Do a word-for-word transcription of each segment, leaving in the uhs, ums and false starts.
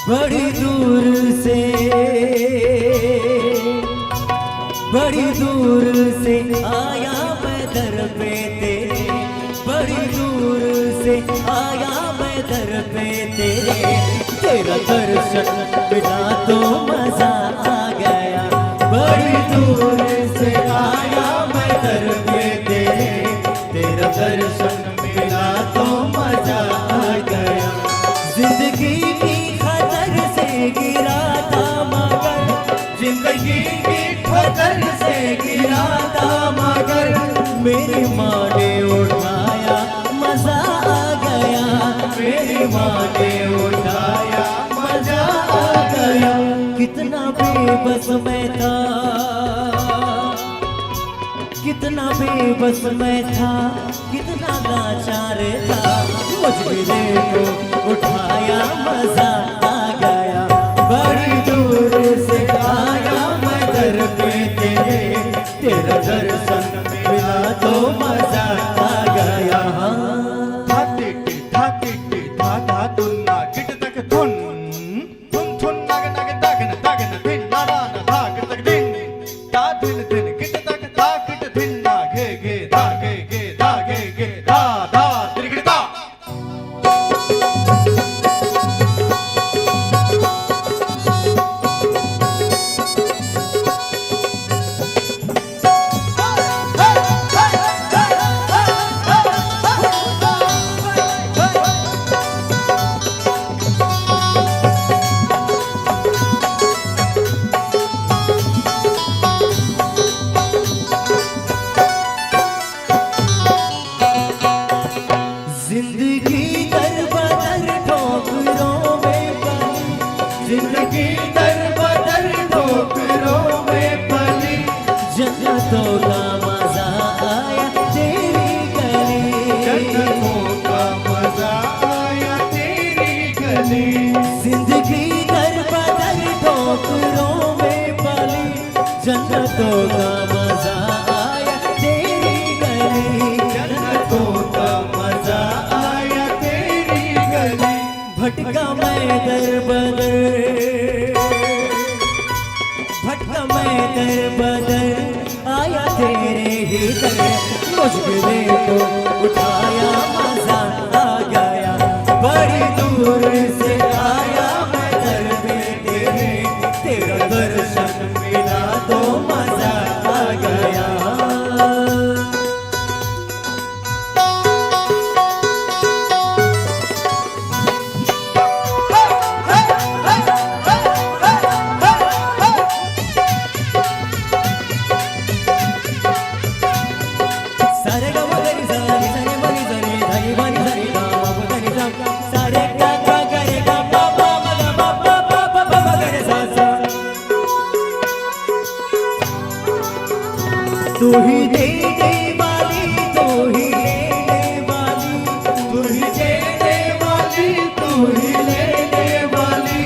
बड़ी दूर से, बड़ी दूर से आया मैं दर पे तेरे, बड़ी दूर से आया मैं दर पे तेरे, तेरा दर्शन मिला तो मजा आ गया। बड़ी दूर से आया मैं दर पे तेरे, तेरा दर्शन मिला तो मजा आ गया। जिंदगी की खतर से गिरा था मगर, जिंदगी की खतर से गिरा था मगर, मेरी माँ ने उठाया, मजा आ गया। मेरी माँ ने उठाया, मजा आ गया। कितना बेबस मैं था, कितना बेबस मैं था, कितना लाचार था, मुझे को उठाया, मजा आ गया। बड़ी दूर से आया मैं दर पे तेरे, तेरा दर्शन मिला तो मजा आ गया। हाँ। धा टिक टिक, धा टिक टिक, धा धा धुन ना, गिट तक धुन। धुन धुन, नग नग, तग न तग न, धिन ना ना ना, धा गिट तक धिन। धा धिन धिन, गिट तक, धा गिट धिन ना, घे घे, धा घे घे, धा घे घे, धा धा, तिरिगिट धा। जिंदगी दर बदर ठोकरों में पली, जिंदगी दर बदर ठोकरों में पली, जन्नतों का मजा आया तेरी गली। जन्नतों का मजा आया तेरी गली। जिंदगी दर बदर ठोकरों में पली, जन्नतों का मजा आया तेरी गली। जन्नतों का मजा आया तेरी गली। भटका मैं दर बदर, भटका मैं दर बदर, आया तेरे ही दर। मुश्किलें को उठाया, मजा आ गया। बड़ी दूर से आया मैं दर पे तेरे, तेरा दर्शन मिला तो मजा आ गया। सारे ग म ग रि सा, नि सा रे म नि सा रे, ध नि ब नि सा रे, ग म प ध नि सा, सारे ग ग ग रे ग प प म ग प प प प प म ग रे सा सा। तू ही देने वाली, तू ही लेने वाली, तू ही देने वाली, तू ही लेने वाली।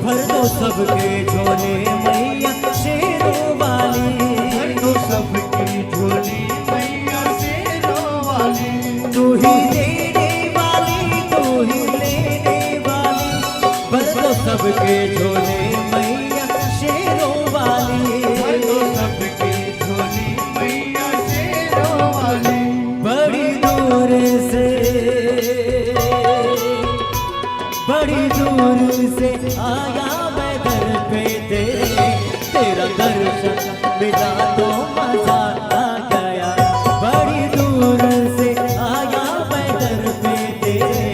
भर दो सबके झोले मैया शेरों वाली। भर दो सबकी झोली मैया शेरों वाली। तू ही देने वाली, तू ही लेने वाली। भर दो सबके झोले मैया शेरों वाली। भर दो सबकी झोली मैया शेरों वाली। बड़ी दूर से, बड़ी दूर से आया मैं दर पे तेरे, तेरा दर्शन मिला तो मजा आ गया। बड़ी दूर से आया मैं दर पे तेरे,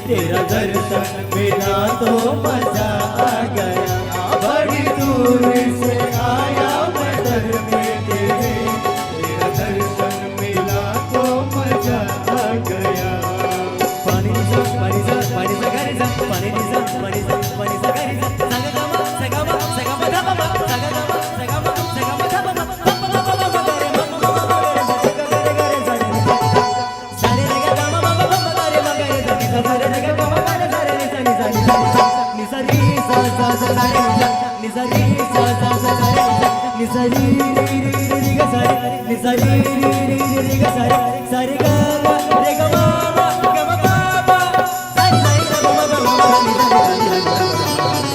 तेरा दर्शन मिला तो मजा आ गया। बड़ी दूर से आया मैं दर पे तेरे, तेरा दर्शन मिला तो मजा आ गया। पानी सा, पानी सा, पानी सा, गा रे सा, पानी नी सा, पानी सा, पानी सा, गा रे सा, सा गा मा, सा गा मा, सा गा मा धा पा मा, सा गा मा, सा गा मा, सा गा मा धा पा मा, प प प प प ग रे मा, प प प प ग रे मा, ग रे ग रे सा रे सा। सा रे रे ग ग म म प प म ग रे म ग रे सा नी सा सा रे रे ग ग म ग रे सा रे रे सा नी सा नी सा नी सा री सा सा सा सा रे नी सा नी सा री सा सा सा सा रे नी सा नी सा री री री री री ग सा रे नी सा री री री री री ग सा रे सा रे ग ग रे ग म म ग म प प सा नी सा री सा ग म ग म ग नी सा नी सा नी सा नी सा नी सा नी।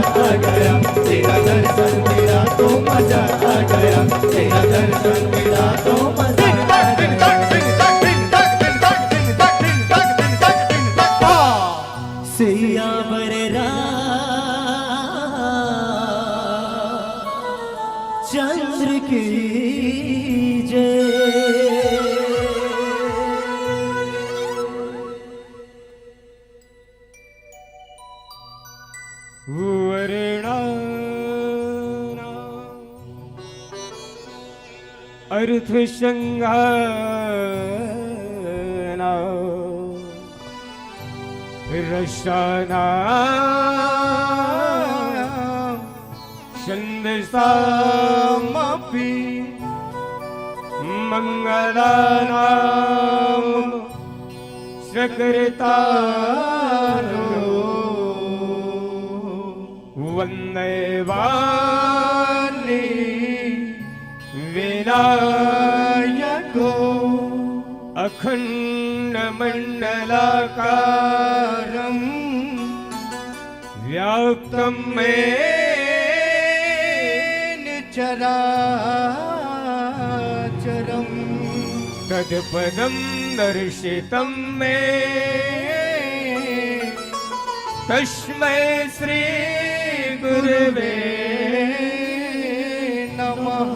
आ गया, तेरा दर्शन मिला तो मजा आ गया, तेरा दर्शन मिला तो मजा आ गया। सियावर रामचंद्र की जय। वरणा अर्थ संघाना रसाना छंदसामपि मंगलानां सकृतारो वंदे वाली विनायको अखंडमंडलाकारं व्याप्तं येन चराचरं तत्पदं दर्शितं मे तस्मै श्री गुरवे नमः।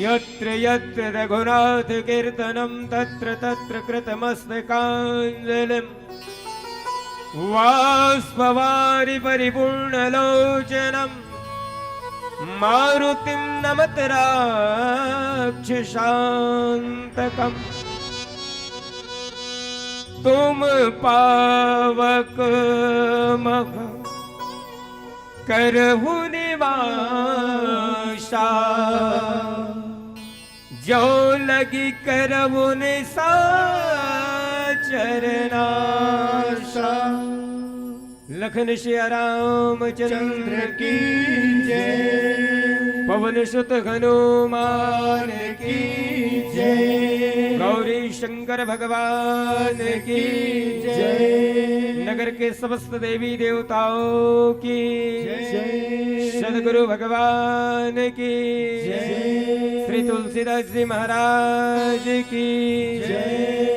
यत्र यत्र रघुनाथ कीर्तनं तत्र तत्र कृतमस्तकाञ्जलिं वाष्पवारि परिपूर्णलोचनं मारुतिं नमत राक्षसान्तकम्। तुम पावक मह करहु निवासा जो लगी करहु निशाचर नासा। लखन सिया रामचंद्र की जय। पवन सुत हनुमान की जय। गौरी शंकर भगवान की जय। नगर के समस्त देवी देवताओं की जय। सदगुरु भगवान की जय। श्री तुलसीदास जी महाराज की जय।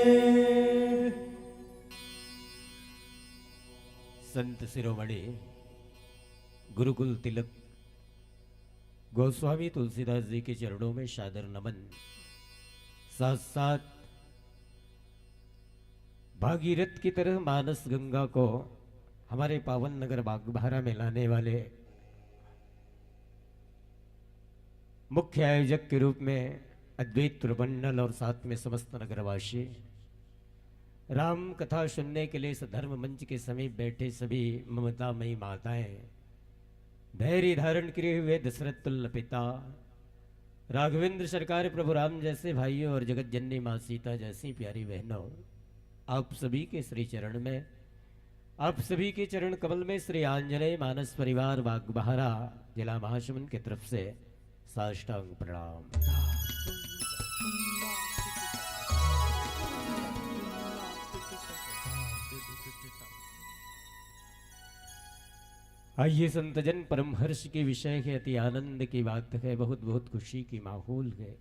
संत शिरोमणि गुरुकुल तिलक गोस्वामी तुलसीदास जी के चरणों में सादर नमन। साथ साथ भागीरथ की तरह मानस गंगा को हमारे पावन नगर बागबाहरा में लाने वाले मुख्य आयोजक के रूप में अद्वैत प्रमंडल और साथ में समस्त नगरवासी, राम कथा सुनने के लिए इस धर्म मंच के समीप बैठे सभी ममतामयी माताएं, धैर्य धारण किए हुए दशरथ तुल्य पिता, राघवेंद्र सरकार प्रभु राम जैसे भाइयों और जगत जननी माँ सीता जैसी प्यारी बहनों, आप सभी के श्री चरण में, आप सभी के चरण कमल में श्री आंजनेय मानस परिवार बागबाहरा जिला महासमुंद की तरफ से साष्टांग प्रणाम। आइए संतजन, परम हर्ष के विषय है, अति आनंद की बात है, बहुत बहुत खुशी की माहौल है।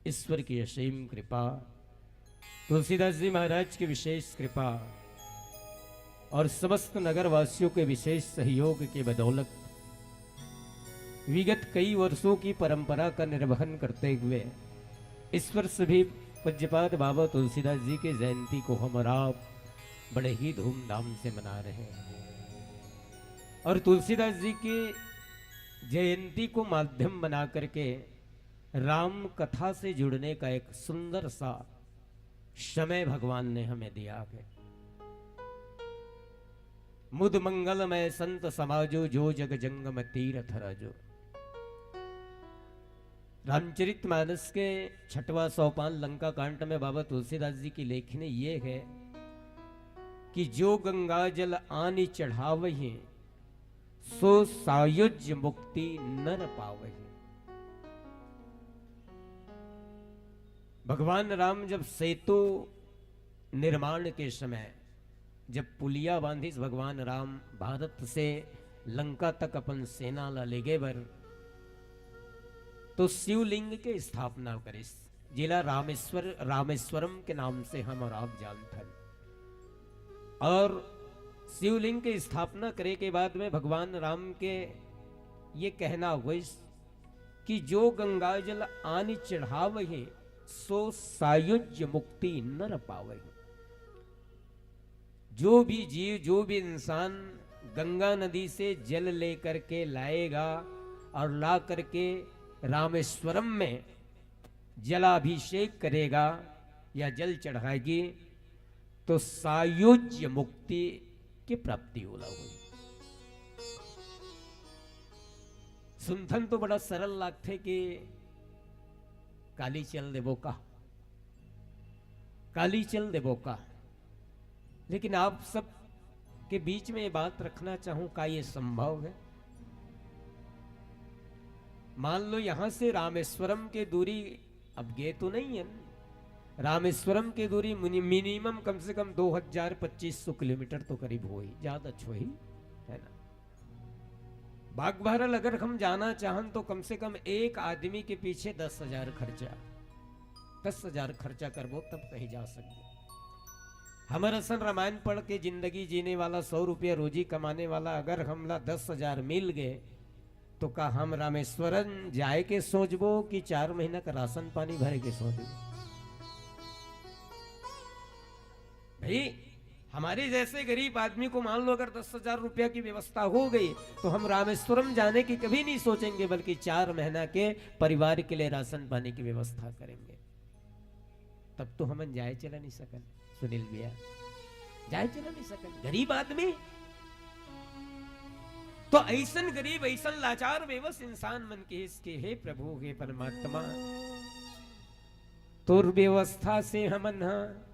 ईश्वर की असीम कृपा, तुलसीदास जी महाराज की विशेष कृपा और समस्त नगरवासियों के विशेष सहयोग के बदौलत विगत कई वर्षों की परंपरा का निर्वहन करते हुए इस वर्ष भी पूज्यपाद बाबा तुलसीदास जी की जयंती को हम और आप बड़े ही धूमधाम से मना रहे हैं। और तुलसीदास जी की जयंती को माध्यम बना करके राम कथा से जुड़ने का एक सुंदर सा समय भगवान ने हमें दिया है। मुद मंगलमय संत समाजो, जो जग जंगम तीरथ राजो। रामचरित मानस के छठवां सोपान लंका कांड में बाबा तुलसीदास जी की लेखनी ये है कि जो गंगा जल आनि चढ़ावही, सो सायुज्य मुक्ति नर पावही। भगवान राम जब सेतु निर्माण के समय जब पुलिया बांधिस भगवान राम भारत से लंका तक अपन सेना ला लेगे बर, तो शिवलिंग के स्थापना करिस, जेला रामेश्वर, रामेश्वरम के नाम से हम और आप जानथन। और शिवलिंग के स्थापना करे के बाद में भगवान राम के ये कहना होइस कि जो गंगा जल आनि चढ़ावहि, सो सायुज्य मुक्ति नर पावहि। जो भी जीव, जो भी इंसान गंगा नदी से जल लेकर के लाएगा और ला करके रामेश्वरम में जलाभिषेक करेगा या जल चढ़ाएगी, तो सायुज्य मुक्ति की प्राप्ति होला होही। सुनथन तो बड़ा सरल लागथे कि काली चल देबो का, काली चल देबो का। लेकिन आप सब के बीच में ये बात रखना चाहूं, का ये संभव है? मान लो, यहां से रामेश्वरम के दूरी, अब गे तो नहीं है ना, रामेश्वरम के दूरी मिनि-, मिनिमम कम से कम दो हजार पच्चीस सौ किलोमीटर तो करीब होही, ज्यादा होही, है ना? बागबाहरा ल अगर हम जाना चाहन, तो कम से कम एक आदमी के पीछे दस हजार खर्चा, दस हजार खर्चा करबो, तब कहीं जा सकबो। हमर असन रामायण पढ़ के जिंदगी जीने वाला, सौ रुपया रोजी कमाने वाला, अगर हमला दस हजार मिल गे, तो का हम रामेश्वरम जाए के सोचबो कि चार महीना का राशन पानी भरे के सोचबो? भाई, हमारे जैसे गरीब आदमी को, मान लो, अगर दस हजार रुपया की व्यवस्था हो गई, तो हम रामेश्वरम जाने की कभी नहीं सोचेंगे, बल्कि चार महीना के परिवार के लिए राशन पानी की व्यवस्था करेंगे। तब तो हमन जाए चला नहीं सकन, सुनील भैया, जाए चला नहीं सकन, गरीब आदमी। तो ऐसन गरीब, ऐसन लाचार, बेबस इंसान मन के हिस के, हे प्रभु, हे परमात्मा, तोर व्यवस्था से हमन ह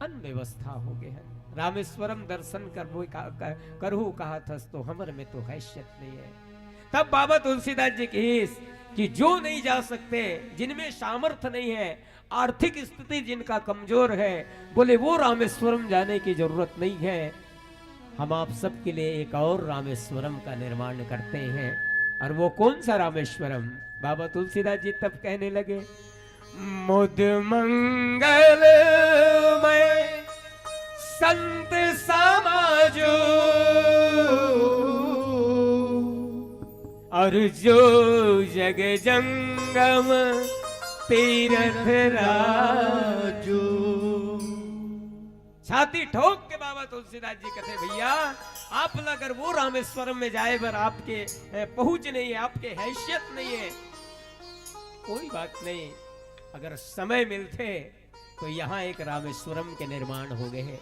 अनव्यवस्था हो गए हैं। रामेश्वरम दर्शन करबो का, का, करहु कहा थस, तो हमर में तो हैसियत नहीं है। तब बाबा तुलसीदास जी कहिस कि जो नहीं जा सकते, जिनमें सामर्थ्य नहीं है, आर्थिक स्थिति जिनका कमजोर है, बोले, वो रामेश्वरम जाने की जरूरत नहीं है। हम आप सबके लिए एक और रामेश्वरम का निर्माण करते हैं। और वो कौन सा रामेश्वरम? बाबा तुलसीदास जी तब कहने लगे, मुद मंगल मय संत समाजो, और जो जग जंगम तीरथ राजो। छाती ठोक के बाबा तुलसीदास जी कहते, भैया, आप ला अगर वो रामेश्वरम में जाए बर आपके, ए, पहुंच नहीं है, आपके हैसियत नहीं है, कोई बात नहीं, अगर समय मिलते तो यहाँ एक रामेश्वरम के निर्माण हो गए हैं।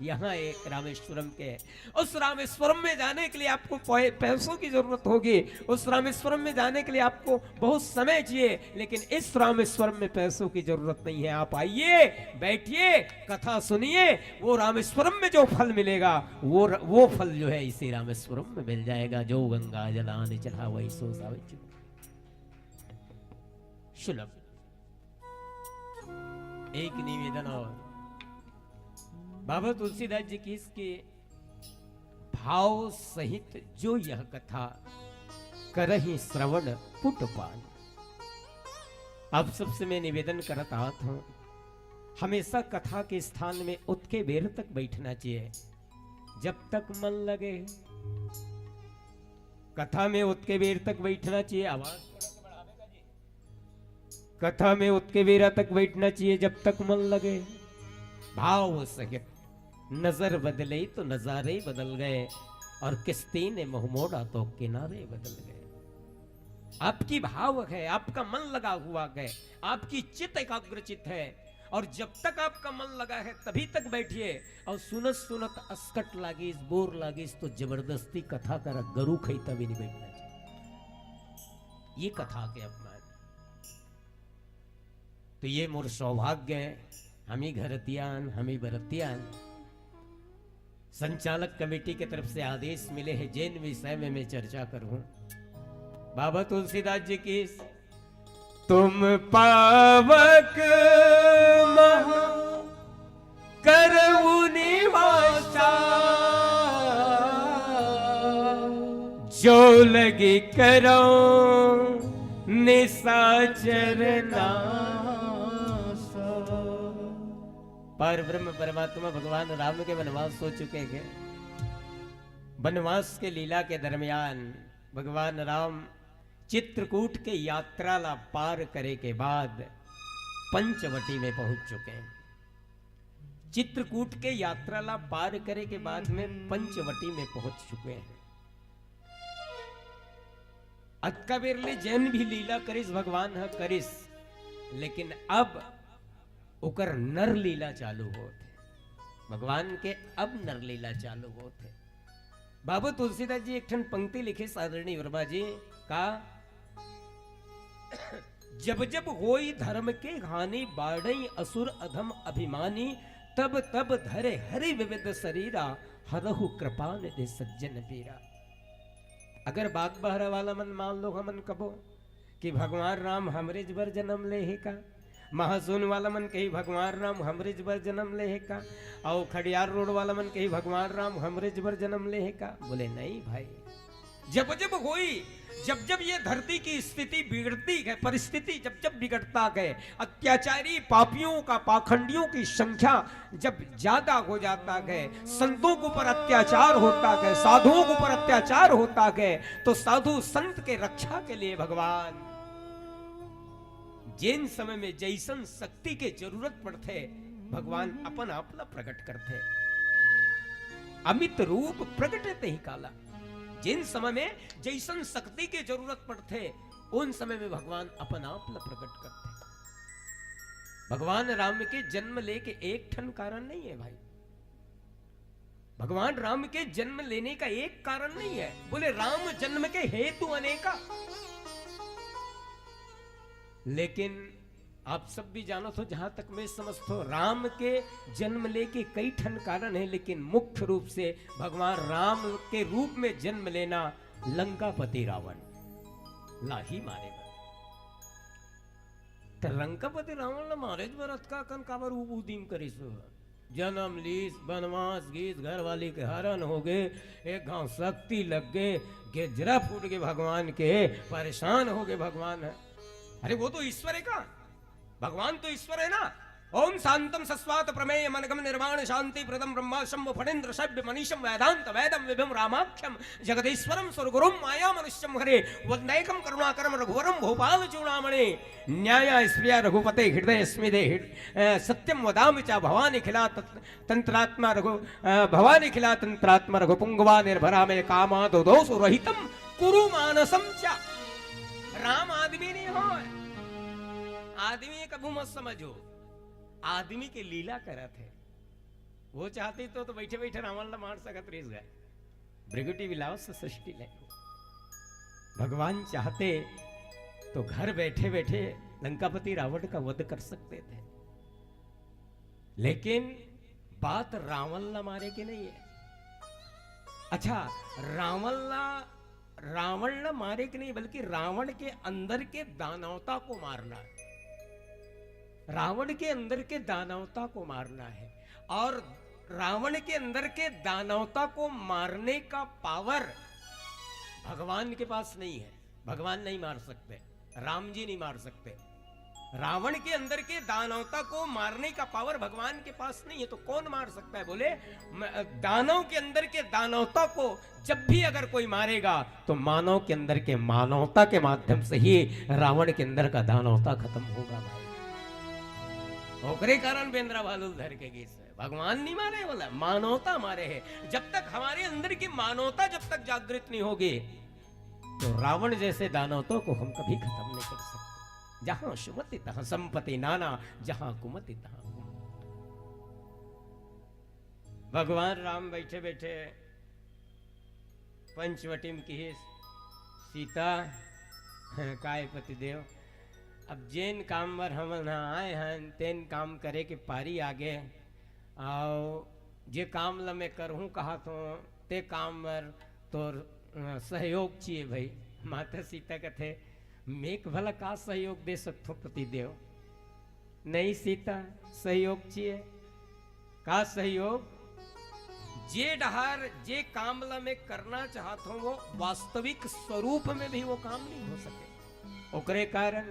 यहाँ एक रामेश्वरम के, उस रामेश्वरम में जाने के लिए आपको पै-, पैसों की जरूरत होगी, उस रामेश्वरम में जाने के लिए आपको बहुत समय चाहिए, लेकिन इस रामेश्वरम में पैसों की जरूरत नहीं है। आप आइए, बैठिए, कथा सुनिए, वो रामेश्वरम में जो फल मिलेगा, वो र-, वो फल जो है, इसी रामेश्वरम में मिल जाएगा। जो गंगा जल आनि चढ़ावहि, सो सायुज्य सुलभ। एक निवेदन और, बाबा तुलसीदास जी कहिस के, भाव सहित जो यह कथा, करहि श्रवण पुट पान। आप सबसे मैं निवेदन करत आवत हूं, हमेशा कथा के स्थान में उतके बेर तक बैठना चाहिए, जब तक मन लगे। कथा में उतके बेर तक बैठना चाहिए। आवाज थोड़ा सा बढ़ावे का जी। कथा में उतके बेरा तक बैठना चाहिए, जब तक मन लगे। भाव सहित। नजर बदले तो नजारे बदल गए, और किश्ती ने मुंह मोड़ा तो किनारे बदल गए। आपकी भाव है, आपका मन लगा हुआ है, आपकी चित्त एकाग्रचित है, और जब तक आपका मन लगा है, तभी तक बैठिए। और सुनत सुनत अस्कट लागिस, बोर लागिस, तो जबरदस्ती कथा करा, गरु खइता भी नहीं बैठना चाहिए। ये कथा के अपमान। तो ये मोर सौभाग्य है, हम ही घरतियान, हम ही बरतियान। संचालक कमेटी के तरफ से आदेश मिले हैं, जेन विषय में मैं चर्चा करूं। बाबा तुलसीदास जी की तुम पावक महा करहु निवासा। जो लगी करो निशाचर नाश। पर ब्रह्म परमात्मा भगवान राम के वनवास हो चुके हैं। वनवास के लीला के दरमियान भगवान राम चित्रकूट के यात्रा ला पार करे के बाद पंचवटी में पहुंच चुके हैं। चित्रकूट के यात्रा ला पार करे के बाद में पंचवटी में पहुंच चुके हैं। अतका बेर ले जेन भी लीला करिस, भगवान ह करिस, लेकिन अब ओकर नर लीला चालू होत हे। भगवान के अब नर लीला चालू होत हे। बाबू तुलसीदास जी एक ठन पंक्ति लिखे, आदरणीय वर्मा जी, का? जब जब होई धर्म के हानि, बाढ़ई असुर अधम अभिमानी, तब तब धरे हरि विविध शरीरा, हरहु कृपा निधि सज्जन पीरा। अगर बागबहरा वाला मन मान लो हमन कबो कि भगवान राम हमरेच बर जन्म ले हे का, महासोन वाला मन कही भगवान राम हमरेच बर जन्म ले हे का, अउ खडियार रोड वाला मन कही भगवान राम हमरेच बर जन्म ले हे का, बोले नहीं भाई। जब जब होई, जब जब ये धरती की स्थिति बिगड़ती है, परिस्थिति जब जब बिगड़ता है, अत्याचारी पापियों का, पाखंडियों की संख्या जब ज्यादा हो जाता है, संतों के ऊपर अत्याचार होता है, साधुओं के ऊपर अत्याचार होता है, तो साधु संत के रक्षा के लिए भगवान जेन समय में जैसन शक्ति के जरूरत पड़थे, भगवान अपन आप ला प्रकट करथे। अमित रूप प्रगटे तेहि काला। जेन समय में जैसन शक्ति के जरूरत पड़थे, उन समय में भगवान अपन आप ला प्रकट करथे। भगवान राम के जन्म लेके एक ठन कारण नहीं है भाई। भगवान राम के जन्म लेने का एक कारण नहीं है। बोले राम जन्म के हेतु अनेका। लेकिन आप सब भी जानत हो, जहां तक मैं समझत हो, राम के जन्म लेके कई ठन कारण है, लेकिन मुख्य रूप से भगवान राम के रूप में जन्म लेना लंकापति रावण ला ही मारे बर। त लंकापति रावण ला मारे बर अतका कन काबर उ-, उदीम करिस? जन्म लीस, बनवास गीस, घरवाली के हरन हो गे, एक घांव शक्ति लग गे, गेजरा फूट गे भगवान के, परेशान हो गे भगवान ह। अरे वो तो ईश्वर है का? भगवान तो ईश्वर है ना। ओम शांतम शश्वत प्रमेयम अनघम निर्वाण शांति प्रदम ब्रह्म शंभु फणींद्र शैब्य मनीषम वेदांत वेदम विभुम रामाख्यम जगदीश्वरम सुरगुरुम माया मनुष्यम हरे वंदेकम करुणाकरम रघुवरम भूपाल चूड़ामणि न्यायास्पृया रघुपते हृदयस्मिते हृ-, अ, सत्यम वदामि च भवानिखिला तत्-, तंत्रात्मा रघु, अ, भवानिखिला तंत्रात्मा रघुपुंगवा निर्भरा मे कामादो दोष रहितम कुरु मानसम च। राम आदमी नहीं हो, आदमी कभू मत समझो, आदमी के लीला करत है। वो चाहती तो, तो बैठे बैठे रावण ला मार सकत रहिस गा। भृगुटी विलास सृष्टि ले। भगवान चाहते तो घर बैठे बैठे लंकापति रावण का वध कर सकते थे, लेकिन बात रावण ला मारे की नहीं है। अच्छा, रावण ला, रावण ला मारे की नहीं, बल्कि रावण के अंदर के दानवता को मारना है। रावण के अंदर के दानवता को मारना है। और रावण के अंदर के दानवता को मारने का पावर भगवान के पास नहीं है। भगवान नहीं मार सकते, राम जी नहीं मार सकते। रावण के अंदर के दानवता को मारने का पावर भगवान के पास नहीं है, तो कौन मार सकता है? बोले, म-, दानव के अंदर के दानवता को जब भी अगर कोई मारेगा, तो मानव के अंदर के मानवता के माध्यम से ही रावण के अंदर का दानवता खत्म होगा भाई। ओकरे कारण बेंदरा भालू ल धर के गीस हे। भगवान नहीं मारे वाला, मानवता मारे है। जब तक हमारे अंदर की मानवता जब तक जागृत नहीं होगी, तो रावण जैसे दानवतों को हम कभी खत्म नहीं कर सकते। जहां सुमति तहां संपत्ति नाना, जहां कुमति तहां कुमति। भगवान राम बैठे बैठे पंचवटी में किहिस, सीता, काय पतिदेव, अब जेन काम बर हमन ह आए हन, तेन काम करे के पारी आगे। अउ जे काम ल मैं करहूं कहत हों, ते काम बर तोर, अ, सहयोग चाहिए भाई। माता सीता कथे, "मैं भला का सहयोग दे सकथों पतिदेव?" "नहीं सीता, सहयोग चाहिए।" "का सहयोग?" जे डहार, जे काम ला मैं करना चाहत हूँ, वो वास्तविक स्वरूप में भी वो काम नहीं हो सके। ओकरे कारण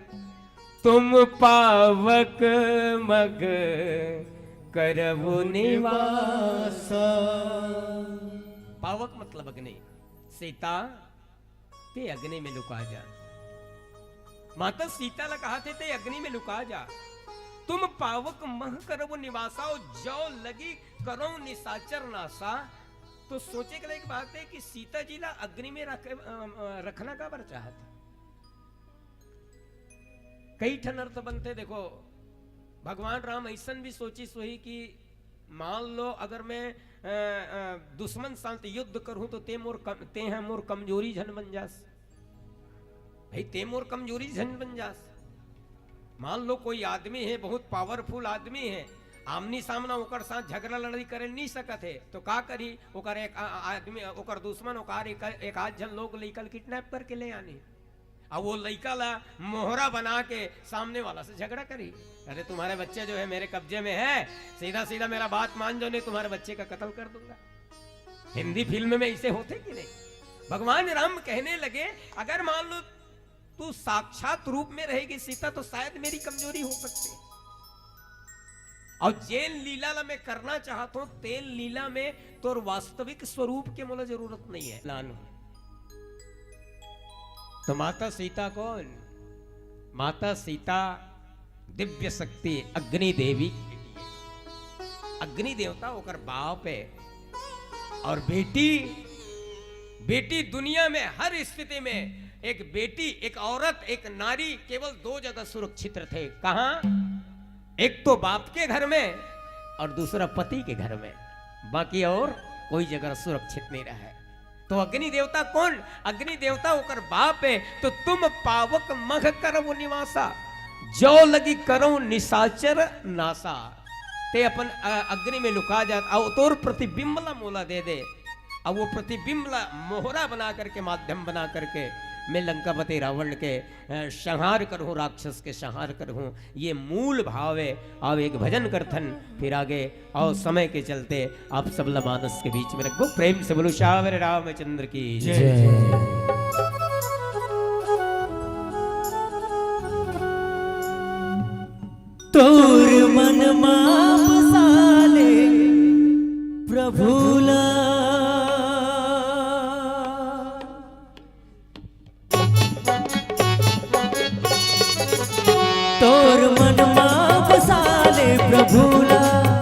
तुम पावक मग करबु निवासा। पावक मतलब अग्नि। सीता, ते अग्नि में लुका जा। माता सीता ला कहा थे, ते अग्नि में लुका जा। तुम पावक मह करबु निवासा, और जौ लगी करौ निशाचर नासा। तो सोचे के लायक बात है कि सीता जी ला अग्नि में रख, अ, अ, रखना काबर चाहत है। कई ठन अर्थ बनते। देखो, भगवान राम ऐसन भी सोचिस होही कि मान लो अगर मैं, अ, अ, दुश्मन साथ युद्ध करूं तो ते मोर कम, ते हैं मोर कमजोरी झन बन जास। भाई, ते मोर कमजोरी झन बन जास। मान लो कोई आदमी है, बहुत पावरफुल आदमी है, आमनी सामना ओकर साथ झगड़ा लड़ाई करे नहीं सकत है, तो का करी? ओकर एक आ-, आ-, आदमी, ओकर दुश्मन ओकर एक, एक आध झन लोग लइका ल किडनैप करके ले आनी। अब वो लइका ला मोहरा बना के सामने वाला से झगड़ा करी, "अरे, तुम्हारे बच्चे जो है मेरे कब्जे में है, सीधा सीधा मेरा बात मान जाओ, नहीं तुम्हारे बच्चे का कत्ल कर दूंगा।" हिंदी फिल्म में ऐसे होते कि नहीं? भगवान राम कहने लगे, अगर मान लो तू साक्षात रूप में रहेगी सीता, तो शायद मेरी कमजोरी हो सकती है। और जेन लीला ला मैं करना चाहत हूं, तेन लीला में तोर वास्तविक स्वरूप के मोला जरूरत नहीं है। लान हो। तो माता सीता कौन? माता सीता दिव्य शक्ति अग्नि देवी की बेटी है। अग्नि देवता ओकर बाप है। और बेटी, बेटी दुनिया में हर स्थिति में एक बेटी, एक औरत, एक नारी केवल दो जगह सुरक्षित रहते। कहाँ? एक तो बाप के घर में और दूसरा पति के घर में, बाकी और कोई जगह सुरक्षित नहीं रहे। तो अग्नि देवता कौन? अग्नि देवता ओकर बाप है। तो तुम पावक मघ करव निवासा, जौ लगी करव निशाचर नासा। ते अपन, अ, अग्नि में लुका जात, अउ तोर प्रतिबिंब ला मोला दे दे, अउ वो प्रतिबिंब ला मोहरा बना करके, माध्यम बना करके मैं लंकापति रावण के, अ, संहार करहूँ, राक्षस के संहार करहूँ। ये मूल भाव है। अब एक भजन करथन, फिर आगे और समय के चलते आप सब ला मानस के बीच में रखो। प्रेम से बोलो, श्यावर रामचंद्र की जय। जय। तोर मन मा बसा ले प्रभु ला। तोर मन मा बसा ले प्रभु ला,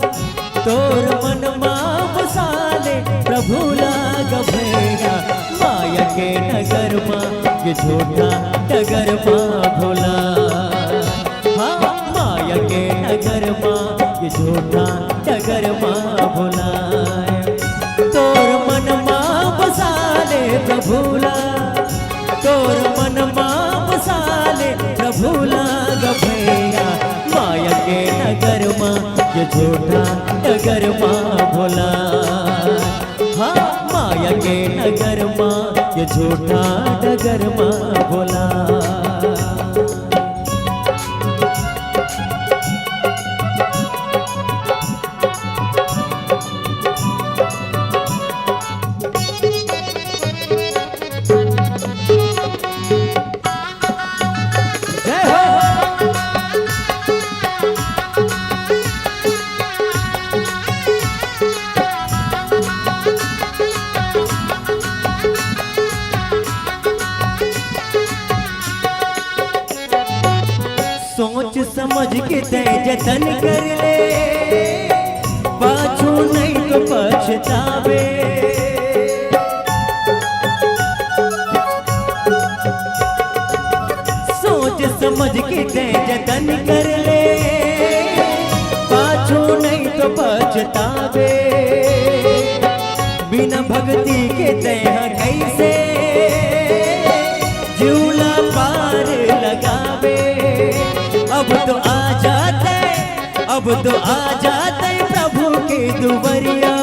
तोर मन मा बसा ले प्रभु ला ग भैया। माया के नगर मा ये झूठा डगर मा भोला, हाँ, माया के नगर मा ये झूठा डगर मा भोला। तोर मन मा बसा ले प्रभु ला, तोर मन मा बसा ले प्रभु ला ग भैया। माया के नगर मा ये झूठा डगर मा भोला, हाँ, माया के नगर मा ये झूठा डगर मा भोला। जय हो। सोच समझ के तय जतन कर ले, पाछू नहीं तो पछतावे। सोच समझ के तय जतन कर ले, पाछू नहीं तो पछतावे। बिना भक्ति के तय कैसे जिउला पार लगावे। अब तो आ जाते, अब तो आ जाते प्रभु के दुवरिया,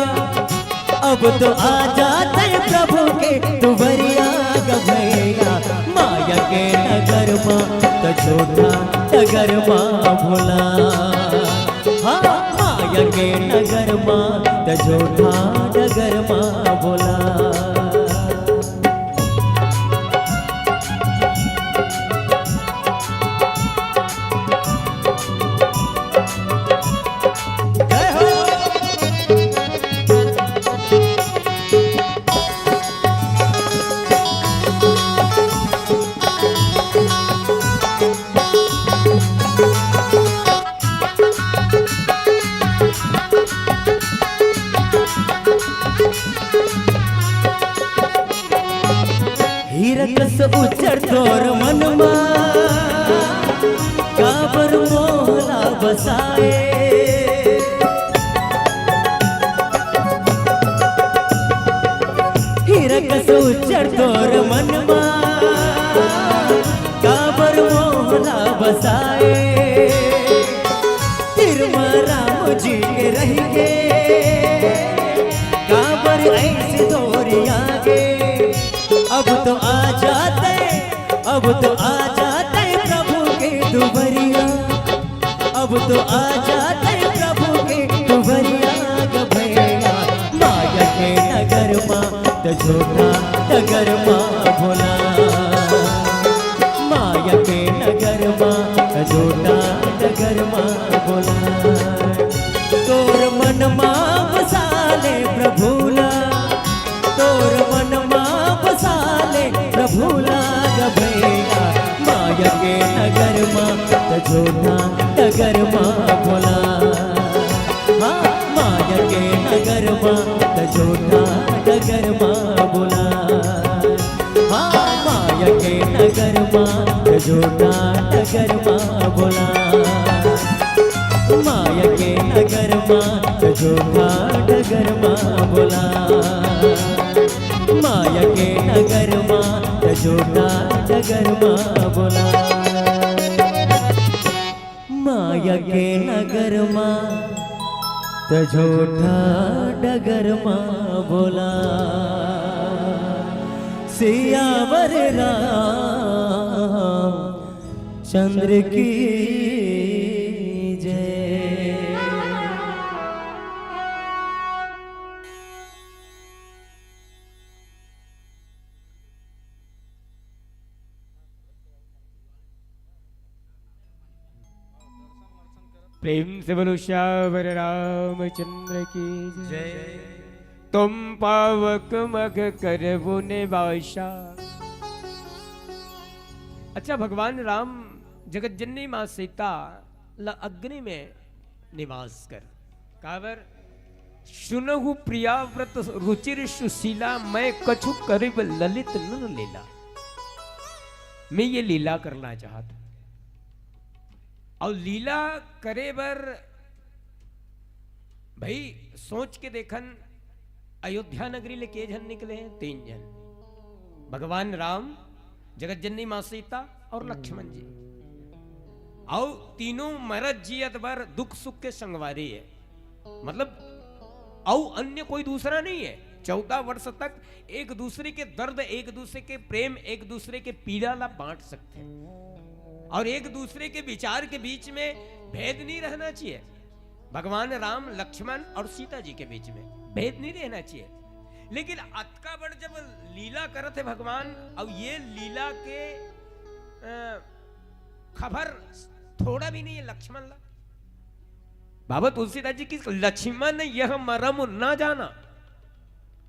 अब तो आ जाते प्रभु के दुवरिया ग भैया। माया के नगर मा त झूठा डगर मा भोला, हाँ, माया के नगर मा, त झूठा डगर मा बोला। जय हो। हीरा कस उज्जर तोर मन मा, काबर मोला बसाए। हीरा कस उज्जर तोर मन मा, काबर मोला बसाए। तीर मा राम जी के रहिके, काबर ऐसे तोर आगे। अब तो आ जाते, अब तो आ जाते प्रभु के दुबरिया। अब तो आ जाते प्रभु के दुबरिया ग भैया। माया के नगर मा, त झूठा डगर मा बोला। माया के नगर मा, त झूठा डगर मा बोला। तोर मन मा बसा ले प्रभु ला, तोर मन मा बसा ले प्रभु ला ग भैया। माया के नगर मा, त झूठा डगर मा बोला। हाँ, माया के नगर मा, त झूठा डगर मा बोला। हाँ, माया के नगर मा, त झूठा डगर मा बोला। माया के नगर मा, त झूठा डगर मा बोला। माया के नगर मा, त झूठा डगर मा बोला। माया के नगर मा, त झूठा डगर मा बोला। सियावर राम चंद्र की जय। प्रेम से बोलो सियावर रामचंद्र की जय। जय। तुम पावक मग करबो निवासा। अच्छा, भगवान राम जगत जननी माँ सीता ला अग्नि में निवास कर। काबर? सुनहु प्रियाव्रत रुचिर सुशीला, मैं कछु करिब ललित नर लीला। मैं ये लीला करना चाहत हूँ। और लीला करे बर भाई सोच के देखन, अयोध्या नगरी ले के झन निकले हैं? तीन झन, भगवान राम, जगत जननी माँ सीता और लक्ष्मण जी। अउ तीनों मरत जियत बर दुख सुख के संगवारी है। मतलब, अउ अन्य कोई दूसरा नहीं है। चौदह वर्ष तक एक दूसरे के दर्द, एक दूसरे के प्रेम, एक दूसरे के पीड़ा ला बांट सकते हैं और एक दूसरे के विचार के बीच में भेद नहीं रहना चाहिए। भगवान राम, लक्ष्मण और सीता जी के बीच में भेद नहीं रहना चाहिए। लेकिन अतका बड़ जब लीला करत है भगवान, अब ये लीला के, अ, खबर थोड़ा भी नहीं है लक्ष्मण ला। बाबा तुलसीदास जी की, लक्ष्मण यह मरम ना जाना।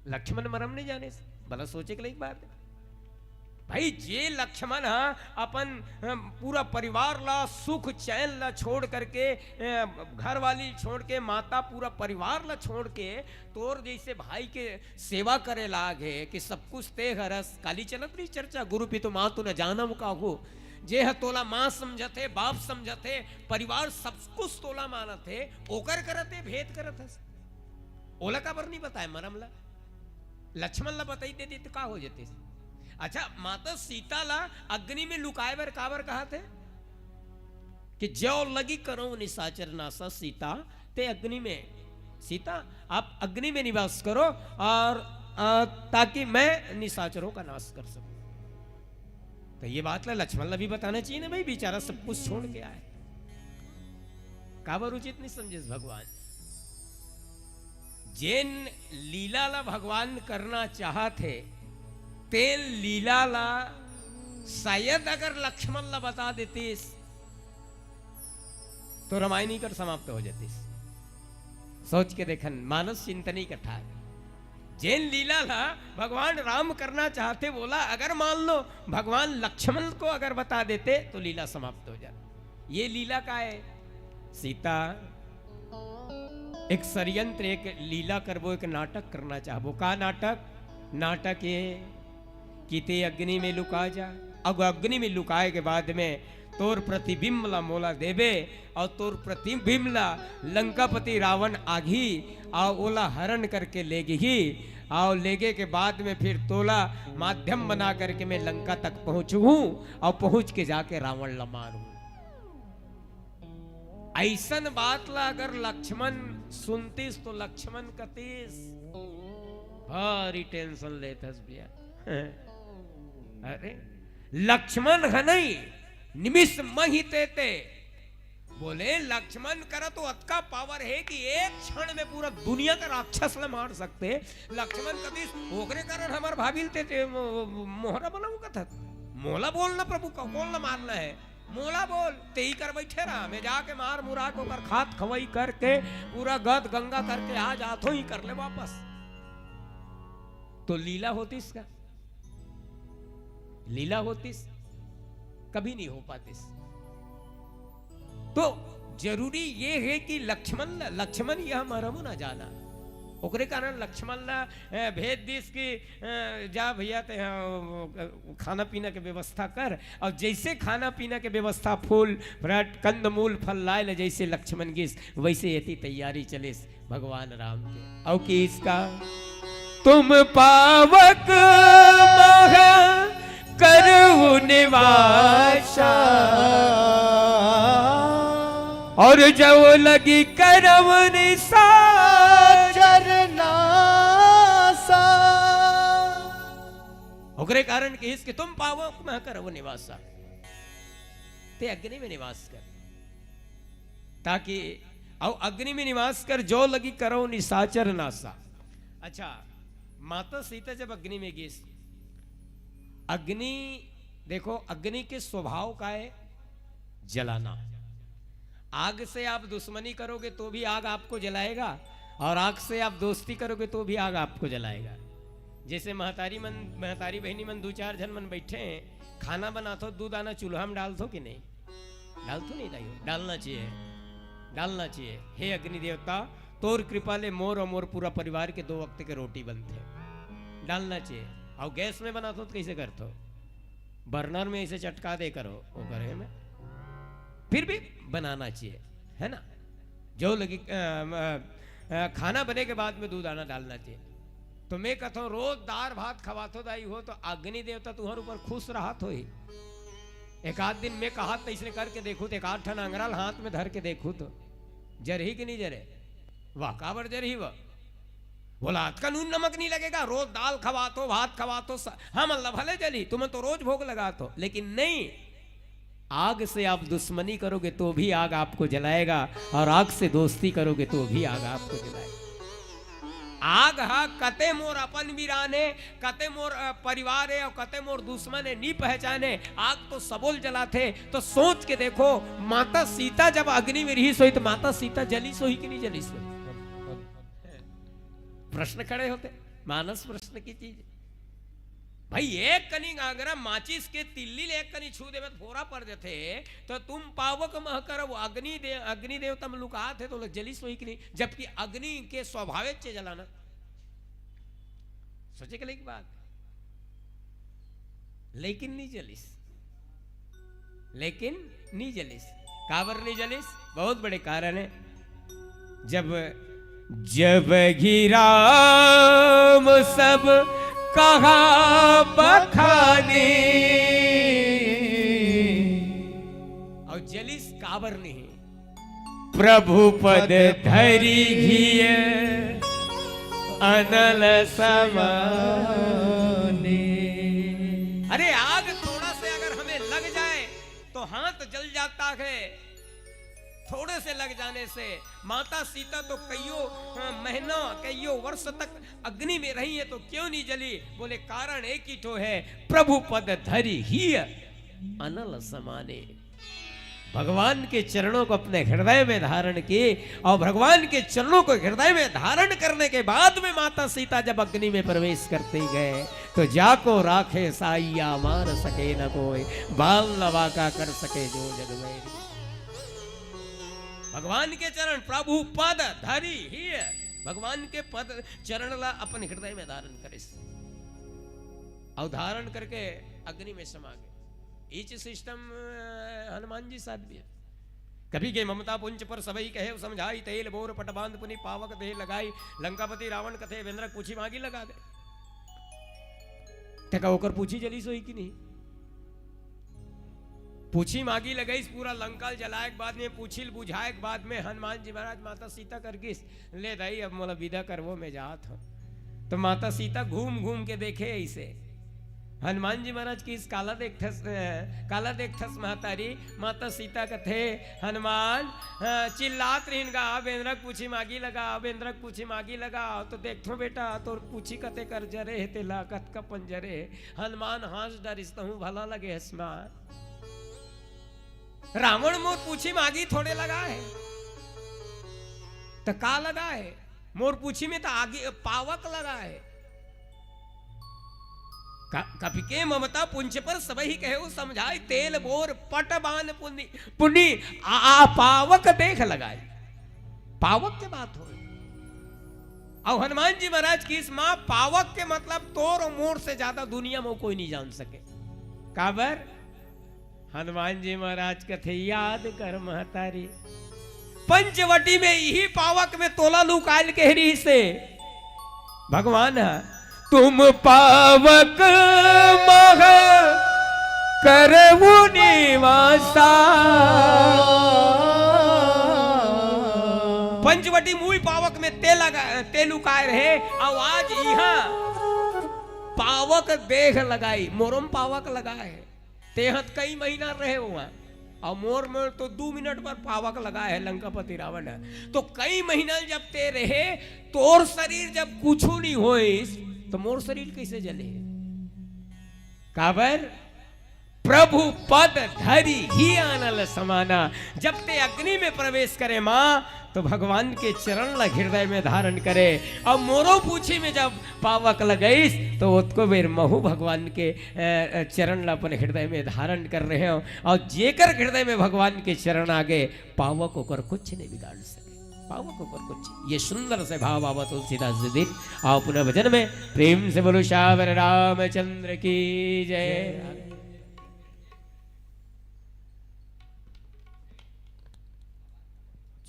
लक्ष्मण मरम नहीं जाने से भला सोचे के लायक बात है। भाई, जे लक्ष्मण हा अपन, अ, पूरा परिवार ला, सुख चैन ला छोड़ करके, अ, घर वाली छोड़ के, माता, पूरा परिवार ला छोड़ के तोर जैसे भाई के सेवा करे लागे कि सब कुछ ते हरस। काली चलत रही चर्चा, गुरु पितु मातु न जानव काहू। जे ह तोला माँ समझत हे, बाप समझत हे, परिवार सब कुछ तोला मानत हे, ओकर करत हे भेद करत हस। ओला काबर नहीं बताए मरम ला? लक्ष्मण ला बताई देती तो का हो जतिस? अच्छा, माता सीता ला अग्नि में लुकाए बर काबर कहा थे कि जो लगी करो निशाचर नासा सीता, ते अग्नि में, सीता, आप अग्नि में निवास करो और, अ, ताकि मैं निशाचरों का नाश कर सकूं। तो ये बात ला लक्ष्मण ला भी बताना चाहिए ना भाई, बेचारा सब कुछ छोड़ के आए। काबर उचित नहीं समझे भगवान? जेन लीला ला भगवान करना चाहत हे, तेन लीला ला शायद अगर लक्ष्मण ला बता देतिस, तो रामायण ही कर समाप्त हो जातिस। सोच के देखन, मानस चिंतन ही कथा हे। जेन लीला ला भगवान राम करना चाहथे, वोला अगर मान लो भगवान लक्ष्मण को अगर बता देते, तो लीला समाप्त हो जाती। ये लीला का हे? सीता एक षड्यंत्र, एक लीला करबो, एक नाटक करना चाहबो। का नाटक? नाटक ये कि ते अग्नि में लुका जा, अउ अग्नि में लुकाए के बाद में तोर प्रतिबिंब ला मोला देबे, अउ तोर प्रतिबिंब ला लंकापति रावण आघी, अउ ओला हरण करके लेगही, अउ लेगे के बाद में फिर तोला माध्यम बना करके मैं लंका तक पहुंचहूं, अउ पहुंच के जाके रावण ला मारूं। अइसन बात ला अगर लक्ष्मण सुनतिस, तो लक्ष्मण कतिस, भारी tension लेथस भैया। अरे, लक्ष्मण ह नहीं, निमिष मही तेते। बोले, लक्ष्मण करा तो अतका power हे कि एक क्षण में पूरा दुनिया का राक्षस ला मार सकथे। लक्ष्मण कतिस, ओकरे कारण हमर भाभी ल तेते मो-, मोहरा बनाऊ कथस। मोला बोलना प्रभु का, कोन ला मारना हे? मोला बोल, तेही कर बइठे रहा, मैं जाके मार मुरा के ओकर खात खवई करके पूरा गद गंगा करके आ जाथों ही कर ले वापस। तो लीला होतिस का? लीला होतिस? कभी नहीं हो पातिस। तो जरूरी ये हे कि लक्ष्मण ल-, लक्ष्मण यह मरमु न जाना। ओकरे कारण लक्ष्मण ला, ए, भेज दिस कि, ए, जा भैया ते, हाँ, खाना पीना के व्यवस्था कर। अउ जइसे खाना पीना के व्यवस्था, फूल, फ्रूट, कंदमूल, फल लाए ले जइसे लक्ष्मण गिस, वइसे एती तैयारी चलिस भगवान राम के। अउ किहिस का, तुम पावक महा करहु निवासा। अउ जउ लगि करव निसाचर नासा। ओकरे कारण किहिस कि तुम पावक महा करहु निवासा, ते अग्नि में निवास कर, ताकि अउ अग्नि में निवास कर, जउ लगि करव निसाचर नासा। अच्छा, माता सीता जब अग्नि में गिस, अग्नि, देखो, अग्नि के स्वभाव का हे? जलाना। आग से आप दुश्मनी करोगे तो भी आग आपको जलाएगा, और आग से आप दोस्ती करोगे तो भी आग आपको जलाएगा। जइसे महतारी मन, महतारी बहिनी मन दू चार झन मन बइठे हे, खाना बनाथो, दू दाना चूल्हा में डालथो कि नहीं? डालथो नहीं दाई हो? डालना चाहिए, डालना चाहिए। हे अग्नि देवता, तोर कृपा ले मोर अउ मोर पूरा परिवार के दो वक्त के रोटी बनथे, डालना चाहिए। अउ गैस में बनाथो तो कइसे करथो? बर्नर में अइसे चटका दे करो, वो करे में फिर भी बनाना चाहिए, है ना? जउ लगि, अ, अ, अ, खाना बने के बाद में दू दाना डालना चाहिए। तो मैं कहता हूँ, रोज दार भात खवाथो दाई हो, तो अग्नि देवता तुहर ऊपर खुश रहत होही। एक आध दिन मैं कहत त इसने करके देखू, तो एक आध ठन अंगरा ल हाथ में धर के देखू, तो जरही कि नहीं जरे? वाह, काबर जरही वाह? बोला, अतका नून नमक नहीं लगेगा, रोज दाल खवाथो, भात खवाथो, स-, हमन ला भले जली, तुमन तो रोज भोग लगाथो, लेकिन नहीं, आग से आप दुश्मनी करोगे तो भी आग आपको जलाएगा, और आग से दोस्ती करोगे तो भी आग आपको जलाएगा। आग हा कते मोर अपन बिरान हे, कते मोर, अ, परिवार हे, और कते मोर दुश्मन हे, नी पहचाने। आग तो सबो ल जलाथे। तो सोच के देखो, माता सीता जब अग्नि में रहिस होही, तो माता सीता जलिस होही कि नहीं जलिस होही? प्रश्न खड़े होथे, मानस प्रश्न की चीज। भाई, एक कनी गांगरा माचिस के तिल्ली ले एक कनी छू देवे त फोरा पड़ जथे, तो तुम पावक मह करव, अग्नि दे-, अग्नि देवता में लुकात हे, तो ओला जलिस होही कि नहीं? जबकि अग्नि के स्वभावे चे जलाना। सोचे के लायक बात। लेकिन नहीं जलिस, लेकिन नहीं जलिस। काबर नहीं जलिस? बहुत बड़े कारण हे। जब, जब घी राम सब कहा बखानी। अउ जलिस काबर नहीं? प्रभु पद धरि घी अनल समानी। अरे, आग थोड़ा से अगर हमें लग जाए तो हाथ जल जाता है, थोड़े से लग जाने से माता सीता तो कईयों, अ, महीना, कईयों वर्ष तक अग्नि में रही है, तो क्यों नहीं जली? बोले, कारण एक ही ठो है, प्रभु पद धरी ही अनल समाने। भगवान के चरणों को अपने हृदय में धारण किए, और भगवान के चरणों को हृदय में धारण करने के बाद में माता सीता जब अग्नि में प्रवेश करते गए, तो जाको राखे साइया मार सके न कोई, बाल नवा का कर सके जो जग में। भगवान के चरण, प्रभु पद धरी ही, भगवान के पद चरण ला अपन हृदय में धारण करिस, और धारण करके अग्नि में समा गए। इच सिस्टम हनुमान जी साथ भी है। कपि के ममता पुंज पर सबही कहे समझाई, तेल बोर पट बांध पुनि पावक देह लगाई। लंकापति रावण कथे बेंद्रा पूछी मागी लगा दे। तेका ओकर पूछी जली सोई कि नहीं? पूछी मागी लगाइस, पूरा लंका ल जलाए के बाद में, पूछी ल बुझाए के बाद में हनुमान जी महाराज माता सीता कर गिस, ले दाई, अब मोला विदा करवो, मैं जात हूँ। तो माता सीता घूम घूम के देखे ऐसे। हनुमान जी महाराज किस, काला देखथस, अ, काला देखथस महतारी? माता सीता कथे, हनुमान, अ, चिल्लात रहिन गा, बेंद्रा के पूछी मागी लगा, बेंद्रा के पूछी मागी लगा, तो देखथो बेटा, तोर पूछी कते कर जरे हे, तेला कतका पंजरे हे। हनुमान हाँस डरिस, तहूँ भला लगे हस माँ। रावण मोर पूछी मागी थोड़े लगा है, त का लगा है? मोर पूछी में त आगी पावक लगा है। क-, कपि के ममता पुंज पर सबही कहे समझाई, तेल बोर पट बांध पुनि, पुनि आ, आ पावक देह लगाई। पावक के बात हो। और हनुमान जी महाराज किस माँ, पावक के मतलब तोर और मोर से ज्यादा दुनिया में कोई नहीं जान सके। काबर? हनुमान जी महाराज कथे, याद कर महतारी, पंचवटी में इही पावक में तोला लुकायल कहे रहिसे भगवान ह, तुम पावक मह करहु निवासा। पंचवटी मुई पावक में ते लगा, ते लुकाय रहे, अउ आज इहाँ पावक देह लगाई, मोरो म पावक लगा हे। तेहा त कई महीना रहे हुआ, अउ मोर में तो दू मिनट बर पावक लगा हे लंकापति रावण ह। तो कई महीना जब ते रहे, तोर शरीर जब कुछु नहीं होइस, तो मोर शरीर कैसे जले? काबर? प्रभु पद धरी ही अनल समाना। जब ते अग्नि में प्रवेश करे माँ, तो भगवान के चरण ला हृदय में धारण करे, अउ मोरो पूछी में जब पावक लगाइस, तो ओतको बेर महू भगवान के, अ, अ, चरण ला अपन हृदय में धारण कर रहे हो। अउ जेकर हृदय में भगवान के चरण आगे, पावक ओकर कुछ नहीं बिगाड़ सके, पावक ओकर कुछ। ये सुंदर से भाव बाबा तुलसीदास जी दिन। आओ पुनः भजन में प्रेम से बोलो, श्यावर रामचंद्र की जय।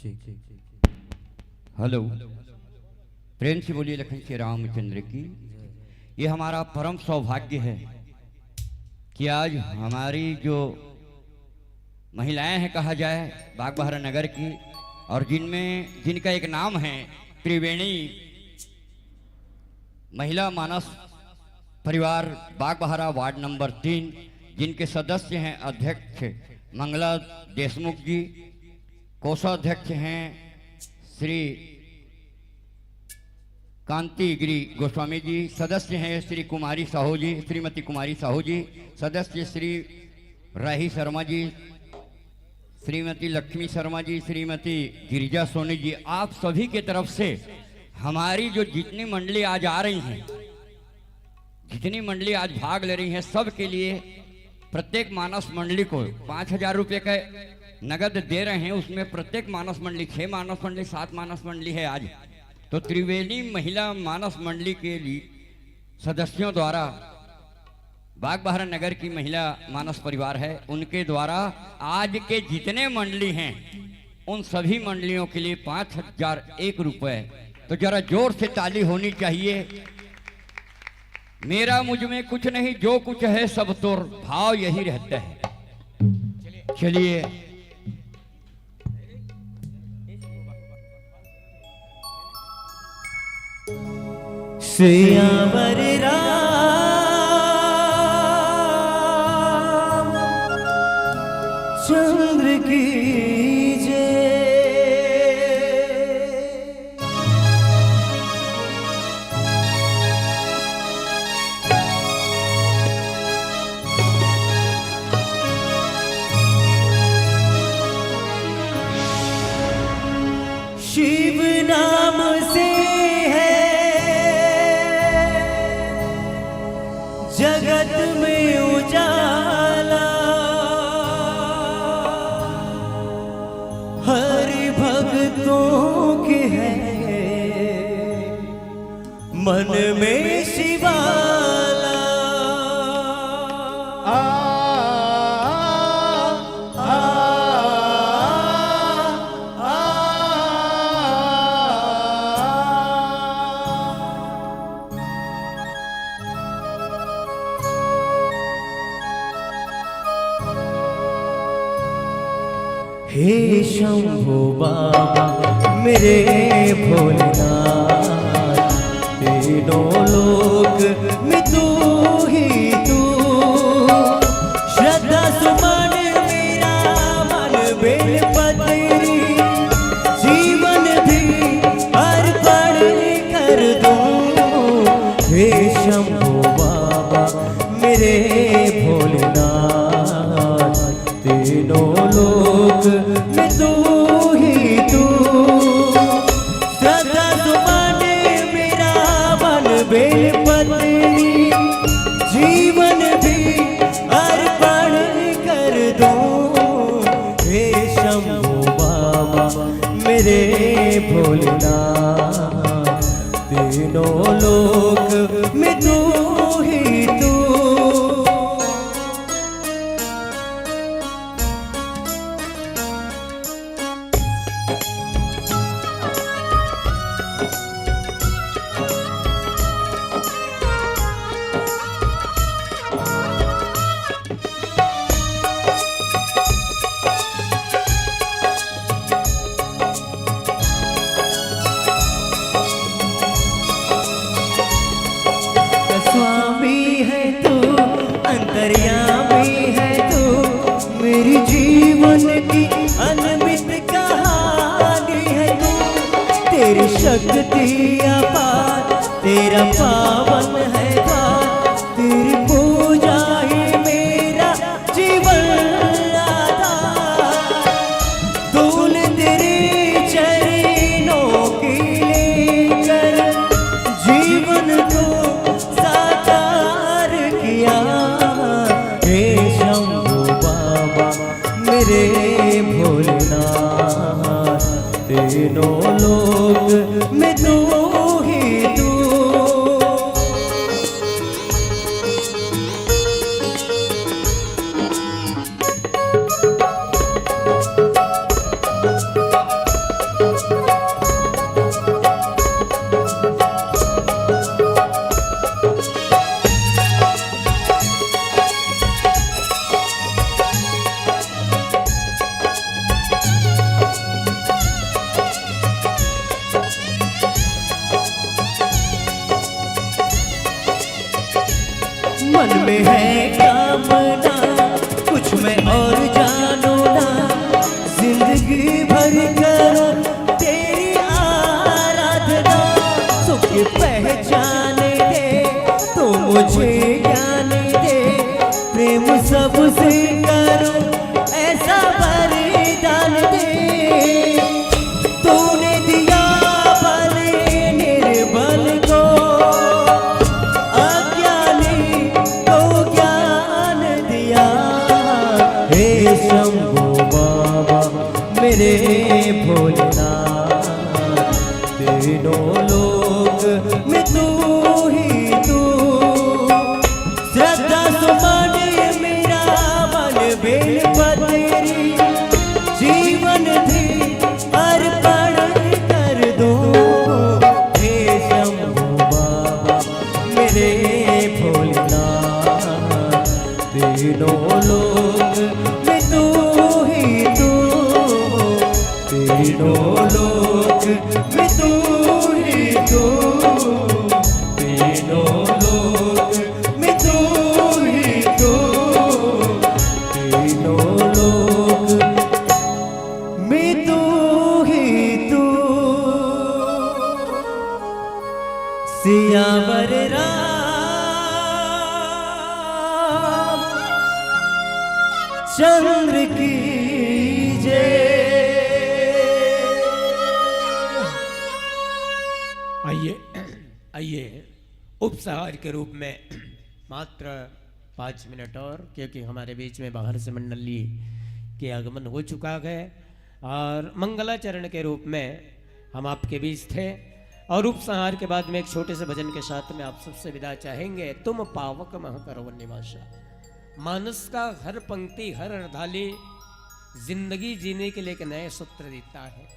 जी, जी, जी। हेलो, प्रेम से बोलिए लखन श्री रामचंद्र की। ये हमारा परम सौभाग्य है कि आज हमारी जो महिलाएं हैं, कहा जाए, बागबाहरा नगर की, और जिनमें, जिनका एक नाम है त्रिवेणी महिला मानस परिवार बागबाहरा वार्ड नंबर तीन, जिनके सदस्य हैं अध्यक्ष मंगला देशमुख जी, कोषाध्यक्ष हैं श्री कांति गिरी गोस्वामी जी, सदस्य हैं श्री कुमारी साहू जी, श्रीमती कुमारी साहू जी, सदस्य श्री राही शर्मा जी, श्रीमती लक्ष्मी शर्मा जी, श्रीमती गिरिजा सोनी जी, आप सभी के तरफ से हमारी जो जितनी मंडली आज आ रही हैं, जितनी मंडली आज भाग ले रही हैं, सबके लिए प्रत्येक मानस मंडली को पाँच हजार रुपये का नगद दे रहे हैं। उसमें प्रत्येक मानस मंडली, छह मानस मंडली, सात मानस मंडली है आज, तो त्रिवेणी महिला मानस मंडली के लिए सदस्यों द्वारा, बागबाहरा नगर की महिला मानस परिवार है, उनके द्वारा आज के जितने मंडली हैं, उन सभी मंडलियों के लिए पाँच हजार एक रुपए। तो जरा जोर से ताली होनी चाहिए। मेरा मुझ में कुछ नहीं, जो कुछ है सब तोर, भाव यही रहता है। चलिए। सियावर राम चंद्र की जय। मन में शिवाला। आ, आ, आ, आ। हे शंभो बाबा, मेरे भोलेनाथ, तीनों लोक में तू ही तू। श्रद्धा सुमन मेरा मन बेल पत्री, जीवन भी अर्पण कर दूं। हे शंभो बाबा, मेरे भोलेनाथ, तीनों लोक में तू ही तू। श्रद्धा सुमन मेरा मन बेल पत्री, जीवन भी अर्पण कर दूं। हे शंभो बाबा, मेरे भोलेनाथ, तीनों लोक में तू ही तू। स्वामी है तू, अंतर्यामी है तू, मेरी जीवन की अनमित कहानी है तू। तेरी शक्ति अपार, तेरा पावन है द्वार, तेरी पूजा ही मेरा जीवन आधार। धूल तेरे चरणों की लेकर जीवन को साकार किया। हे शंभू बाबा, मेरे भोलेनाथ, तीनों लोक में तू ही तू। मन में है कामना, कुछ मैं और जानू ना, जिंदगी भर करूं तेरी आराधना। सुख पहचान दे, तू मुझे ज्ञान दे, प्रेम सबसे करूं, ऐसा वरदान दे। तूने दिया बल निर्बल को, अज्ञानी को ज्ञान दिया। हे शंभो बाबा, मेरे भोलेनाथ, तीनों लोक में तू ही तू। श्रद्धा सुमन मेरा मन बेल पत्री, जीवन भी अर्पण कर दूं। हे शंभो बाबा, मेरे भोलेनाथ, तीनों लोक में तू ही तू। तीनों लोक में तू ही तू। तीनों लोक में तू ही तू। तीनों लोक में तू ही तू। सियावर राम चंद्र की जय। आइए, आइए, उपसंहार के रूप में मात्र पाँच मिनट और, क्योंकि हमारे बीच में बाहर से मंडली के आगमन हो चुका है और मंगलाचरण के रूप में हम आपके बीच थे। और उपसंहार के बाद में एक छोटे से भजन के साथ में आप सबसे विदा चाहेंगे। तुम पावक मह करो निवासा। मानस का हर पंक्ति, हर अर्धाली जिंदगी जीने के लिए एक नया सूत्र देता है।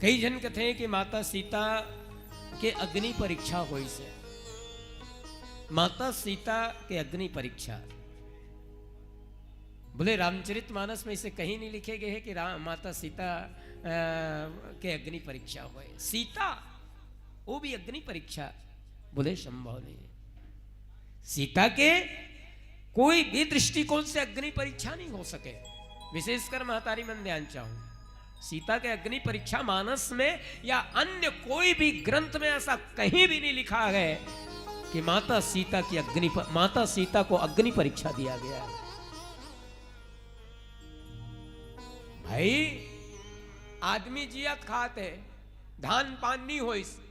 कई जन कहते हैं कि माता सीता के अग्नि परीक्षा होइस हे, माता सीता के अग्नि परीक्षा। बोले, रामचरित मानस में इसे कहीं नहीं लिखे गए हैं कि राम, माता सीता, अ, के अग्नि परीक्षा होए। सीता, वो भी अग्नि परीक्षा? बोले, संभव नहीं है। सीता के कोई भी दृष्टिकोण से अग्नि परीक्षा नहीं हो सके, विशेषकर महतारी मन ध्यान चाहूं। सीता के अग्नि परीक्षा मानस में या अन्य कोई भी ग्रंथ में ऐसा कहीं भी नहीं लिखा है कि माता सीता की अग्नि प-, माता सीता को अग्नि परीक्षा दिया गया है। भाई, आदमी जियत खात हे, धान पान नहीं होइस।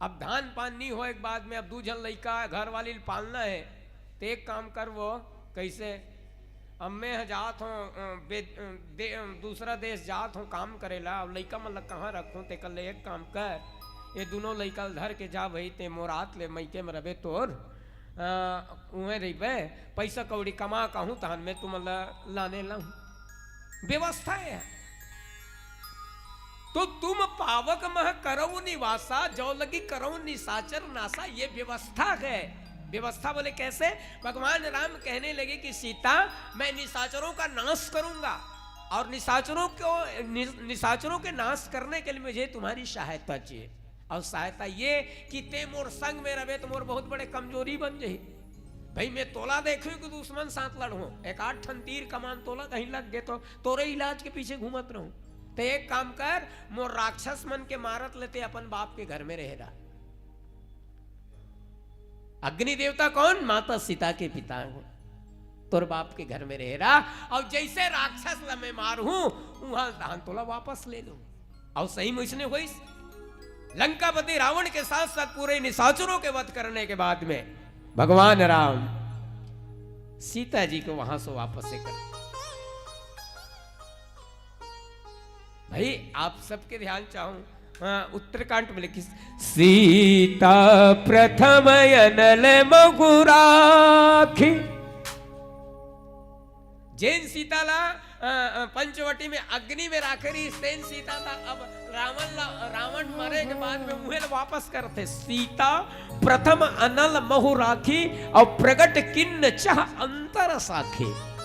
अब धान पान नहीं होए के बाद में अब दू झन लइका घर वाली ल पालना है, तो एक काम कर वो, कैसे? अब मैं ह जात हूँ, अ, बे-, अ, दे-, अ, दूसरा देश जात हूँ काम करे ला, अब लइका मन ला कहाँ रखूँ? तेकर ले एक काम कर, ये दोनों लइका ल धर के जा भाई, ते मोर आत ले मइके में रबे तोर, अ, उहें रहिबे, पैसा कौड़ी कमा कहूँ तहन मैं तुमन ला लाने लाहूँ। व्यवस्था है। तो तुम पावक मह करऊ निवासा, जौ लगी करऊ निशाचर नासा, ये व्यवस्था है। व्यवस्था बोले कैसे? भगवान राम कहने लगे कि सीता, मैं निशाचरों का नाश करूंगा और निशाचरों को, नि-, निशाचरों के नाश करने के लिए मुझे तुम्हारी सहायता चाहिए। और सहायता ये कि ते मोर संग में रहे तो मोर बहुत बड़े कमजोरी बन जाही। भाई, मैं तोला देखूं कि दुश्मन साथ लड़ूं, एक आध ठन तीर कमान तोला कहीं लग गए तो तोरे इलाज के पीछे घूमत रहूं। तो एक काम कर, मोर राक्षस मन के मारत ले ते अपन बाप के घर में रहे रहा। अग्नि देवता कौन? माता सीता के पिता हो। तोर बाप के घर में रहे रहा, और जैसे राक्षस ला मैं मारूं, वहां धान तोला वापस ले लूं। और सही में इसने होइस। लंकापति रावण के साथ साथ पूरे निशाचरों के वध करने के बाद में भगवान राम सीता जी को वहां से वापस से कर। भाई, आप सबके ध्यान चाहूं, हाँ, उत्तरकांड में लिखी, सीता प्रथम अनल मगुराखी। जेन सीता ला, अ, अ, पंचवटी में अग्नि में राखे रहिस, तेन सीता ला अब रावण ला, रावण मरे के बाद में उहे ला वापस करथे। सीता प्रथम अनल महु राखी, और प्रगट किन्न चह अंतर साखी।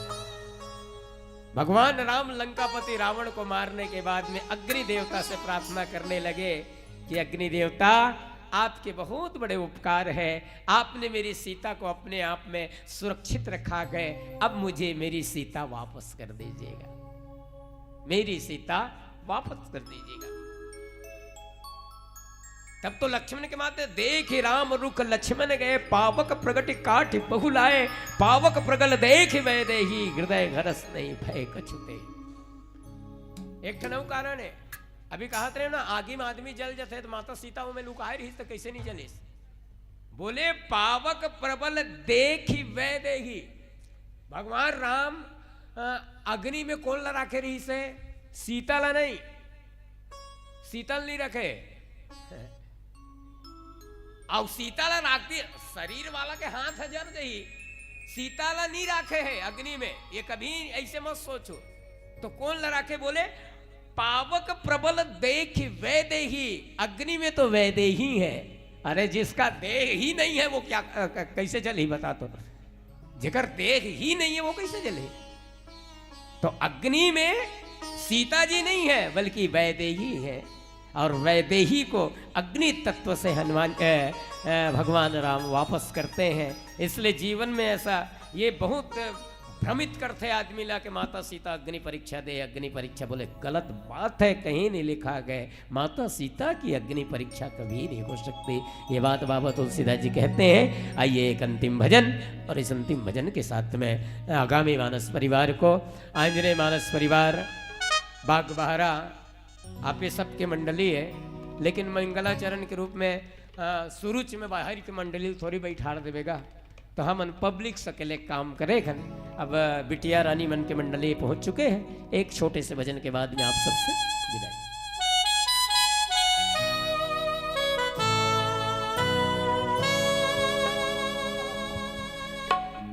भगवान राम लंकापति रावण को मारने के बाद में अग्नि देवता से प्रार्थना करने लगे कि अग्नि देवता, आपके बहुत बड़े उपकार है, आपने मेरी सीता को अपने आप में सुरक्षित रखा है, अब मुझे मेरी सीता वापस कर दीजिएगा, मेरी सीता वापस कर दीजिएगा। तब तो लक्ष्मण के माते, देख राम रुख लक्ष्मण गए, पावक प्रगट काठ बहु लाए, पावक प्रगल देख वैदेही, हृदय घरस नहीं भय कछु ते। एक ठन अउ कारण है, अभी कहत रहे ना, आगी में आदमी जल जथे तो माता सीता ओमे लुकाए रहिस तो कैसे नहीं जलिस? बोले, पावक प्रबल देखि वैदेही। भगवान राम, अ, अग्नि में कोन ला राखे रहिस हे? सीता ला नहीं, सीता ला नहीं रखे। अउ सीता ला राखती, शरीर वाला के हाथ ह जर जही, सीता ला नहीं राखे है अग्नि में, ये कभी ऐसे मत सोचो। तो कोन ला राखे? बोले, पावक प्रबल देखि वैदेही, अग्नि में तो वैदेही है। अरे, जिसका देह ही नहीं है, वो क्या, क-, क-, कैसे जलही, बता तो? जेकर देह ही नहीं है, वो कैसे जलही? तो अग्नि में सीता जी नहीं है, बल्कि वैदेही है। और वैदेही को अग्नि तत्व से हनुमान, अ, अ, भगवान राम वापस करते हैं। इसलिए जीवन में ऐसा, ये बहुत भ्रमित करथे आदमी ला के माता सीता अग्नि परीक्षा दे, अग्नि परीक्षा। बोले, गलत बात है, कहीं नहीं लिखा गए। माता सीता की अग्नि परीक्षा कभी नहीं हो सकती। ये बात बाबा तुलसीदास जी कहते हैं। आइए, एक अंतिम भजन, और इस अंतिम भजन के साथ में आगामी मानस परिवार को, आंजनेय मानस परिवार, बागबहरा, आप ये सबके मंडली है, लेकिन मंगलाचरण के रूप में, अ, सुरुच में बाहर के मंडली थोड़ी बैठार देवेगा। तो हमन पब्लिक सकेले काम करे खन। अब बिटिया रानी मन के मंडली पहुंच चुके हैं। एक छोटे से भजन के बाद में आप सबसे विदाई।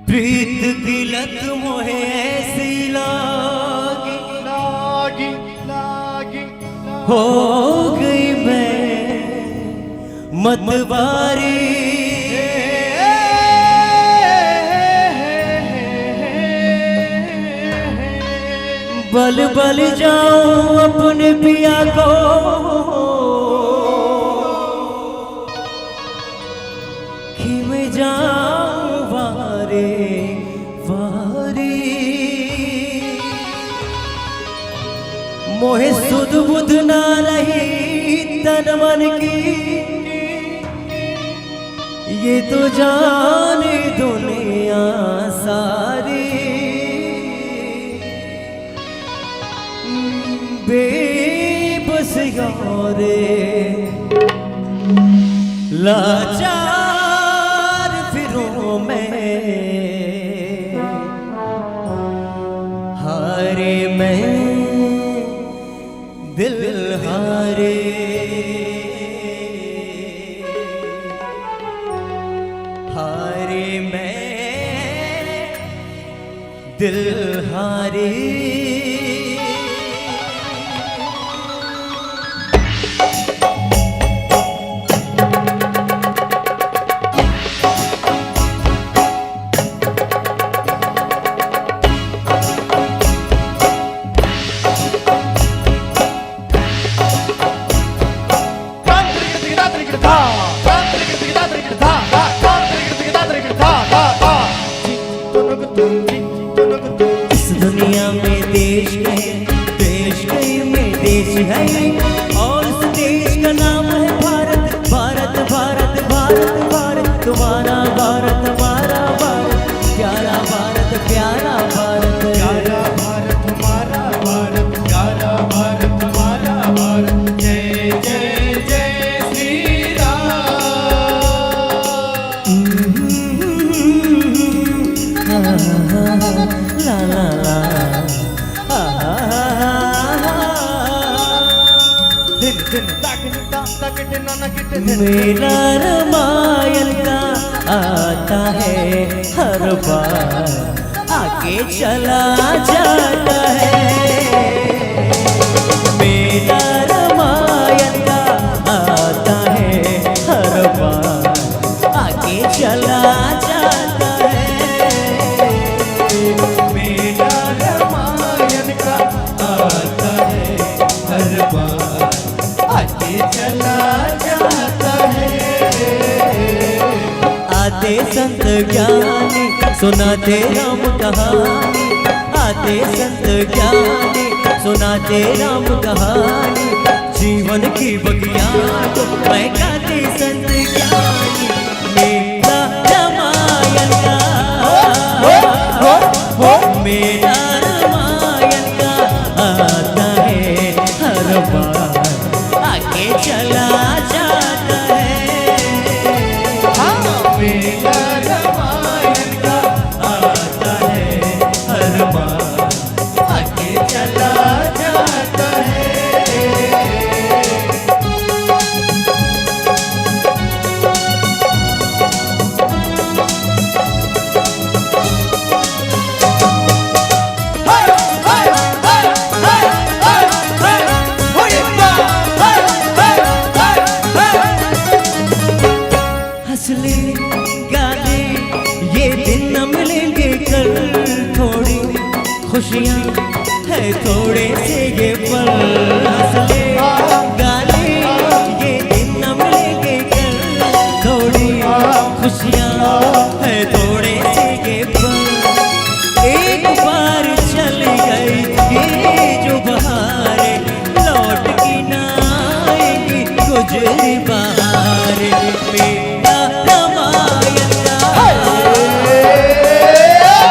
प्रीत की लत मोहे ऐसी लागी, लागी, लागी, हो गई मैं मतवारी। बल बल जाऊं अपने पिया को, कि मैं जाऊं वारे वारी। मोहे सुध बुध ना रही तन मन की, ये तो जाने दुनिया सारी। बेबस और लाचार फिरूं मैं, हारे मैं दिल हारे, हारे मैं दिल हारे। इस दुनिया में देश गए, देश गए में देश है, और उस देश का नाम है भारत। भारत, भारत, भारत, भारत, तुम्हारा भारत, हमारा भारत, प्यारा भारत, प्यारा भारत। प्यारा भारत, हमारा भारत, प्यारा भारत, हमारा भारत। जय जय जय श्री राम। ला ला ला। मेला रामायण का आता है हर बार, आके चला जाता है। मेला रामायण का आता है हर बार, आके चला जाता है। मेला रामायण का आता है हर बार, आके चला जाता है। आते संत ज्ञानी, सुनाते राम कहानी। आते संत ज्ञानी, सुनाते राम कहानी। जीवन की बगिया को महकाते संत ज्ञानी। मेला रामायण का, मेला रामायण का आता है हर बार, आके चला जाता है। हाँ, मेला रामायण का आता है हर बार, आके चला जाता है। हंस ले, गा ले, ये दिन न मिलेंगे कल, थोड़ी खुशियाँ है थोड़े से ये पल। हंस ले, गा ले, ये दिन न मिलेंगे कल, थोड़ी खुशियाँ है थोड़े से ये पल। एक बार चली गई ये जो बहारें, लौट के ना आएंगी गुजरी बहारें। मेला रामायण का,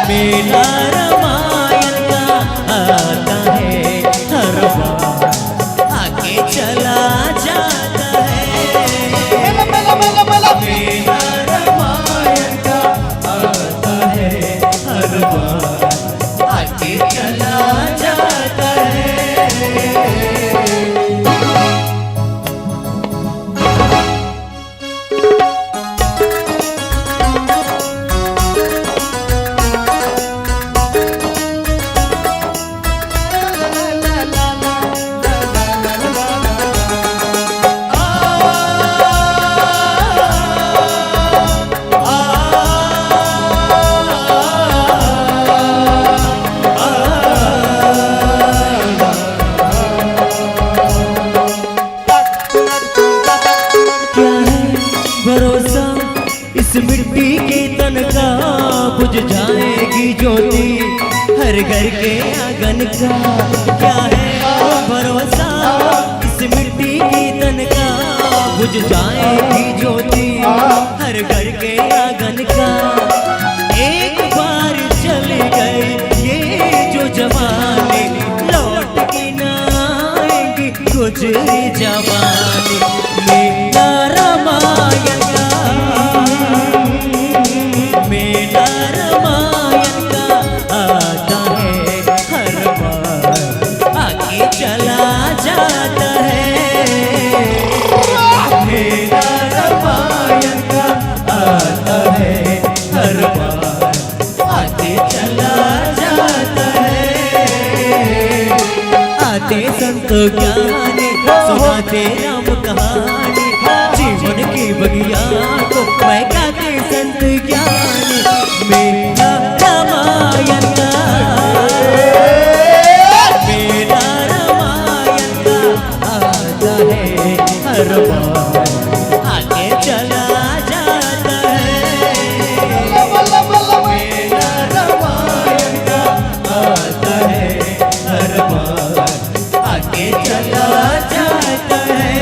मेला रामायण का आता है हर बार, आके चला जाता है। मेला, मेला, मेला, मेला। मेला रामायण का आता है हर बार, आके चला जाता है। ज्योति हर घर के आंगन का, क्या है भरोसा इस मिट्टी की तन का। बुझ जाएगी ज्योति हर घर के आंगन का। एक बार चले गए ये जो जमाने, लौट के ना आएंगे। गुजरी जवानी मेला रामायण का, मेला रामायण का आता है हर बार, आके चला जाता है। मेला रामायण का आता है हर बार, आके चला जाता है। आते संत ज्ञानी सुनाते राम कहानी, जीवन की बगिया को महकाते संत ज्ञानी। मेला रामायण का, मेला रामायण का आता है हर बार, आके चला जाता है। मेला रामायण का आता है हर बार, आके चला जाता है।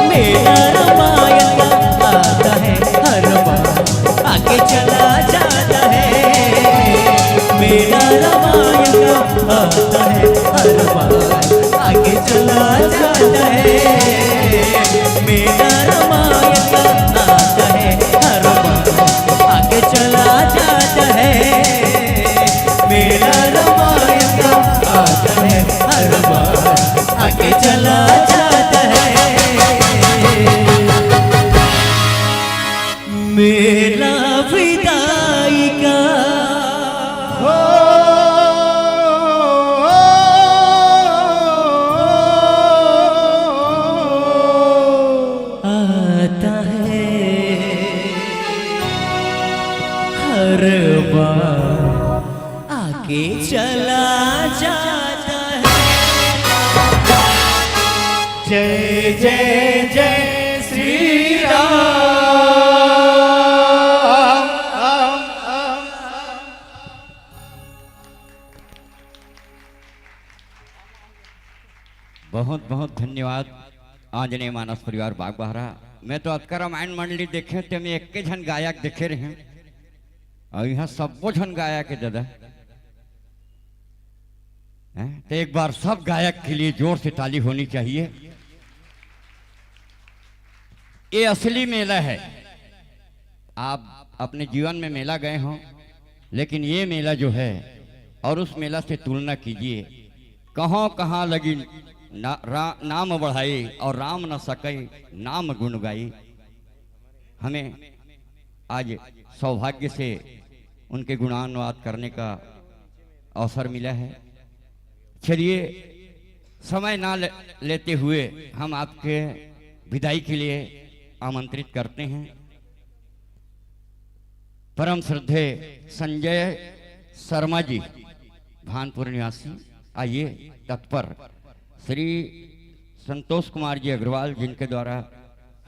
मेला रामायण का आता है हर बार, आके चला जाता है। मेला रामायण का आता है हर बार, आके चला जाता है। मेला रामायण का आता है हर बार, आके चला जाता है। मेला रामायण का आता है हर बार, आके चला जाता है। मेला विदाई का हो आता है हर बार, आके चला जाता है। जय जय जय श्री राम। बहुत बहुत धन्यवाद आंजनेय मानस परिवार बागबाहरा। मैं तो अतका रामायण मंडली देखे, ते में एक झन गायक देखे रहे, अउ इहाँ सब्बो झन गायक हे दादा। हैं? तो एक बार सब गायक के लिए जोर से ताली होनी चाहिए। ये असली मेला है। आप अपने जीवन में मेला गए हों, लेकिन ये मेला जो है और उस मेला से तुलना कीजिए। कहाँ कहाँ लगी ना, रा, नाम बढ़ाई और राम न सके नाम गुण गाई। हमें आज सौभाग्य से उनके गुणानुवाद करने का अवसर मिला है। चलिए, समय ना ले, लेते हुए हम आपके विदाई के लिए आमंत्रित करते हैं परम श्रद्धेय संजय शर्मा जी, भानपुर निवासी। आइए, तत्पर श्री संतोष कुमार जी अग्रवाल, जिनके द्वारा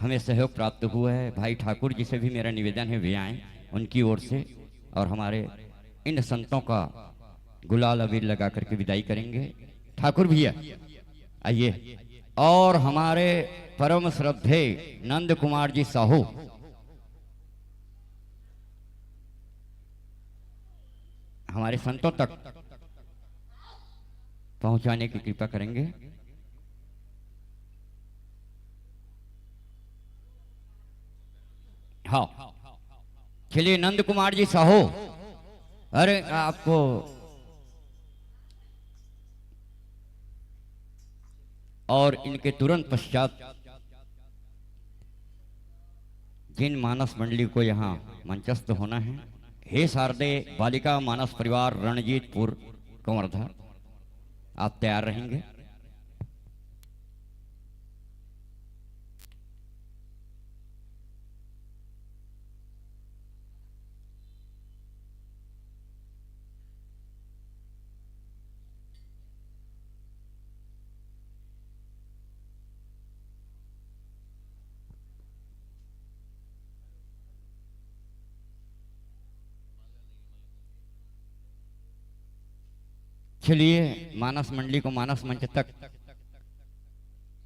हमें सहयोग प्राप्त हुआ है। भाई ठाकुर जी से भी मेरा निवेदन है, वे आएं उनकी ओर से, और हमारे इन संतों का गुलाल अबीर लगा करके विदाई करेंगे। ठाकुर भैया, आइए। और हमारे परम श्रद्धेय नंद कुमार जी साहू हमारे संतों तक पहुंचाने की कृपा करेंगे। हाँ, चलिए, नंद कुमार जी साहू, अरे, आपको और इनके तुरंत पश्चात किन मानस मंडली को यहाँ मंचस्थ होना है। हे शारदे बालिका मानस परिवार रणजीतपुर कंवर्धा, आप तैयार रहेंगे? चलिए, मानस मंडली को मानस मंच तक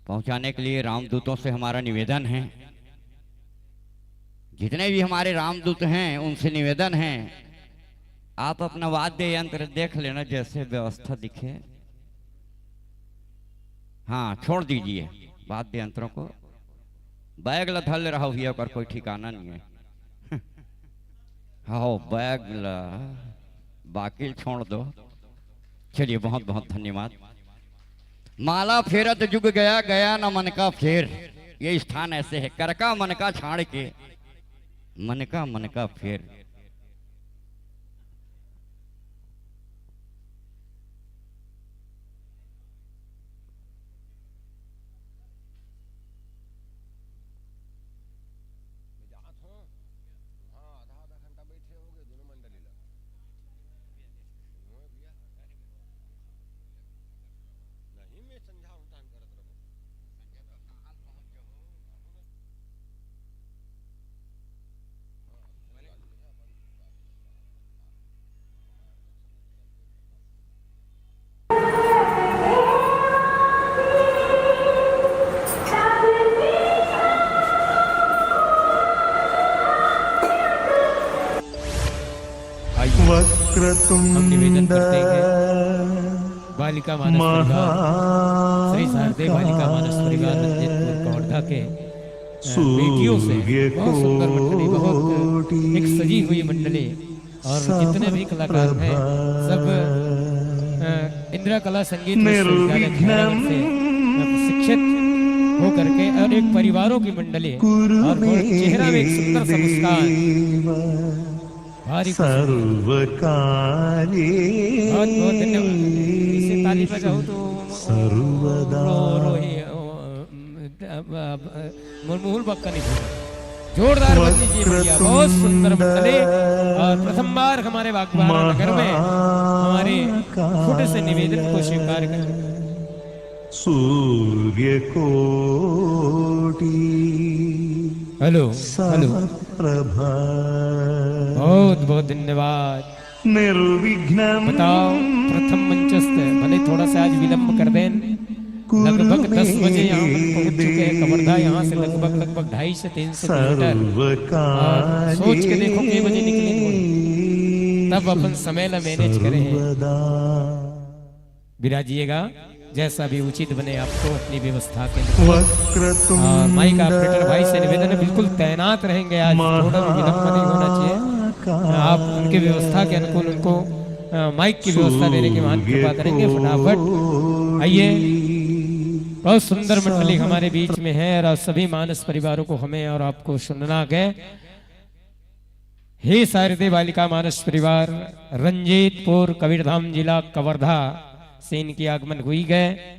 पहुंचाने के लिए रामदूतों से हमारा निवेदन है, जितने भी हमारे रामदूत हैं, उनसे निवेदन है, आप अपना वाद्य यंत्र देख लेना, जैसे व्यवस्था दिखे। हाँ, छोड़ दीजिए वाद्य यंत्रों को। बैग ला धर ले रहा हुई, ओकर कोई ठिकाना नहीं है। हाँ, बैग ला बाकी छोड़ दो। चलिए, बहुत बहुत धन्यवाद। माला फेरत जुग गया, गया न मन का फेर। ये स्थान ऐसे है, कर का मन का छाड़ के, मन का मन का फेर। मैं जात हूँ, वहाँ आधा आधा घंटा बैठे हो गए दोनों मंडली लग। नहीं भैया, नहीं, मैं समझाऊँ, तहन करत रहूँ। आइए, हम निवेदन करते हैं, बालिका मानस परिवार, श्री शारदे बालिका मानस परिवार रंजीतपुर कवर्धा के, अ, बेटियों से बहुत सुंदर मंडली, बहुत एक सजी हुई मंडली, और जितने भी कलाकार हैं, सब, अ, इंदिरा कला संगीत विश्वविद्यालय खैरागढ़ से, अ, शिक्षित होकर के, और एक परिवारों की मंडली, और बहुत चेहरा में एक सुंदर सा मुस्कान। भारी खुशी। बहुत, बहुत धन्यवाद। इसे ताली बजाओ तो सर्वदा। रो, रो ही, ओ, अब, अब, मुरमुहुल बक्का नहीं भूला। जोरदार बजनी चाहिए भैया, बहुत सुंदर मंडली। और प्रथम बार हमारे बागबाहरा नगर में हमारे छोटे से निवेदन को स्वीकार कर। सूर्य कोटि। Hello, hello. प्रभा। बहुत बहुत धन्यवाद। निर्विघ्नं। बताओ, प्रथम मंचस्थ, भले थोड़ा सा आज विलंब कर दें, लगभग दस बजे यहाँ पर पहुँच चुके हैं कवर्धा। यहाँ से लगभग, लगभग ढाई से तीन सौ किलोमीटर। और सोच के देखो, के बजे निकले होंगे, तब अपन समय ला मैनेज करें। विराजिएगा, जैसा भी उचित बने आपको अपनी व्यवस्था के अनुसार। और माइक ऑपरेटर भाई से निवेदन है, बिल्कुल तैनात रहेंगे आज, थोड़ा भी विलंब नहीं होना चाहिए। आप उनकी व्यवस्था के अनुकूल उनको, अ, माइक की व्यवस्था देने की महान कृपा करेंगे। फटाफट आइए, बहुत सुंदर मंडली हमारे बीच में है और सभी मानस परिवारों को हमें और आपको सुनना है। हे शारदे बालिका मानस परिवार, रंजीतपुर, कबीरधाम जिला, कवर्धा से इनकी आगमन हुई गए।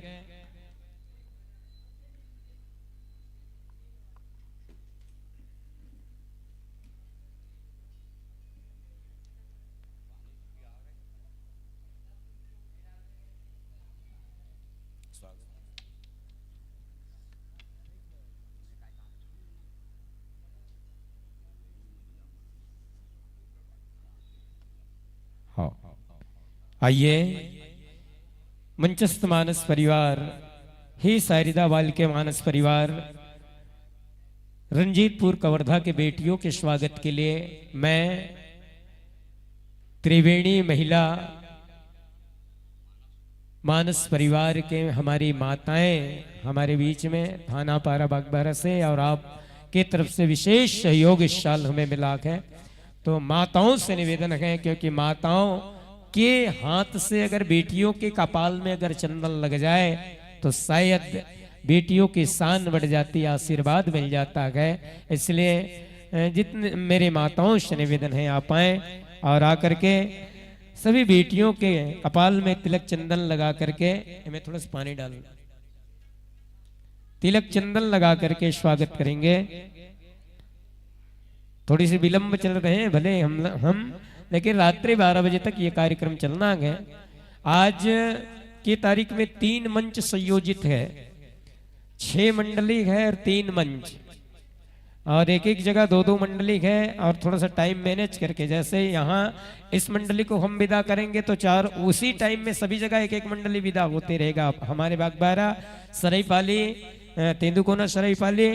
हाँ। आइए, मंचस्थ मानस परिवार, हे शारदा बालिका मानस परिवार, रंजीतपुर कवर्धा के बेटियों के स्वागत के लिए मैं त्रिवेणी महिला मानस परिवार के हमारी माताएं हमारे बीच में थाना पारा बागबारा से, और आपके तरफ से विशेष सहयोग इस साल हमें मिला है। तो माताओं से निवेदन है, क्योंकि माताओं के हाथ से अगर बेटियों के कपाल में अगर चंदन लग जाए तो शायद बेटियों की शान बढ़ जाती है, आशीर्वाद मिल जाता है। इसलिए जितने मेरे माताओं से निवेदन है, आप आए और आकर के सभी बेटियों के कपाल में तिलक चंदन लगा करके, मैं थोड़ा सा पानी डाल, तिलक चंदन लगा करके स्वागत करेंगे। थोड़ी सी विलंब चल रहे हैं भले हम हम, लेकिन रात्रि बारह बजे तक ये कार्यक्रम चलना है। आज की तारीख में तीन मंच संयोजित है, छह मंडली है और तीन मंच, और एक एक जगह दो दो मंडली है। और थोड़ा सा टाइम मैनेज करके, जैसे यहाँ इस मंडली को हम विदा करेंगे तो चार, उसी टाइम में सभी जगह एक एक मंडली विदा होते रहेगा। हमारे बागबारा, सरायपाली, तेंदुकोना सरायपाली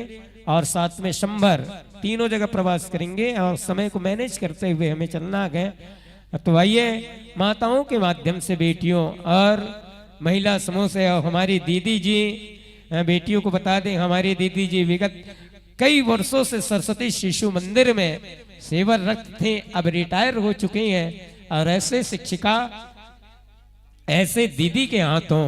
और साथ में शंभर, तीनों जगह प्रवास करेंगे और समय को मैनेज करते हुए हमें चलना है। तो आइए, माताओं के माध्यम से बेटियों और महिला समूह से और हमारी दीदी जी, बेटियों को बता दें, हमारी दीदी जी विगत कई वर्षों से सरस्वती शिशु मंदिर में सेवारत थी, अब रिटायर हो चुकी हैं। और ऐसे शिक्षिका, ऐसे दीदी के हाथों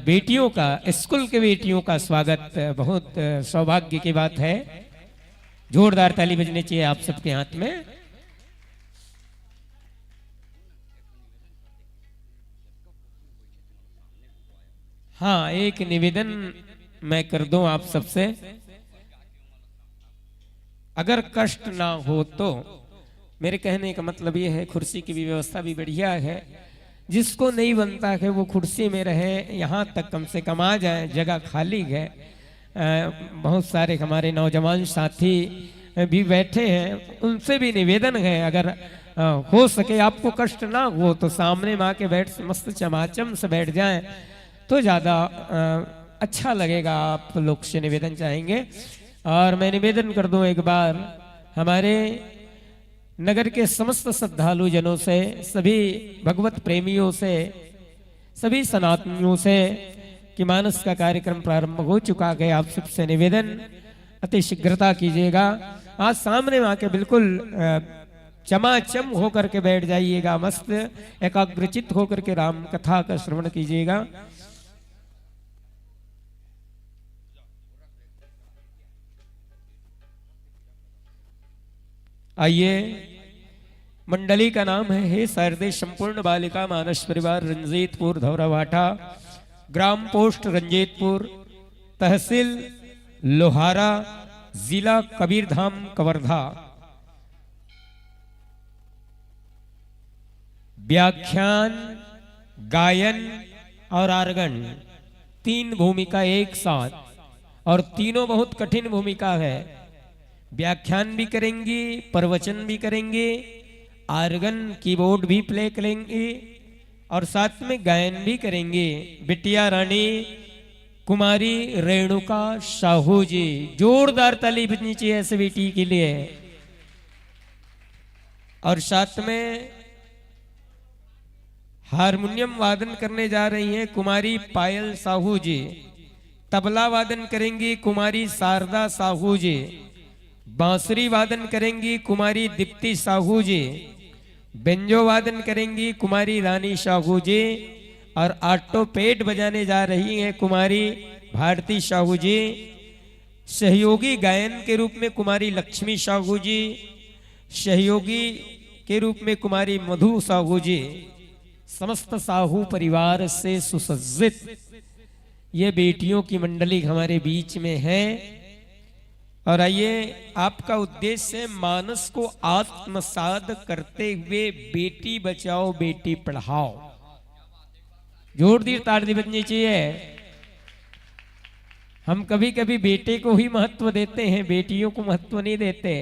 बेटियों का, स्कूल के बेटियों का स्वागत बहुत सौभाग्य की बात है। जोरदार ताली बजनी चाहिए आप सबके हाथ में। हाँ, एक निवेदन मैं कर दूं आप सबसे, अगर कष्ट ना हो तो। मेरे कहने का मतलब ये है, कुर्सी की भी व्यवस्था भी बढ़िया है, जिसको नहीं बनता है वो कुर्सी में रहे, यहाँ तक कम से कम आ जाए, जगह खाली है। बहुत सारे हमारे नौजवान साथी भी बैठे हैं, उनसे भी निवेदन है, अगर हो सके, आपको कष्ट ना हो तो सामने में आके बैठ, मस्त चमाचम से बैठ जाएं तो ज़्यादा अच्छा लगेगा। आप लोग से निवेदन चाहेंगे। और मैं निवेदन कर दूं एक बार हमारे नगर के समस्त श्रद्धालु जनों से, सभी भगवत प्रेमियों से, सभी सनातनियों से कि मानस का कार्यक्रम प्रारंभ हो चुका है। आप सबसे निवेदन, अति शीघ्रता कीजिएगा। आज सामने आके बिल्कुल चमाचम होकर के बैठ जाइएगा, मस्त एकाग्रचित होकर के राम कथा का श्रवण कीजिएगा। आइए, मंडली का नाम है हे शारदे संपूर्ण बालिका मानस परिवार रंजीतपुर धौरावाटा, ग्राम पोस्ट रंजीतपुर, तहसील लोहारा, जिला कबीरधाम कवर्धा। व्याख्यान, गायन और आर्गन, तीन भूमिका एक साथ, और तीनों बहुत कठिन भूमिका है। व्याख्यान भी करेंगी, प्रवचन भी करेंगे, आर्गन कीबोर्ड भी प्ले करेंगे और साथ में गायन भी करेंगे। बिटिया रानी कुमारी रेणुका साहू जी, जोरदार ताली बजनी चाहिए ऐसे बेटी के लिए। और साथ में हारमोनियम वादन करने जा रही हैं कुमारी पायल साहू जी, तबला वादन करेंगी कुमारी शारदा साहू जी, बांसुरी वादन करेंगी कुमारी दीप्ति साहू जी, बेंजो वादन करेंगी कुमारी रानी साहू जी, और ऑटोपेड बजाने जा रही हैं कुमारी भारती साहू जी, सहयोगी गायन के रूप में कुमारी लक्ष्मी साहू जी, सहयोगी के रूप में कुमारी मधु साहू जी। समस्त साहू परिवार से सुसज्जित ये बेटियों की मंडली हमारे बीच में है। और आइए, आपका उद्देश्य है मानस को आत्मसात करते हुए बेटी बचाओ, बेटी पढ़ाओ। जोरदार ताली बजनी चाहिए। हम कभी कभी बेटे को ही महत्व देते हैं, बेटियों को महत्व नहीं देते,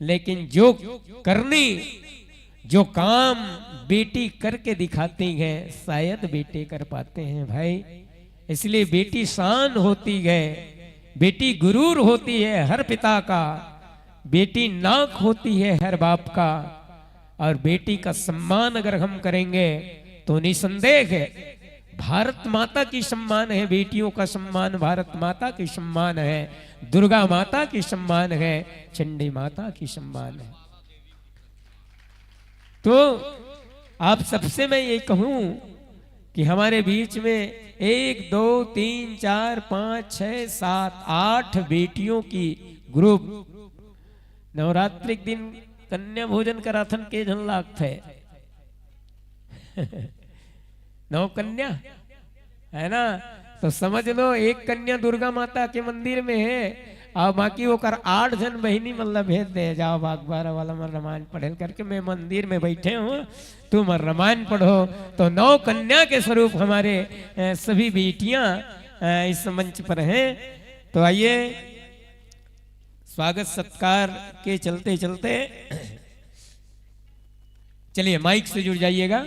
लेकिन जो करनी, जो काम बेटी करके दिखाती है, शायद बेटे कर पाते हैं भाई। इसलिए बेटी शान होती है, बेटी गुरूर होती है हर पिता का, बेटी नाक होती है हर बाप का। और बेटी का सम्मान अगर हम करेंगे तो निसंदेह है, भारत माता की सम्मान है, बेटियों का सम्मान भारत माता की सम्मान है, दुर्गा माता की सम्मान है, चंडी माता की सम्मान है। तो आप सबसे मैं ये कहूं कि हमारे बीच में एक, दो, तीन, चार, पांच, छह, सात, आठ बेटियों की ग्रुप नवरात्रि के दिन कन्या भोजन कराथन के झन लागथे। नौ कन्या, है ना? तो समझ लो, एक कन्या दुर्गा माता के मंदिर में है, अउ बाकी ओकर आठ झन बहिनी मन ला भेज दे, "जाओ बागबारा वाला मन रामायण पढ़े ल करके, मैं मंदिर में बैठे हूँ, तुम रामायण पढ़ो।" तो नौ कन्या के स्वरूप हमारे, अ, सभी बेटियां, अ, इस मंच पर हैं। तो आइए, स्वागत सत्कार के चलते चलते, चलिए, माइक से जुड़ जाइएगा।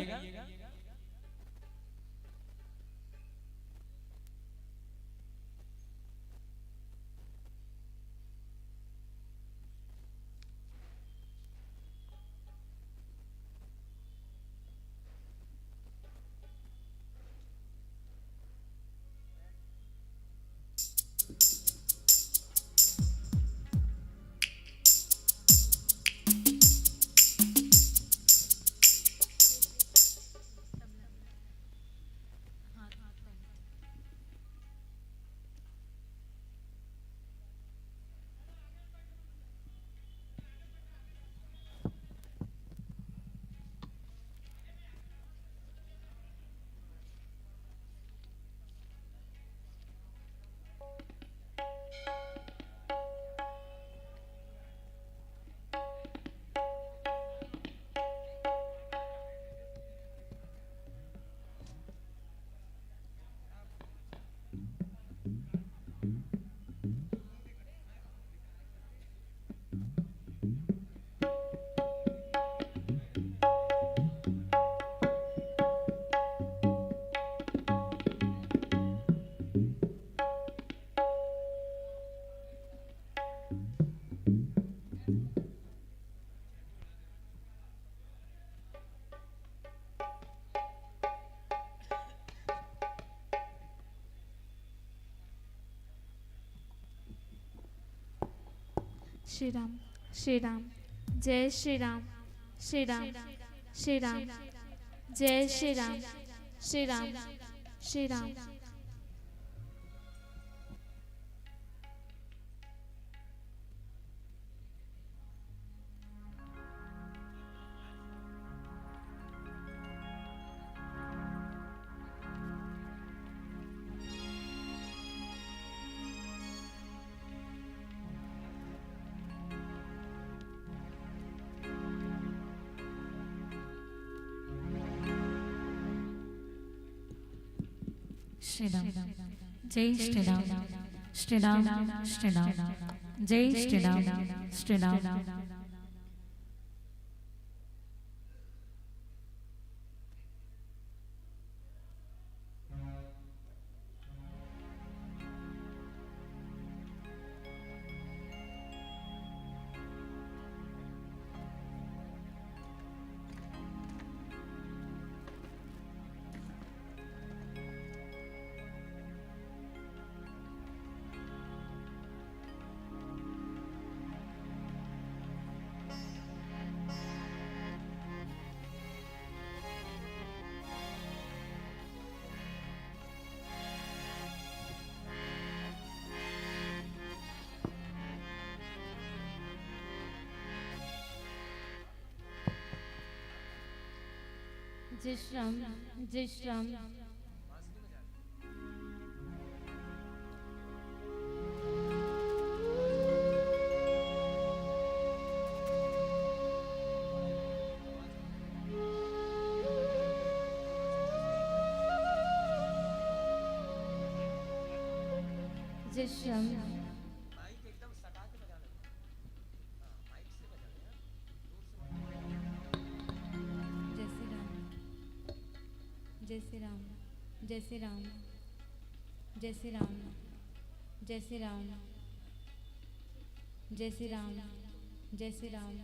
श्री राम, श्री राम, जय श्री राम, श्री राम, श्री राम, जय श्री राम, श्री राम, श्री राम। श्री राम। जय श्री राम। श्री राम, श्री राम। जय श्री राम, श्री राम। जय श्री राम, जय श्री राम। जय श्री राम। जय श्री राम। जय श्री राम। जय श्री राम। जय श्री राम। जय श्री राम। जय श्री राम। जय श्री राम।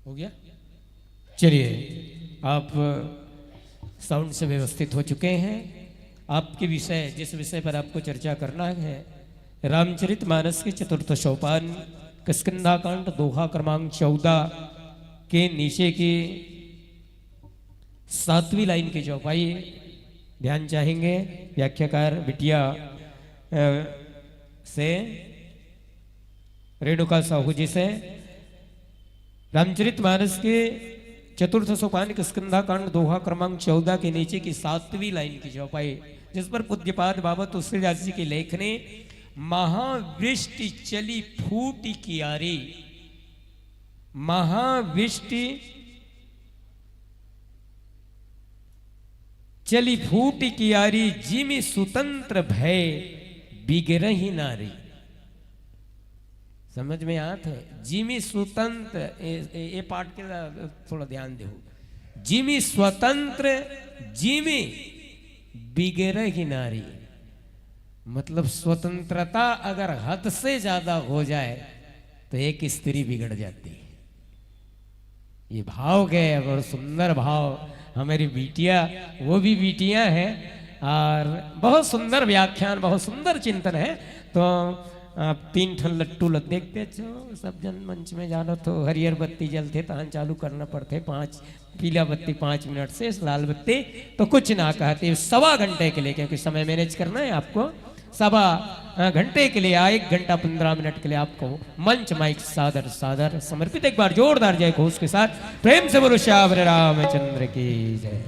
हो गया? चलिए, आप साउंड से व्यवस्थित हो चुके हैं। आपके विषय, जिस विषय पर आपको चर्चा करना है, रामचरित मानस के चतुर्थ सोपान, किष्किंधा कांड, दोहा क्रमांक चौदह के नीचे की सातवीं लाइन की चौपाई ध्यान चाहेंगे व्याख्याकार बिटिया, अ, से, रेणुका साहू जी से। रामचरित मानस के चतुर्थ सोपान, किष्किंधा कांड, दोहा क्रमांक चौदह के नीचे की सातवीं लाइन की चौपाई, जिस पर पूज्यपाद बाबा तुलसीदास जी के लेखनी महावृष्टि चली फूटि कियारी, महावृष्टि चली फूटि कियारी, जिमि सुतंत्र भए बिगरहि नारी। समझ में आत हे? जिमि सुतंत्र, ए, ए, ए पाठ के ला थोड़ा ध्यान देहू। जिमि स्वतंत्र, जिमि बिगरहि नारी। मतलब, स्वतंत्रता अगर हद से ज्यादा हो जाए, तो एक स्त्री बिगड़ जाती है। ये भाव गए, बहुत सुंदर भाव। हमारी बिटिया, वो भी बिटिया हैं, और बहुत सुंदर व्याख्यान, बहुत सुंदर चिंतन है। तो आप तीन ठन लट्टू लग देखते, अच्छा, सब जन मंच में जानो तो हरियर बत्ती जलथे, तहन चालू करना पड़थे, पाँच, पीला बत्ती पाँच मिनट से, लाल बत्ती तो कुछ ना कहते, सवा घंटे के लिए, क्योंकि समय मैनेज करना है आपको। सवा, अ, घंटे के लिए, आ, एक घंटा पन्द्रह मिनट के लिए आपको मंच माइक सादर सादर समर्पित। एक बार जोरदार जय घोष के साथ प्रेम से बोलो, श्यावर रामचंद्र की जय।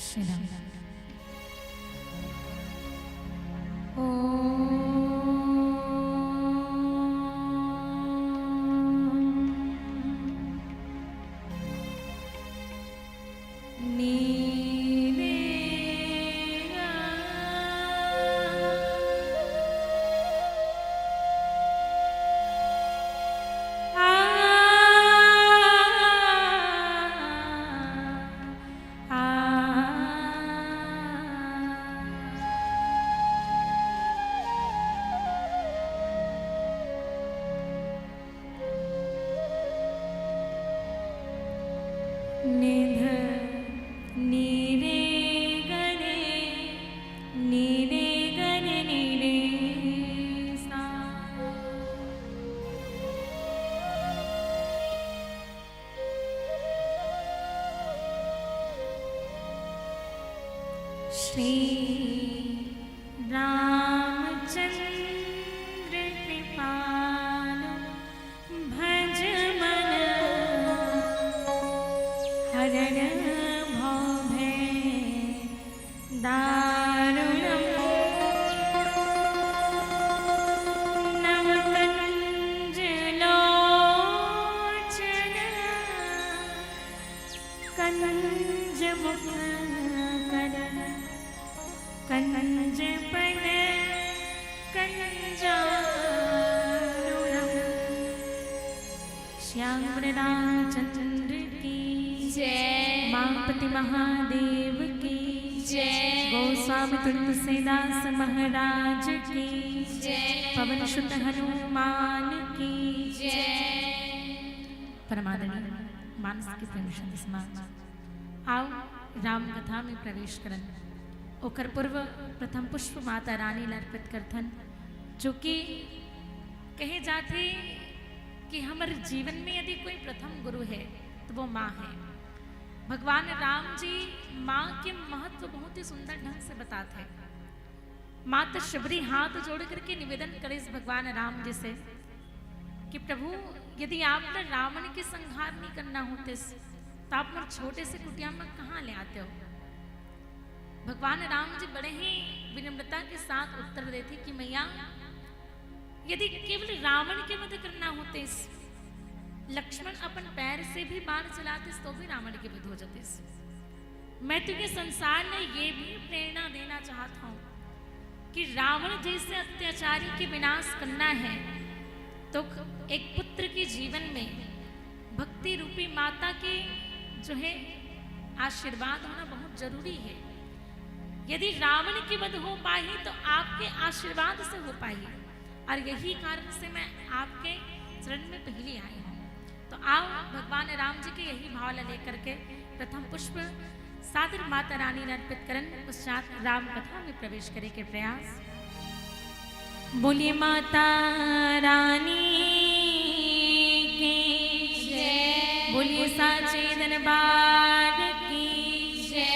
श्री राम। निध नीरे गरे, नीरे गरे नीरे सा। श्री रामचंद्र कृपालु भज मन हरण भव भय दारुणम। नव कंज लोचन कंज मुख कर कंज पद कंजारुणम। श्याम रामचंद्र की जय। मांगपति महादेव की जय। गोस्वामी तुलसीदास महाराज की जय। पवन सुत हनुमान की जय। परमादरणीय मानस के प्रेम संत समाज, आओ राम कथा में प्रवेश करन। ओकर पूर्व प्रथम पुष्प माता रानी ल अर्पित करथन, जो कि कहे जाथे कि हमर जीवन में यदि कोई प्रथम गुरु है तो वो माँ है। भगवान राम जी माँ के महत्व बहुत ही सुंदर ढंग से बताते हैं। माता शबरी हाथ जोड़ करके निवेदन करे इस भगवान राम जी से कि प्रभु, यदि आपने रावण के संहार नहीं करना होते तो आप मोर छोटे से कुटिया में कहाँ ले आते हो? भगवान राम जी बड़े ही विनम्रता के साथ उत्तर देते कि मैया, यदि केवल रावण के वध करना होते, लक्ष्मण अपन पैर से भी बाण चलाते तो भी रावण के वध हो जाते। मैं तुझे संसार में ये भी प्रेरणा देना चाहता हूँ कि रावण जैसे अत्याचारी के विनाश करना है तो एक पुत्र के जीवन में भक्ति रूपी माता के जो है आशीर्वाद होना बहुत जरूरी है। यदि रावण के वध हो पाई तो आपके आशीर्वाद से हो पाई, और यही कारण से मैं आपके शरण में पहली आई हूँ। तो आओ भगवान राम जी के यही भाव ला लेकर के प्रथम पुष्प सादर माता रानी ने अर्पित करन, पश्चात राम कथा में प्रवेश करे के प्रयास। बोलिए माता रानी की जय। बोलिए साचे दरबार की जय।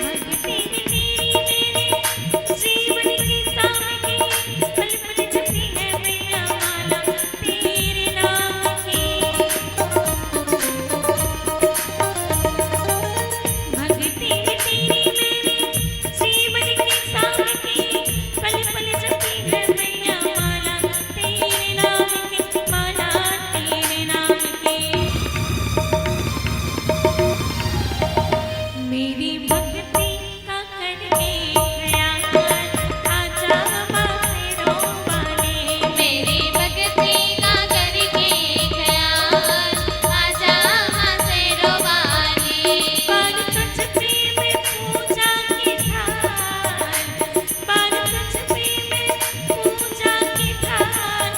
भक्ति में तेरी मेरे जीवन की सादगी, पल पल जपती है मैया माला तेरे नाम की। भक्ति में तेरी मेरे जीवन की सादगी, पल पल जपती है मैया माला तेरे नाम की, माला तेरे नाम की। मेरी भक्ति का करके ख्याल, आजा माँ शेरों वाली। मेरी भक्ति का करके ख्याल, आजा माँ शेरों वाली। पर तुझ पे मैं पूजा की थाल, पर तुझ पे मैं पूजा की थाल,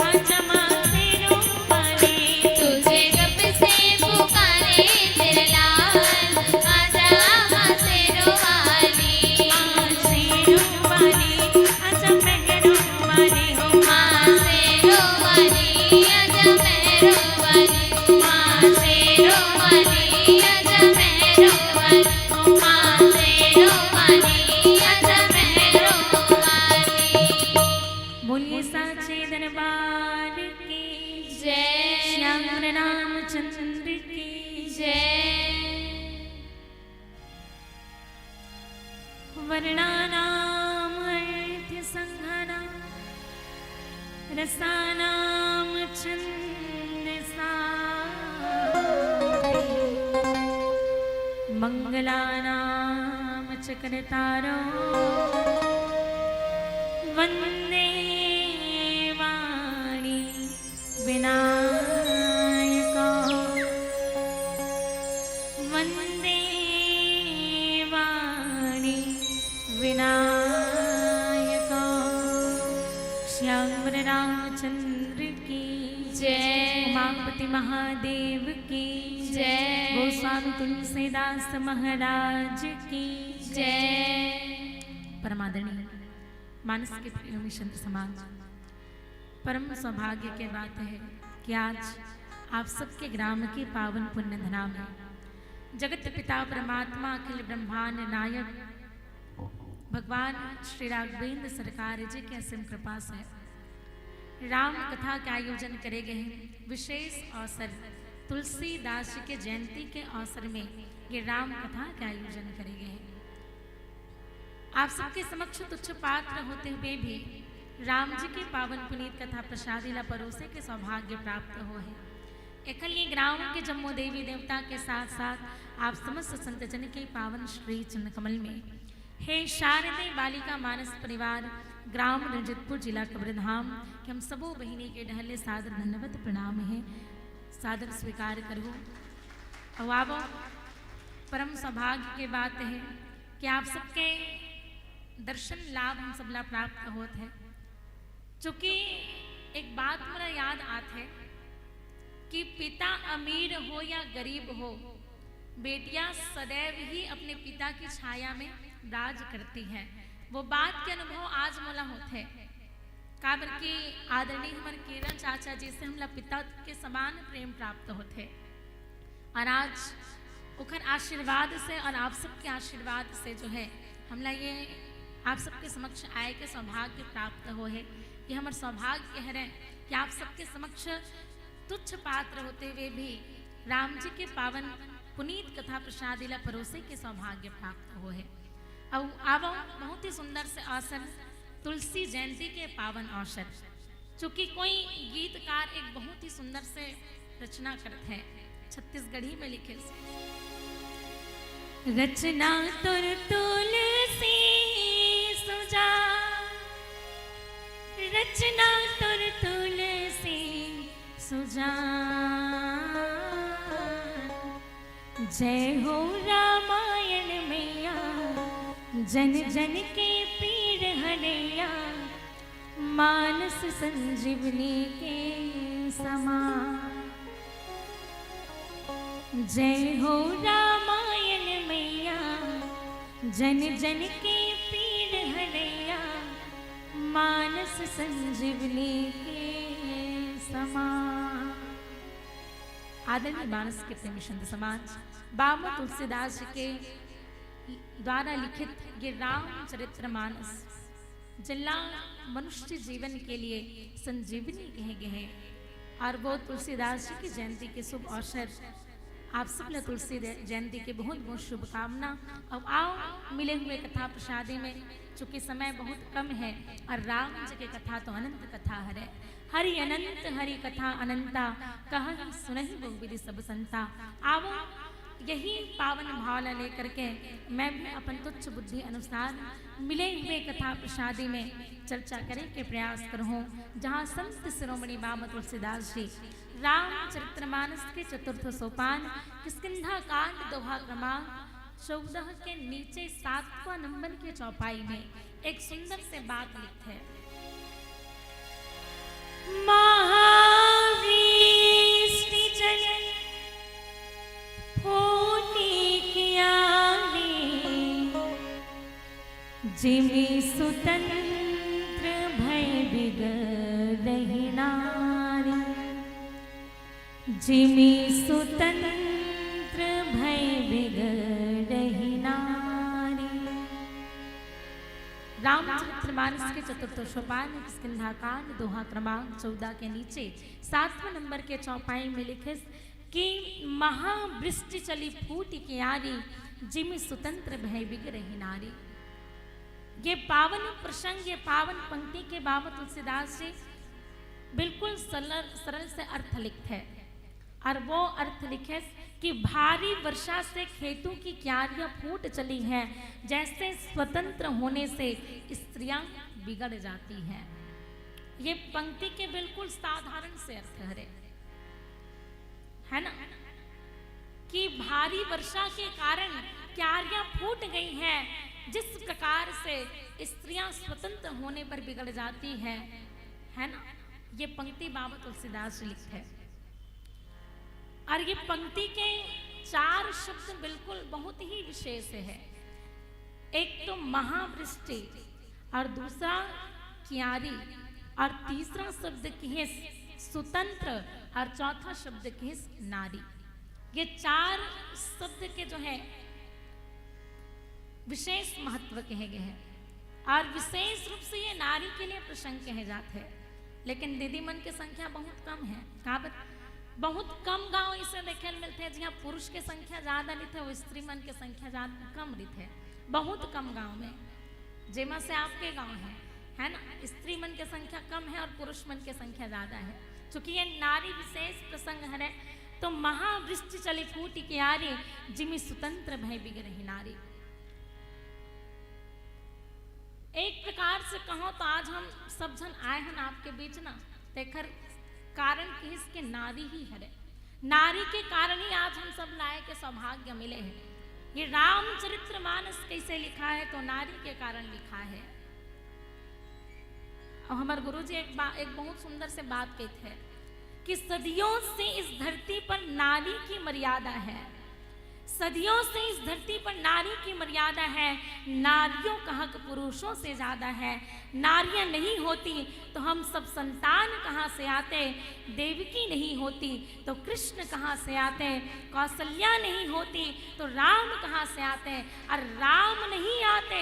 आजा माँ शेरों वाली। तुझे जब से पुकारे तेरे लाल, आजा माँ शेरों वाली। माँ शेरों वाली, आजा मेहरों वाली हो। माँ शेरों वाली, आजा मेहरों वाली। माँ शेरों वाली, आजा मेहरों वाली। माँ शेरों वाली, आजा मेहरों वाली। बोलिए साचे दरबार की जय। श्याम रामचंद्र की जय। वर्णानाम अर्थ संघानाम, रसानाम छंदसा, मंगलानाम च कर्तारो, वंदे वाणी विनायको, वंदे वाणी विनायको। श्याम रामचंद्र की जय। उमापति महादेव की जय। गोस्वामी तुलसीदास महाराज की जय। परमादरणीय मानस के प्रेमी संत समाज, परम सौभाग्य के बात है कि आज आप सबके ग्राम के पावन पुण्य धरा में जगत पिता परमात्मा अखिल ब्रह्मांड नायक भगवान श्री राघवेंद्र सरकार जी के असीम कृपा से राम कथा के आयोजन करे गए हैं। विशेष अवसर तुलसीदास जी के जयंती के अवसर में ये राम कथा के आयोजन करे गए हैं। आप सबके समक्ष तुच्छ पात्र होते हुए भी राम जी के पावन पुनीत कथा प्रसादी ला परोसे के सौभाग्य प्राप्त हो है। एखन ये ग्राम के जम्मो देवी देवता के साथ साथ आप समस्त संत जन के पावन श्री चरण कमल में हे शारदे बालिका मानस परिवार ग्राम रंजितपुर जिला कबीरधाम के हम सबो बहिनी के डहर ले सादर धन्यवाद प्रणाम है। सादर स्वीकार करो। अब आवो, परम सौभाग्य के बात है कि आप सबके दर्शन लाभ हम सबला प्राप्त होत है। चूंकि एक बात मोला याद आत है कि पिता अमीर हो या गरीब हो, बेटियां सदैव ही अपने पिता की छाया में राज करती हैं। वो बात के अनुभव आज मोला होत है, काबर कि आदरणीय हमर किरण चाचा जी से हमला पिता के समान प्रेम प्राप्त होत है। और आज ओखर आशीर्वाद से और आप सबके आशीर्वाद से जो है हमला ये आप सबके समक्ष आए के सौभाग्य प्राप्त हो है। ये हमर सौभाग्य हरे कि आप सबके समक्ष तुच्छ पात्र होते हुए भी राम जी के पावन पुनीत कथा प्रसादी ला परोसे के सौभाग्य प्राप्त हो है। अउ आवो बहुत ही सुंदर से अवसर, तुलसी जयंती के पावन अवसर, चूंकि कोई गीतकार एक बहुत ही सुंदर से रचना करत है, छत्तीसगढ़ी में लिखे से। रचना तोर तुलसी सुजान, रचना तोर तुलसी सुजान। जय हो रामायण मैया, जन जन के पीर हरैया, मानस संजीवनी के समान। जय हो रामायण मैया, जन जन के पीर हरैया, मानस संजीवनी के समान। आदरणीय मानस के प्रेमी संत समाज, बाबा तुलसीदास जी के द्वारा लिखित ये रामचरितमानस, जेला मनुष्य जीवन के लिए संजीवनी कहे गए हैं। और वो तुलसीदास जी की जयंती के शुभ अवसर, आप सब ला तुलसी दे-, जयंती के बहुत बहुत शुभकामना। अब आओ, मिले हुए कथा प्रसादी में, चूंकि समय बहुत कम है और राम जी की कथा तो अनंत कथा हरे। हरि अनंत हरि कथा अनंता, कहहि सुनहि बहुविधि सब संता। आवो, यही पावन भाव ला लेकर के मैं भी अपन तुच्छ बुद्धि अनुसार मिले हुए कथा प्रसादी में चर्चा करे के प्रयास करहूँ, जहाँ संत शिरोमणि बाबा तुलसीदास जी रामचरितमानस के चतुर्थ सोपान, किष्किंधा कांड, दोहा क्रमांक चौदह के नीचे सातवां नंबर के चौपाई में एक सुंदर से बात लिखत है। महावृष्टि चली फूटी क्यारी, जिमि सुतंत्र भई बिगड़ही नारी। जिमि सुतंत्र भई बिगड़ही नारी। रामचरितमानस के चतुर्थ सोपान, किष्किंधा कांड, दोहा क्रमांक चौदह के नीचे सातवें नंबर के चौपाई में लिखे कि महावृष्टि चली फूटी क्यारी, जिमि सुतंत्र भई बिगड़ही नारी। ये पावन प्रसंग, ये पावन पंक्ति के बाबा तुलसीदास जी बिल्कुल सरल, सरल से अर्थ लिखत है। और वो अर्थ लिखे कि भारी वर्षा से खेतों की क्यारियां फूट चली हैं, जैसे स्वतंत्र होने से स्त्रियां बिगड़ जाती हैं। ये पंक्ति के बिल्कुल साधारण से अर्थ हरे, है ना, कि भारी वर्षा के कारण क्यारियां फूट गई हैं, जिस प्रकार से स्त्रियां स्वतंत्र होने पर बिगड़ जाती हैं, है ना। ये पंक्ति बाबा तुलसीदास जी लिखत है। और ये पंक्ति के चार शब्द बिल्कुल बहुत ही विशेष है। एक तो महावृष्टि, और दूसरा क्यारी, और तीसरा शब्द किहिस सुतंत्र, और चौथा शब्द किहिस नारी। ये चार शब्द के जो है विशेष महत्व कहे गए हैं, और विशेष रूप से ये नारी के लिए प्रसंग कहे जाते हैं। लेकिन दीदी मन के संख्या बहुत कम है। का बत-, बहुत कम गांव इसे देखे ल मिलथे, जिहां पुरुष के संख्या ज्यादा रहिथे, वो स्त्री मन के संख्या ज्यादा, कम रहिथे। बहुत कम गांव में, जेमा से आपके गांव है, है ना, स्त्री मन के संख्या कम है और पुरुष मन के संख्या ज्यादा है। चूंकि ये नारी विशेष प्रसंग हरे, तो महावृष्टि चली फूटी क्यारी, जिमि सुतंत्र भई बिगड़ही नारी। एक प्रकार से कहो तो आज हम सब झन आए हन आपके बीच ना, तेखर कारण किहिस के नारी ही हरे। नारी के कारण ही आज हम सब ला आए के सौभाग्य मिले है। ये रामचरितमानस कैसे लिखा है, तो नारी के कारण लिखा है। अब हमारे गुरु जी एक बा-, एक बहुत सुंदर से बात कहते हैं कि सदियों से इस धरती पर नारी की मर्यादा है, सदियों से इस धरती पर नारी की मर्यादा है। नारियों का हक पुरुषों से ज्यादा है। नारियां नहीं होती तो हम सब संतान कहाँ से आते? देवकी नहीं होती तो कृष्ण कहाँ से आते? कौशल्या नहीं होती तो राम कहाँ से आते? और राम नहीं आते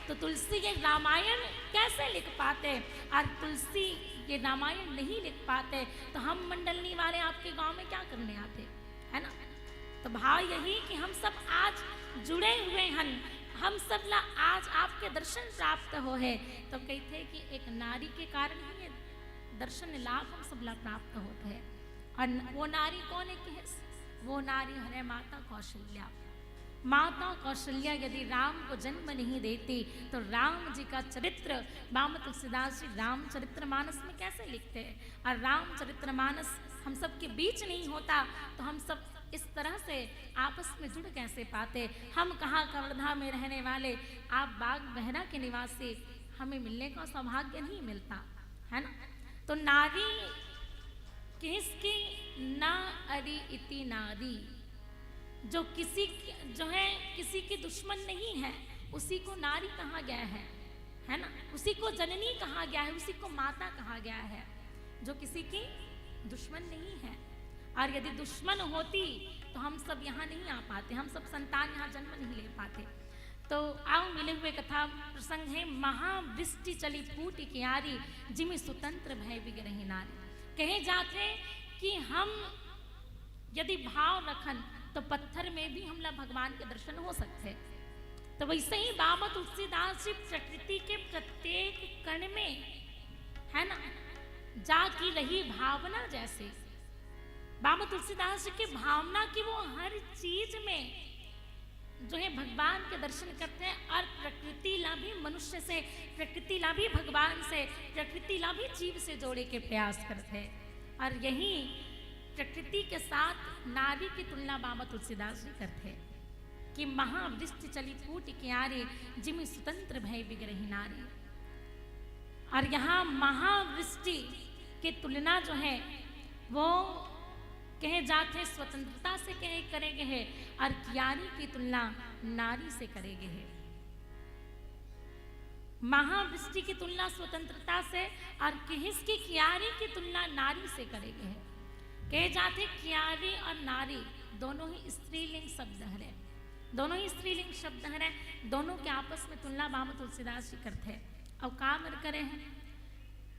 तो तुलसी ये रामायण कैसे लिख पाते? और तुलसी ये रामायण नहीं लिख पाते तो हम मंडलनी वाले आपके गांव में क्या करने आते, है ना? तो भाव यही कि हम सब आज जुड़े हुए हन, हम सब ला आज आपके दर्शन प्राप्त हो है। तो कहते हैं कि एक नारी के कारण ही ये दर्शन लाभ हम सब ला प्राप्त होते हैं। और न-, वो नारी कौन है कि है? वो नारी हरे माता कौशल्या। माता कौशल्या यदि राम को जन्म नहीं देती तो राम जी का चरित्र बाबा तुलसीदास जी रामचरितमानस में कैसे लिखते हैं? और रामचरितमानस हम सबके बीच नहीं होता तो हम सब इस तरह से आपस में जुड़ कैसे पाते? हम कहाँ कवर्धा में रहने वाले, आप बाग बहरा के निवासी, हमें मिलने का सौभाग्य नहीं मिलता, है ना? तो नारी किसकी, ना अरी इति नारी, जो किसी की, जो है, किसी की दुश्मन नहीं है, उसी को नारी कहा गया है, है ना? उसी को जननी कहा गया है, उसी को माता कहा गया है, जो किसी की दुश्मन नहीं है। और यदि दुश्मन होती तो हम सब यहाँ नहीं आ पाते, हम सब संतान यहाँ जन्म नहीं ले पाते। तो आओ, मिले हुए कथा प्रसंग है, महावृष्टि चली फूट कियारी, जिमि सुतंत्र भय बिगरही नारी। कहे जाथे कि हम यदि भाव रखन तो पत्थर में भी हमला भगवान के दर्शन हो सकथे। तो वैसे ही बाबा तुलसीदास जी प्रकृति के प्रत्येक कण में, है ना, जाकी रही भावना। जैसे बाबा तुलसीदास जी की भावना कि वो हर चीज में जो है भगवान के दर्शन करथे और प्रकृति ला भी मनुष्य से, प्रकृति ला भी भगवान से, प्रकृति ला भी जीव से जोड़े के प्रयास करथे। और यही प्रकृति के साथ नारी की तुलना बाबा तुलसीदास जी करथे कि महावृष्टि चली फूट कियारी, जिमि सुतंत्र भय बिगरही नारी। और यहाँ महावृष्टि की तुलना जो है वो कहे जाथे स्वतंत्रता से कहे, करे गए है, और कियारी की तुलना नारी से करे गए है। महावृष्टि की तुलना स्वतंत्रता से और किहिस की कियारी की तुलना नारी से करे गए है। कहे जाथे कियारी और नारी दोनों ही स्त्रीलिंग शब्द हरे, दोनों ही स्त्रीलिंग शब्द हरे, दोनों के आपस में तुलना बाबा तुलसीदास जी करथे। अउ काबर करे हैं?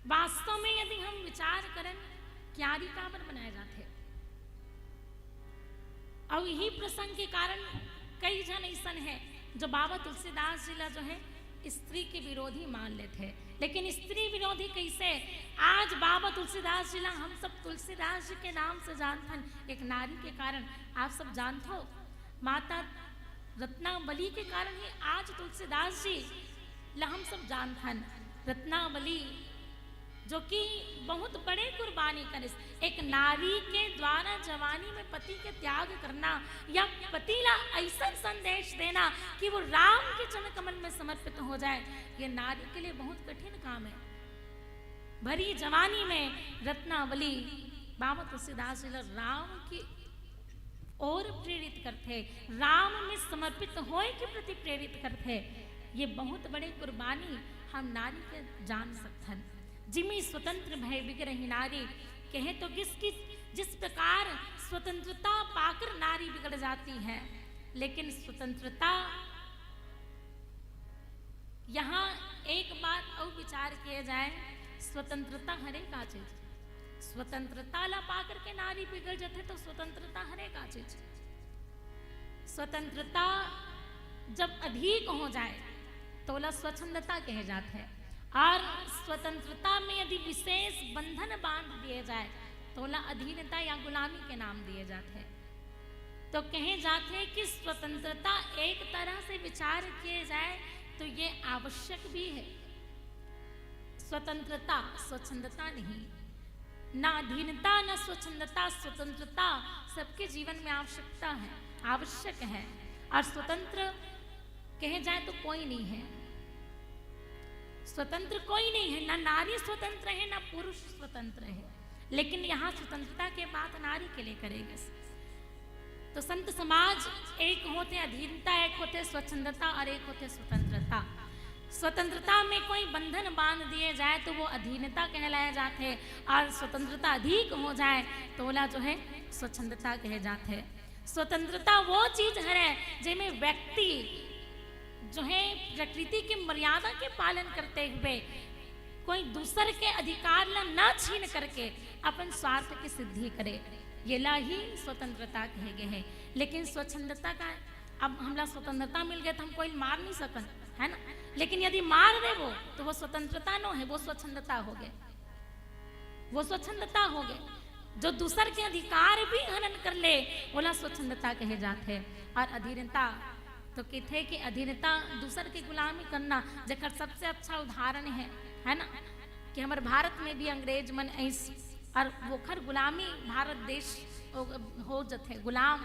वास्तव में यदि हम विचार करन, कियारी काबर बनाए जाथे? अउ यही प्रसंग के कारण कई झन अइसन है जो बाबा तुलसीदास जी ला जो है स्त्री के विरोधी मान लेथे। लेकिन स्त्री विरोधी कैसे? आज बाबा तुलसीदास जी ला हम सब तुलसीदास जी के नाम से जानथन, एक नारी के कारण। आप सब जानथो, माता रत्नावली के कारण ही आज तुलसीदास जी ला हम सब जानथन। रत्नावली जो कि बहुत बड़े कुर्बानी करिस, एक नारी के द्वारा जवानी में पति के त्याग करना या पति ला ऐसा संदेश देना कि वो राम के चरण कमल में समर्पित हो जाए, ये नारी के लिए बहुत कठिन काम है। भरी जवानी में रत्नावली बाबा तुलसीदास जी ला राम की ओर प्रेरित करथे, राम में समर्पित होए के प्रति प्रेरित करथे। ये बहुत बड़े कुर्बानी हम नारी के जान सकथन। जिमि सुतंत्र भय बिगरही नारी, कहे तो किसकी, जिस प्रकार स्वतंत्रता पाकर नारी बिगड़ जाती है, लेकिन स्वतंत्रता, यहाँ एक बात अउ विचार किए जाए, स्वतंत्रता हरे का चीज? स्वतंत्रता ला पा करके नारी बिगड़ जथे तो स्वतंत्रता हरे का चीज? स्वतंत्रता जब अधिक हो जाए तो ओला स्वच्छंदता कहे जाथे, और स्वतंत्रता में यदि विशेष बंधन बांध दिए जाए तो ओला अधीनता या गुलामी के नाम दिए जाथे। तो कहे जाथे कि स्वतंत्रता एक तरह से विचार किए जाए तो ये आवश्यक भी है। स्वतंत्रता स्वच्छंदता नहीं, ना अधीनता ना स्वच्छंदता, स्वतंत्रता सबके जीवन में आवश्यकता है, आवश्यक है। और स्वतंत्र कहे जाए तो कोई नहीं है, स्वतंत्र कोई नहीं है, ना नारी स्वतंत्र है ना पुरुष स्वतंत्र है। लेकिन यहाँ स्वतंत्रता के बात नारी के लिए करेंगे। तो संत समाज एक होथे अधीनता, एक होथे स्वच्छंदता और एक होथे स्वतंत्रता। स्वतंत्रता में कोई बंधन बांध दिए जाए तो वो अधीनता कहलाया जाथे, और स्वतंत्रता अधिक हो जाए तो ओला जो है स्वच्छंदता कहे जाथे। स्वतंत्रता वो चीज हरे जेमे व्यक्ति जो है प्रकृति के मर्यादा के पालन करते हुए कोई दूसर के अधिकार ला ना छीन करके अपन स्वार्थ की सिद्धि करे, येला ही स्वतंत्रता कहे गए है। लेकिन स्वच्छंदता का, अब हमला स्वतंत्रता मिल गए तो हम कोई मार नहीं सकन, है ना? लेकिन यदि मार देबो तो वो स्वतंत्रता नो है, वो स्वच्छंदता हो गए, वो स्वच्छंदता हो गए। जो दूसर के अधिकार भी हनन कर ले, ओला स्वच्छंदता कहे जाथे। और अधीनता तो किथे कि अधीनता दूसर के गुलामी करना, जेकर सबसे अच्छा उदाहरण है, है ना, कि हमर भारत में भी अंग्रेज मन ऐस और वोखर गुलामी भारत देश हो, हो जथे, गुलाम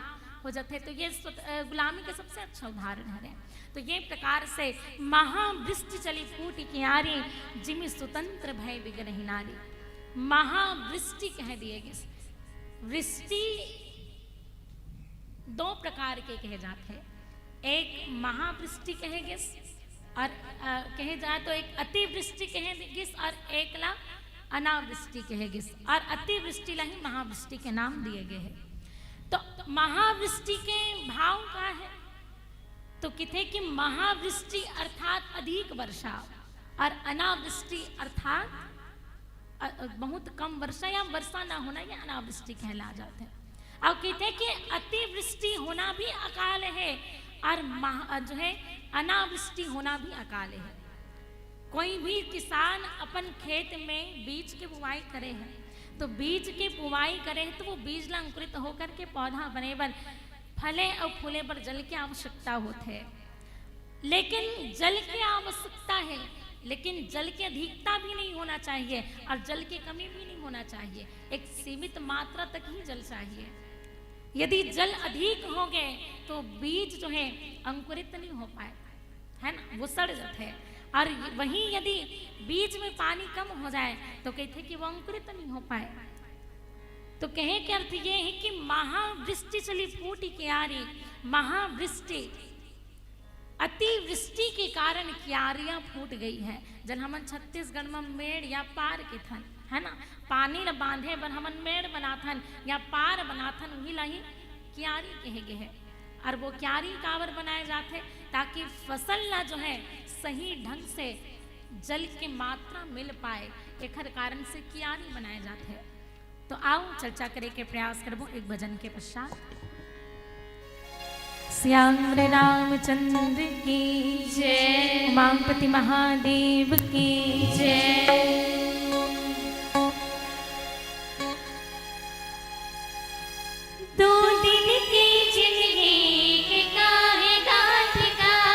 हो जथे। तो ये स्वत-, अ, गुलामी के सबसे अच्छा उदाहरण हरे। तो ये प्रकार से महावृष्टि चली फूट कियारी, जिमि स्वतंत्र भय बिगरही नारी। महावृष्टि कह दिए गिस। वृष्टि दो प्रकार के कहे जाते हैं। एक महावृष्टि कहे गिस और, अ, कहे जाए तो एक अतिवृष्टि कहे गिस और एक ला अनावृष्टि कहे गिस, और अतिवृष्टि ला ही महावृष्टि के नाम दिए गए हैं। तो महावृष्टि के भाव का है? तो किथे कि महावृष्टि अर्थात अधिक वर्षा और अनावृष्टि अर्थात अ, अ, बहुत कम वर्षा या वर्षा ना होना, ये अनावृष्टि कहला जाते हैं। और कहते हैं कि अतिवृष्टि होना भी अकाल है और महा-, जो है, अनावृष्टि होना भी अकाल है। कोई भी किसान अपन खेत में बीज के बुआई करे है, तो बीज के बुआई करे है तो वो बीज ला अंकुरित होकर के पौधा बने बर, फले और फूले बर जल की आवश्यकता होत है। लेकिन जल की आवश्यकता है, लेकिन जल की अधिकता भी नहीं होना चाहिए और जल की कमी भी नहीं होना चाहिए। एक सीमित मात्रा तक ही जल चाहिए। यदि जल अधिक हो गए तो बीज जो है अंकुरित नहीं हो पाए, है ना, वो सड़ जाते हैं। और वहीं यदि बीज में पानी कम हो जाए तो कहते कि वो अंकुरित नहीं हो पाए। तो कहे के अर्थ ये है कि महावृष्टि चली फूट कियारी, महावृष्टि, अतिवृष्टि के कारण कियारियां फूट गई है। जब हमन छत्तीसगढ़ में मेड़ या पार के थन, है ना, पानी ल बांधे बर हमन मेड़ बनाथन या पार बनाथन, वही ला ही कियारी कहे गे है। और वो कियारी काबर बनाए जाथे? ताकि फसल ला जो है सही ढंग से जल के मात्रा मिल पाए, एखर कारण से कियारी बनाए जाथे। तो आओ चर्चा करे के प्रयास करबो एक भजन के पश्चात। श्याम रामचंद्र की जय। उमापति महादेव की जय। दो दिन की जिंदगी के काहे गांठ गाना।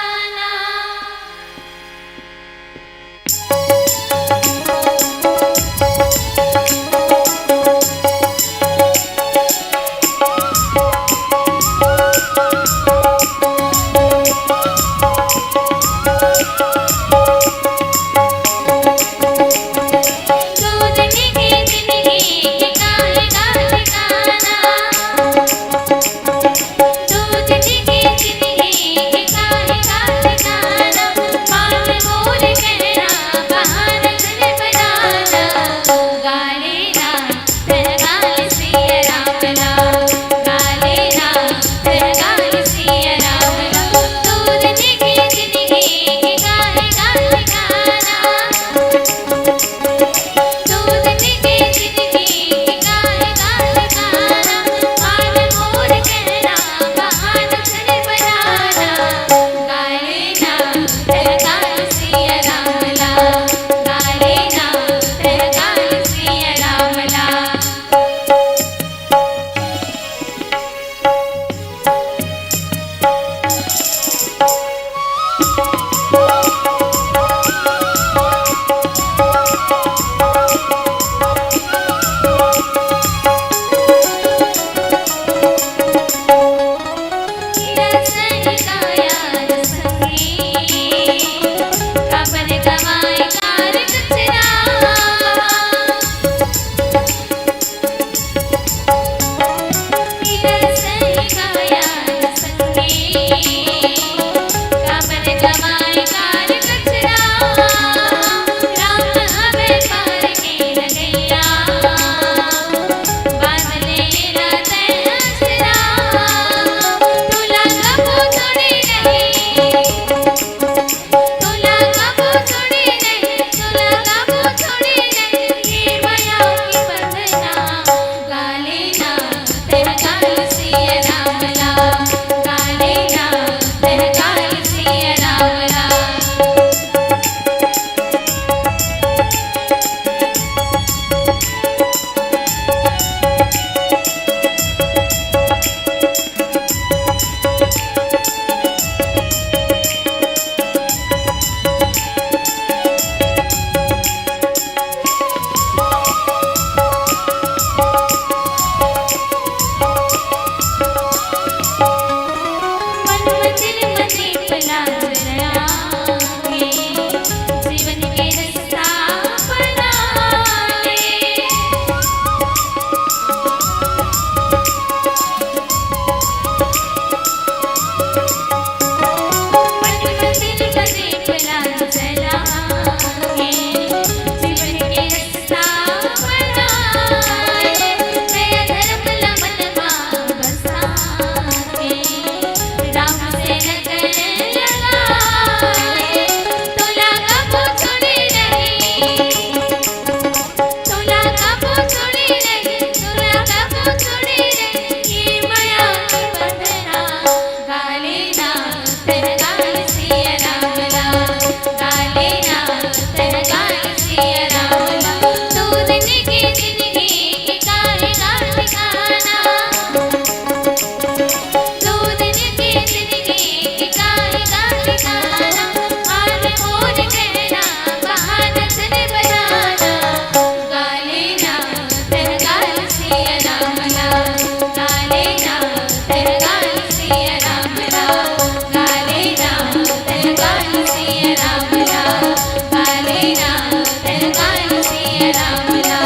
काली नाथ काली सिया राम ना,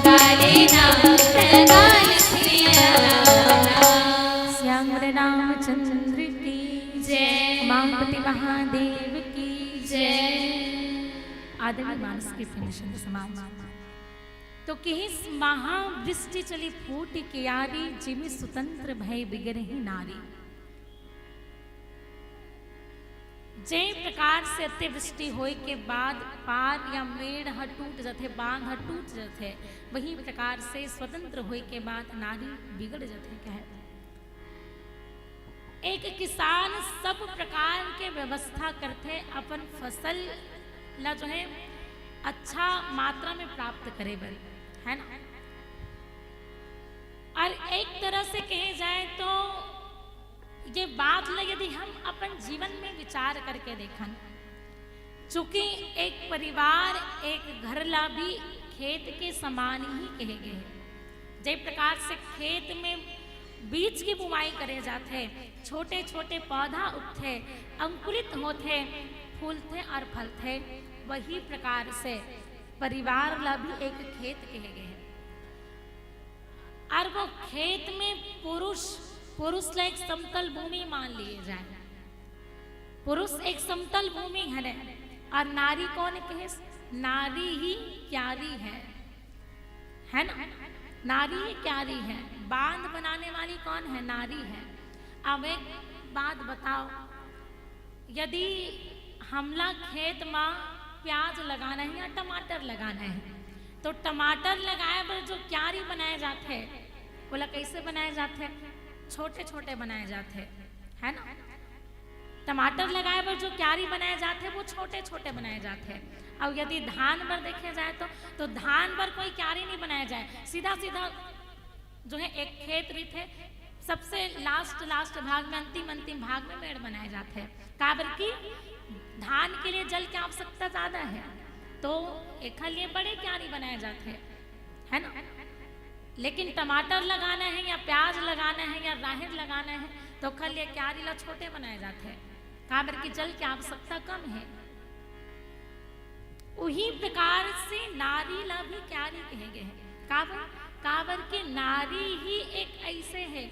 काली नाथ काली सिया राम ना। श्याम रामचंद्र की जय। उमापति महादेव की जय। आदरणीय मानस के प्रेमी संत समाज, तो किहिस महावृष्टि चली फूटि कियारी, जिमि सुतंत्र भए बिगरही नारी। जे प्रकार से अतिवृष्टि होए के बाद पार या मेड़ ह टूट जथे, बांध ह टूट जथे, वही प्रकार से स्वतंत्र होए के बाद नारी बिगड़ जथे कहे। एक किसान सब प्रकार के व्यवस्था करथे अपन फसल ला जो है अच्छा मात्रा में प्राप्त करे बर, है ना। और एक तरह से कहे जाए तो ये बात ला यदि हम अपन जीवन में विचार करके देखन, चूंकि एक परिवार, एक घर ला भी खेत के समान ही कहे गए हे। जे प्रकार से खेत में बीज की बुआई करे जाथे, छोटे-छोटे पौधा उगथे, अंकुरित होथे, फूलथे और फलथे, वही प्रकार से परिवार ला भी एक खेत कहे गए हे। और वो खेत में पुरुष, पुरुष ला एक समतल भूमि मान लिए जाए। पुरुष एक समतल भूमि हरे और नारी कौन कहे? नारी ही क्यारी है, है ना? नारी ही क्यारी है। बांध बनाने वाली कौन है? नारी है। अब एक बात बताओ, यदि हमला खेत मा प्याज लगाना है या टमाटर लगाना है, तो टमाटर लगाए बर जो क्यारी बनाए जाथे, ओला कैसे बनाए जाथे? छोटे छोटे बनाए जाथे, है ना? टमाटर लगाए बर जो क्यारी बनाए जाथे, वो छोटे छोटे बनाए जाथे। और यदि धान बर देखे जाए तो, तो धान बर कोई क्यारी नहीं बनाए जाए, सीधा सीधा जो है एक खेत रहिथे, सबसे लास्ट लास्ट भाग में, अंतिम अंतिम भाग में मेड़ बनाए जाथे। काबर कि धान के लिए जल की आवश्यकता ज्यादा है, तो एखर लिए बड़े क्यारी बनाए जाथे, है ना। लेकिन टमाटर लगाना है या प्याज लगाना है या राहेर लगाना है, तो ओखर लिए क्यारी ला छोटे बनाए जाथे, काबर कि जल की आवश्यकता कम है। उही प्रकार से नारी ला भी क्यारी कहे गए हे। काबर? काबर कि नारी ही एक ऐसे है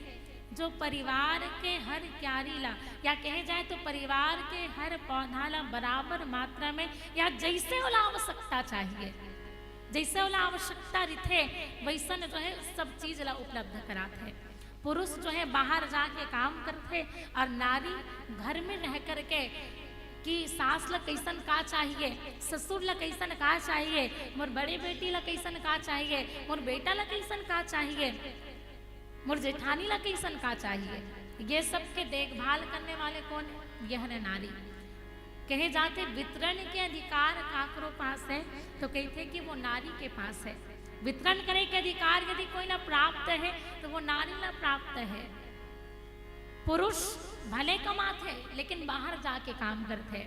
जो परिवार के हर क्यारी ला, या कहे जाए तो परिवार के हर पौधा ला बराबर मात्रा में, या जैसे ओला आवश्यकता चाहिए, जैसे ओला आवश्यकता रहिथे, वैसन जो है सब चीज ला उपलब्ध कराथे। पुरुष जो है बाहर जाके काम करथे और नारी घर में रह करके कि सास ला कैसन का चाहिए, ससुर ला कैसन का चाहिए, मोर बड़े बेटी ला कैसन का चाहिए, मोर बेटा ला कैसन का चाहिए, मोर जेठानी ला कैसन का चाहिए, ये सब के देखभाल करने वाले कौन है? यह है नारी। कहे जाथे वितरण के अधिकार काकरो पास है, तो कहिथे कि वो नारी के पास है। वितरण करे के अधिकार यदि कोई ला प्राप्त है, तो वो नारी ला प्राप्त है। पुरुष भले कमाथे, लेकिन बाहर जाके काम करथे,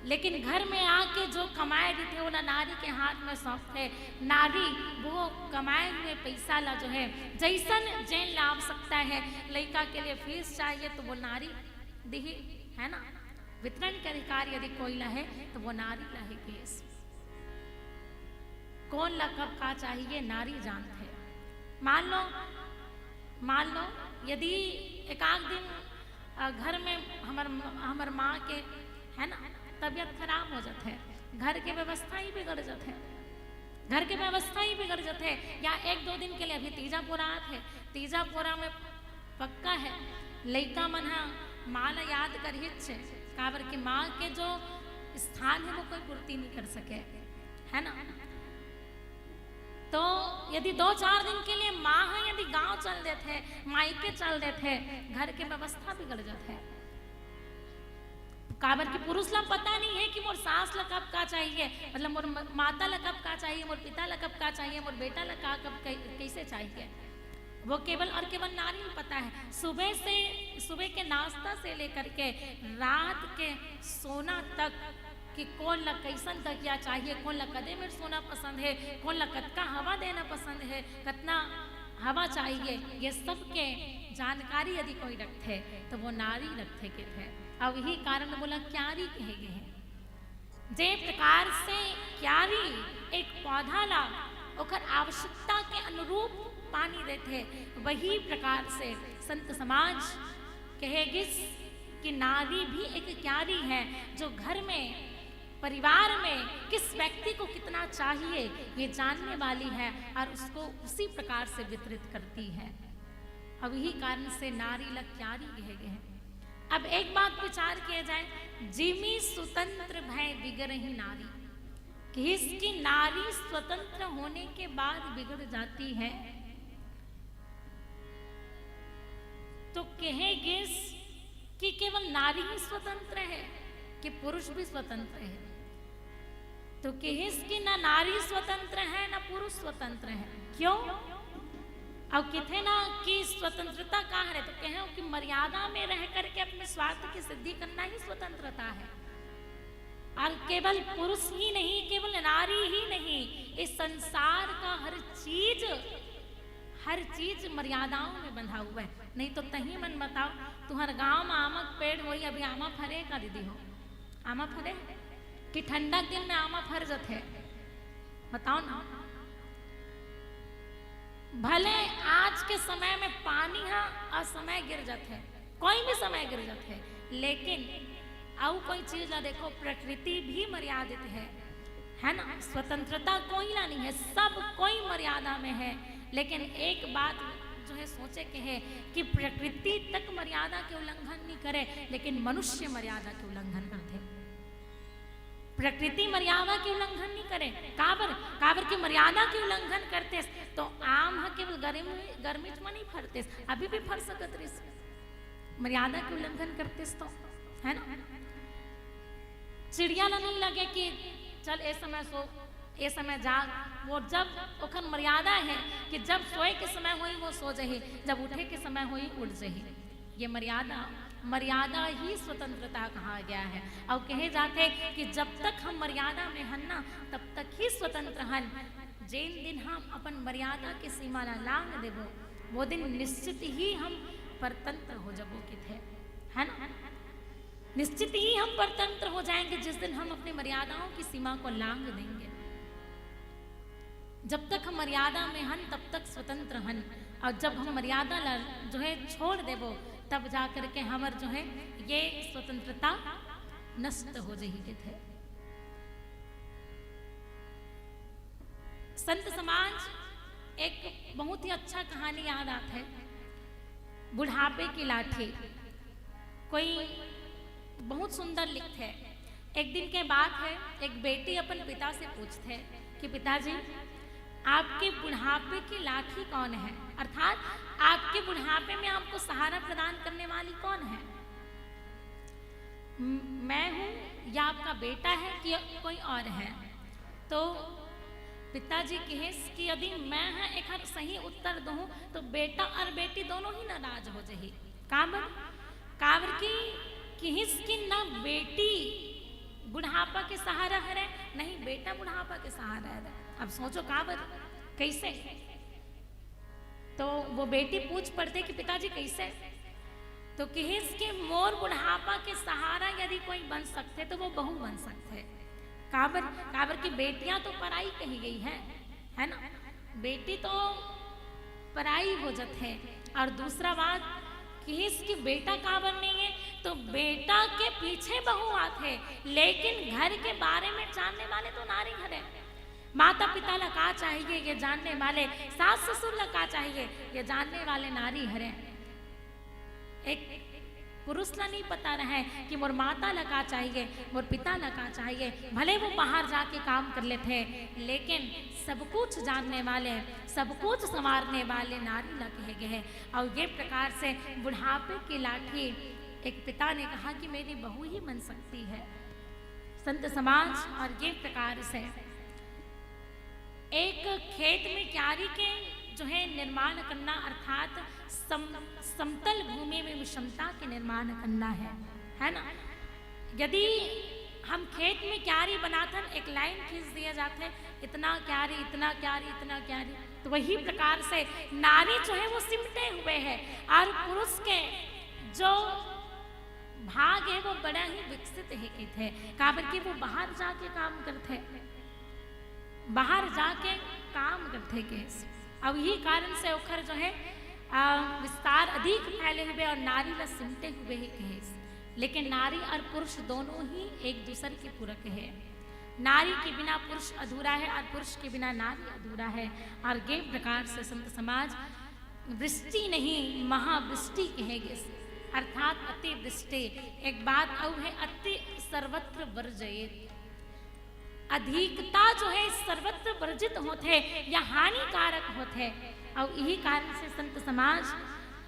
लेकिन घर में आके जो कमाए रहिथे, ओला नारी के हाथ में सौंपथे। नारी वो कमाए हुए पैसा ला जो है, जैसन जेन ला आवश्यकता है, लइका के लिए फीस चाहिए, तो वो नारी दिही, है ना। वितरण के अधिकार यदि कोई ला है, तो वो नारी ला है। केस कौन ला कब का चाहिए, नारी जानथे। मान लो, मान लो, यदि एकाक दिन, अ, घर में हमर, हमर माँ के, है ना, तबीयत खराब हो जाथे, घर के व्यवस्था ही बिगड़ जाथे, घर के व्यवस्था ही बिगड़ जाथे, या एक दो दिन के लिए, अभी तीजा पोरा आत हे, तीजा पोरा में पक्का है, लइका मन ह माँ ला याद करहिच हे, काबर कि माँ के जो स्थान है, वो कोई पूर्ति नहीं कर सके, है ना। तो यदि दो चार दिन के लिए माँ ह यदि गांव चल देथे, मायके चल देथे, घर के व्यवस्था बिगड़ जाथे। काबर कि पुरुष ला पता नहीं है कि मोर सास ला कब का चाहिए, मतलब मोर म-, माता ला कब का चाहिए, मोर पिता ला कब का चाहिए, मोर बेटा ला का कब कै-, कैसे चाहिए, वो केवल और केवल नारी ला पता है। सुबह से, सुबह के नाश्ता से लेकर के रात के सोना तक कि कोन ला कैसन तकिया चाहिए, कोन ला कदे मेर सोना पसंद है, कोन ला कतका हवा देना पसंद है, कतना हवा चाहिए, ये सब के जानकारी यदि कोई रखथे, तो वो नारी रखथे केथे। अब यही कारण बोला क्यारी कहे गए हैं। जे प्रकार से क्यारी एक पौधा ला ओकर आवश्यकता के अनुरूप पानी देथे, वही प्रकार से संत समाज कहे गिस कि नारी भी एक क्यारी है, जो घर में, परिवार में किस व्यक्ति को कितना चाहिए, ये जानने वाली है और उसको उसी प्रकार से वितरित करती है। अब यही कारण से नारी ला क्यारी कहे गए हैं। अब एक बात विचार किया जाए, जिमि सुतंत्र भय बिगड़ही नारी, कि इसकी नारी स्वतंत्र होने के बाद बिगड़ जाती है। तो कहे गिस कि केवल नारी ही स्वतंत्र है कि पुरुष भी स्वतंत्र है? तो कहिस कि ना नारी स्वतंत्र है, ना पुरुष स्वतंत्र है। क्यों? अब किथे ना कि स्वतंत्रता का है, तो कहे कि मर्यादा में रह करके अपने स्वार्थ की सिद्धि करना ही स्वतंत्रता है। और केवल पुरुष ही नहीं, केवल नारी ही नहीं, इस संसार का हर चीज, हर चीज मर्यादाओं में बंधा हुआ है। नहीं तो तही मन बताओ, तुम्हारे गांव में आमा के पेड़ होई, अभी आमा फरे का दीदी हो? आमा फरे कि ठंडा के दिन में आमा फर जथे? बताओ ना। भले आज के समय में पानी हा असमय गिर जथे, कोई भी समय गिर जथे, लेकिन अउ कोई चीज ला देखो, प्रकृति भी मर्यादित है, है ना? स्वतंत्रता कोई ला नहीं है, सब कोई मर्यादा में है। लेकिन एक बात जो है सोचे के है कि प्रकृति तक मर्यादा के उल्लंघन नहीं करे, लेकिन मनुष्य मर्यादा के उल्लंघन करथे। प्रकृति मर्यादा के उल्लंघन नहीं करे। काबर? काबर के मर्यादा के उल्लंघन करते तो आम ह केवल गर्मी, गर्मी में नहीं फरते, अभी भी फर सकत रहिस, मर्यादा के उल्लंघन करते तो, है ना? चिड़िया ला नहीं लगे कि चल ए समय सो, ए समय जाग। वो जब ओखर मर्यादा है कि जब सोए के समय होई वो सो जही, जब उठे के समय होई उठ जही। ये मर्यादा, मर्यादा ही स्वतंत्रता कहा गया है। और कहे जाथे कि जब तक हम मर्यादा में हन ना, तब तक ही स्वतंत्र हन। जेन दिन हम अपन मर्यादा के सीमा ला लांग देबो, वो दिन निश्चित ही हम परतंत्र हो जबो किथे, है ना? निश्चित ही हम परतंत्र हो जाएंगे जिस दिन हम अपनी मर्यादाओं की सीमा को लांग देंगे। जब तक हम मर्यादा में हन, तब तक स्वतंत्र हन, और जब हम मर्यादा ला जो है छोड़ देबो, तब जा करके हमर जो है ये स्वतंत्रता नष्ट हो जही किथे। संत समाज, एक बहुत ही अच्छा कहानी याद आथे, बुढ़ापे की लाठी। कोई बहुत सुंदर लिखथे। एक दिन के बात है, एक बेटी अपन पिता से पूछथे कि पिताजी, आपके बुढ़ापे की लाठी कौन है, अर्थात आपके बुढ़ापे में आपको सहारा प्रदान करने वाली कौन है? म-, मैं हूँ या आपका बेटा है कि कोई और है? तो पिताजी कहिस कि यदि मैं ह एखर सही उत्तर दूँ तो बेटा और बेटी दोनों ही नाराज हो जही। काबर? काबर कि कहिस कि ना बेटी बुढ़ापा के सहारा हरे, नहीं बेटा बुढ़ापा के सहारा हरे। अब सोचो काबर, कैसे? तो वो बेटी पूछ पड़थे कि पिताजी कैसे? तो कहिस कि मोर बुढ़ापा के सहारा यदि कोई बन सकथे तो वो बहू बन सकथे। काबर? काबर कि बेटियां तो पराई कही गई है, है ना? बेटी तो पराई हो जथे। और दूसरा बात कहिस कि बेटा काबर नहीं है, तो बेटा के पीछे बहू आथे, लेकिन घर के बारे में जानने वाले तो नारी हरे। माता पिता ला का चाहिए ये जानने वाले, सास ससुर ला का चाहिए ये जानने वाले नारी हरे। एक पुरुष ला नहीं पता रहे कि मोर माता ला का चाहिए, मोर पिता ला का चाहिए, भले वो बाहर जाके काम कर लेथे, लेकिन सब कुछ जानने वाले, सब कुछ संवारने वाले नारी ला कहे गए हैं। और ये प्रकार से बुढ़ापे की लाठी, एक पिता ने कहा कि मेरी बहू ही बन सकती है। संत समाज, और ये प्रकार से एक खेत में क्यारी के जो है निर्माण करना, अर्थात सम, समतल भूमि में विषमता के निर्माण करना है, है ना? यदि हम खेत में क्यारी बनाथन, एक लाइन खींच दिया जाथे, इतना क्यारी, इतना क्यारी, इतना क्यारी, तो वही प्रकार से नारी जो है वो सिमटे हुए है और पुरुष के जो भाग हे वो बड़ा ही विकसित हे कहिथे, काबर कि वो बाहर जाके काम करथे, बाहर जाके काम करथे कहिस। अब यही कारण से ओखर जो है आ, विस्तार अधिक फैले हुए और नारी ला सिमटे हुए ही कहिस। लेकिन नारी और पुरुष दोनों ही एक दूसर के पूरक हे। नारी के बिना पुरुष अधूरा है और पुरुष के बिना नारी अधूरा है। और ये प्रकार से संत समाज वृष्टि नहीं, महावृष्टि कहे गिस, अर्थात अतिवृष्टि। एक बात अउ है, अति सर्वत्र वर्जयेत। अधिकता जो है सर्वत्र वर्जित होथे या हानिकारक होथे, अउ यही कारण से संत समाज,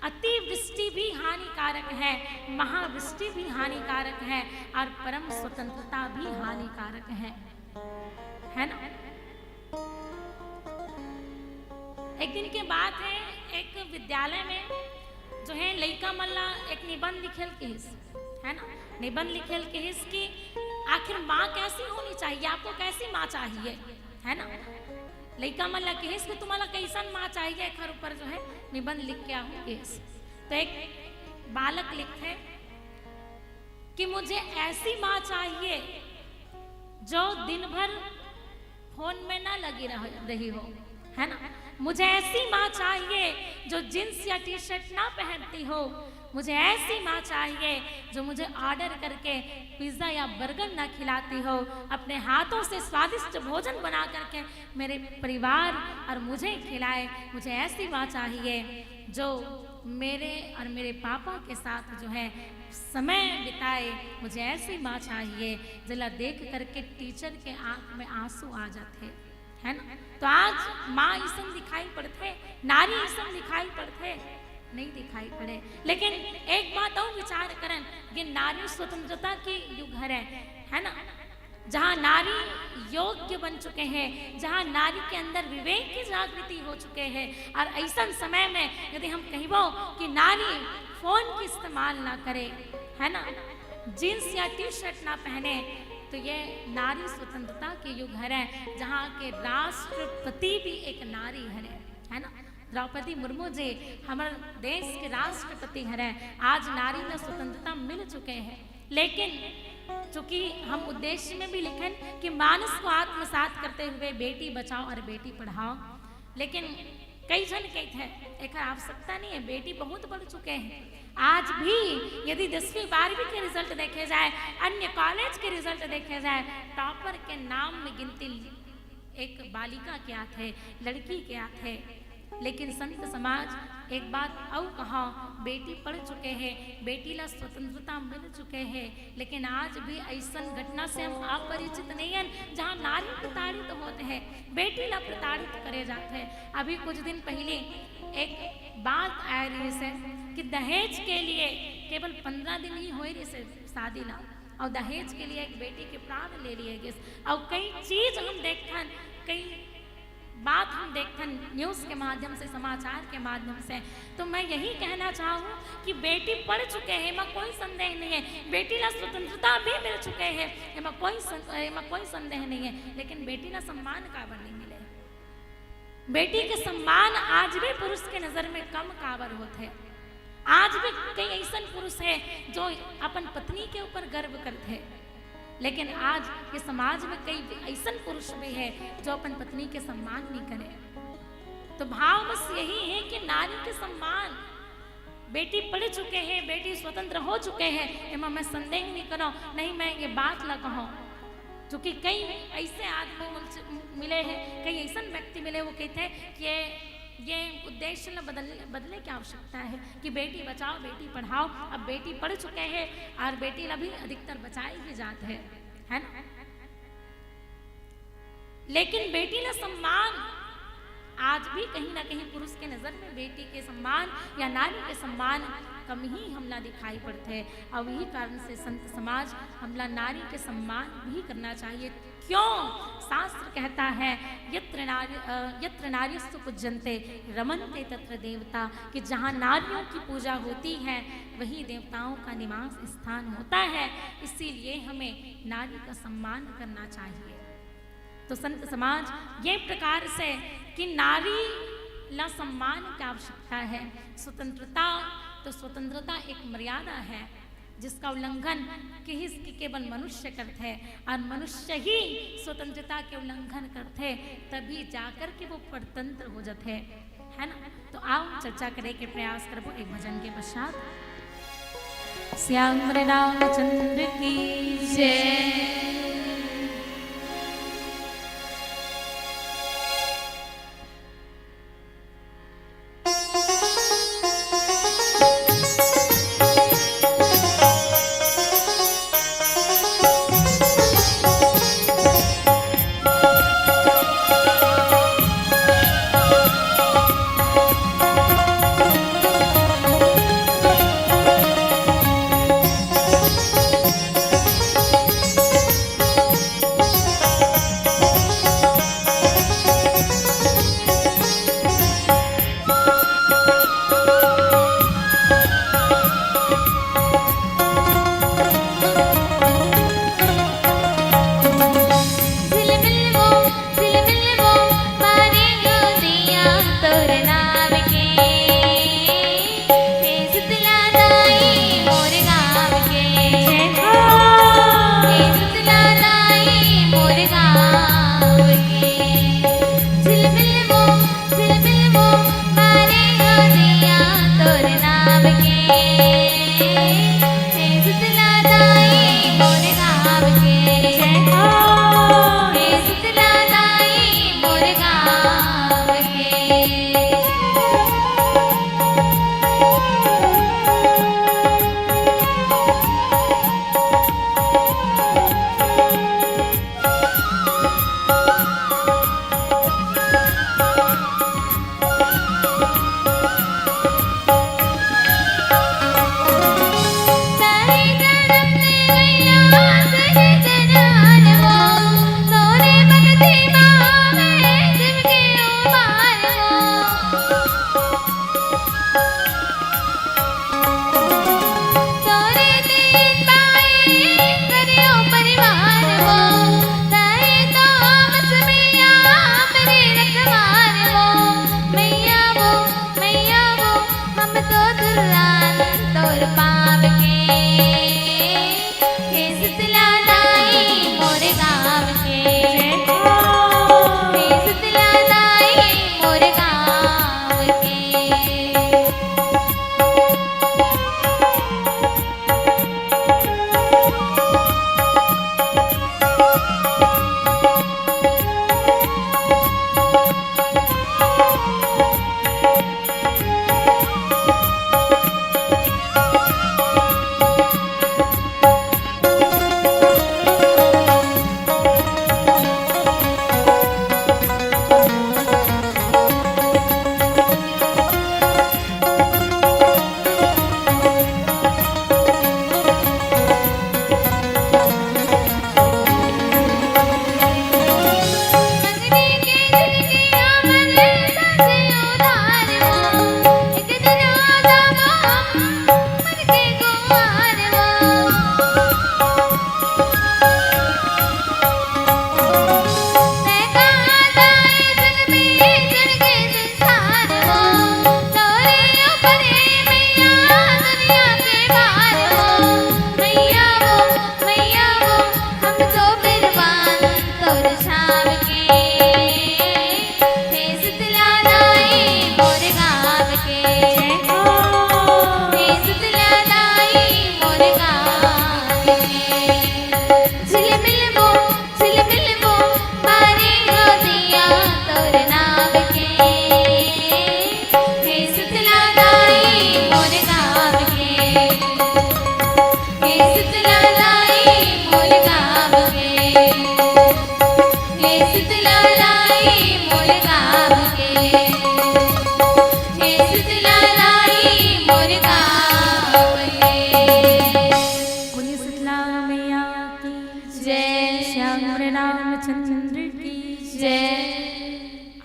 अतिवृष्टि भी हानिकारक है, महावृष्टि भी हानिकारक है और परम स्वतंत्रता भी हानिकारक है, है ना? एक दिन के बात है, एक विद्यालय में जो है लइका मन ला एक निबंध लिखेल किहिस, है ना? निबंध लिखेल किहिस कि आखिर माँ कैसी होनी चाहिए, आपको कैसी माँ चाहिए, है ना? लइका मन ला किहिस कि तुम्हारा कैसन माँ चाहिए, एखर ऊपर जो है निबंध लिख के आहूँ किहिस। तो एक बालक लिखथे कि मुझे ऐसी माँ चाहिए जो दिन भर फोन में ना लगी रह, रही हो, है ना? मुझे ऐसी माँ चाहिए जो जींस या टी शर्ट ना पहनती हो। मुझे ऐसी माँ चाहिए जो मुझे ऑर्डर करके पिज्ज़ा या बर्गर ना खिलाती हो, अपने हाथों से स्वादिष्ट भोजन बना करके मेरे परिवार और मुझे खिलाए। मुझे ऐसी माँ चाहिए जो मेरे और मेरे पापा के साथ जो है समय बिताए। मुझे ऐसी माँ चाहिए जेला देख करके टीचर के आंख में आंसू आ जाथे, है ना? तो आज माँ अइसन दिखाई पड़थे, नारी अइसन दिखाई पड़थे, नहीं दिखाई पड़े। लेकिन एक बात अउ विचार करन, ये नारी स्वतंत्रता के युग हरे, है ना? जहाँ नारी योग्य बन चुके हैं, जहाँ नारी के अंदर विवेक की जागृति हो चुके हैं, और अइसन समय में यदि हम कहिबो कि नारी फोन की इस्तेमाल ना करे, है ना, जींस या टी शर्ट ना पहने, तो ये नारी स्वतंत्रता के युग हरे, जहाँ के राष्ट्रपति भी एक नारी हरे, है ना? द्रौपदी मुर्मू जी हमर देश के राष्ट्रपति हरे। आज नारी ला स्वतंत्रता मिल चुके हैं, लेकिन चूंकि हम उद्देश्य में भी लिखन कि मानस को आत्मसात करते हुए बेटी बचाओ और बेटी पढ़ाओ, लेकिन कई झन कहिथे एकर आवश्यकता नहीं है, बेटी बहुत पढ़ चुके हैं। आज भी यदि दसवीं बारहवीं के रिजल्ट देखे जाए, अन्य कॉलेज के रिजल्ट देखे जाए, टॉपर के नाम में गिनती एक बालिका के आथे, लड़की के आथे। लेकिन संत समाज एक बात अउ कहा, बेटी पढ़ चुके हैं, बेटी ला स्वतंत्रता मिल चुके हैं, लेकिन आज भी अइसन घटना से हम अपरिचित नहीं हन, जहाँ नारी प्रताड़ित होत हे, बेटी ला प्रताड़ित करे जात हे। अभी कुछ दिन पहले एक बात आए रहिस हे कि दहेज के लिए केवल पंद्रह दिन ही होए रहिस हे शादी ला, और दहेज के लिए एक बेटी के प्राण ले लिए गिस, और कई चीज हम देखथन, कई बात हम देखथन न्यूज़ के माध्यम से, समाचार के माध्यम से। तो मैं यही कहना चाहूँ कि बेटी पढ़ चुके हैं, एमा कोई संदेह नहीं है, बेटी ला स्वतंत्रता भी मिल चुके हैं, एमा कोई सं-, एमा कोई संदेह नहीं है, लेकिन बेटी ला सम्मान काबर नहीं मिले? बेटी के सम्मान आज भी पुरुष के नजर में कम काबर होथे? आज भी कई अइसन पुरुष हे जो अपन पत्नी के ऊपर गर्व करथे, लेकिन आज ये समाज में कई अइसन पुरुष भी हे जो अपन पत्नी के सम्मान नहीं करे। तो भाव बस यही है कि नारी के सम्मान, बेटी पढ़ चुके हैं, बेटी स्वतंत्र हो चुके हैं, एमा मैं संदेह नहीं करो, नहीं मैं ये बात ला कहूँ, जो कि कई ऐसे आदमी मिल-, मिले हैं, कई ऐसन व्यक्ति मिले, वो कहते हैं कि ये, ये उद्देश्य ला बदल, बदले की आवश्यकता है कि बेटी बचाओ, बेटी पढ़ाओ। अब बेटी पढ़ चुके हैं और बेटी ला भी अधिकतर बचाए ही जात है, है ना? लेकिन बेटी ला सम्मान आज भी कहीं ना कहीं पुरुष के नजर में बेटी के सम्मान या नारी के सम्मान कम ही हमला दिखाई पड़थे। और यही कारण से संत समाज हमला नारी के सम्मान भी करना चाहिए। क्यों? शास्त्र कहता है, "यत्र नारी, अ, यत्र नार्यस्तु पूज्यन्ते रमन्ते तत्र देवता", कि जहाँ नारियों की पूजा होती है, वही देवताओं का निवास स्थान होता है। इसीलिए हमें नारी का सम्मान करना चाहिए। तो संत समाज ये प्रकार से कि नारी ला सम्मान की आवश्यकता है। स्वतंत्रता, तो स्वतंत्रता एक मर्यादा है, जिसका उल्लंघन किहिस कि केवल मनुष्य करथे, और मनुष्य ही स्वतंत्रता के उल्लंघन करथे, तभी जाकर के वो परतंत्र हो जाथे, है ना? तो आओ, चर्चा करे के प्रयास करबो एक भजन के पश्चात। श्याम रामचंद्र की जय।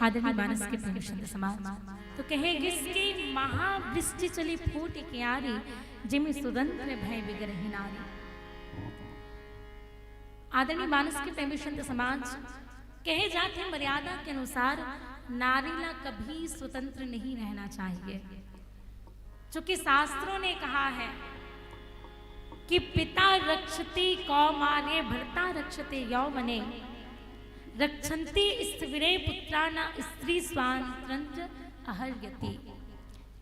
आदरणीय मानस के प्रेमी संत समाज, तो कहे गिस कि महावृष्टि चली फूट क्यारी, जिमि सुतंत्र भए बिगरही नारी। आदरणीय मानस के प्रेमी संत समाज, कहे जाथे मर्यादा के अनुसार नारी ला कभी स्वतंत्र नहीं रहना चाहिए, क्योंकि शास्त्रों ने कहा है कि पिता रक्षति कौमारे भर्ता रक्षति यौवने, रक्षन्ति स्थिविरे पुत्रा न स्त्री स्वातंत्र अहर्यति।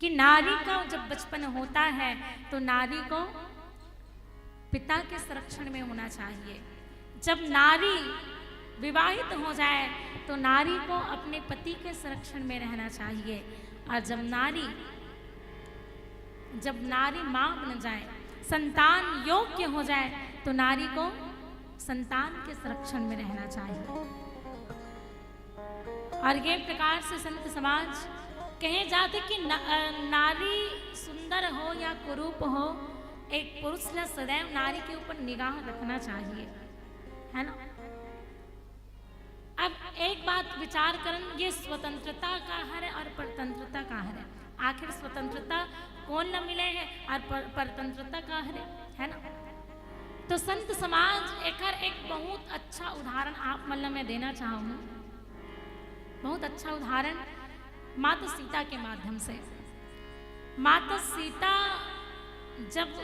कि नारी का जब बचपन होता है तो नारी को पिता के संरक्षण में होना चाहिए। जब नारी विवाहित हो जाए तो नारी को अपने पति के संरक्षण में रहना चाहिए। और जब नारी जब नारी माँ बन जाए, संतान योग्य हो जाए, तो नारी को संतान के संरक्षण में रहना चाहिए। और ये प्रकार से संत समाज कहे जाते कि न-, अ, नारी सुंदर हो या कुरूप हो, एक पुरुष ला सदैव नारी के ऊपर निगाह रखना चाहिए, है ना? अब एक बात विचार करन, ये स्वतंत्रता का हरे और परतंत्रता का हरे? आखिर स्वतंत्रता कोन ला मिले हे और पर-, परतंत्रता का हरे, है ना? तो संत समाज एकर एक बहुत अच्छा उदाहरण आप मन ला मैं देना चाहूँ, बहुत अच्छा उदाहरण माता सीता के माध्यम से। माता सीता जब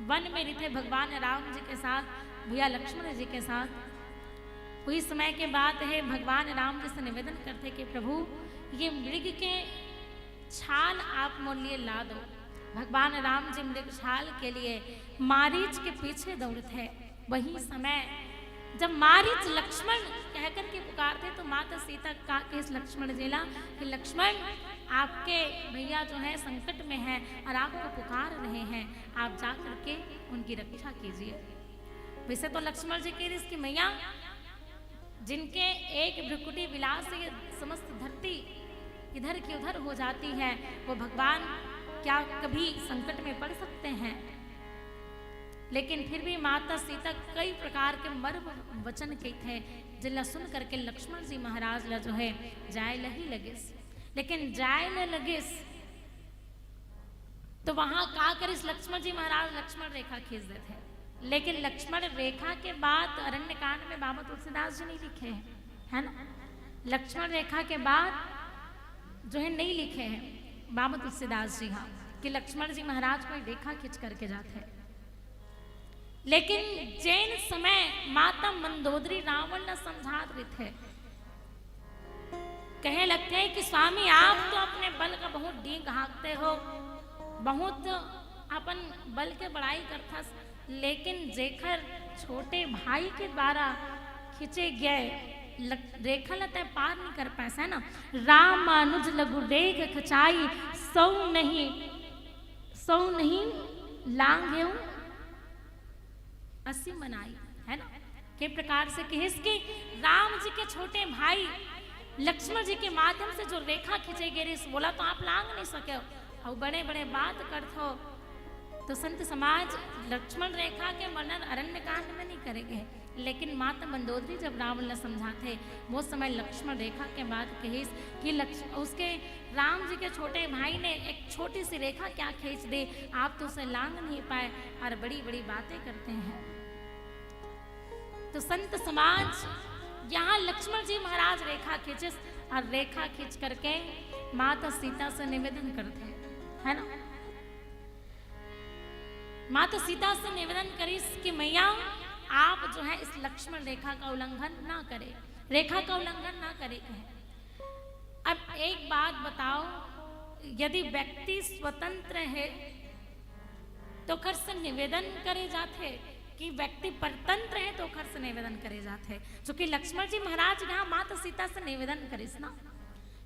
वन में रहिथे भगवान राम जी के साथ, भैया लक्ष्मण जी के साथ, उही समय के बात हे, भगवान राम जी से निवेदन करथे कि प्रभु, ये मृग के छाल आप मोर लिए ला दो। भगवान राम जी मृग छाल के लिए मारीच के पीछे दौड़थे। वही समय जब मारीच लक्ष्मण कहकर के पुकारथे तो माता सीता का कहिस लक्ष्मण जी ला कि लक्ष्मण, आपके भैया जो है संकट में हैं और आपको पुकार रहे हैं, आप जा करके उनकी रक्षा कीजिए। वैसे तो लक्ष्मण जी कहिस कि मैया, जिनके एक भ्रुकुटी विलास से ये समस्त धरती इधर की उधर हो जाती है, वो भगवान क्या कभी संकट में पड़ सकते हैं? लेकिन फिर भी माता सीता कई प्रकार के मर्म वचन कहिथे, जिला सुन करके लक्ष्मण जी महाराज ला जो है जाय ल ही लगिस। लेकिन जाय ल लगिस तो वहां का करिस लक्ष्मण जी महाराज? लक्ष्मण रेखा खींच देथे। लेकिन लक्ष्मण रेखा के बात अरण्य कांड में बाबा तुलसीदास जी नहीं लिखे हैं, है ना? लक्ष्मण रेखा के बात जो है नहीं लिखे हैं बाबा तुलसीदास जी, हाँ, कि लक्ष्मण जी महाराज कोई रेखा खींच करके जाथे। लेकिन जेन समय माता मंदोदरी रावण ला समझात रहिथे, कहे लगथे कि स्वामी, आप तो अपने बल का बहुत डींग हाँकते हो, बहुत अपन बल के बड़ाई करथस, लेकिन जेखर छोटे भाई के द्वारा खींचे गए लक-, रेखा ला तय पार नहीं कर पाए, है ना? रामानुज लघु रेख खचाई, सौ नहीं, सौ नहीं लांघेउ असी मनाई, है ना? के प्रकार से कहिस कि राम जी के छोटे भाई लक्ष्मण जी के माध्यम से जो रेखा खींचे गे रहिस, वोला तो आप लांघ नहीं सके हो, अउ बड़े बड़े बात करथो। तो संत समाज लक्ष्मण रेखा के वर्णन अरण्य कांड में नहीं करे गे, लेकिन माता मंदोदरी जब रावण ला समझाथे, वो समय लक्ष्मण रेखा के बात कहिस कि लक्ष्म-, उसके राम जी के छोटे भाई ने एक छोटी सी रेखा क्या खींच दी, आप तो उसे लांघ नहीं पाए और बड़ी बड़ी बातें करते हैं। तो संत समाज यहाँ लक्ष्मण जी महाराज रेखा खींचिस और रेखा खींच करके माता सीता से निवेदन करथे, है ना? माता सीता से निवेदन करिस कि मैया, आप जो है इस लक्ष्मण रेखा का उल्लंघन ना करे, रेखा का उल्लंघन ना करे कहे। अब एक बात बताओ, यदि व्यक्ति स्वतंत्र है तो ओखर से निवेदन करे जाथे, कि व्यक्ति परतंत्र है तो ओखर से निवेदन करे जाथे? चूंकि लक्ष्मण जी महाराज यहाँ माता सीता से निवेदन करिस ना,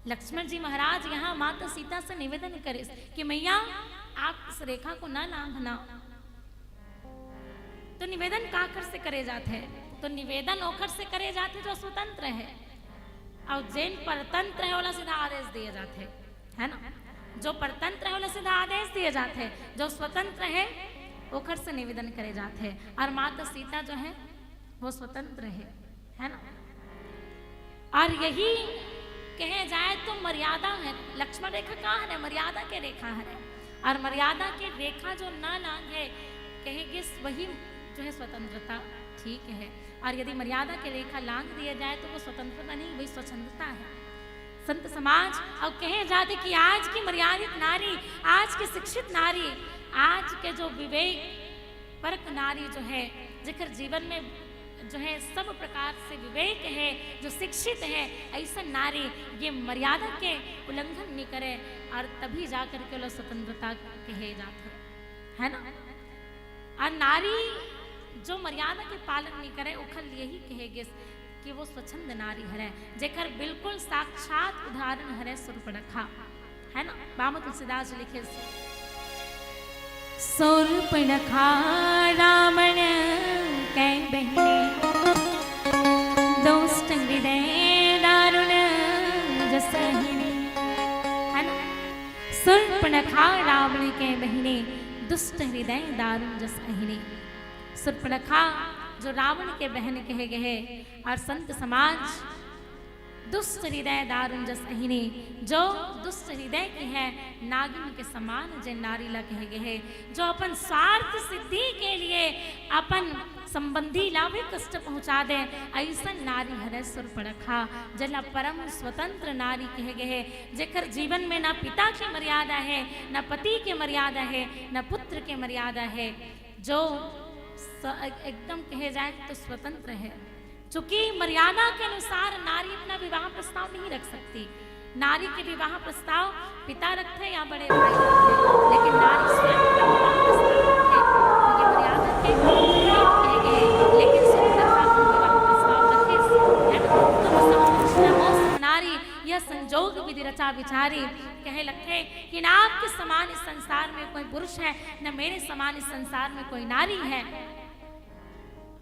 लक्ष्मण जी महाराज यहाँ माता सीता से निवेदन करिस कि मैया, आप इस रेखा को न लांघना। तो निवेदन काखर से करे जाथे? तो निवेदन ओखर से करे जाथे जो स्वतंत्र है, और जेन परतंत्र है ओला सीधा आदेश दिए जाथे, है ना? जो परतंत्र है ओला सीधा आदेश दिए जाथे, जो स्वतंत्र है ओखर से निवेदन करे जाथे। और माता सीता जो है वो स्वतंत्र है, है ना? और यही कहे जाए तो मर्यादा है, लक्ष्मण रेखा का है, मर्यादा के रेखा है। और मर्यादा के रेखा जो ना लांघे, कहे गिस, वही जो है स्वतंत्रता ठीक है। और यदि मर्यादा के रेखा लांघ दिया जाए तो वो स्वतंत्रता नहीं, वही स्वच्छंदता है। संत समाज अब कहे जाते कि आज की मर्यादित नारी, आज की शिक्षित नारी, आज के जो विवेक परक नारी जो है, जेकर जीवन में जो है सब प्रकार से विवेक है, जो शिक्षित है, ऐसन नारी ये मर्यादा के उल्लंघन नहीं करे और तभी जा करके ओला स्वतंत्रता कहे जाथे, है ना? और नारी जो मर्यादा के पालन नहीं करे, ओखर यही कहे गिस कि वो स्वच्छंद नारी हरे, जेकर बिल्कुल साक्षात उदाहरण हरे सूर्पणखा, है ना? बाबा तुलसीदास जी लिखे, सूर्पणखा रावण के बहिनी, दुष्ट हृदय दारुण जस अहिनी, है ना? सूर्पणखा रावण के बहिनी, दुष्ट हृदय दारुण जस अहिनी। सूर्पणखा जो रावण के बहन कहे गए और संत समाज दुष्ट हृदय दारुण जस अहिनी, जो दुष्ट हृदय की है, नागिन के समान जे नारी ला कहे गए है, जो अपन स्वार्थ सिद्धि के लिए अपन संबंधी ला भी कष्ट पहुंचा दे, ऐसन नारी हरे सूर्पणखा, जेला परम स्वतंत्र नारी कहे गए है, जेकर जीवन में ना पिता की मर्यादा है, ना पति के मर्यादा है, ना पुत्र के मर्यादा है, जो स-, एकदम कहे जाए तो स्वतंत्र है। चूंकि मर्यादा के अनुसार नारी अपना विवाह प्रस्ताव नहीं रख सकती। नारी के विवाह प्रस्ताव पिता रखते या बड़े भाई रखते, लेकिन नारी स्वयं अपना विवाह प्रस्ताव रखते। तो ये मर्यादा के खिलाफ कहे गए, लेकिन सुंदर बाबू विवाह प्रस्ताव रखे, है ना? तो सब कुछ नमोस्त नारी, यह संजोग विधि रचा विचारी। कहे लगते कि ना आपके समान इस संसार में कोई पुरुष है, न मेरे समान इस संसार में कोई नारी है।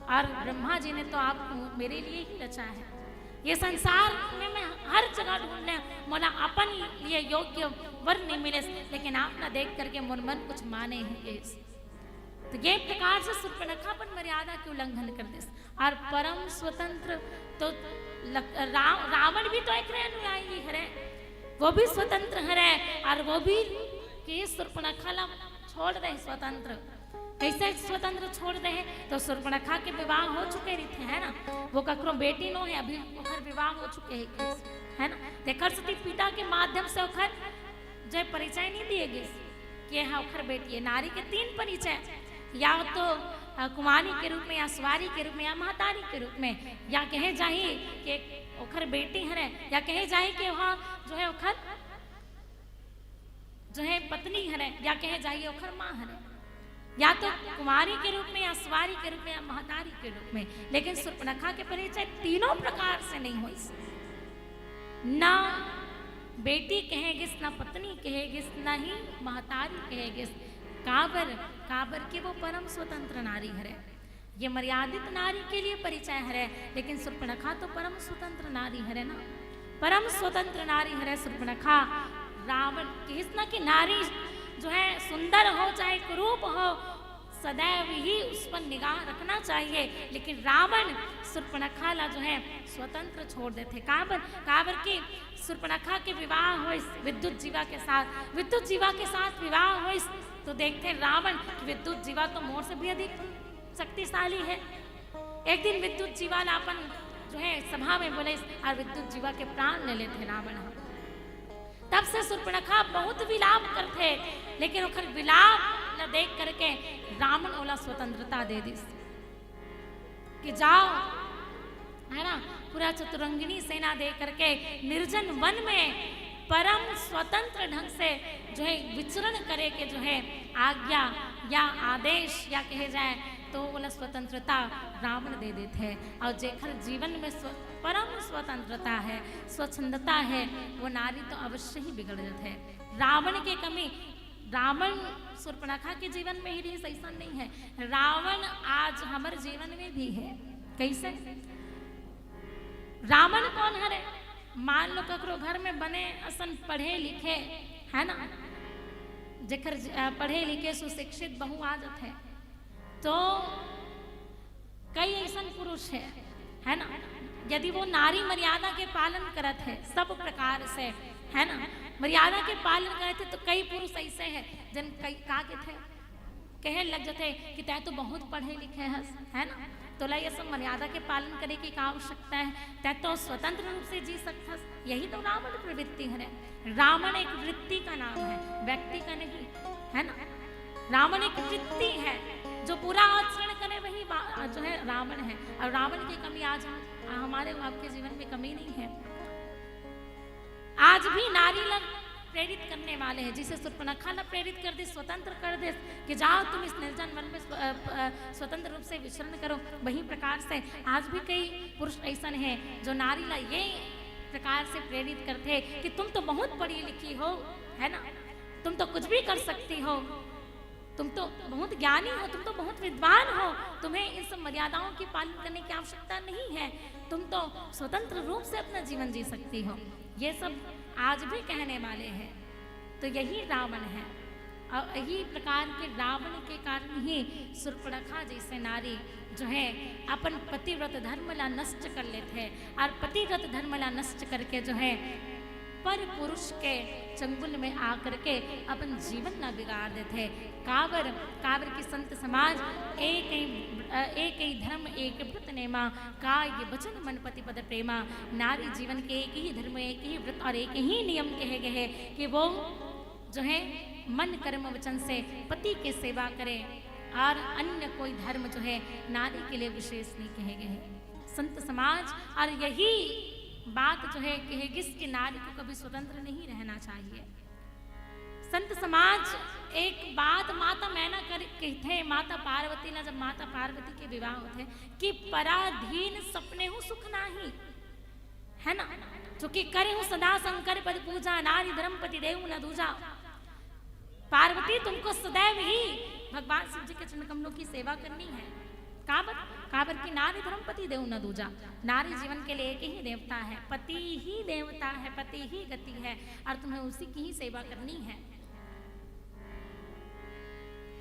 और ब्रह्मा जी ने तो आपको मेरे लिए ही रचा है। ये संसार में मैं हर जगह ढूंढने, मोला अपन लिए योग्य वर नहीं मिले, लेकिन आप ना देख करके मोर मन कुछ माने ही इस। तो ये प्रकार से सूर्पणखा अपन मर्यादा के उल्लंघन कर देस। और परम स्वतंत्र तो लक-, रा-, रावण भी तो एकरे अनुयायी हरे, वो भी स्वतंत्र हरे, और वो भी के सूर्पणखा ला छोड़ दे स्वतंत्र। कैसे स्वतंत्र छोड़ दे है? तो सूर्पणखा के विवाह हो चुके रहिथे, है ना? वो ककरो बेटी नो है, अभी ओकर विवाह हो चुके है, है ना? तेकर सेती पिता के माध्यम से ओकर जे परिचय नहीं दिए गिस कि यह ओकर बेटी है। नारी के तीन परिचय, या तो, अ, कुमारी के रूप में, या सुवारी के रूप में, या महतारी के रूप में, या कहे जाही कि ओकर बेटी हरे, या कहे जाही कि वह जो है ओकर जो है पत्नी हरे, या कहे जाही ओकर माँ हरे, या तो कुमारी के रूप में, या सुवारी के रूप में, या महतारी के रूप में। लेकिन सूर्पणखा के परिचय तीनों प्रकार से नहीं होइस। ना बेटी कहे गिस, ना पत्नी कहे गिस, ना ही महतारी कहे गिस। काबर? काबर कि वो परम स्वतंत्र नारी हरे। ये मर्यादित नारी के लिए परिचय हरे, लेकिन सूर्पणखा तो परम स्वतंत्र नारी हरे ना, परम स्वतंत्र नारी हरे सूर्पणखा। रावण किस ना कि नारी जो है सुंदर हो चाहे कुरूप हो, सदैव ही उस पर निगाह रखना चाहिए, लेकिन रावण सूर्पणखा ला जो है स्वतंत्र छोड़ देथे। काबर? काबर कि सूर्पणखा के विवाह होइस विद्युत जीवा के साथ, विद्युत जीवा के साथ विवाह होइस तो देखथे रावण कि विद्युत जीवा तो मोर से भी अधिक शक्तिशाली है। एक दिन विद्युत जीवा ला अपन जो है सभा में बोले और विद्युत जीवा के प्राण ले लेथे रावण ह। तब से सूर्पणखा बहुत विलाप करथे, लेकिन ओकर विलाप ला देख करके रावण ओला स्वतंत्रता दे दिस कि जाओ, है ना, पूरा चतुरंगिनी सेना दे करके निर्जन वन में परम स्वतंत्र ढंग से जो है विचरण करे के जो है आज्ञा या आदेश या कहे जाए तो ओला स्वतंत्रता रावण दे देथे। और जेकर जीवन में स्व-, परम स्वतंत्रता है, स्वच्छंदता है, वो नारी तो अवश्य ही बिगड़ जाथे। रावण के कमी, रावण सूर्पणखा के जीवन में ही रहिस, ऐसा नहीं है। रावण आज हमर जीवन में भी है। कैसे? रावण कौन हरे? मान लो ककरो घर में बने असन पढ़े लिखे, है ना, जेकर ज-, अ, पढ़े लिखे सुशिक्षित बहू आ जाथे, तो कई ऐसन पुरुष है, है ना, यदि वो नारी मर्यादा के पालन करत है सब प्रकार से, है ना, मर्यादा के पालन करत है, तो कई पुरुष ऐसे है जन कई का कहते, कहे लग जाते कि तै तो बहुत पढ़े लिखे हस, है ना, तोला ये सब मर्यादा के पालन करे की का आवश्यकता है, तै तो स्वतंत्र रूप से जी सकथस। यही तो रावण प्रवृत्ति है। रावण एक वृत्ति का नाम है, व्यक्ति का नहीं, है ना। रावण एक वृत्ति है, जो बुरा आचरण करे, वही वा-, जो है, रावण है। और रावण की कमी आज हम, हमारे आपके जीवन में कमी नहीं है। आज भी नारी ला प्रेरित करने वाले हैं, जैसे शूर्पणखा ला प्रेरित कर दिस, स्वतंत्र कर दिस कि जाओ तुम इस निर्जन वन में स्व-, अ, अ, स्वतंत्र रूप से विचरण करो। वही प्रकार से आज भी कई पुरुष ऐसन हैं जो नारी ला ये प्रकार से प्रेरित करते हैं कि तुम तो बहुत पढ़ी लिखी हो, है ना, तुम तो कुछ भी कर सकती हो, तुम तो बहुत ज्ञानी हो, तुम तो बहुत विद्वान हो, तुम्हें इन सब मर्यादाओं की पालन करने की आवश्यकता नहीं है, तुम तो स्वतंत्र रूप से अपना जीवन जी सकती हो। ये सब आज भी कहने वाले हैं। तो यही रावण है। और यही प्रकार के रावण के कारण ही शूर्पणखा जैसे नारी जो है, अपन पतिव्रत धर्म ला नष्ट कर लेते हैं और पतिव्रत धर्म ला नष्ट करके जो है, पर पुरुष के चंगुल में आकर के अपन जीवन ला बिगाड़ देते हैं। काबर, काबर की संत समाज एक ही, अ, एक ही धर्म एक व्रत नेमा, काय वचन मन पति पद प्रेमा। नारी जीवन के एक ही धर्म, एक ही व्रत और एक ही नियम कहे गए हैं कि वो जो है, मन कर्म वचन से पति के सेवा करे और अन्य कोई धर्म जो है, नारी के लिए विशेष नहीं कहे गए हैं। संत समाज और यही बात जो है, कहेगिस कि नारी को कभी स्वतंत्र नहीं रहना चाहिए। संत समाज एक बात माता मैना कर कहते हैं, माता पार्वती ना, जब माता पार्वती के विवाह होते हैं कि पराधीन सपने हूँ सुख नाही, है ना, जो कि करे हूँ सदा शंकर पद पूजा, नारी धर्म पति देव न दूजा। पार्वती, तुमको सदैव ही भगवान शिव जी के चरण कमलों की सेवा करनी है। काबर, काबर की नारी धर्म पति देव न दूजा। नारी जीवन के लिए एक ही देवता है, पति ही देवता है, पति ही गति है, और तुम्हें उसी की ही सेवा करनी है।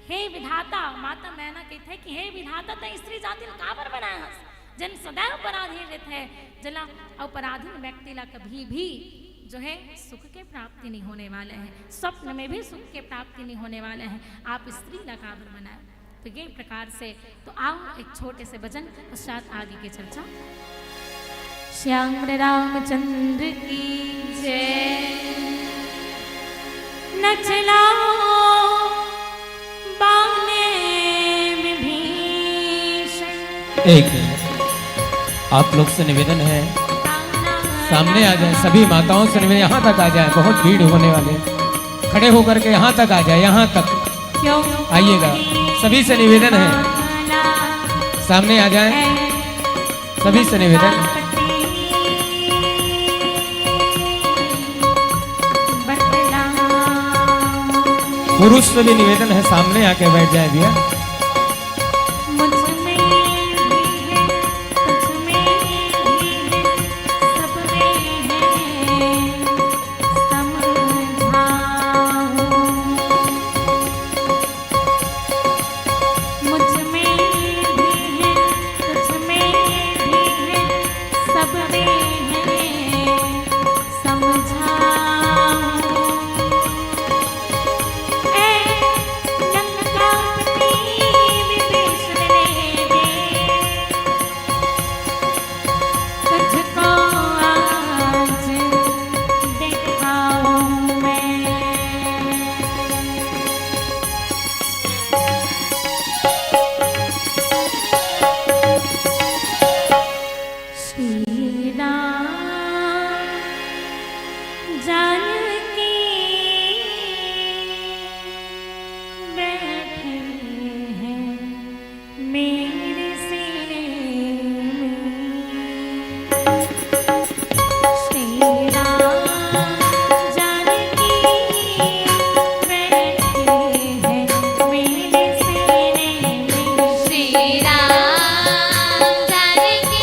हे विधाता, माता मैना कहते हैं कि हे विधाता, तैं स्त्री जाति ला काबर बनाया हस, जेन सदैव पराधीन रहते हैं, जेला, और पराधीन व्यक्ति ला कभी भी जो है, सुख के प्राप्ति नहीं होने वाले हैं, स्वप्न में भी सुख के प्राप्ति नहीं होने वाले हैं। आप स्त्री ला काबर बनाए? तो ये प्रकार से, तो आओ, एक छोटे से भजन, पश्चात आगे की चर्चा। श्याम रामचंद्र की जय। न चलाओ बाणे विभीषण। एक, आप लोग से निवेदन है, सामने आ जाए, सभी माताओं से निवेदन, यहाँ तक आ जाए, बहुत भीड़ होने वाले। खड़े होकर के यहाँ तक आ जाए, यहाँ तक क्यों आइएगा, सभी से निवेदन है, सामने आ जाए, सभी से निवेदन। पुरुष से भी निवेदन है, सामने आके बैठ जाए भैया। मुझ में भी है, तुझ में भी है, सब में है। समझाऊं। मुझ में भी है, तुझ में भी है, सब में है, समझाऊं। ऐ लंकापति विभीषण ने दे तुझको आज दिखाऊं मैं। श्री राम जानकी बैठे हैं मेरे सीने में। श्री राम जानकी बैठे हैं मेरे सीने में। श्री राम जानकी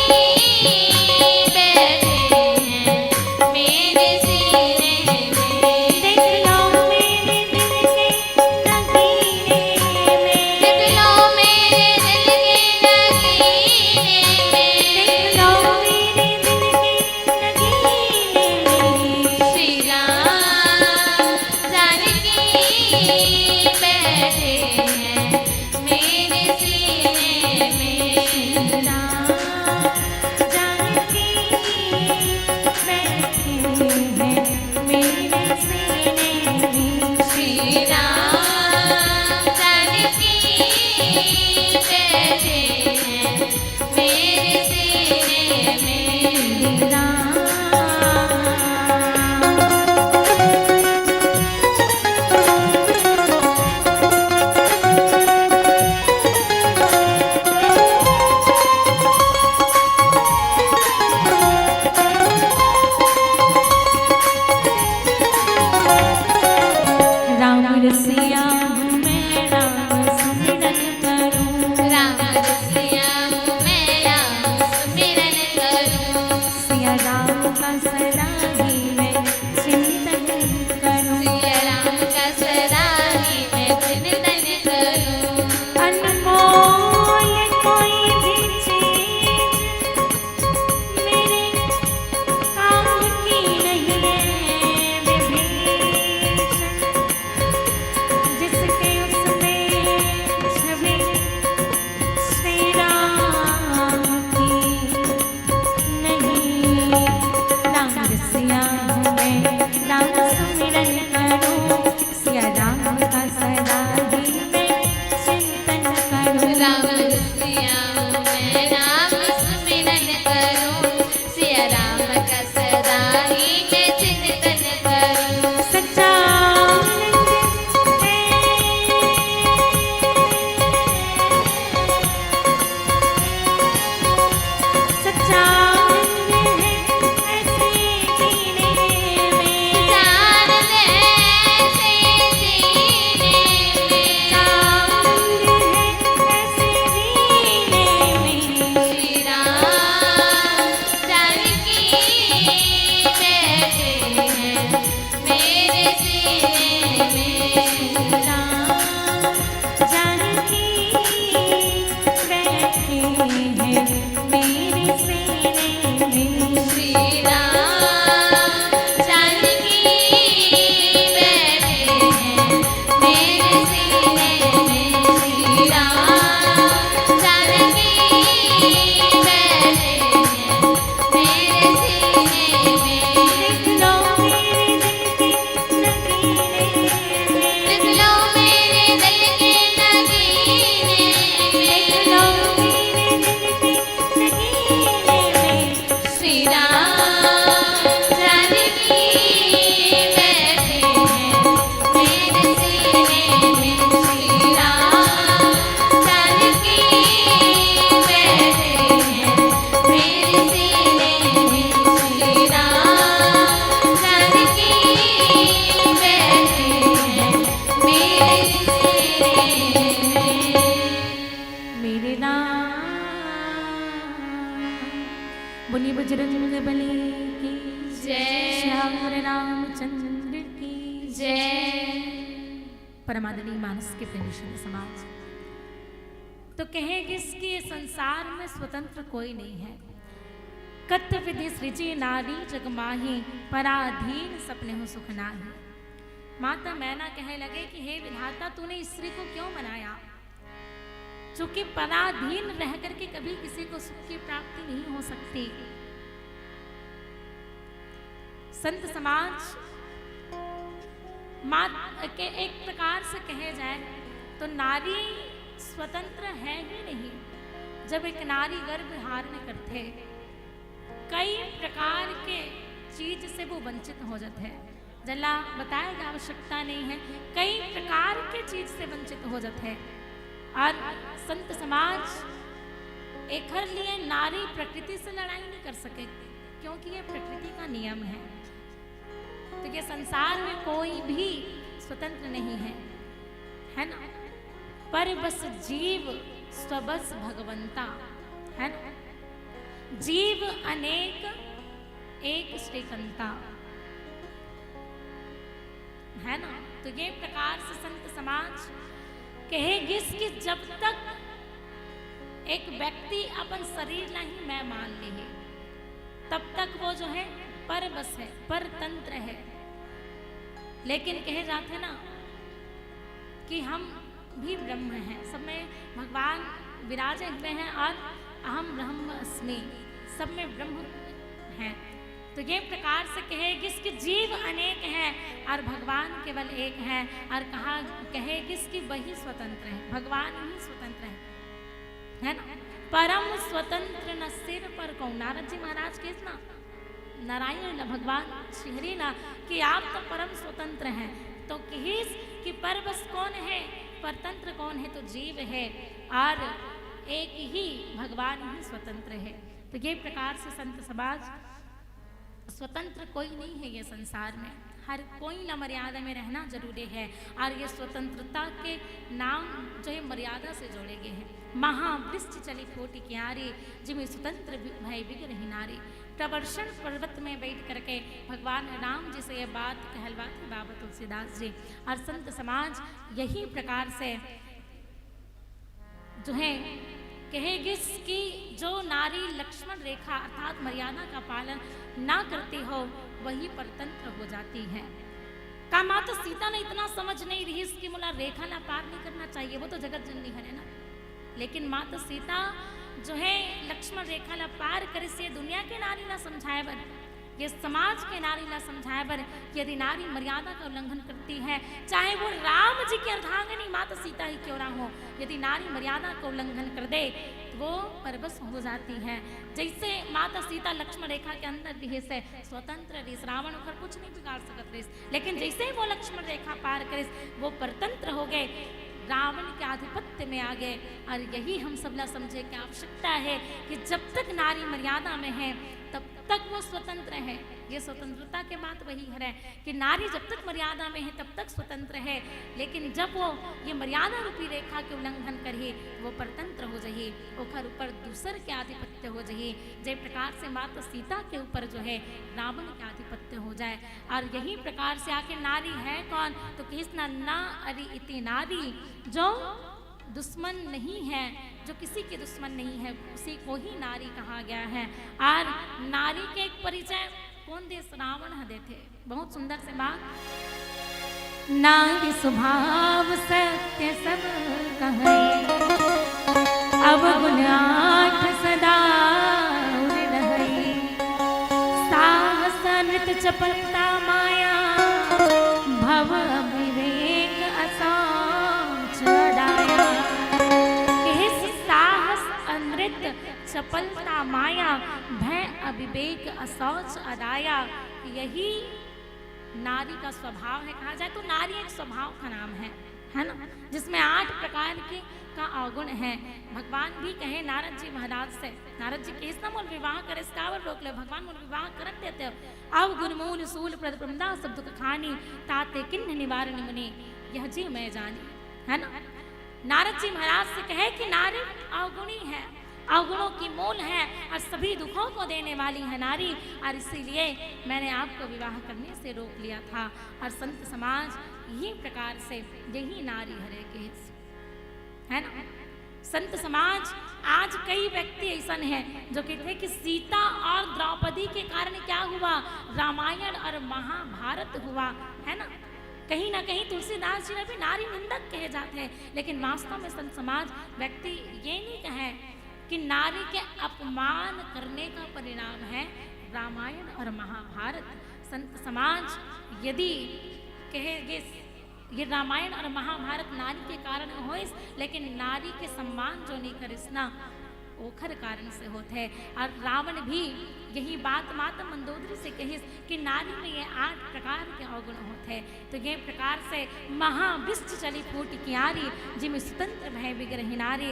राम का सदा ही मैं चिंतन करूं। सिया राम का सदा ही मैं चिंतन करूं। अनमोल कोई भी चीज मेरे काम की नहीं है विभीषण, जिसके उसमें छवि श्री राम की नहीं। राम रसिया हूँ मैं, राम सुमिरन करूँ, सिया राम का सदा ही मैं चिंतन करूँ। राम रसिया हूँ मैं, राम सुमिरन करूँ, सिया राम का सदा ही मैं चिंतन करूँ। सच्चा आनंद है, सच्चा आनंद है ऐसे जीने में। सच्चा आनंद है ऐसे जीने में। सच्चा आनंद है ऐसे जीने में। श्री राम जानकी बैठे हैं मेरे सीने में। श्री राम जानकी बैठे हैं मेरे सीने में। श्री राम जानकी बैठे हैं मेरे सीने में। श्री राम जानकी बैठे हैं मेरे सीने में। देख लो मेरे दिल के नगीने में। देख लो मेरे दिल के नगीने में। देख लो मेरे दिल के नगीने में। श्री राम जानकी बैठे हैं मेरे सीने में। श्री राम जानकी बैठे हैं मेरे सीने में। श्री राम जानकी बैठे हैं मेरे सीने में। मेरे राम। बोलिए बजरंग बली की जय। श्याम रामचंद्र की जय। परमादरणीय मानस के प्रेमी संत समाज, तो कहे गिस कि ये संसार में स्वतंत्र कोई नहीं है। कत विधि सृजी नारी जग माही, पराधीन सपने हो सुख नाही। माता मैना कहे लगे कि हे विधाता, तूने स्त्री को क्यों बनाया? चूंकि पराधीन रह करके कभी किसी को सुख की प्राप्ति नहीं हो सकती। संत समाज मात के एक प्रकार से कहे जाए तो नारी स्वतंत्र है ही नहीं। जब एक नारी गर्भ धारण करथे, कई प्रकार के चीज से वो वंचित हो जाथे। जला बताए के आवश्यकता नहीं है, कई प्रकार के चीज से वंचित हो जाथे। और संत समाज एखर लिए नारी प्रकृति से लड़ाई नहीं कर सके, क्योंकि ये प्रकृति का नियम है। तो ये संसार में कोई भी स्वतंत्र नहीं है, है ना? पर बस जीव स्वबस भगवंता, है ना? जीव अनेक एक श्रीकंता, है ना? तो ये प्रकार से संत समाज कहे गिस कि जब तक एक व्यक्ति अपन शरीर ला ही मैं मान ले, तब तक वो जो है परबस है, परतंत्र है। लेकिन कहे जाथे ना कि हम भी ब्रह्म हैं, सब में भगवान विराजे हुए हैं और अहम ब्रह्म अस्मि, सब में ब्रह्म हैं। तो ये प्रकार से कहे गिस कि जीव अनेक हैं और भगवान केवल एक हैं। और कहा, कहे गिस कि वही स्वतंत्र है, भगवान ही स्वतंत्र है, है ना? परम स्वतंत्र न सिर पर कौन। नारद जी महाराज कहिस ना, नारायण ला, भगवान श्री हरि ला, कि आप तो परम स्वतंत्र हैं। तो कहिस कि परबस कौन है, परतंत्र कौन है? तो जीव है, और एक ही भगवान ही स्वतंत्र है। तो ये प्रकार से संत समाज, स्वतंत्र कोई नहीं है ये संसार में, हर कोई ला मर्यादा में रहना जरूरी है। और ये स्वतंत्रता के नाम जो है मर्यादा से जोड़े गए हैं। महावृक्ष चली फूटि क्यारी, जिमि स्वतंत्र भई बिगरहिं नारी। प्रवर्षण पर्वत में बैठ करके भगवान राम जी से ये बात कहलवाथे बाबा तुलसीदास जी। और संत समाज यही प्रकार से जो है कहे गिस कि जो नारी लक्ष्मण रेखा अर्थात मर्यादा का पालन ना करती हो, वही परतंत्र हो जाती है। का माता सीता ला इतना समझ नहीं रहिस कि मोला रेखा ला पार नहीं करना चाहिए, वो तो जगत जननी हरे ना। लेकिन माता सीता जो है लक्ष्मण रेखा ला पार करिस, ये दुनिया के नारी ला समझाए बर, ये समाज के नारी ला समझाए बर कि यदि नारी मर्यादा का उल्लंघन करती है, चाहे वो राम जी की अर्धांगिनी माता सीता ही क्यों ना हो, यदि नारी मर्यादा का उल्लंघन कर दे तो वो परवश हो जाती है। जैसे माता सीता लक्ष्मण रेखा के अंदर रहिस, स्वतंत्र रहिस, रावण ओकर कुछ नहीं बिगाड़ सकत रहिस, लेकिन जैसे ही वो लक्ष्मण रेखा पार करिस, वो परतंत्र हो गए, रावण के आधिपत्य में आ गए। और यही हम सबला समझे की आवश्यकता है कि जब तक नारी मर्यादा में है तब तक वो स्वतंत्र है। ये स्वतंत्रता के बात वही हरे कि नारी जब तक मर्यादा में है तब तक स्वतंत्र है, लेकिन जब वो ये मर्यादा रूपी रेखा के उल्लंघन करही, वो परतंत्र हो जही, ओकर ऊपर दूसर के आधिपत्य हो जही, जे प्रकार से माता सीता के ऊपर जो है रावण के आधिपत्य हो जाए। और यही प्रकार से आखिर नारी है कौन, तो कृष्ण ना अरि इति नारी, जो दुश्मन नहीं है, जो किसी की दुश्मन नहीं है, उसी को ही नारी कहा गया है। और नारी के एक परिचय कौन देस, रावण ह देथे। बहुत सुंदर से बात। नारी स्वभाव सत्य सब कहे, अवगुण आठ सदा उर रहै। साहस अनृत चपलता माया, भव विवेक असौच अदाया। कहे साहस अनृत चपलता माया, भय अविवेक असौच अदाया। यही नारी का स्वभाव है। कहा जाए तो नारी एक स्वभाव का नाम है, है ना, जिसमें आठ प्रकार के का अवगुण है। भगवान भी कहे नारद जी महाराज से, नारद जी कहिस ना मोला विवाह करे से काबर रोक ले, भगवान मोला विवाह करन देते हो। अवगुण मूल सूल प्रद प्रमदा सब दुख खानी, ताते किन्ह निवारण मुनि यह जी मैं जानी, है ना। नारद जी महाराज से कहे कि नारी अवगुणी है, अवगुणों की मूल है और सभी दुखों को देने वाली है नारी, और इसीलिए मैंने आपको विवाह करने से रोक लिया था। और संत समाज यही प्रकार से यही नारी हरे के, है ना। संत समाज आज कई व्यक्ति ऐसन है जो कहते हैं कि सीता और द्रौपदी के कारण क्या हुआ, रामायण और महाभारत हुआ, है ना। कहीं ना कहीं तुलसीदास जी भी नारी निंदक कहे जाते हैं, लेकिन वास्तव में संत समाज व्यक्ति ये नहीं कहे कि नारी के अपमान करने का परिणाम है रामायण और महाभारत। संत समाज यदि कहेगे ये रामायण और महाभारत नारी के कारण होइस, लेकिन नारी के सम्मान जो नहीं करिस ना, ओखर कारण से होत है। और रावण भी यही बात माता मंदोदरी से कहिस कि नारी में ये आठ प्रकार के अवगुण होत है। तो ये प्रकार से महाविष्ट चली फूट कियारी, जिम स्वतंत्र भय विग्रही नारी।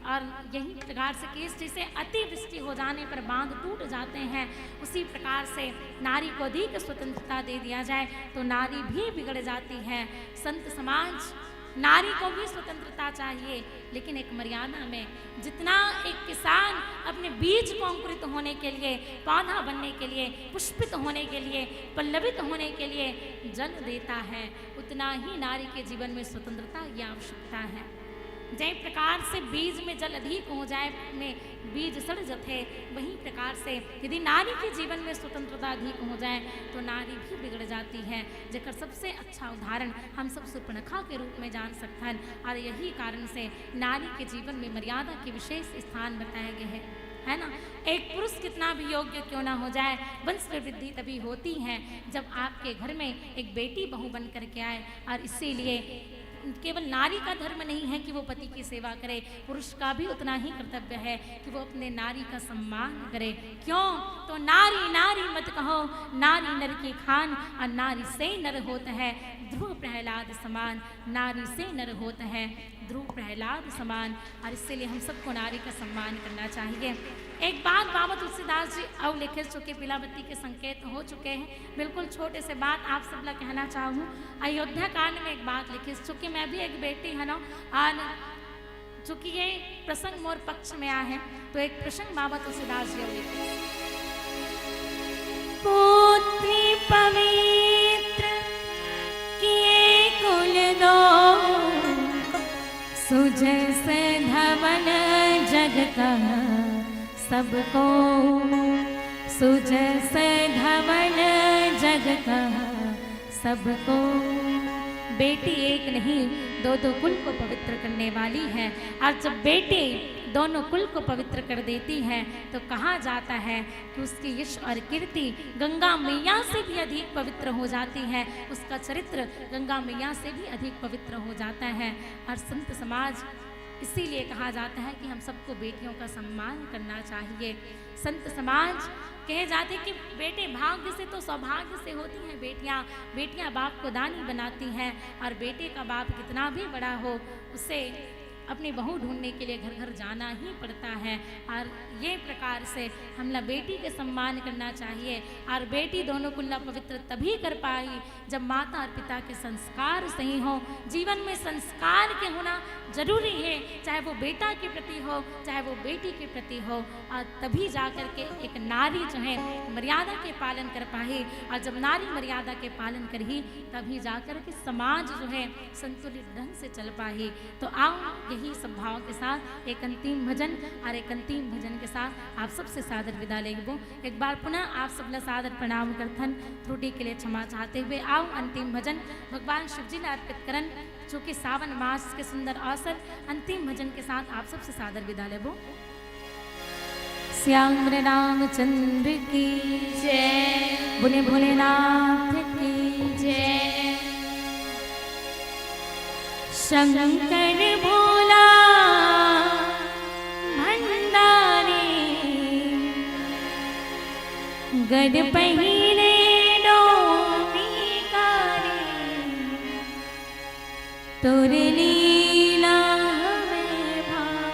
और यही प्रकार से कहिस जैसे अतिवृष्टि हो जाने पर बांध टूट जाते हैं, उसी प्रकार से नारी को अधिक स्वतंत्रता दे दिया जाए तो नारी भी बिगड़ जाती है। संत समाज, नारी को भी स्वतंत्रता चाहिए, लेकिन एक मर्यादा में। जितना एक किसान अपने बीज को अंकुरित होने के लिए, पौधा बनने के लिए, पुष्पित होने के लिए, पल्लवित होने के लिए जल देता है, उतना ही नारी के जीवन में स्वतंत्रता की आवश्यकता है। जय प्रकार से बीज में जल अधिक हो जाए, में बीज सड़ जथे, वही प्रकार से यदि नारी के जीवन में स्वतंत्रता अधिक हो जाए तो नारी भी बिगड़ जाती है, जेकर सबसे अच्छा उदाहरण हम सब सुपर्णखा के रूप में जान सकथन। और यही कारण से नारी के जीवन में मर्यादा के विशेष स्थान बताए गए हैं, है ना। एक पुरुष कितना भी योग्य क्यों ना हो जाए, वंश में वृद्धि तभी होती है जब आपके घर में एक बेटी बहू बन करके आए। और इसीलिए केवल नारी का धर्म नहीं है कि वो पति की सेवा करे, पुरुष का भी उतना ही कर्तव्य है कि वो अपने नारी का सम्मान करे। क्यों? तो नारी नारी मत कहो, नारी नर की खान, और नारी से नर होत है ध्रुव प्रहलाद समान, नारी से नर होत है ध्रुव प्रहलाद समान। और इसलिए हम सबको नारी का सम्मान करना चाहिए। एक बात बाबा तुलसीदास जी अउ लिखे चुके, बिलावती के संकेत हो चुके हैं, बिल्कुल छोटे से बात आप सब ला कहना चाहूँ। अयोध्या कांड में एक बात लिखे, चूंकि मैं भी एक बेटी है ना, और चूंकि ये प्रसंग मोर पक्ष में आ है, तो एक प्रसंग बाबा तुलसीदास जी अउ लिखे। सबको सुजस धवन जग कह सबको। बेटी एक नहीं, दो दो कुल को पवित्र करने वाली है। और जब बेटी दोनों कुल को पवित्र कर देती है, तो कहा जाता है कि उसकी यश और कीर्ति गंगा मैया से भी अधिक पवित्र हो जाती है, उसका चरित्र गंगा मैया से भी अधिक पवित्र हो जाता है। और संत समाज, इसीलिए कहा जाता है कि हम सबको बेटियों का सम्मान करना चाहिए। संत समाज कहे जाते कि बेटे भाग्य से तो सौभाग्य से होती हैं बेटियां। बेटियां बाप को दानी बनाती हैं, और बेटे का बाप कितना भी बड़ा हो, उसे अपनी बहू ढूंढने के लिए घर घर जाना ही पड़ता है। और ये प्रकार से हमला बेटी के सम्मान करना चाहिए। और बेटी दोनों कुल्ला पवित्र तभी कर पाई, जब माता और पिता के संस्कार सही हो। जीवन में संस्कार के होना जरूरी है, चाहे वो बेटा के प्रति हो, चाहे वो बेटी के प्रति हो। और तभी जाकर के एक नारी जो है, मर्यादा के पालन कर पाही। और जब नारी मर्यादा के पालन करही, तभी जाकर के समाज जो है, संतुलित ढंग से चल पाही। तो आओ, यही सद्भाव के साथ एक अंतिम भजन, और एक अंतिम भजन के साथ आप सबसे सादर विदा लेबो। एक बार पुनः आप सबला सादर प्रणाम करथन, त्रुटि के लिए क्षमा चाहते हुए। आओ, अंतिम भजन भगवान शिव जी ला अर्पित करन, जो कि सावन मास के सुंदर अवसर, अंतिम भजन के साथ आप सबसे सादर विदा लेबो। श्याम रामचंद्र की जय। बोले भोलेनाथ की जय। शंकर भोला भंडारी, गद पहिले डोमी कारी, तोर लीला हमें भारी।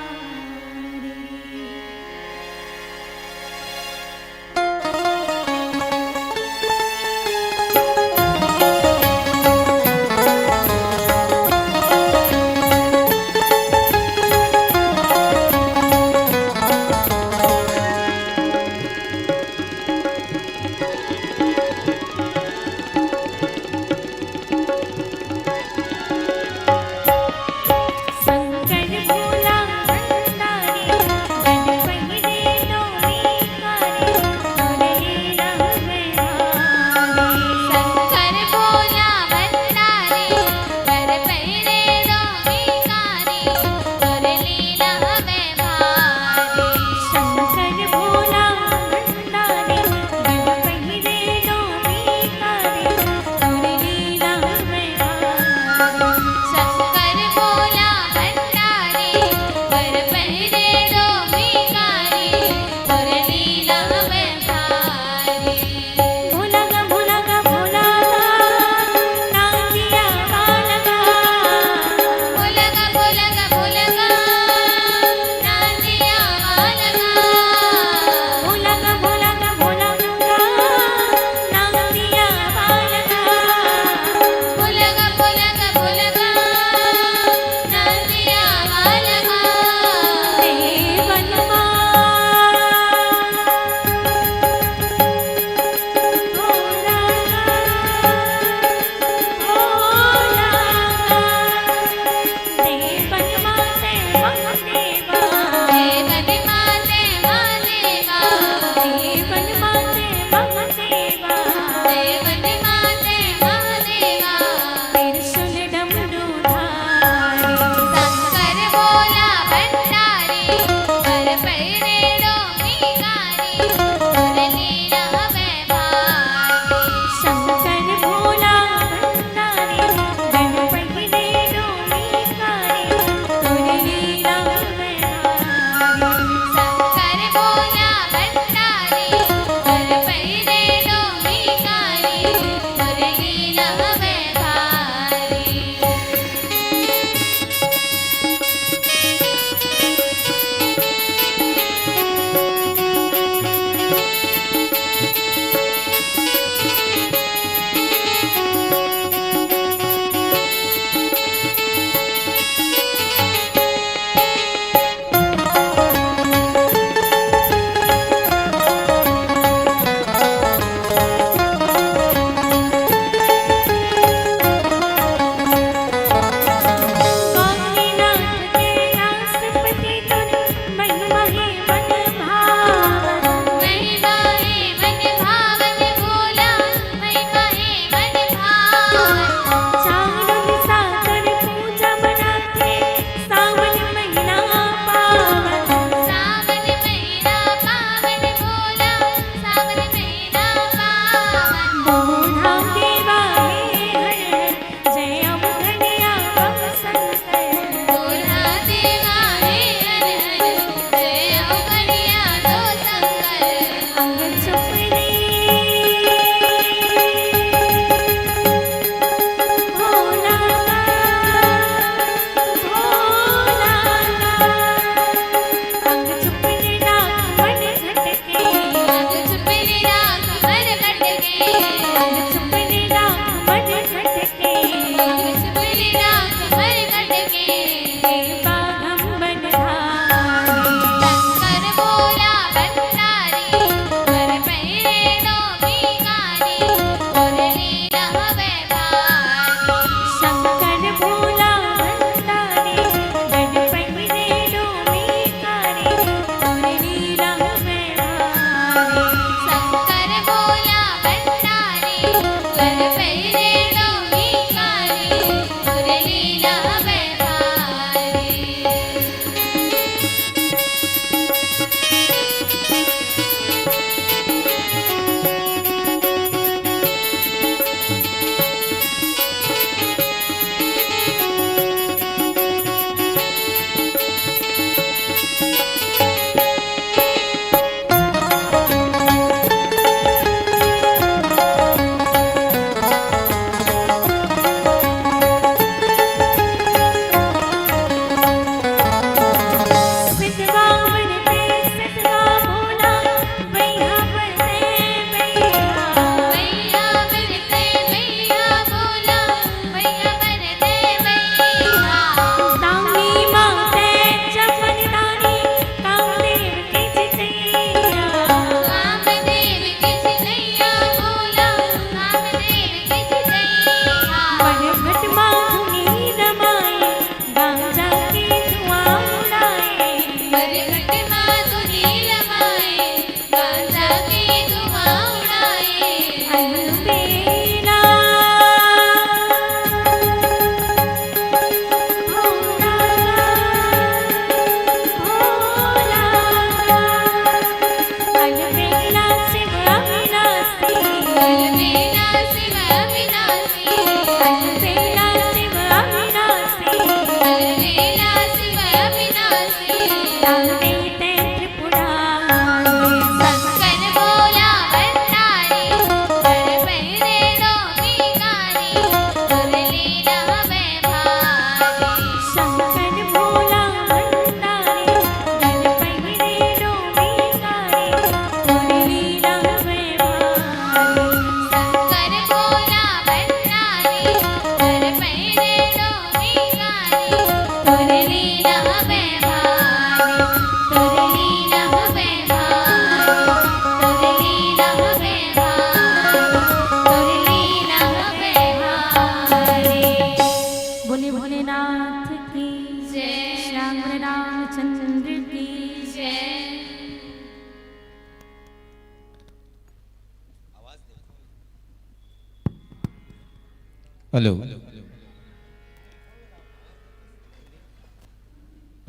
Hello,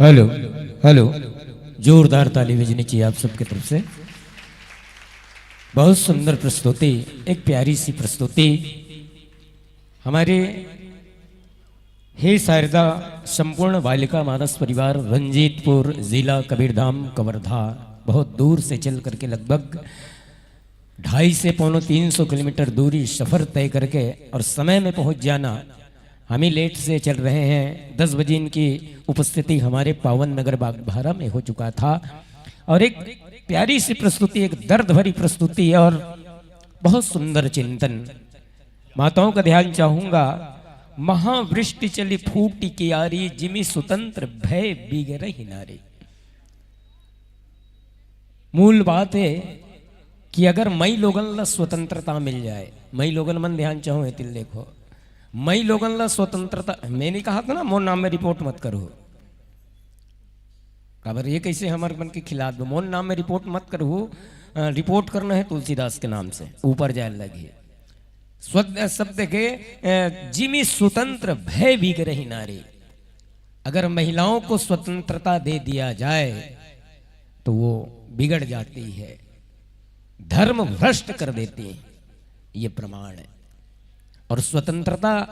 hello, hello. जोरदार ताली बजनी चाहिए आप सबकी तरफ से। बहुत सुंदर प्रस्तुति, एक प्यारी सी प्रस्तुति। हमारे हे शारदा संपूर्ण बालिका मानस परिवार, रंजीतपुर, जिला कबीरधाम, कवर्धा, बहुत दूर से चल करके, लगभग ढाई से पौने तीन सौ किलोमीटर दूरी सफर तय करके और समय में पहुंच जाना। हम ही लेट से चल रहे हैं। दस बजे इनकी उपस्थिति हमारे पावन नगर बागभारा में हो चुका था और एक प्यारी सी प्रस्तुति, एक दर्द भरी प्रस्तुति और बहुत सुंदर चिंतन। माताओं का ध्यान चाहूंगा। महावृष्टि चली फूटी कियारी, जिमि सुतंत्र भय बिगरहि नारी। मूल बात है कि अगर मई लोगन ला स्वतंत्रता मिल जाए, मई लोगन मन ध्यान चाहूं है तिल देखो, मई लोगन ला स्वतंत्रता, मैं नहीं कहा था ना मोर नाम में रिपोर्ट मत करो। काबर ये कैसे हमर मन के खिलाफ दो, मोर नाम में रिपोर्ट मत करो। अ, रिपोर्ट करना है तुलसीदास के नाम से, ऊपर जाए लगी। स्वत शब्द के, अ, जिमि सुतंत्र भय बिगरहि नारी। अगर महिलाओं को स्वतंत्रता दे दिया जाए तो वो बिगड़ जाती है, धर्म भ्रष्ट कर देती है। ये प्रमाण है। और स्वतंत्रता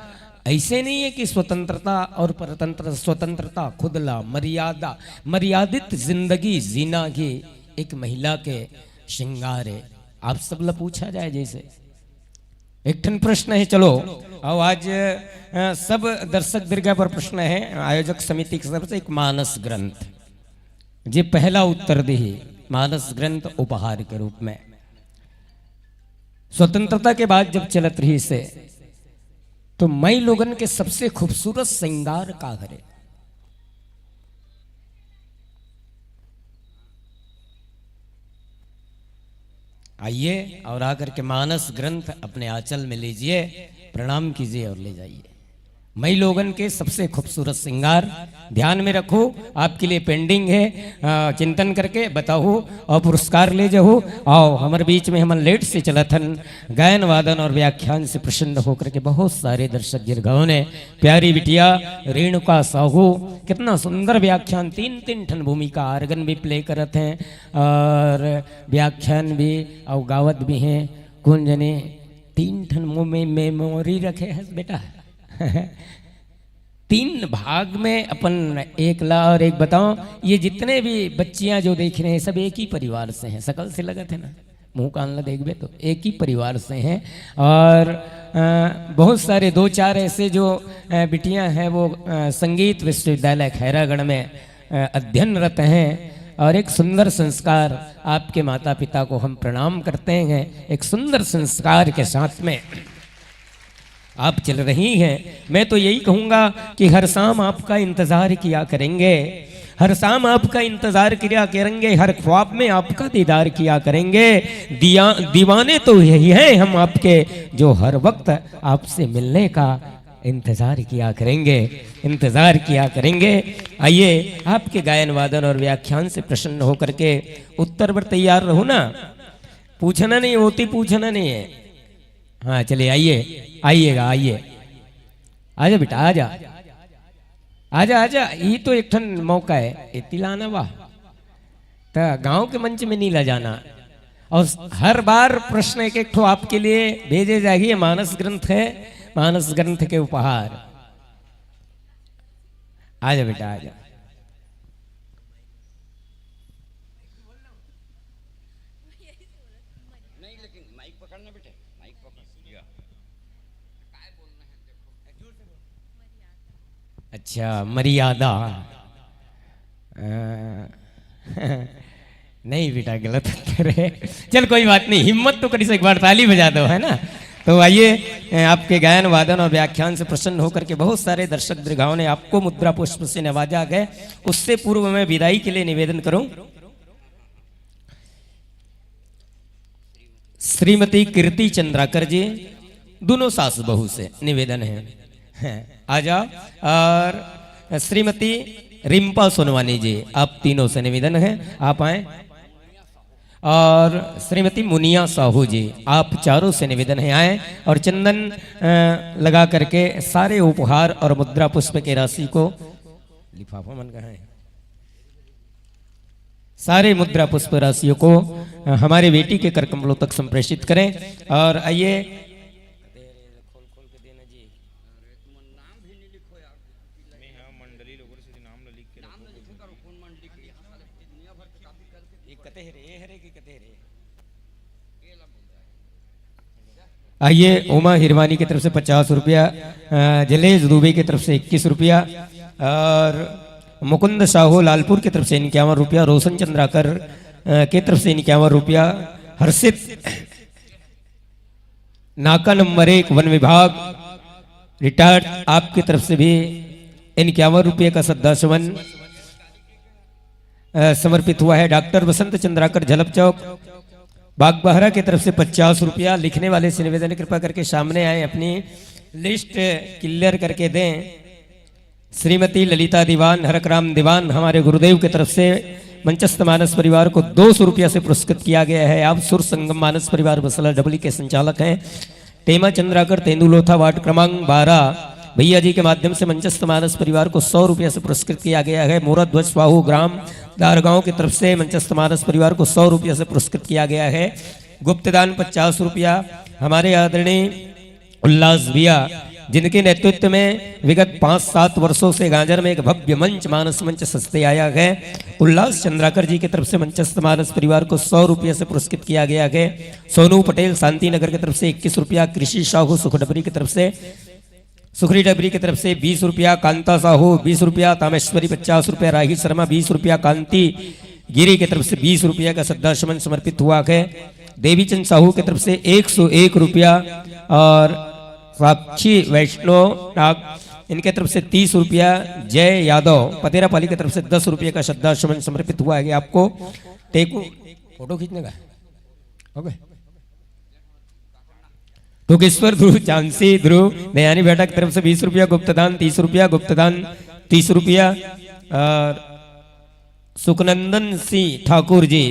ऐसे नहीं है कि स्वतंत्रता और परतंत्र, स्वतंत्रता, खुदला, मर्यादा, मर्यादित जिंदगी जीना ही एक महिला के श्रृंगार है। आप सब ला पूछा जाए जैसे एक ठन प्रश्न है, चलो, आओ आज, अ, सब दर्शक दीर्घा पर प्रश्न है, आयोजक समिति की तरफ से एक मानस ग्रंथ, जे पहला उत्तर दी मानस ग्रंथ उपहार के रूप में। स्वतंत्रता के बाद जब चलत रही से, तो मई लोगन के सबसे खूबसूरत श्रृंगार का हरे? आइए और आकर के मानस ग्रंथ अपने आंचल में लीजिए, प्रणाम कीजिए और ले जाइए। मई लोगन के सबसे खूबसूरत श्रृंगार ध्यान में रखो, आपके लिए पेंडिंग है, अ, चिंतन करके बताओ और पुरस्कार ले जाओ। आओ, हमर बीच में हमन लेट से चलत हन, गायन वादन और व्याख्यान से प्रसन्न होकर के बहुत सारे दर्शक दीर्घाओं ने, प्यारी बिटिया रेणुका साहू, कितना सुंदर व्याख्यान, तीन तीन ठन भूमिका, आर्गन भी प्ले करत हैं और व्याख्यान भी अउ गावत भी हैं। कौन जने तीन ठन मुंह में मेमोरी रखे हस बेटा। तीन भाग में अपन एक ला और एक बताओ, ये जितने भी बच्चियां जो देख रहे हैं, सब एक ही परिवार से हैं, शकल से लगत है ना, मुंह कान ला देखबे तो एक ही परिवार से हैं। और अ, बहुत सारे दो चार ऐसे जो अ, बिटियां हैं, वो अ, संगीत विश्वविद्यालय खैरागढ़ में अ, अध्ययनरत हैं। और एक सुंदर संस्कार, आपके माता पिता को हम प्रणाम करते हैं, एक सुंदर संस्कार के साथ में आप चल रही हैं। मैं तो यही कहूंगा कि हर शाम आपका इंतजार किया करेंगे, हर शाम आपका इंतजार किया करेंगे, हर ख्वाब में आपका दीदार किया करेंगे। दिया दीवाने तो यही हैं हम आपके, जो हर वक्त आपसे मिलने का इंतजार किया करेंगे, इंतजार किया करेंगे। आइए, आपके गायन वादन और व्याख्यान से प्रसन्न होकर के उत्तर पर तैयार रहो ना। पूछना नहीं होती, पूछना नहीं है। हाँ, चलिए, आइए, आइएगा, आइए, आजा बेटा, आजा, आजा, आजा। ये तो एक ठन मौका है, इतिलाना वाह। तो गांव के मंच में नहीं ला जाना। और हर बार प्रश्न एक एक ठो आपके लिए भेजे जाएगी। ये मानस ग्रंथ है, मानस ग्रंथ के उपहार। आजा बेटा, आजा। अच्छा, मर्यादा। अ, नहीं बेटा, गलत उत्तर है। चल, कोई बात नहीं, हिम्मत तो करी से एक बार ताली बजा दो, है ना? तो आइए, अ, आपके गायन वादन और व्याख्यान से प्रसन्न होकर के बहुत सारे दर्शक दीर्घाओं ने आपको मुद्रा पुष्प से नवाजा गए। उससे पूर्व मैं विदाई के लिए निवेदन करूं, श्रीमती कीर्ति चंद्राकर जी, दोनों सास बहू से निवेदन है, हैं, आ जाओ। और श्रीमती रिम्पा सोनवानी जी, आप तीनों से निवेदन है, आप आए। और श्रीमती मुनिया साहू जी, आप चारों से निवेदन है, आए और चंदन अ, लगा करके सारे उपहार और मुद्रा पुष्प की राशि को, लिफाफा मन कहाँ है, सारे मुद्रा पुष्प राशियों को अ, हमारे बेटी के कर कमलों तक संप्रेषित करें। और आइए, आइए, उमा हिरवानी की तरफ से पचास रुपया, अ, जलेश दुबे की तरफ से इक्कीस रुपया और मुकुंद साहू लालपुर की तरफ से इक्यावन रुपया, रोशन चंद्राकर अ, की तरफ से इक्यावन रुपया, हर्षित नाका नंबर एक वन विभाग रिटायर्ड, आपकी तरफ से भी इक्यावन रुपये का श्रद्धासुमन अ, समर्पित हुआ है। डॉक्टर वसंत चंद्राकर झलप चौक बागबहरा की तरफ से पचास रुपया। लिखने वाले से निवेदन है, कृपा करके सामने आए, अपनी लिस्ट क्लियर करके दें। श्रीमती ललिता दीवान, हरकराम दीवान, हमारे गुरुदेव की तरफ से मंचस्थ मानस परिवार को दो सौ रुपया से पुरस्कृत किया गया है। आप सुर संगम मानस परिवार बसला डबली के संचालक हैं। टेमा चंद्राकर, तेंदुलोथा, वार्ड क्रमांक बारह, भैया जी के माध्यम से मंचस्थ मानस परिवार को सौ रुपया से पुरस्कृत किया गया है। मोरा ध्वज स्वाहू, ग्राम दारगांव की तरफ से मंचस्थ मानस परिवार को सौ रुपया से पुरस्कृत किया गया है। गुप्तदान पचास रुपया, हमारे आदरणीय उल्लास भैया, जिनके नेतृत्व में विगत पांच सात वर्षों से गाजर में एक भव्य मंच, मानस मंच सजते आया है। उल्लास चंद्राकर जी की तरफ से मंचस्थ मानस परिवार को सौ रुपये से पुरस्कृत किया गया है। सोनू पटेल शांति नगर की तरफ से इक्कीस रुपया, कृषि साहू सुखडबरी की तरफ से, सुखरी डबरी की तरफ से बीस रुपया, कांता साहू बीस रुपया, तामेश्वरी पचास रुपया, राही शर्मा बीस रुपया, कांति गिरी की तरफ से बीस रुपया का श्रद्धासुमन समर्पित हुआ है। देवीचंद साहू की तरफ से एक सौ एक रुपया और साक्षी वैष्णव नाग, इनके तरफ से तीस रुपया, जय यादव पतेरापाली की तरफ से दस रुपये का श्रद्धासुमन समर्पित हुआ है आपको। टेकू फोटो खींचने का, ओके। टोकेश्वर ध्रुव, झांसी ध्रुव, दयानी बेटा की तरफ से बीस रुपया गुप्तदान, तीस रुपया गुप्तदान, तीस रुपया और सुखनंदन सिंह ठाकुर जी,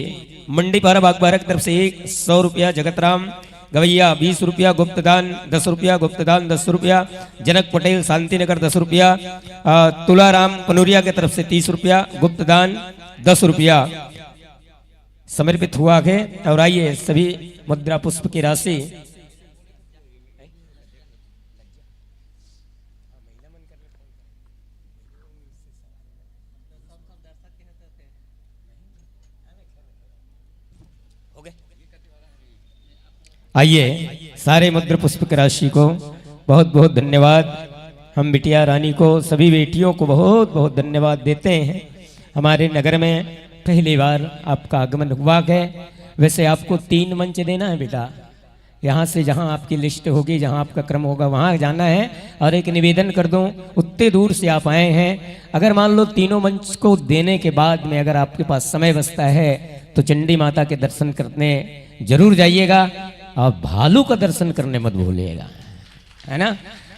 मंडीपारा बागबारा की तरफ से एक सौ रुपया, जगतराम गवैया बीस रुपया गुप्तदान, दस रुपया गुप्तदान, दस रुपया, जनक पटेल शांति नगर दस रुपया, अ, तुलाराम पनुरिया की तरफ से तीस रुपया गुप्तदान, दस रुपया समर्पित हुआ है। और आइए, सभी मुद्रा पुष्प की राशि आइए, सारे मुद्र पुष्प की राशि को बहुत बहुत धन्यवाद। हम बिटिया रानी को, सभी बेटियों को बहुत बहुत धन्यवाद देते हैं। हमारे नगर में पहली बार आपका आगमन हुआ है। वैसे आपको तीन मंच देना है बेटा, यहाँ से जहाँ आपकी लिस्ट होगी, जहाँ आपका क्रम होगा, वहाँ जाना है। और एक निवेदन कर दूँ, उतने दूर से आप आए हैं, अगर मान लो तीनों मंच को देने के बाद में अगर आपके पास समय बचता है तो चंडी माता के दर्शन करने जरूर जाइएगा और भालू का दर्शन करने मत भूलिएगा, है ना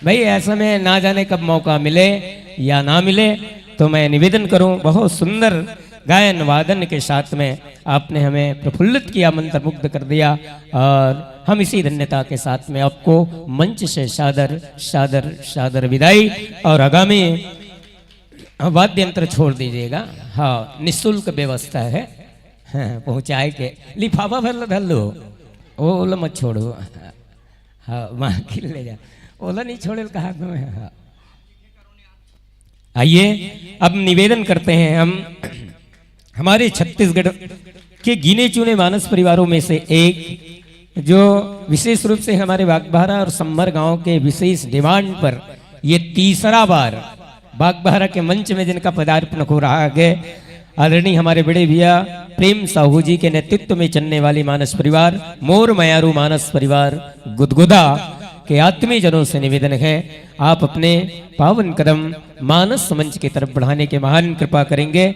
भाई। ऐसे में ना जाने कब मौका मिले या ना मिले, तो मैं निवेदन करूं, बहुत सुंदर गायन वादन के साथ में आपने हमें प्रफुल्लित किया, मंत्रमुग्ध कर दिया। और हम इसी धन्यता के साथ में आपको मंच से सादर सादर सादर विदाई। और आगामी वाद्य यंत्र छोड़ दीजिएगा। हाँ, निःशुल्क व्यवस्था है। हाँ, पहुँचाए के लिफाफा भर लो, धर लो, वो लो मत छोड़ो। हाँ, वहाँ के ले जा, ओला नहीं छोड़े कहा तुम्हें। हाँ। आइए, अब निवेदन करते हैं हम, हमारे छत्तीसगढ़ के गिने चुने मानस परिवारों में से एक, जो विशेष रूप से हमारे बागबाहरा और सम्मर गांव के विशेष डिमांड पर ये तीसरा बार बागबाहरा के मंच में जिनका पदार्पण हो रहा है, आदरणीय हमारे बड़े भैया प्रेम साहू जी के नेतृत्व में चलने वाली मानस परिवार, मोर मयारू मानस परिवार गुदगुदा के आत्मीय जनों से निवेदन है, आप अपने पावन कदम मानस मंच की तरफ बढ़ाने के महान कृपा करेंगे।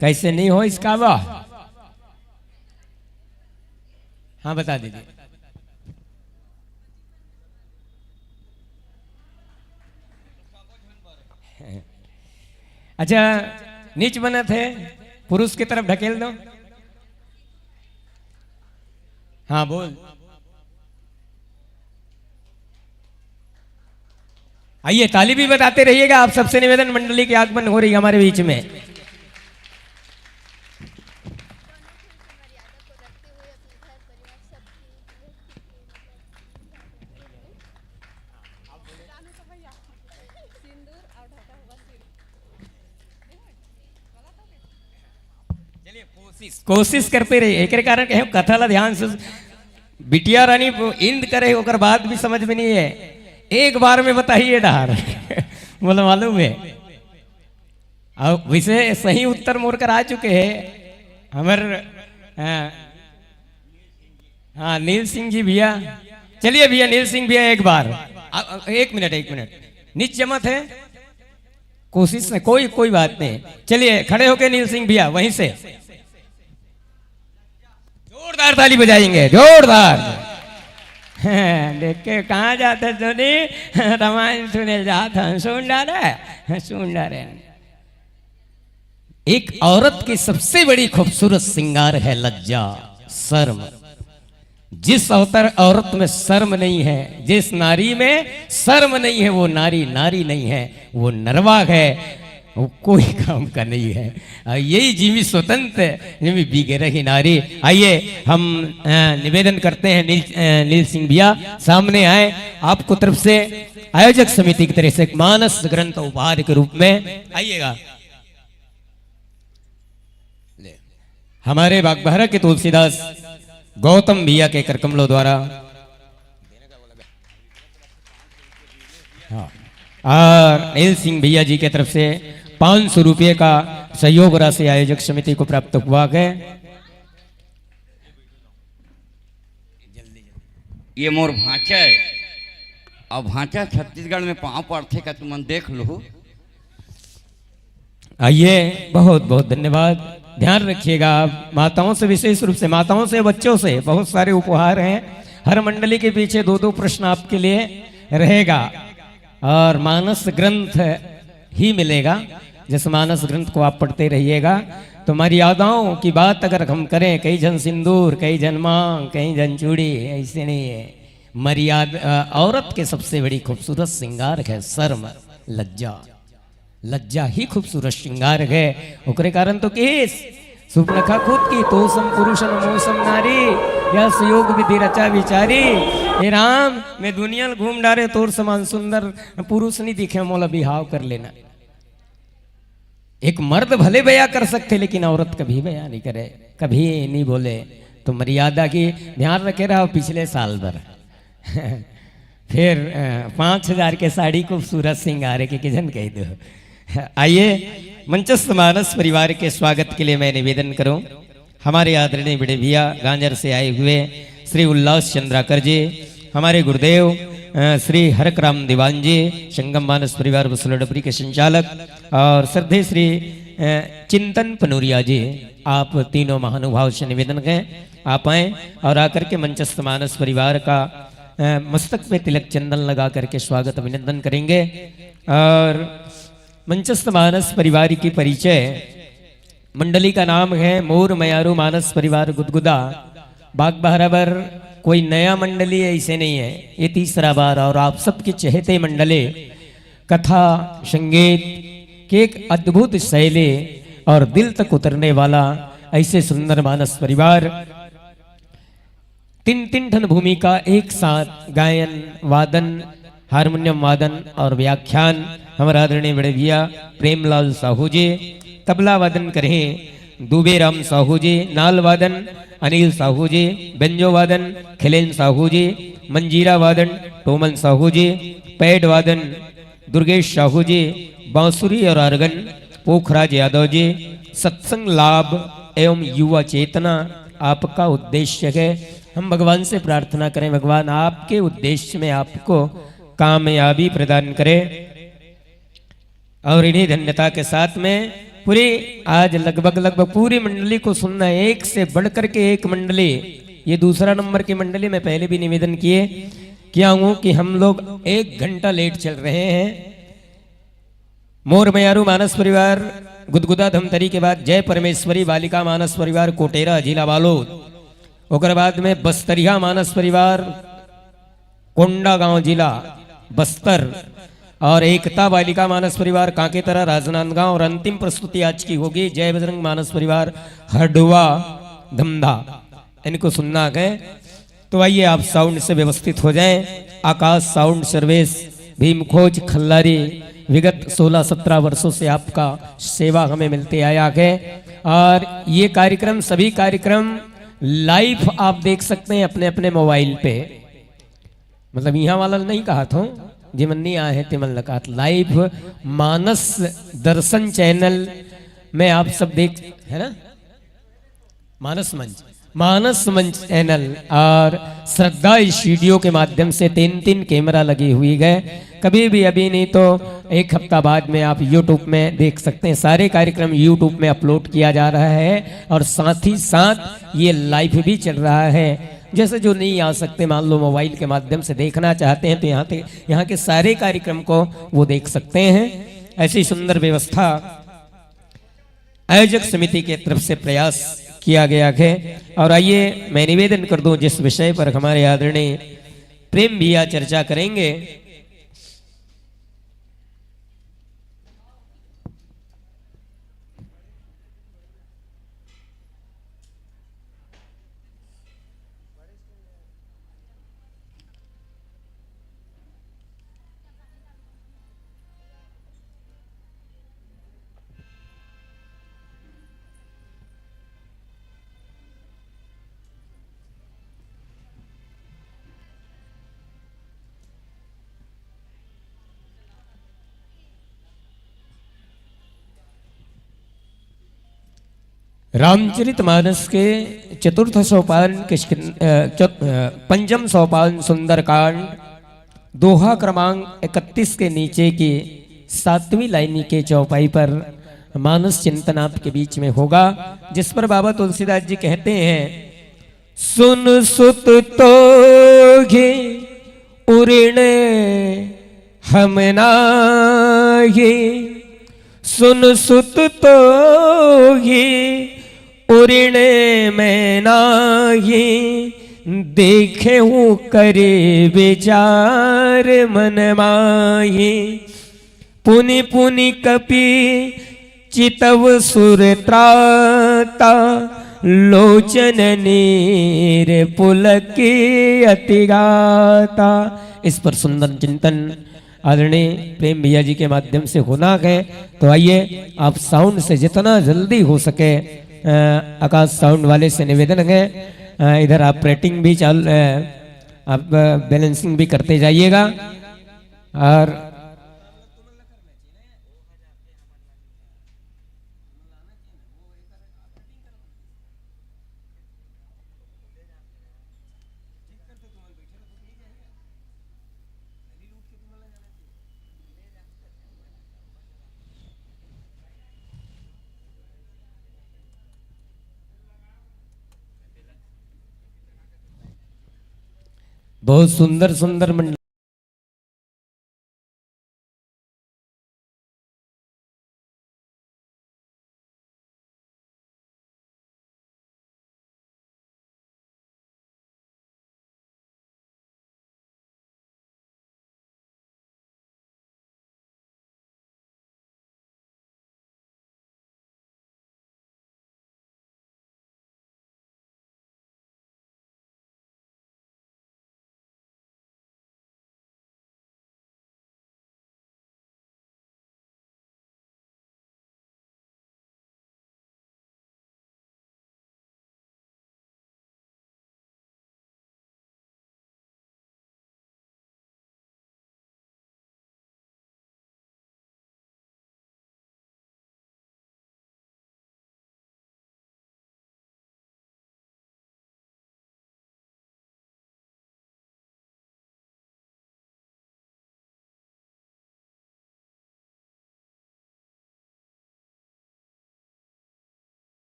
कैसे नहीं हो इसका वाह? हाँ, बता दीजिए। अच्छा, नीच बनत है, पुरुष की तरफ ढकेल दो। हाँ, बोल। आइए, ताली भी बजाते रहिएगा। आप सबसे निवेदन, मंडली की आगमन हो रही है हमारे बीच में। चलिए, कोशिश, कोशिश करते रहिए। एकरे कारण कहे कथा ला ध्यान से बिटिया रानी इंद करे, ओकर बात भी समझ में नहीं है। एक बार में बताइए डहार। बोला मालूम है। अब वैसे सही उत्तर मोर कर आ चुके हैं हमर, हाँ, हाँ, नील सिंह जी भैया। चलिए भैया, नील सिंह भैया एक बार। आ, आ, एक मिनट, एक मिनट। नीच जमत है, कोशिश में कोई, कोई बात नहीं। चलिए, खड़े होके नील सिंह भैया वहीं से जोरदार ताली बजाएंगे, जोरदार। देख के कहाँ जाते सुनी, रामायण सुने जात हन, सुन डारे, सुन डारे। एक औरत की सबसे बड़ी खूबसूरत श्रृंगार है लज्जा, शर्म। जिस औतर-, औरत में शर्म नहीं है, जिस नारी में शर्म नहीं है, वो नारी नारी नहीं है, वो नरवाग है, वो कोई काम का नहीं है। और यही जीवी स्वतंत्र, जीवी बिगड़ही नारी। आइए, हम, अ, निवेदन करते हैं नील, अ, नील सिंह भैया सामने आए, आपको तरफ से आयोजक समिति की तरफ से एक मानस ग्रंथ उपहार के रूप में आइएगा। ले। हमारे बागबाहरा के तुलसीदास गौतम भैया के करकमलों द्वारा, हाँ, और नील सिंह भैया जी के तरफ से पाँच सौ रुपये का सहयोग राशि आयोजक समिति को प्राप्त हुआ है। ये मोर भांचा है। अब भांचा छत्तीसगढ़ में पाँव पड़थे का, तुमन देख लो। आइए, बहुत बहुत धन्यवाद। ध्यान रखिएगा, आप माताओं से, विशेष रूप से माताओं से, बच्चों से बहुत सारे उपहार हैं। हर मंडली के पीछे दो दो प्रश्न आपके लिए रहेगा और मानस ग्रंथ ही मिलेगा। जिस मानस ग्रंथ को आप पढ़ते रहिएगा, तो मर्यादाओं की बात अगर हम करें, कई जन सिंदूर, कई जन मांग, कई जन चूड़ी, ऐसे नहीं है। मर्यादा, अ, औरत के सबसे बड़ी खूबसूरत श्रृंगार है शर्म, लज्जा। लज्जा ही खूबसूरत श्रृंगार है। ओकरे कारण तो केस सुपनखा खुद की, "तो सम पुरुष न मो सम नारी, या सुयोग विधि रचा विचारी।" हे राम, मैं दुनिया में घूम डारे, तोर समान सुंदर पुरुष नहीं दिखे, मोला बिहाव कर लेना। एक मर्द भले बया कर सकथे, लेकिन औरत कभी बया नहीं करे, कभी नहीं बोले। तो मर्यादा की ध्यान रखे रहो पिछले साल भर। फिर, अ, पाँच हजार के साड़ी खूबसूरत सिंगारे के, के जन कह दो। आइए, मंचस्थ मानस परिवार के स्वागत के लिए मैं निवेदन करूं, हमारे आदरणीय बड़े भैया गांजर से आए हुए श्री उल्लास चंद्राकर जी, हमारे गुरुदेव, अ, श्री हरक राम दीवान जी, संगम मानस परिवार बसलोडबरी के संचालक, और श्रद्धेय श्री, अ, चिंतन पनूरिया जी, आप तीनों महानुभाव से निवेदन है, आप आए और आकर के मंचस्थ मानस परिवार का, अ, मस्तक पे तिलक चंदन लगा करके स्वागत अभिनंदन करेंगे। और मंचस्थ मानस परिवार की परिचय, मंडली का नाम है मोर मयारू मानस परिवार गुदगुदा। बागबाहरा बर कोई नया मंडली ऐसे नहीं है, ये तीसरा बार, और आप सबके चहेते मंडली, कथा, संगीत के एक अद्भुत शैली और दिल तक उतरने वाला ऐसे सुंदर मानस परिवार। तीन, तीन ठन भूमिका एक साथ, गायन, वादन, हारमोनियम वादन और व्याख्यान, हमारा आदरणीय बड़े भैया प्रेमलाल साहू जी। तबला वादन करें दुबे राम साहू जी, नाल वादन अनिल साहू जी, बेंजो वादन खिलेन साहू जी, मंजीरा वादन टोमन साहू जी, पैड वादन दुर्गेश साहू जी, बांसुरी और आर्गन पोखराज यादव जी। सत्संग लाभ एवं युवा चेतना आपका उद्देश्य है। हम भगवान से प्रार्थना करें, भगवान आपके उद्देश्य में आपको कामयाबी प्रदान करे। और इन्हीं धन्यता के साथ में पूरी, आज लगभग, लगभग पूरी मंडली को सुनना है, एक से बढ़ करके एक मंडली। ये दूसरा नंबर की मंडली, मैं पहले भी निवेदन किए, किया हूँ कि हम लोग एक घंटा लेट चल रहे हैं। मोर मयारू मानस परिवार गुदगुदा धमतरी के बाद जय परमेश्वरी बालिका मानस परिवार कोटेरा, जिला बालोद, ओकर बाद में बस्तरिया मानस परिवार, कोंडागांव जिला, बस्तर, और एकता बालिका मानस परिवार, कांकेतरा, राजनांदगांव, और अंतिम प्रस्तुति आज की होगी जय बजरंग मानस परिवार, हडवा, धमधा। इनको सुनना है। तो आइए, आप साउंड से व्यवस्थित हो जाएं। आकाश साउंड सर्विस, भीमखोज खल्लारी, विगत सोलह सत्रह वर्षों से आपका सेवा हमें मिलते आया है। और ये कार्यक्रम, सभी कार्यक्रम लाइव आप देख सकते हैं अपने अपने मोबाइल पे। मतलब, यहाँ वाला नहीं कहा था, जिमन नहीं आए हैं तिमन लकात। लाइव मानस दर्शन चैनल में आप सब देख, है ना, मानस मंच, मानस मंच चैनल और श्रद्धा स्टूडियो के माध्यम से तीन तीन कैमरा लगी हुई है। कभी भी, अभी नहीं तो एक हफ्ता बाद में आप यूट्यूब में देख सकते हैं। सारे कार्यक्रम यूट्यूब में अपलोड किया जा रहा है और साथ ही साथ ये लाइव भी चल रहा है। जैसे जो नहीं आ सकते, मान लो मोबाइल के माध्यम से देखना चाहते हैं, तो यहाँ के, यहाँ के सारे कार्यक्रम को वो देख सकते हैं। ऐसी सुंदर व्यवस्था आयोजक समिति की तरफ से प्रयास किया गया है। और आइए, मैं निवेदन कर दूं, जिस विषय पर हमारे आदरणीय प्रेम भैया चर्चा करेंगे, रामचरित मानस के चतुर्थ सोपान किष्किन-, अ, चत-, अ, पंचम सोपान सुंदरकांड, दोहा क्रमांक इकतीस के नीचे की सातवीं लाइनी के चौपाई पर मानस चिंतन आपके बीच में होगा, जिस पर बाबा तुलसीदास जी कहते हैं, सुन सुत तो घी उरिण हम नाही, सुन सुत तो घी उरिण मैं नाही, देखे हूँ करे विचार मन माही। पुनि पुनि कपि चितव सुर त्राता, लोचन नीर पुलक अति गाता। इस पर सुंदर चिंतन आदरणीय प्रेम भैया जी के माध्यम से होना है। तो आइए, आप साउंड से जितना जल्दी हो सके, अ, आकाश साउंड वाले से निवेदन है, अ, इधर ऑपरेटिंग भी चाल, अ, आप, अ, बैलेंसिंग भी करते जाइएगा। और बहुत सुंदर सुंदर मंडल।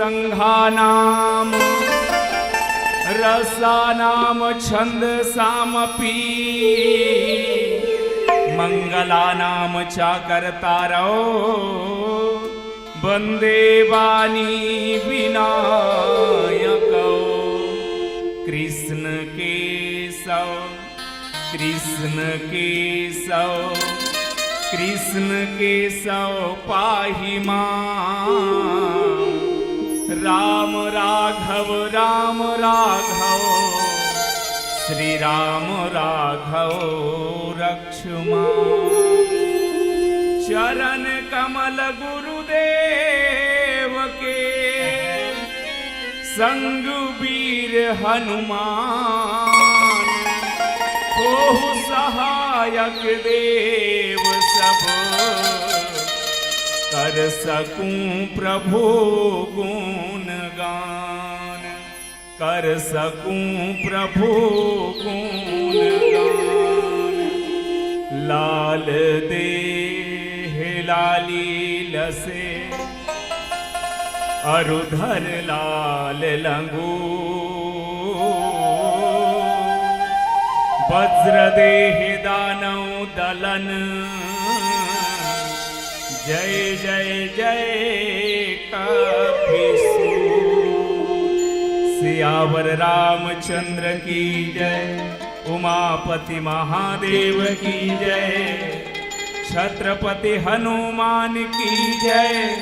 गंधानाम रसानाम छंदसामपि मंगलानाम चाकरतारौ वंदे वाणी विनायकौ। कृष्ण केशव कृष्ण केशव कृष्ण केशव पाहि मां। राम राघव राम राघव श्री राम राघव रक्ष मां। चरण कमल गुरुदेव के संग वीर हनुमान होहु सहायक देव सब। कर सकूं प्रभु गुण गान कर सकूं प्रभु गुण गान। लाल देह लाली लसे अरुधर लाल लंगू। वज्र देह दानव दलन जय जय जय कपिसू। सियावर रामचंद्र की जय। उमापति महादेव की जय। छत्रपति हनुमान की जय।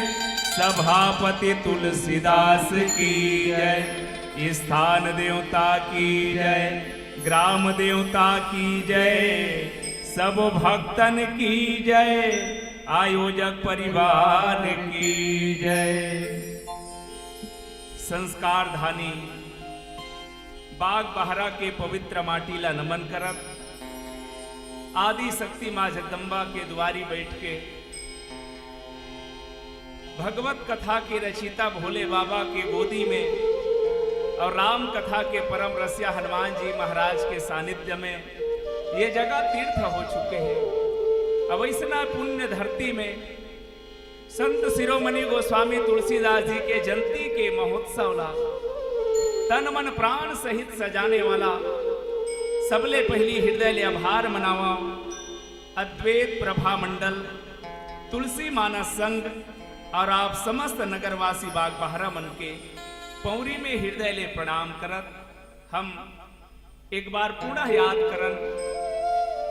सभापति तुलसीदास की जय। स्थान देवता की जय। ग्राम देवता की जय। सब भक्तन की जय। आयोजक परिवार की जय। संस्कार धानी बाग बहरा के पवित्र माटी ला नमन करत आदि शक्ति माँ जगदम्बा के दुआरी बैठ के भगवत कथा के रचिता भोले बाबा के गोदी में और राम कथा के परम रसिया हनुमान जी महाराज के सानिध्य में ये जगह तीर्थ हो चुके हैं। अब ऐसना पुण्य धरती में संत शिरोमणि गोस्वामी तुलसीदास जी के जयंती के महोत्सव ला तन मन प्राण सहित सजाने वाला सबले पहली हृदय ले आभार मनावा अद्वैत प्रभा मंडल, तुलसी मानस संघ और आप समस्त नगरवासी बाग बहरा मन के पौरी में हृदय ले प्रणाम करत हम एक बार पुनः याद करन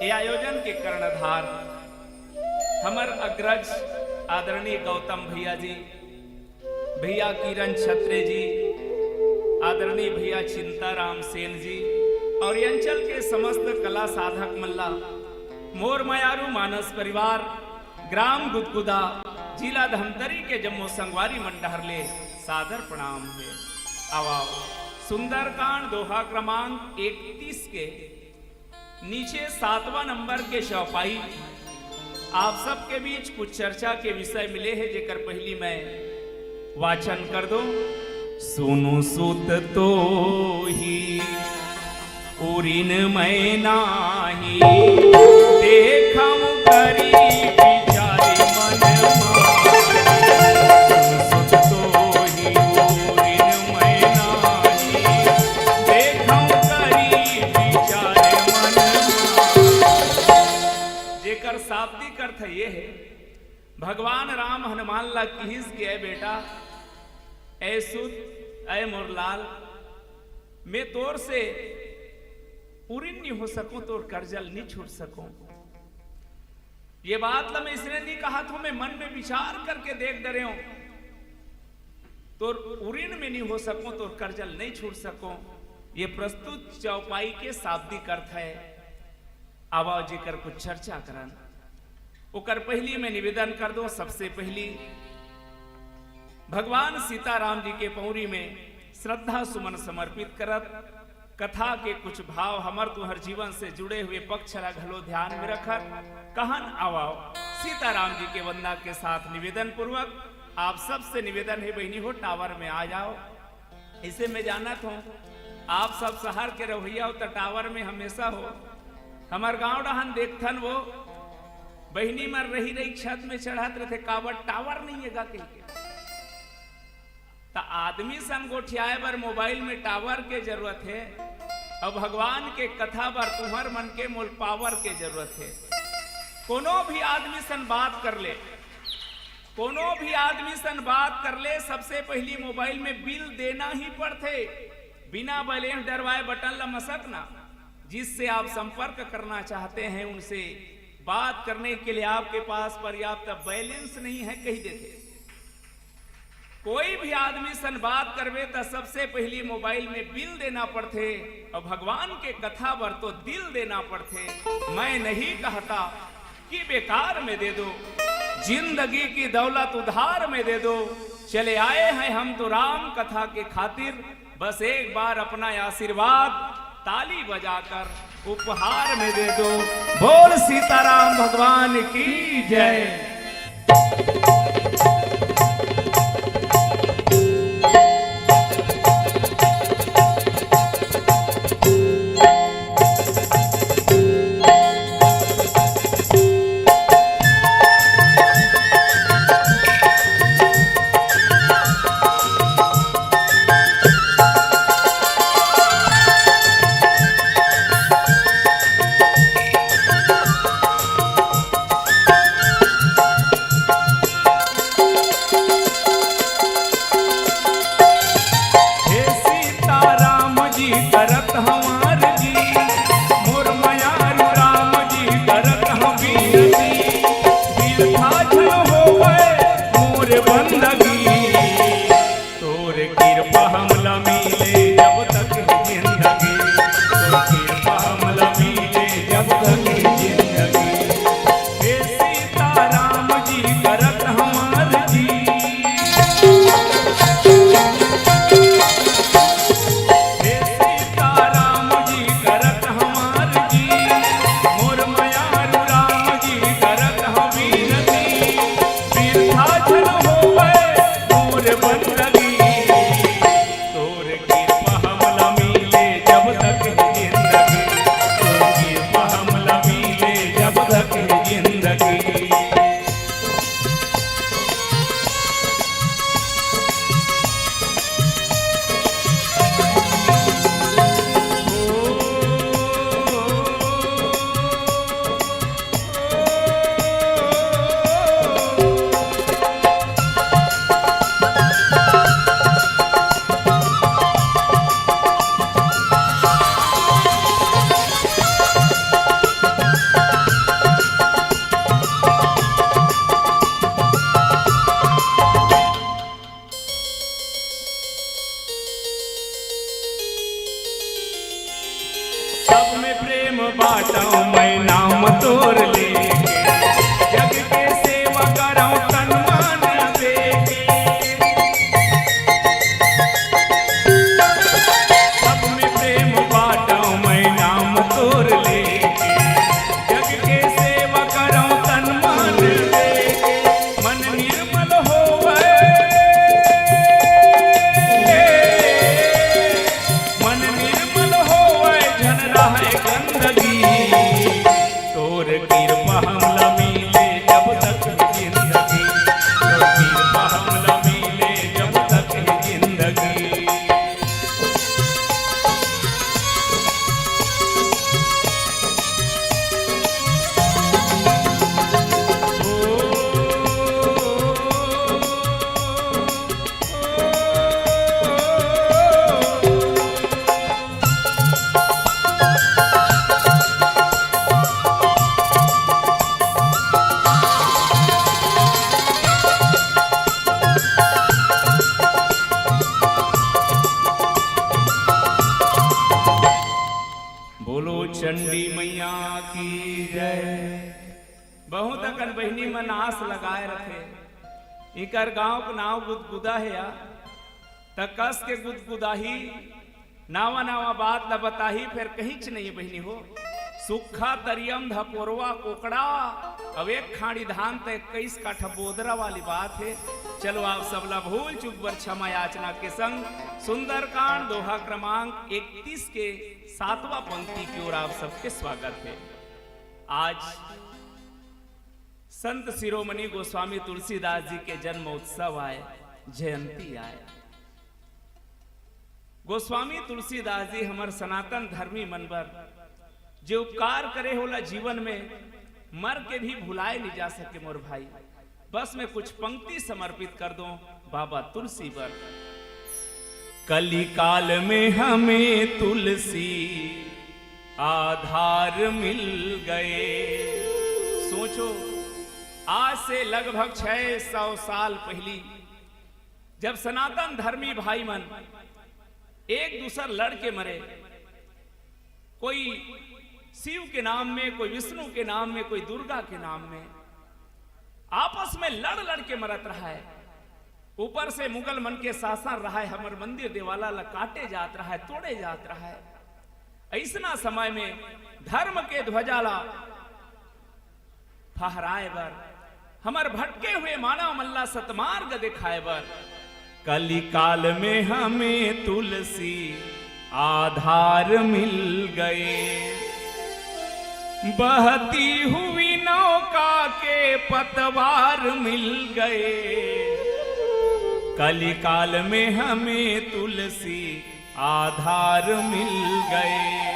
ये आयोजन के कर्णधार हमर अग्रज आदरणीय गौतम भैया जी, भैया किरण छत्रे जी, आदरणीय भैया चिंताराम सेन जी और ये अंचल के समस्त कला साधक मन ला मोर मयारू मानस परिवार, ग्राम गुदगुदा, जिला धमतरी के जम्मो संगवारी मन डहर ले सादर प्रणाम हे। आवा सुंदरकांड दोहा क्रमांक इकतीस के नीचे सातवां नंबर के चौपाई आप सबके बीच कुछ चर्चा के विषय मिले हे, जेकर पहली मैं वाचन कर दो। सुनु सुत तोहि उरिन मैं नाहीं, देखौं करि बिचारि मन माहीं। सुनु सुत तोहि उरिन मैं नाहीं, देखौं करि बिचारि मन माहीं। जेकर शाब्दिक अर्थ ये हे, भगवान राम हनुमान ला किहिस कि, "ऐ बेटा, ऐ सुत, ऐ मोर लाल, मैं तोर से उरिन नी हो सकूं, तोर करजल नी छूट सकूं।" ये बात ला मैं इसने नी कहा था, मैं मन में विचार करके देख डरे हूं, तोर उरिन में नी हो सकूं, तोर करजल नी छूट सकूं। ये प्रस्तुत चौपाई के शाब्दिक अर्थ है। आवा जेकर कुछ चर्चा करन, ओकर पहली मैं निवेदन कर दो। सबसे पहली भगवान सीताराम जी के पौरी में श्रद्धा सुमन समर्पित करत, कथा के कुछ भाव हमर तुहर जीवन से जुड़े हुए पक्ष ला घलो ध्यान में रखत, कहन आवव सीताराम जी के वंदना के साथ निवेदन पूर्वक आप सबसे निवेदन हे बहिनी हो, टावर में आ जाओ। इसे मैं जानत हूँ, आप सब शहर के रहोइया हो, त टावर में हमेशा हो। हमर गांव डहन देखथन, वो बहिनी मन रही रही छत में चढ़त रहिथे, "काबर टावर नहीं हे गा?" कहिके। त आदमी सन गोठियाए बर मोबाइल में टावर के जरूरत हे, अउ भगवान के कथा बर तुंहर मन के मोल पावर के जरूरत हे। कोनो भी आदमी सन बात कर ले, कोनो भी आदमी सन बात कर ले, सबसे पहिली मोबाइल में बिल देना ही पड़थे। बिना बैलेंस डरवाए बटन ल मसकना। जिससे आप संपर्क करना चाहते हैं, उनसे बात करने के लिए आपके पास पर्याप्त बैलेंस नहीं है, कहि देथे। कोई भी आदमी सन बात करबे त सबसे पहिली मोबाइल में बिल देना पड़थे, अउ भगवान के कथा बर तो दिल देना पड़थे। मैं नहीं कहता कि बेकार में दे दो, जिंदगी की दौलत उधार में दे दो। चले आए हैं हम तो राम कथा के खातिर, बस एक बार अपना आशीर्वाद ताली बजाकर उपहार में दे दो। बोल सीताराम भगवान की जय। हे सीताराम जी करत हंव आरजी, मोर मयारू राम जी करत हंव बिनती। बिरथा झन होवय मोर बंदगी, तोर किरपा हमला मिले जब तक हे जिंदगी, तोर किरपा हमला मिले जब तक हे जिंदगी। हे सीताराम जी करत हंव आरजी। हे सीताराम जी करत हंव आरजी, मोर मयारू राम जी करत हंव बिनती। बिरथा झन होवय मोर बंदगी, तोर किरपा हमला मिले जब तक हे जिंदगी, तोर किरपा हमला मिले जब तक हे जिंदगी। सब में प्रेम बांटव मैं नाम तोर लेके, जग के सेवा करव तन मन देके। सब में प्रेम बांटव मैं नाम तोर लेके, जग के सेवा करव तन मन देके। मन निर्मल होवय, मन निर्मल होवय, झन रहय गंदगी। तोर किरपा हमला मिले जब तक हे जिंदगी, तोर किरपा हमला मिले जब तक हे जिंदगी। बोलो चंडी मैया की जय। बहुत अकन बहिनी मन आस लगाए रथे। इकर गांव के नाव गुदगुदा हे या, त कस के गुदगुदाही, नावा नावा बात ल बताही, फेर कहींच नहीं बहिनी हो। सुक्खा तरियम धपोरवा कोकड़ा, अउ एक खाड़ी धान त इक्कीस काठा बोदरा वाली बात हे। चलो आप सबला भूल चूक बर क्षमा याचना के संग सुंदरकांड दोहा क्रमांक इकतीस के सातवां पंक्ति की ओर आप सबके स्वागत हे। आज संत शिरोमणि गोस्वामी तुलसीदास जी के जन्म उत्सव आय, जयंती आय। गोस्वामी तुलसीदास जी हमर सनातन धर्मी मन बर जे उपकार करे हे ओला जीवन में मर के भी भुलाए नहीं जा सके मोर भाई। बस मैं कुछ पंक्ति समर्पित कर दूं बाबा तुलसी बर। कलिकाल में हमें तुलसी आधार मिल गए। सोचो, आज से लगभग छह सौ साल पहली जब सनातन धर्मी भाई मन एक दूसर लड़ के मरे, कोई शिव के नाम में, कोई विष्णु के नाम में, कोई दुर्गा के नाम में, आपस में लड़ लड़ के मरत रहा है। ऊपर से मुगल मन के शासन रहा है, हमर मंदिर देवाला ला काटे जात रहा है, तोड़े जात रहा है। ऐसना समय में धर्म के ध्वजा ला फहराए बर, हमर भटके हुए मानव मन ला सतमार्ग दिखाए बर कलिकाल में हमें तुलसी आधार मिल गए। बहती हुई नौका के पतवार मिल गए। कलिकाल में हमें तुलसी आधार मिल गए।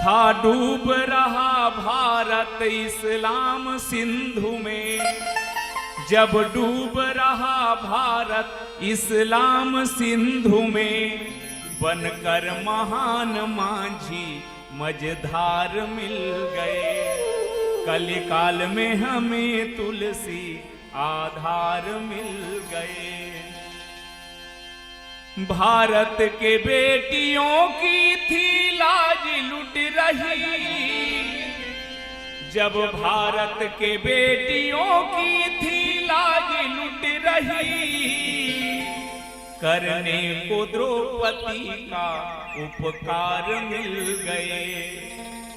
था डूब रहा भारत इस्लाम सिंधु में, जब डूब रहा भारत इस्लाम सिंधु में, बनकर महान मांझी मझधार मिल गए। कलिकाल में हमें तुलसी आधार मिल गए। भारत के बेटियों की थी लाज लुट रही, जब भारत के बेटियों की थी लाज लुट रही, करने को द्रौपदी का उपकार मिल गए।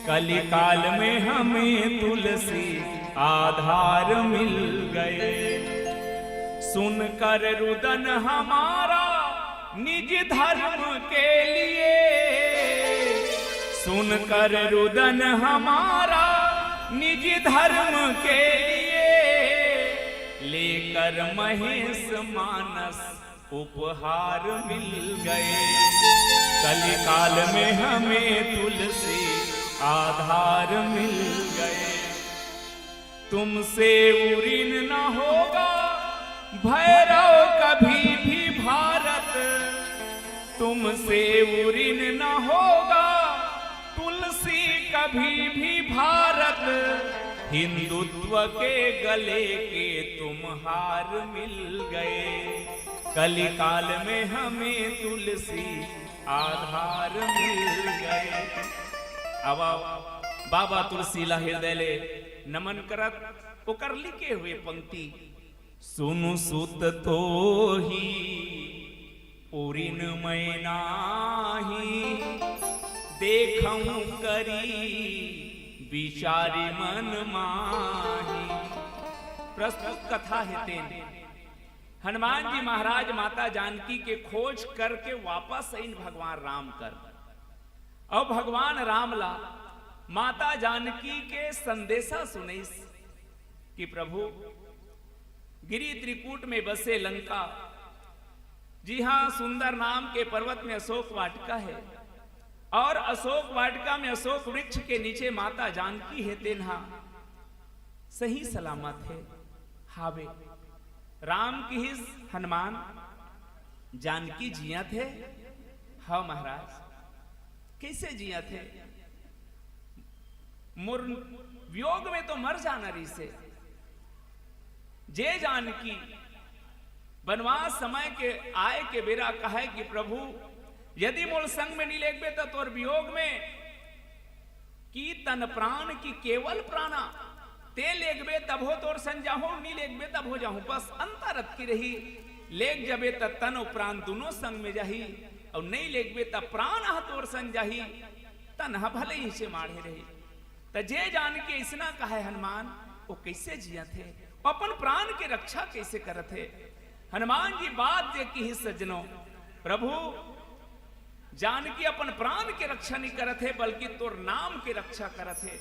कलिकाल में हमें तुलसी आधार मिल गए। सुनकर रुदन हमारा निज धर्म के लिए, सुनकर रुदन हमारा निज धर्म के लिए, लेकर महेश मानस उपहार मिल गए। कलिकाल में हमें तुलसी आधार मिल गए। तुमसे ऋण न होगा भैरव कभी भी भारत, तुमसे ऋण न होगा तुलसी कभी भी भारत। हिंदुत्व के गले के तुम हार मिल गए। कलिकाल में हमें तुलसी आधार मिल गए। अब बाबा तुलसी ला हृदय ले नमन करत ओकर लिखे हुए पंक्ति। सुनु सुत तोहि उरिन मैं नाही, देखहु करी बिचारी मन माही। प्रस्तुत कथा हे तेन हनुमान जी महाराज माता जानकी के खोज करके वापस आइन भगवान राम कर। अउ भगवान राम ला माता जानकी के संदेशा सुनइस कि प्रभु, गिरी त्रिकूट में बसे लंका, जी हाँ, सुंदर नाम के पर्वत में अशोक वाटिका है, और अशोक वाटिका में अशोक वृक्ष के नीचे माता जानकी है, तेन हा सही सलामत है। हावे राम किहिस हनुमान, जानकी जियत हे? हाँ महाराज। कइसे जियत हे? मोर वियोग में तो मर जाना रहिसे। जे जानकी बनवास समय के आए के बेरा कहय कि प्रभु, यदि मोर संग में नी लेगबे त तोर वियोग में कि तन प्राण कि केवल प्राणा, ते लेगबे तभो तोर संग जाहूं, नी लेगबे तभो जाहूं, बस अंतर अतकी रही। लेग जबे त तन अउ प्राण दुनों संग में जाही, अउ नइ लेगबे त प्राण ह तोर संग जाही, तन ह भले इहिंचे माढ़े रही। त जे जानकी अइसना कहय हनुमान, ओ कइसे जियत हे, ओ अपन प्राण के रक्षा कइसे करत हे? हनुमान जी बात जे किहिस सज्जनों, प्रभु, जानकी अपन प्राण के रक्षा नइ करत हे, बल्कि तोर नाम के रक्षा करत हे,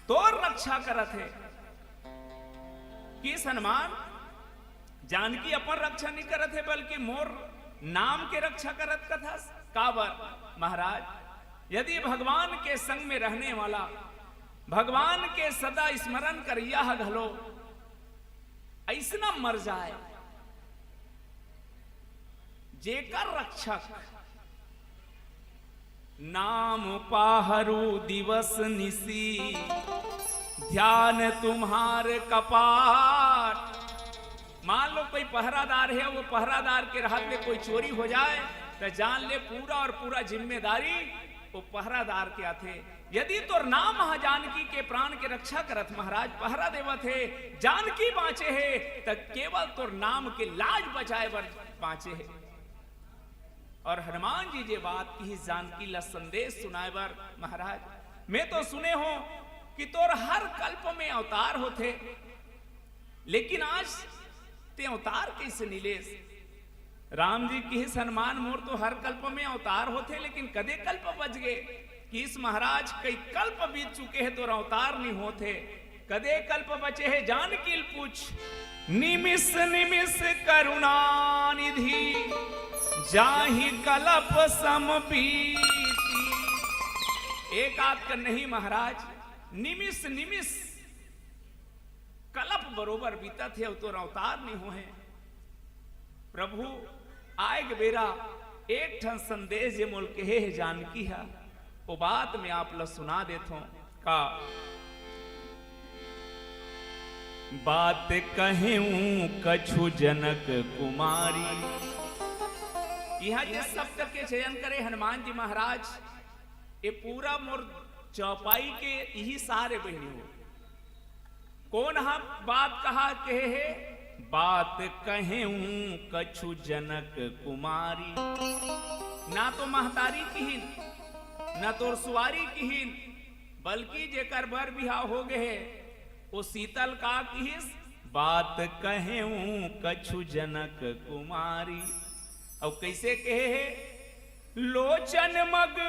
तोर रक्षा करत हे। किहिस हनुमान, जानकी अपन रक्षा नइ करत हे, बल्कि मोर नाम के रक्षा करत कथस? काबर महाराज, यदि भगवान के संग में रहने वाला, भगवान के सदा स्मरण करइया ह घलो अइसना मर जाए, जेकर रक्षक नाम पाहरू दिवस निसी, ध्यान तुम्हार कपाट। मान लो कोई पहरादार हे, वो पहरादार के रहत ले कोई चोरी हो जाए, त जान ले पूरा और पूरा जिम्मेदारी वो पहरादार के आथे। यदि तोर नाम ह जानकी के प्राण के रक्षा करत महाराज, पहरा देवत हे, जानकी बाँचे हे, त केवल तोर नाम के लाज बचाए बर बाँचे हे। और हनुमान जी जे बात किहिस जानकी ला संदेश सुनाए बर, महाराज, मैं तो सुने हों कि तोर हर कल्प में अवतार होथे, लेकिन आज ते अवतार कइसे नी लेस? राम जी किहिस, हनुमान, मोर तो हर कल्प में अवतार होथे, लेकिन कदे कल्प बच गे? किहिस महाराज, कई कल्प बीत चुके हे, तोर अवतार नी होत हे। कदे कल्प बचे हे? जानकी ल पूछ। निमिष निमिष करुणा निधि, जाहि कलप सम बीती। एक आध कन नहीं महाराज, निमिष निमिष कलप बरोबर बीतत हे, अउ तोर अवतार नी होहे। प्रभु आए के बेरा एक ठन संदेश जे मोल कहे हे जानकी ह, ओ बात मैं आप ल सुना देथों। का बात कहेऊं कछु जनक कुमारी। इहाँ जिस शब्द के चयन करे हनुमान जी महाराज, ये पूरा मोर चौपाई के इही सारे बहिनी हो। कोन ह बात कहा कहे हे? बात कहेऊं कछु जनक कुमारी। ना तो महतारी किहिन, ना तोर सुवारी किहिन, बल्कि जेकर बर बिहाव हो गे हे, ओ सीता ल का किहिस? बात कहेऊं कछु जनक कुमारी। अउ कइसे कहे हे? लोचन मग,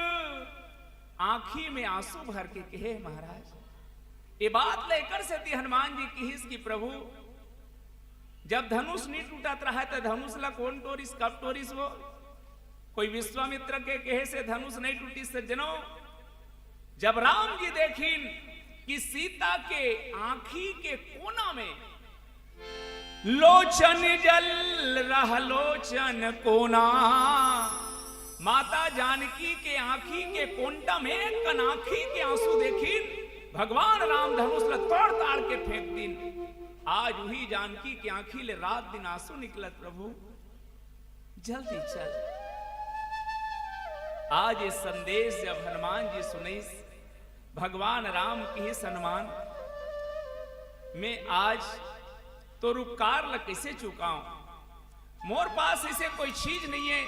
आँखी में आंसू भर के कहे हे महाराज। ये बात ल एकर सेती हनुमान जी किहिस कि प्रभु, जब धनुष नी टूटत रहय, त धनुष ला कोन टोरिस, कब टोरिस वो? कोई विश्वामित्र के कहे से धनुष नहीं टूटिस सज्जनों। जब राम जी देखिन कि सीता के आँखी के कोना में लोचन जल रह लोचन कोना, माता जानकी के आँखी के कोंटा में एक कन आँखी के आंसू देखिन, भगवान राम धनुष ल तोड़ ताड़ के फेंक दिन। आज उही जानकी के आँखी ले रात दिन आंसू निकलत प्रभु। जल्दी चल। आज ये संदेश जब हनुमान जी सुनिस, भगवान राम किहिस हनुमान, मैं आज तोर उपकार ल कइसे चुकाऊं? मोर पास अइसे कोई चीज नहीं है,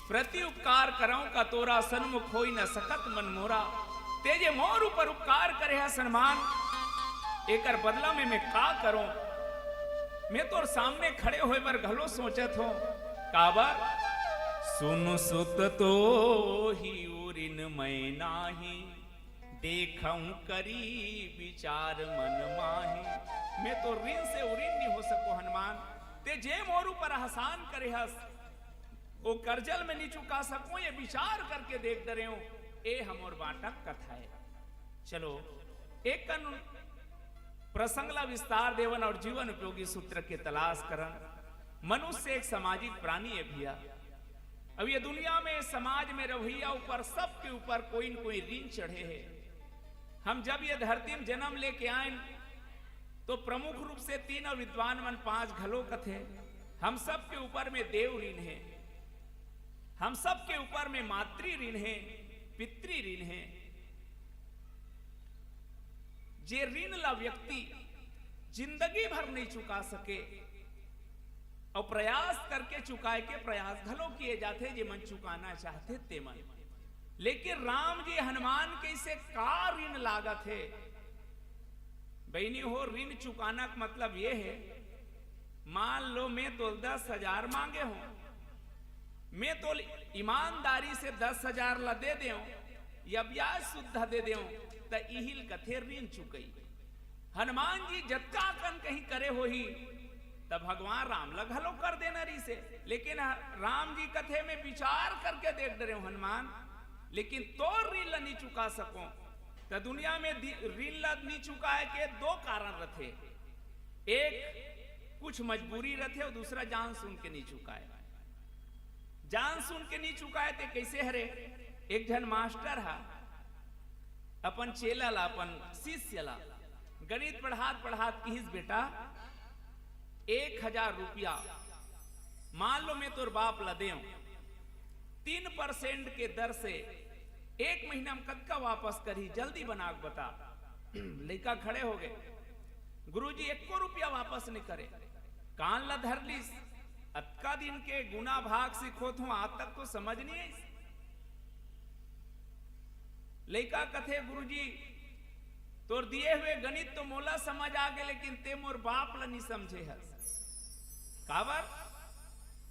प्रति उपकार करऊं का तोरा सन्मुख होई न सकत मन मोरा। ते जे मोर ऊपर उपकार करे हस हनुमान, एकर बदला में मैं का करूं? मैं तोर सामने खड़े होए बर घलो सोचत हों। काबर? सुन सुत तो ही उरिन मैं नाही, देखऊं करी विचार मन माही। मैं तो ऋण से उऋण नहीं हो सको हनुमान। ते जे मोर ऊपर एहसान करे हस, ओ कर्जल में नहीं चुका सको, ये विचार करके देख डरेऊं। ए हमोर बाटक कथा है। चलो, एक कन प्रसंग ला विस्तार देवन और जीवन उपयोगी सूत्र के तलाश करन। मनुष्य एक सामाजिक प्राणी है भैया। अब ये दुनिया में, समाज में रवैया ऊपर, सबके ऊपर कोई न कोई ऋण चढ़े है। हम जब ये धरती में जन्म लेके आए, तो प्रमुख रूप से तीन और विद्वान मन पांच घलो कथे। हम सबके ऊपर में देव ऋण है, हम सबके ऊपर में मातृ ऋण है, पितृ ऋण है। जे ऋण ला व्यक्ति जिंदगी भर नहीं चुका सके, और प्रयास करके चुकाए के प्रयास घलो किए जाथे, जे मन चुकाना चाहथे ते मन। लेकिन राम जी हनुमान के इसे का ऋण लागत है? बहिनी हो, ऋण चुकाना का मतलब ये है, मान लो मैं तोल दस हजार मांगे हों, मैं तोल ईमानदारी से दस हजार ला दे देऊं या ब्याज सुद्धा दे देऊं, त इहिल कथे ऋण चुकई। हनुमान जी जतका कन कहीं करे होही, त भगवान राम ला घलो कर देना रहिसे। लेकिन ह-, राम जी कथे, "मैं विचार करके देख डरेंव हनुमान, लेकिन तोर ऋण ला नहीं चुका सकों।" त दुनिया में दि-, ऋण ला नहीं चुकाए के दो कारण रथे। एक, कुछ मजबूरी रथे, अउ दूसरा, जान सुन के नहीं चुकाए। जान सुन के नहीं चुकाए ते कइसे हरे? एक झन मास्टर हा अपन चेला ला, अपन शिष्य ला गणित पढ़ात पढ़ात किहिस, "बेटा, एक हजार रुपया मान लो मैं तोर बाप ला देंव, तीन परसेंट के दर से एक महीना में कतका वापस करही, जल्दी बना के बता।" लइका खड़े हो गए, "गुरुजी, एको रुपया वापस नहीं करे।" कान ला धर लिस, "अतका दिन के गुना भाग सिखोत हूँ, आज तक तो समझ नहीं आइस।" लइका कथे, "गुरुजी, तोर दिए हुए गणित तो मोला समझ आ गे, लेकिन ते मोर बाप ला नहीं समझे हस।" "काबर?"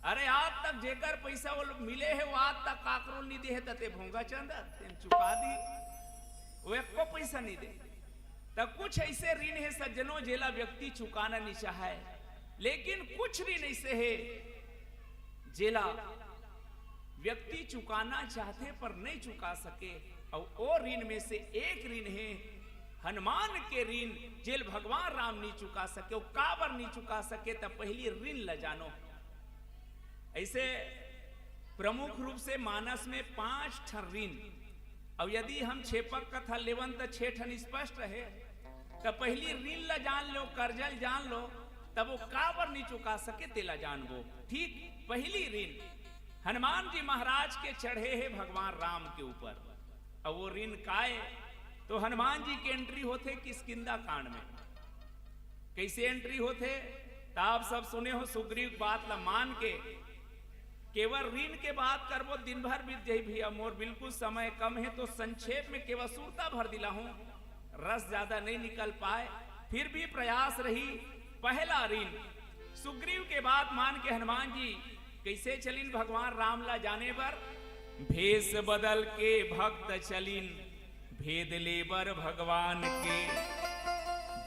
"अरे, आज तक जेकर पैसा वो मिले हे, वो आज तक काकरो नहीं दे हे, त ते भोंगा चंद, तेन चुका दी, वो एको पैसा नहीं दे।" त कुछ ऐसे ऋण हे सज्जनों, जेला व्यक्ति चुकाना नहीं चाहे, लेकिन कुछ ऋण ऐसे हे जेला व्यक्ति चुकाना चाहथे पर नहीं चुका सके। अउ ओ ऋण में से एक ऋण हे हनुमान के ऋण, जेल भगवान राम नहीं चुका सके। अउ काबर नहीं चुका सके, त पहली ऋण ल जानो। ऐसे प्रमुख रूप से मानस में पांच ठन ऋण, अउ यदि हम छेपक कथा लेवन त छे ठन स्पष्ट हे। त पहली ऋण ल जान लो, कर्जा ल जान लो, तब वो काबर नहीं चुका सके तेला जानबो। ठीक पहली ऋण हनुमान जी महाराज के चढ़े हे भगवान राम के ऊपर। अब वो ऋण काय, तो हनुमान जी के एंट्री होथे किष्किंधा कांड में। कैसे एंट्री होथे? त आप सब सुने हो, सुग्रीव बात ला मान के केवल ऋण के बात करबो, दिन भर बीत जाही भैया, मोर बिल्कुल समय कम हे, तो संक्षेप में केवल सुरता भर दिलाहूं, रस ज्यादा नहीं निकल पाए, फिर भी प्रयास रही। पहला ऋण, सुग्रीव के बात मान के हनुमान जी कैसे चलिन भगवान राम ला जाने बर? भेष बदल के भक्त चलिन, भेद लेबर भगवान के।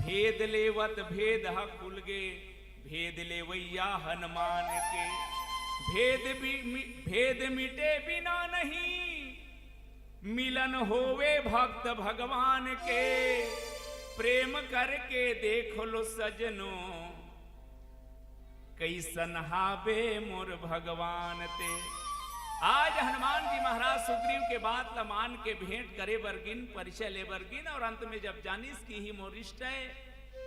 भेद लेवत भेद ह खुल गे, भेद लेवैया हनुमान के। भेद बि-, मि-, भेद मिटे बिना नहीं, मिलन होवे भक्त भगवान के। प्रेम करके देख लो सजनो, कैसन हाबे मोर भगवान ते। आज हनुमान जी महाराज सुग्रीव के बात ल मान के भेंट करे बर गिन, परिचय ले बर गिन, और अंत में जब जानिस कि ही मोर इष्ट है,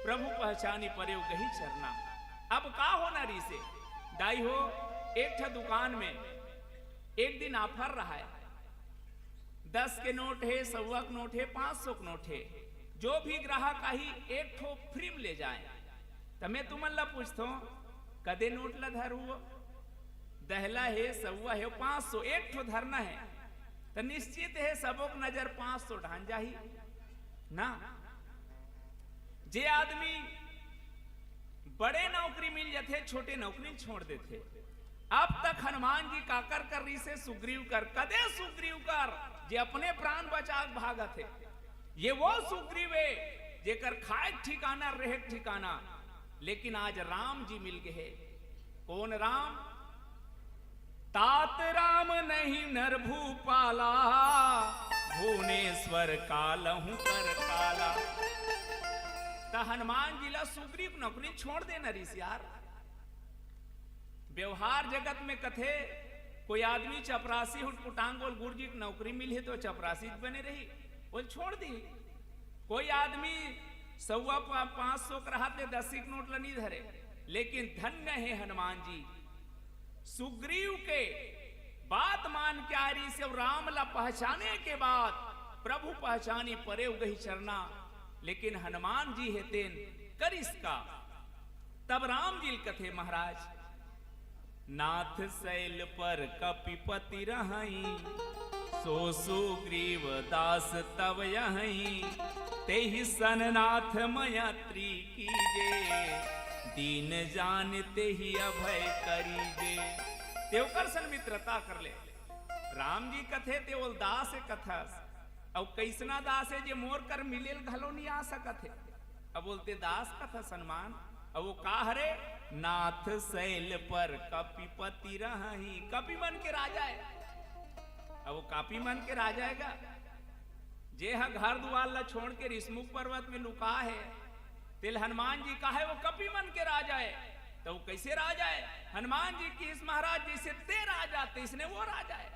प्रभु पहचानी परेव गही चरना। अब का होना रहिसे? दाई हो, एक ठा दुकान में एक दिन offer रहा है, दस के नोट हे, सौवा के नोट हे, पांच सौ के नोट हे, जो भी ग्राहक आही, एक ठो free में ले जाए। त मैं तुमन ला पूछथों, कदे नोट ला धरहू? दहला हे, सौवा हे, पांच सौ, एक ठो धरना हे, त निश्चित हे सबो के नजर पांच सौ ढान जाही ना। जे आदमी बड़े नौकरी मिल जथे, छोटे नौकरी छोड़ देथे। अब तक हनुमान जी काकर कर रहिसे? सुग्रीव कर। कदे सुग्रीव कर, जे अपने प्राण बचा के भागत हे। ये वो सुग्रीव हे, जेकर खाए के ठिकाना, रहे के ठिकाना, लेकिन आज राम जी मिल गए हे। कौन राम? तात राम नहीं नर भूपाला, भुवनेश्वर कालहु कर काला। त हनुमान जी ला सुग्रीव नौकरी छोड़ देना रहिस यार। व्यवहार जगत में कथे, कोई आदमी चपरासी हुटपुटांग बोल गुरु जी के नौकरी मिली तो चपरासी बने रही, बोल छोड़ दी। कोई आदमी सौवा पा-, पांच सौ के रहत ले दस के नोट ल नहीं धरे, लेकिन धन्य हे हनुमान जी, सुग्रीव के बात मान के आ रहिसे, राम ला पहचाने के बाद प्रभु पहचानी परेव गही चरना, लेकिन हनुमान जी हे तेन करिस का। तब राम जी ल कथे महाराज, नाथ शैल पर कपिपति रहई, सो सुग्रीव दास तव यहई। तेहि सन नाथ मैत्री कीजे, दीन जान तेहि अभय करीजे। ते ओकर सन मित्रता कर ले। राम जी कथे ते ओल दास कथस, अउ कैसना दास हे जे मोर कर मिले ल घलो नहीं आ सकत हे। अब बोलते दास कथस हनुमान, अब वो का हरे? नाथ शैल पर कपिपति रहही, कपि मन के राजा हे। अब वो कपि मन के राजा हे गा, जे ह घर दुआर ला छोड़ के ऋषमुख पर्वत में लुका हे, तेला हनुमान जी कहे वो कपि मन के राजा हे। त वो कइसे राजा हे? हनुमान जी किहिस महाराज, जइसे तें राजा तइसने वो राजा हे।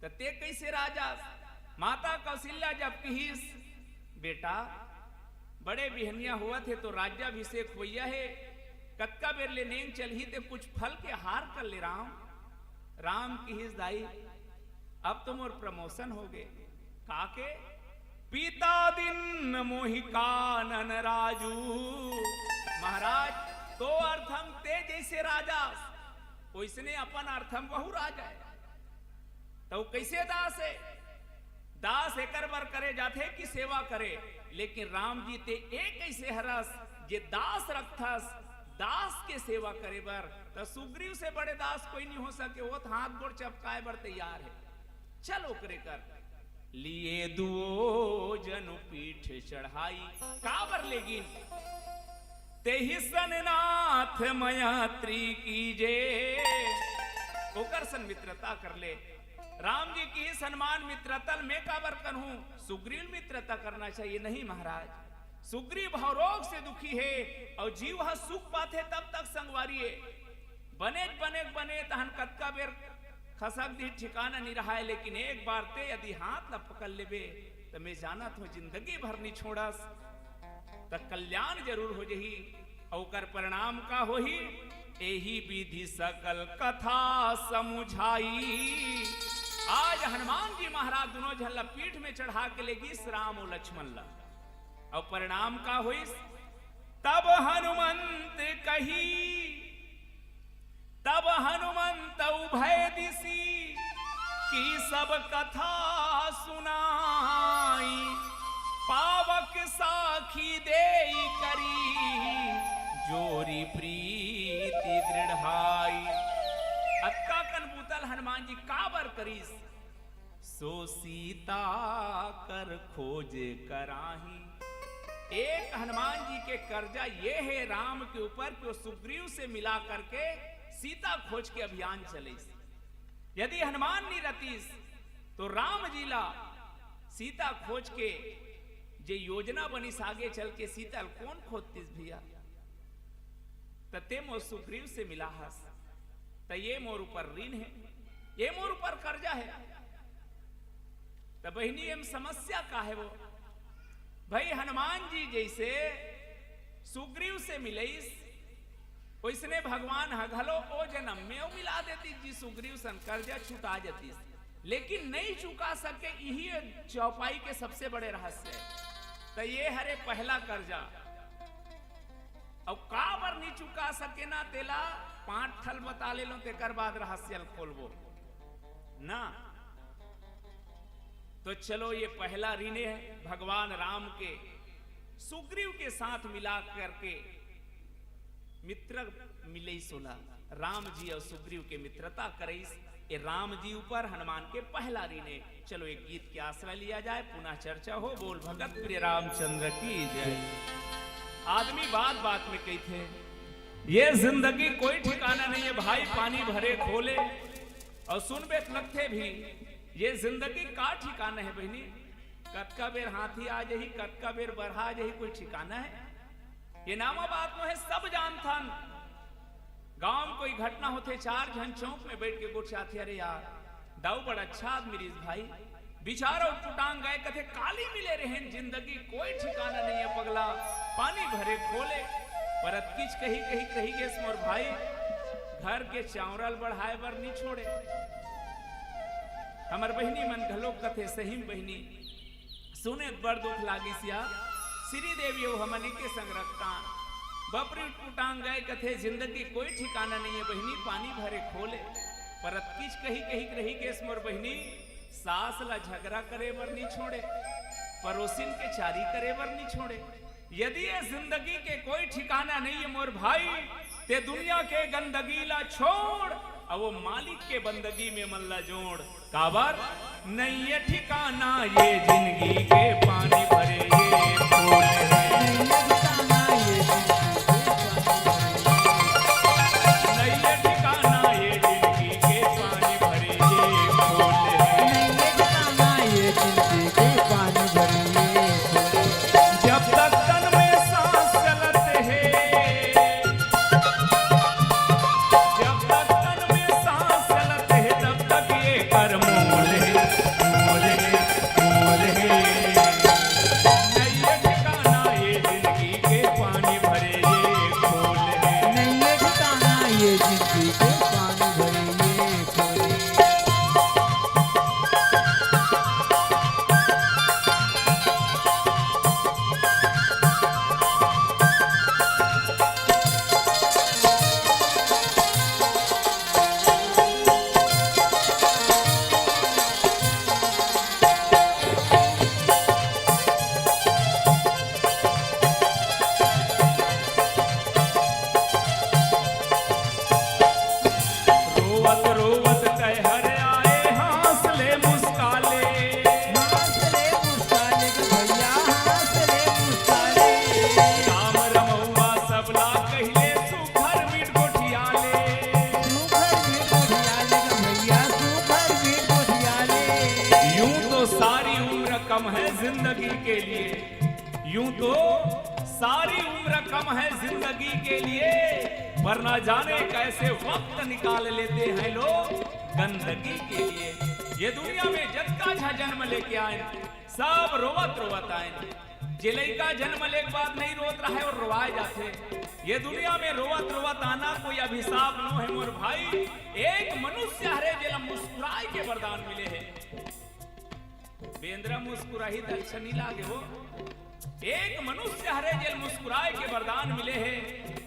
त तें कइसे राजा? माता कौशल्या जब किहिस, बेटा, बड़े बिहनिया होवत हे, तोर राज्याभिषेक होइया हे, कतका बेर ले नेंग चलही, तें कुछ फल के आहार कर ले राम। राम किहिस, दाई, अब तो मोर promotion हो गे। का के? पीता दिन मोहि कानन राजू। महाराज, तोर अर्थम तें जइसे राजा, ओइसने अपन अर्थम वहू राजा हे। त वो कइसे दास हे? दास एकर बर करे जाथे कि सेवा करे, लेकिन राम जी तें ए कइसे हरस, जे दास रखथस, दास के सेवा करे बर? त सुग्रीव से बड़े दास कोई नहीं हो सके, वो त हाथ गोड़ चपकाए बर तैयार हे। चल ओकरे कर। लिए दुओ जनु पीठ चढ़ाई। काबर लेगिन? तेहि सन नाथ मयात्री कीजे। ओकर सन मित्रता कर ले। राम जी किहिस हनुमान, मित्रता ल मैं काबर करहूं? सुग्रीव मित्रता करना चाहिए। नहीं महाराज, सुग्रीव भवरोग से दुखी हे अउ जीव ह सुख पाथे तब तक संगवारी हे। बने बने बने तहन कतका बेर खसक दिही, ठिकाना नइ रहय, लेकिन एक बार तें यदि हाथ ला पकड़ लेबे त मैं जानत हों जिंदगी भर नइ छोड़स, त कल्याण जरूर हो जही। अउ ओकर परिणाम का होही? एही विधि सकल कथा समुझाई। आज हनुमान जी महाराज दुनों झन ला पीठ में चढ़ा के लेगिस राम अउ लक्ष्मण ला। अउ परिणाम का होइस? तब हनुमंत कही, तब हनुमंत उभय दिसि की सब कथा सुनाई। पावक साखी देई करी जोरी प्रीति दृढ़ाई। अतका कन बुता ल हनुमान जी काबर करिस? सो सीता कर खोज कराही। एक हनुमान जी के कर्जा ये हे राम के ऊपर कि वो सुग्रीव से मिला करके सीता खोज के अभियान चलिस। यदि हनुमान नइ रहतिस त राम जी ला सीता खोज के जे योजना बनिस आगे चल के सीता ल कोन खोजतिस भइया? त तें मोर सुग्रीव से मिला हस, त ये मोर ऊपर ऋण हे, ये मोर ऊपर कर्जा हे। त बहिनी, एम समस्या का हे वो? भई हनुमान जी जइसे सुग्रीव से मिलइस, ओइसने भगवान ह घलो ओ जनम में अउ मिला देतिस जी सुग्रीव सन, कर्जा छुटा जतिस, लेकिन नइ चुका सके। इही चौपाई के सबसे बड़े रहस्य हे। त ये हरे पहला कर्जा। अउ काबर नइ चुका सके ना, तेला पांच ठल बता ले लो, तेकर बाद रहस्य ल खोलबो ना। तो चलो, ये पहला ऋण हे भगवान राम के सुग्रीव के साथ मिला करके मित्र मिलइस ओला, राम जी अउ सुग्रीव के मित्रता करइस। ये राम जी ऊपर हनुमान के पहला ऋण हे। चलो, एक गीत के आसरा लिया जाए, पुनः चर्चा हो। बोल भगत प्रिय रामचंद्र की जय। आदमी बात बात में कहिथे, ये जिंदगी कोई ठिकाना नहीं है भाई, पानी भरे खोले। अउ सुनबे त लगथे भी, ये जिंदगी का ठिकाना हे बहिनी? कतका बेर हाथी आ जही, कतका बेर बरहा आ जही, कोई ठिकाना हे? ये नावा बात नोहे, सब जानथन। गांव में कोई घटना होथे, चार झन चौक में बइठ के गोठियाथे, "अरे यार, दाऊ बड़ा अच्छा आदमी रिहिस भाई, बिचारा उटपुटांग गय, कथे काली मिले रहेन, जिंदगी कोई ठिकाना नहीं है पगला, पानी भरे खोले, पर अतकिच कही कही रहि गेस मोर भाई, घर के चांवरा ल बढ़ाए बर नइ छोड़े।" हमर बहिनी मन घलोक कथे, सही में बहिनी, सुने त बड़ दुख लागिस या, श्रीदेवी अउ हमन एके संग रखतान। बपरी उटपुटांग गय, कथे जिंदगी कोई ठिकाना नहीं है बहिनी, पानी भरे खोले। पर अतकिच कही कही रहि गेस मोर बहिनी, सास ला झगरा करे बर नइ छोड़े, परोसिन के चारी करे बर नइ छोड़े। यदि ये जिंदगी के कोई ठिकाना नहीं है मोर भाई, ते दुनिया के गंदगी ला छोड़, अउ वो मालिक के बंदगी में मन ला जोड़। काबर? नहीं ये ठिकाना ये जिंदगी के, पानी भरे ये खोले। कम है जिंदगी के लिए। यूं तो सारी उम्र कम है जिंदगी के लिए, पर ना जाने कैसे वक्त निकाल लेते हैं लोग गंदगी के लिए। ये दुनिया में जतका झा जन्म लेके आए, सब रोवत रोवत आए। जे लइका जन्म लेके बाद नहीं रोत रहे और रोवाए जाथे। ये दुनिया में रोवत रोवत आना कोई अभिशाप नो है मोर भाई। एक मनुष्य हरे जेला मुस्कुराए के वरदान मिले है। बेंदरा मुस्कुराही त अच्छा नहीं लागे हो। एक मनुष्य हरे जेल मुस्कुराए के वरदान मिले है,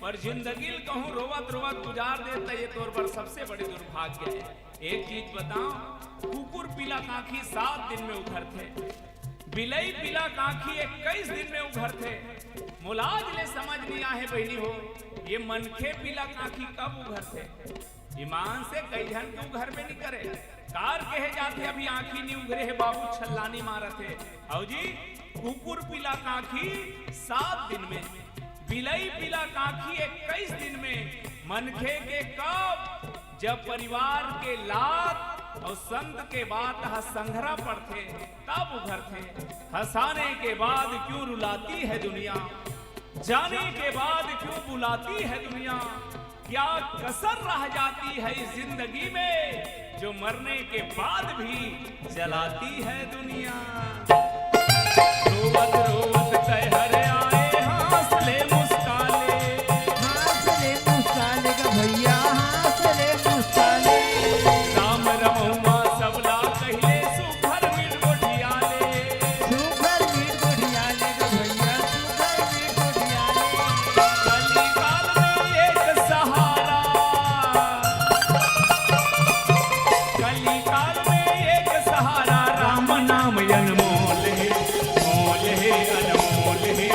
पर जिंदगी ल कहूं रोवत रोवत गुजार दे त ये तोर बर सबसे बड़े दुर्भाग्य है। एक चीज बताओ, कुकुर पीला कांखी सात दिन में उघरथे, बिलई पीला कांखी इक्कीस दिन में उघरथे। मोला आज ले समझ नहीं आहे बहिनी हो, ये मनखे पीला कांखी कब उघरथे? ईमान से कई झन के उघरबे नहीं करे। कार कहे जाथे अभी आंखी नहीं उघरे है बाबू, छल्लानी मारत है। हौ जी, कुकुर पीला कांखी सात दिन में, बिलई पीला कांखी इक्कीस दिन में, मनखे के कब? जब परिवार के लात और संत के बात ह संघरा पड़थे, तब उघरथे। हंसाने के बाद क्यों रुलाती है दुनिया, जाने के बाद क्यों बुलाती है दुनिया, क्या कसर रह जाती है इस जिंदगी में, जो मरने के बाद भी जलाती है दुनिया। रोवत रोवत तैहर आए, हंस ले मुस्का ले। हंस ले मुस्का ले गा भैया, हंस ले मुस्का ले। राम रमौआ सबला कहिले, सुघर मीठ गोठिया ले। सुघर मीठ गोठिया ले गा भैया, सुघर मीठ गोठिया ले। कलिकाल में एक सहारा, कलिकाल में एक सहारा, राम नाम अनमोल है, मोल है, अनमोल है।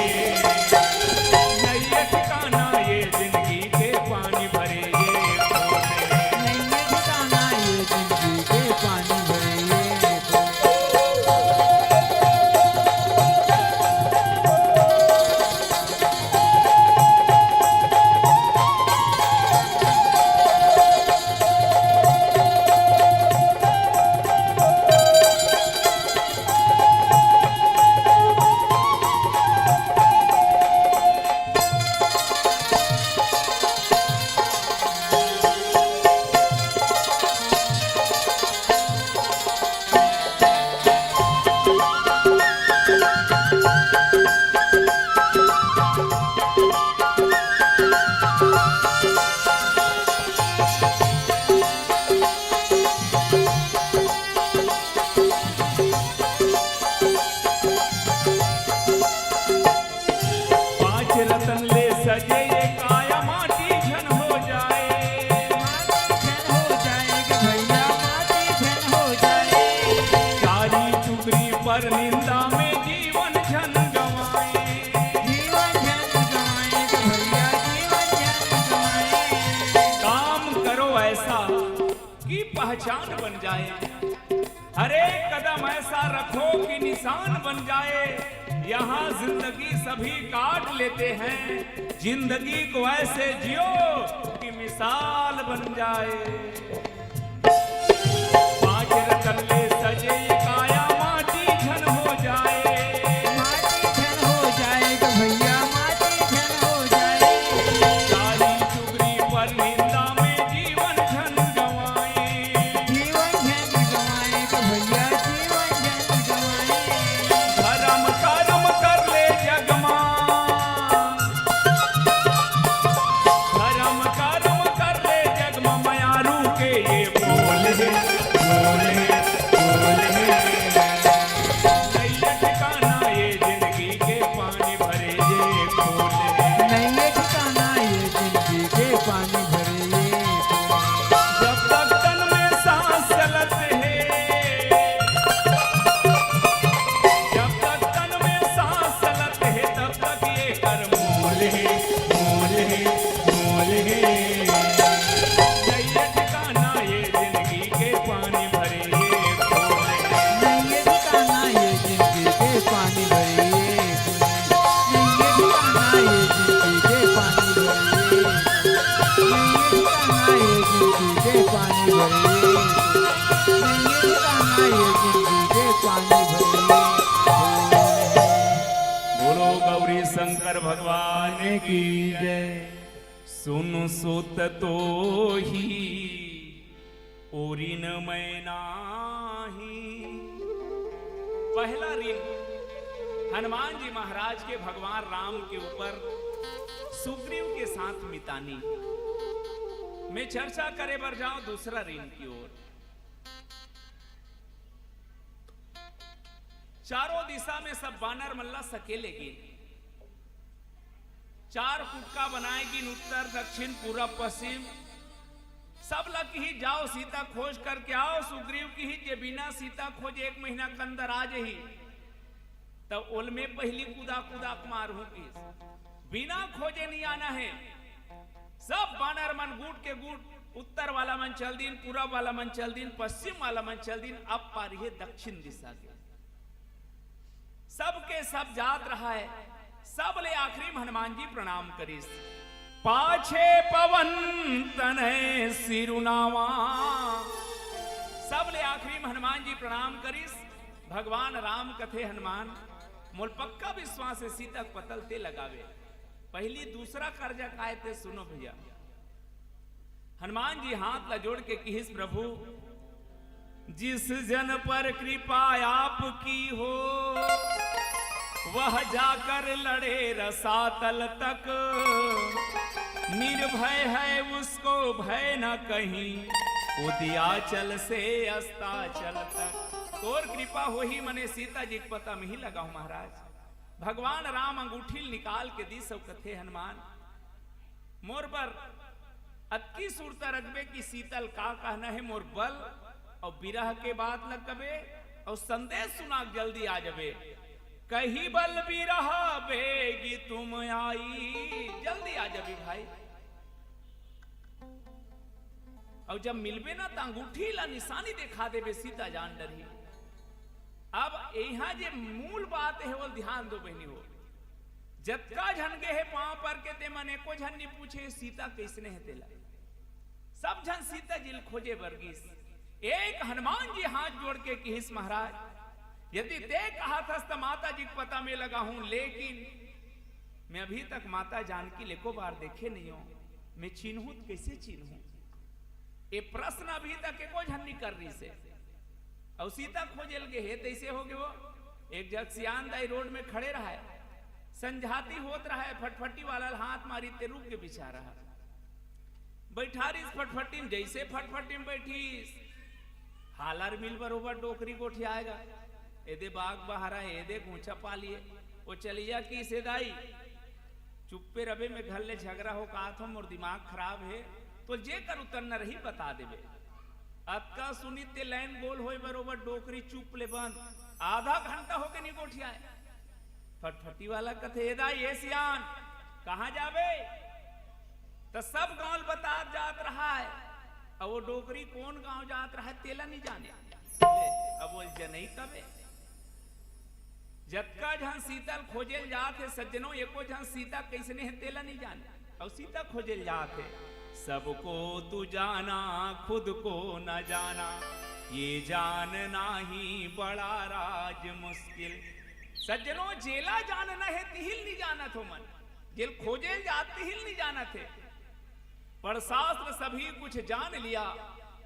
नैया ठिकाना ये जिंदगी के पानी भरे ये खोल है। नैया ठिकाना ये जिंदगी के पानी भरे ये खोल। पांच रतन ले सजे ये काया, माटी झन हो जाए। माटी झन हो जाए गे भैया, माटी झन हो जाए। चारी चुगरी पर निंदा में जीवन झन गंवाए। जीवन झन गंवाए गे भैया, जीवन झन गंवाए। काम करो ऐसा कि पहचान बन जाए। हर एक कदम ऐसा रखो कि निशान बन जाए। यहाँ जिंदगी सभी काट लेते हैं, जिंदगी को ऐसे जियो कि मिसाल बन जाए। पांच रतन ले सजे ये काया, माटी झन हो जाए। माटी झन हो जाए गे भैया, माटी झन हो जाए। चारी चुगरी पर निंदा में जीवन झन गंवाए। जीवन झन गंवाए गे भैया, जीवन झन गंवाए। धर्म कर्म कर ले जग मा, धर्म कर्म कर ले जग मा, मयारू के ये बोल हे, भगवान की जय। सुन सुत तो ही उरिन मैं नाही। पहला ऋण हनुमान जी महाराज के भगवान राम के ऊपर सुग्रीव के साथ मितानी। मैं चर्चा करे बर जाऊं दूसरा ऋण की ओर। चारों दिशा में सब बानर मन ला सकेले गिन। चार कुटका बनाए गिन, उत्तर, दक्षिण, पूरब, पश्चिम। सब ला किही, "जाओ, सीता खोज करके आओ।" सुग्रीव किही, "जे बिना सीता खोज एक महीना के अंदर आ जही, त ओल में पहली कुदा कुदा के मारहूं किस। बिना खोजे नहीं आना है।" सब बानर मन गुट के गुट, उत्तर वाला मन चल दिन, पूरब वाला मन चल दिन, पश्चिम वाला मन चल दिन, अब पारी हे दक्षिण दिशा के। सबके सब जात रहा है, सबले आखिरी में हनुमान जी प्रणाम करिस। पाछे पवन तनय सिरुनावा। सबले आखिरी में हनुमान जी प्रणाम करिस। भगवान राम कथे, "हनुमान, मोल पक्का विश्वास है, सीता के पता ल ते लगावे।" पहली दूसरा कर्जा काय ते सुनो भैया। हनुमान जी हाथ ला जोड़ के किहिस, "प्रभु, जिस जन पर कृपा आपकी हो, वह जाकर लड़े रसातल तक। निर्भय है उसको भय न कहीं, उदयाचल से अस्ताचल तक।" तोर कृपा होही, मने सीता जी के पता में ही लगाहूं महाराज। भगवान राम अंगूठी ल निकाल के दिस अउ कथे, "हनुमान, मोर बर अतकी सुरता रखबे कि सीता ल का कहना हे, मोर बल अउ बिरह के बात ल कबे अउ संदेश सुना के जल्दी आ जबे।" कही बल बिरह बेगी तुम आई, जल्दी आ जबे भाई। अउ जब मिलबे ना, त अंगूठी ला निशानी देखा देबे, सीता जान डरही। अब इहां जे मूल बात हे, वो ध्यान दो बहिनी हो। जतका झन गे हे पांव पर के, ते मन एको झन नी पूछे सीता कइसने हे तेला। सब झन सीता जी ल खोजे बर गिस। एक हनुमान जी हाथ जोड़ के किहिस, "महाराज, यदि ते कहत हस त माता जी के पता में लगाहूं, लेकिन मैं अभी तक माता जानकी ल एको बार देखे नहीं हूं, मैं चिन्हूं त कइसे चिन्हूं?" ये प्रश्न अभी तक एको झन नी कर रिहिसे। अउ सीता खोजे ल गे हे, तइसे हो गे वो। एक जग सियान दाई रोड में खड़े रहा है, संझाती होत रहा है, फटफटी वाला ल हाथ मारिस ते रुक गे बिचारा। बैठा रिहिस फटफटी में, जइसे फटफटी में बैठिस, हालर मिल बरोबर डोकरी गोठियाय गा। एदे बाग बहारा, एदे गूंचा पालिये। वो चलिया किहिस, "ए दाई, चुप्पे रबे, मैं घर ले झगरा हो के आत हों, मोर दिमाग खराब हे, तोला जेकर उतरना रही बता देबे।" अतका सुनिस ते लाइन गोल होय बरोबर डोकरी चुप ले बंद। आधा घंटा होगे नी गोठियाय। फटफटी वाला कथे, "ए दाई, ए सियान, कहां जाबे?" त सब गांव ल बतात जात रहा है। अब वो डोकरी कोन गांव जात रहा है, तेला नी जाने। ले, अब वो जनई कबे? जतका झन सीता ल खोजे ल जात हे सज्जनो, एको झन सीता कइसने हे, तेला नी जाने। अउ सीता खोजे ल जात हे। "सबको तू जाना, खुद को न जाना, ये जानना ही बड़ा राज मुश्किल।" सज्जनो, जेला जानना हे, तिही ल नी जानत हो मन। जेल खोजे ल जात, तिही ल नी जानत हे। "पढ़ शास्त्र सभी कुछ जान लिया,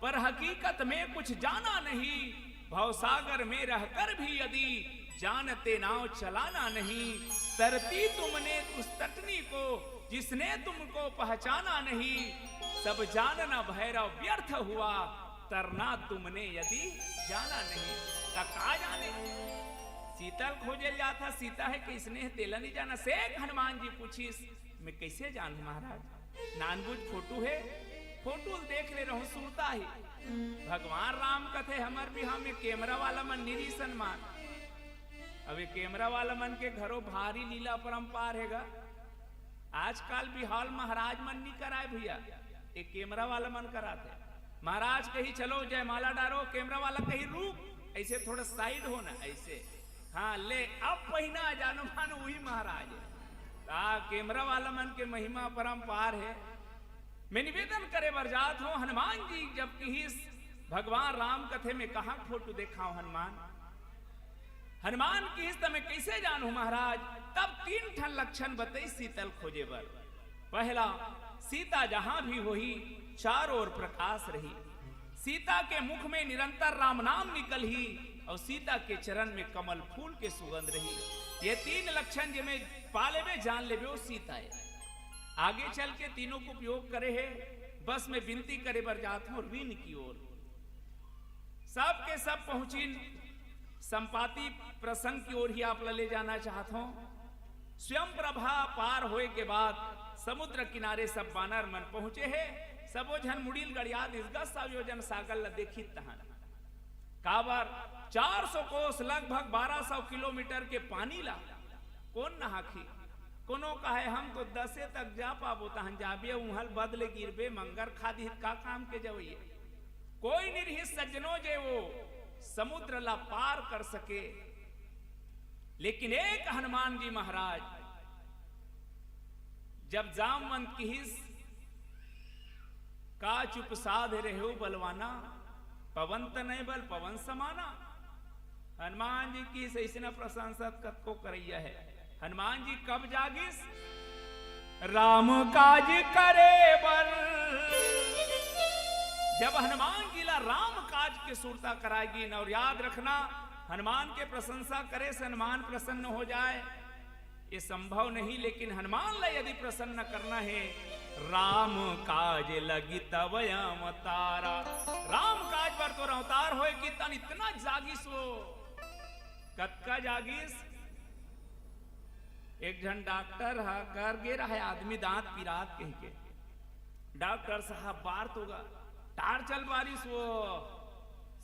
पर हकीकत में कुछ जाना नहीं। भवसागर में रहकर भी यदि जानते नाव चलाना नहीं, तरती तुमने उस तटनी को, जिसने तुमको पहचाना नहीं। सब जानना भैरव व्यर्थ हुआ, तरना तुमने यदि जाना नहीं।" त का जाने? सीता ल खोजे ल जात हे, सीता हे कइसने हे, तेला नी जाने। से हनुमान जी पूछिस, "मैं कइसे जानहूं महाराज? नानबुझ फोटो हे, फोटो ल देख ले रहूं, सुरता ही।" भगवान राम कथे, "हमर बिहाव में कैमरा वाला मन नी रिहिस हनुमान।" अब ये कैमरा वाला मन के घरो भारी लीला अपरंपार हे गा। आजकल बिहाव ल महाराज मन नी कराय भैया, ये कैमरा वाला मन कराथे। महाराज कही, "चलो जयमाला डारो," कैमरा वाला कही, "रुक, अइसे थोड़ा साइड हो ना, अइसे।" हां, ले, अब पहिना जानो मानो उही महाराज हे। त कैमरा वाला मन के महिमा अपरंपार हे। मैं निवेदन करे बर जात हों, हनुमान जी जब किहिस, भगवान राम कथे, "मैं कहां फोटो देखांव हनुमान?" हनुमान किहिस, त मैं कइसे जानहूं महाराज? तब तीन ठन लक्षण बतइस सीता ल खोजे बर। पहला, सीता जहां भी होही, चारों ओर प्रकाश रही। सीता के मुख में निरंतर राम नाम निकलही अउ सीता के चरण में कमल फूल के सुगंध रही। ये तीन लक्षण जे में पा लेबे, जान लेबे, वो सीता हे। आगे चल के तीनों के उपयोग करे हे। बस मैं विनती करे बर जात हूं ऋण की ओर। सब के सब पहुंचिन, संपाति प्रसंग की ओर ही आप ला ले जाना चाहत हूं। स्वयं प्रभा पार होए के बाद समुद्र किनारे सब बानर मन पहुंचे हे। सबो झन मुड़ी ल गड़िया दिस, दस सौ योजन सागर ला देखित तहन। काबर, चार सौ कोस, लगभग बारह सौ किलोमीटर के पानी ला कोन नहाखी? कोनो कहे, हम तो दसे तक जा पाबो, तहन जाबे, उहल बदले गिरबे, मंगर खा दिही त का काम के जवइया? कोई नइ रिहिस सज्जनो, जे वो समुद्र ला पार कर सके। लेकिन एक हनुमान जी महाराज, जब जामवंत किहिस, का चुप साध रहे हो बलवाना, पवन तनय बल पवन समाना। हनुमान जी किहिस, अइसना प्रशंसा कतको करइया हे। हनुमान जी कब जागिस? राम काज करे बर। जब हनुमान जी ला राम काज के सुरता कराय गिस। अउ याद रखना, हनुमान के प्रशंसा करे से हनुमान प्रसन्न हो जाए, ये संभव नहीं। लेकिन हनुमान ला यदि प्रसन्न करना हे, राम काज लगी तब अवतारा। राम काज बर तोर अवतार होय किहिस, तहन इतना जागिस वो। कतका जागिस? एक झन डॉक्टर ह घर गे रहे, आदमी दांत पिरात कहिके। डॉक्टर साहब बार तो गा, टार चल बारिस वो,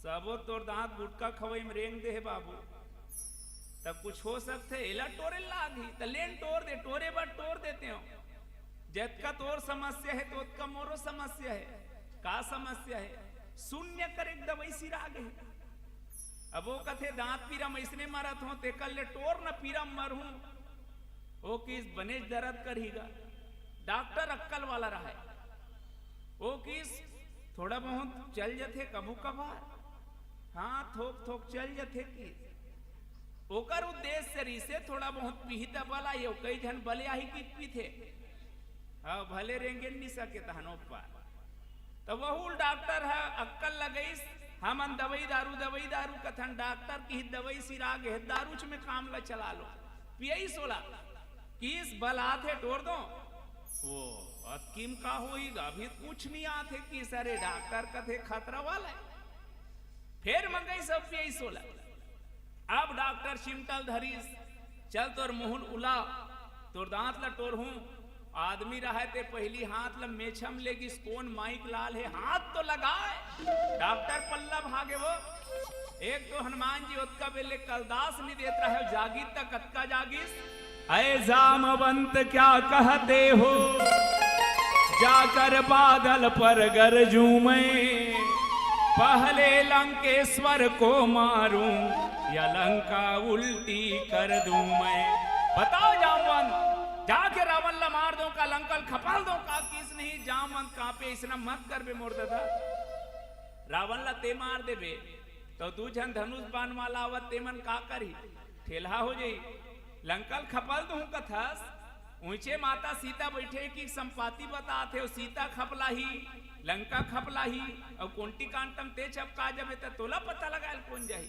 सबो तोर दांत गुटखा खवई में रेंग दे हे बाबू। त कुछ हो सकथे, एला टोरे लागही, त लेन टोर दे, टोरे बर टोर देते हो। जतका तोर समस्या हे, तोतका मोरो समस्या हे। का समस्या हे? शून्य करे के दवई सिरा गे हे। अब वो कथे, दांत पीरा म अइसने मरत हो, तेकर ले टोर न पीरा म मरहूं। वो किहिस, बनेच दरद करही गा। डॉक्टर अक्कल वाला रहय। वो किहिस, थोड़ा बहुत चल जथे कभू कभार। हां, थोक थोक चल जथे किहिस। ओकर उद्देश्य रिहिसे थोड़ा बहुत पीही त बल आही, अउ कई झन बले आही कि पीथे। हां, भले रेंगे नइ सके तहन ओ पार। त वहू डॉक्टर ह अक्कल लगइस, हमन दवई दारू, दवई दारू कथन, डॉक्टर किहिस दवई सिरा गे हे, दारूच में काम ला चला लो। पियइस ओला, किहिस बल आथे टोर दो। वो अतकी म का होही गा, अभी कुछ नइ आथे किहिस। अरे डॉक्टर कथे खतरा वाला हे। फेर मंगइस अउ पियइस ओला। अब डॉक्टर चिमटा ल धरिस, चल तोर मुंह ल उला, तोर दांत ल टोरहूं। आदमी रहय ते पहिली हाथ ल मेछा म लेगिस, कोन माइक लाल हे, हाथ तो लगाय। डॉक्टर पल्ला भागे वो। एक तो हनुमान जी ओतका बेले कलदास नइ देत रहय, जागिस त कतका जागिस। अय जामवंत क्या कहते हो, जाकर बादल पर गरजूं मैं, पहले लंकेश्वर को मारूं या लंका उल्टी कर दूं मैं। बताओ जामवंत, जाके रावण ला मार दो का, लंका ल खपल दो का? किहिस नहीं, जामवंत कांपे, अइसना मत करबे मोर ददा। रावण ला ते मार देबे, त दू झन धनुष बाण वाला आवत, तेमन का करही? ठेलहा हो जही। लंका ल खपल दूं कथस, उहिंचे माता सीता बइठे हे कि संपाति बतात हे, अउ सीता खपलाही, लंका खपलाही, अउ कोंटी कांटम ते चपका जबे त तोला पता लगाय ल कोन जाही?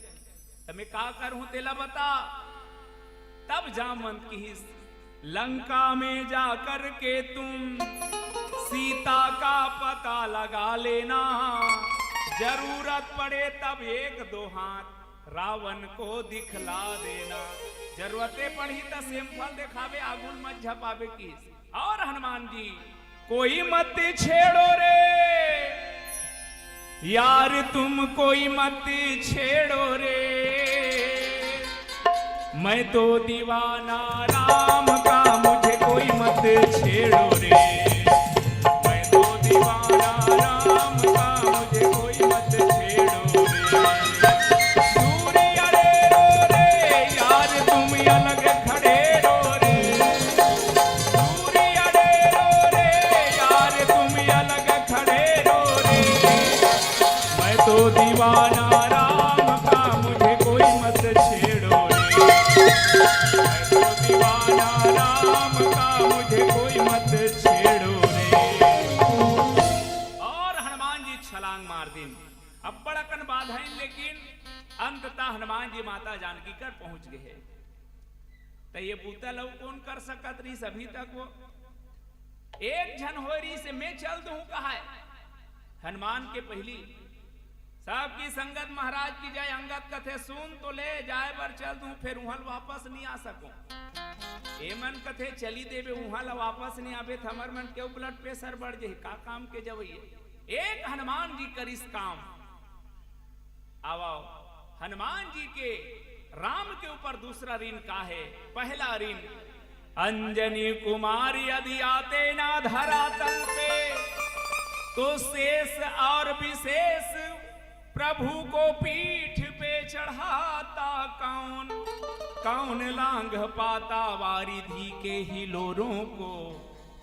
त मैं का करहूं तेला बता। तब जामवंत किहिस, लंका में जाकर के तुम सीता का पता लगा लेना, जरूरत पड़े तब एक दो हाथ रावण को दिखला देना। जरूरते पड़ही त सेमफल देखाबे, आगू ल मत झपाबे किहिस। अउ हनुमान जी, कोई मत छेड़ो रे यार, तुम कोई मत छेड़ो रे, मैं तो दीवाना राम का, मुझे कोई मत छेड़ो रे, मैं तो दीवाना राम का, मुझे कोई मत छेड़ो रे। दूरी अड़े रो रे यार, तुम अलग खड़े रो रे, दूरी अड़े रो रे यार, तुम अलग खड़े रो रे, मैं तो दीवाना राम का, मुझे कोई मत छेड़ो रे। मैं तो दीवाना राम का, मुझे कोई मत छेड़ो रे। और हनुमान जी छलांग मार दिन। अब्बड़ अकन बाधाइन, लेकिन अंततः हनुमान जी माता जानकी कर पहुंच गए हैं। त ये बूता ल कोन कर सकत रहिस अभी तक? वो एक झन होय रहिस, मैं चल दूं कहाय हनुमान के पहिली। सबकी संगत महाराज की जय। अंगद कथे, सुन तो ले, जाय बर चल दूं, फेर उहां ल वापस नहीं आ सकूं। एमन कथे, चली देबे, उहां ल वापस नहीं आबे, त हमर मन के blood pressure बढ़ जाही, का काम के जवइया। एक हनुमान जी करिस काम। आओ, आओ, हनुमान जी के राम के ऊपर दूसरा ऋण का है? पहला ऋण, अंजनी कुमार यदि आते ना धरातल पे, तो शेष और विशेष प्रभु को पीठ पे चढ़ाता कौन? कौन लांघ पाता वारिधि के हिलोरों को?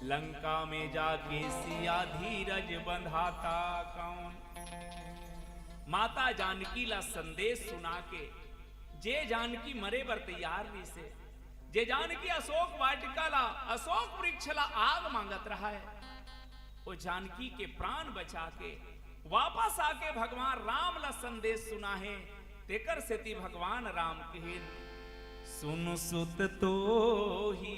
लंका में जाके सिया धीरज बंधाता कौन? माता जानकी ला संदेश सुना के, जे जानकी मरे बर तैयार रहिसे, जे जानकी अशोक वाटिका ला, अशोक वृक्ष ला आग मांगत रहा है, वो जानकी के प्राण बचा के वापस आके भगवान राम ला संदेश सुना है। तेकर सेती भगवान राम कहिन, सुन सुत तो ही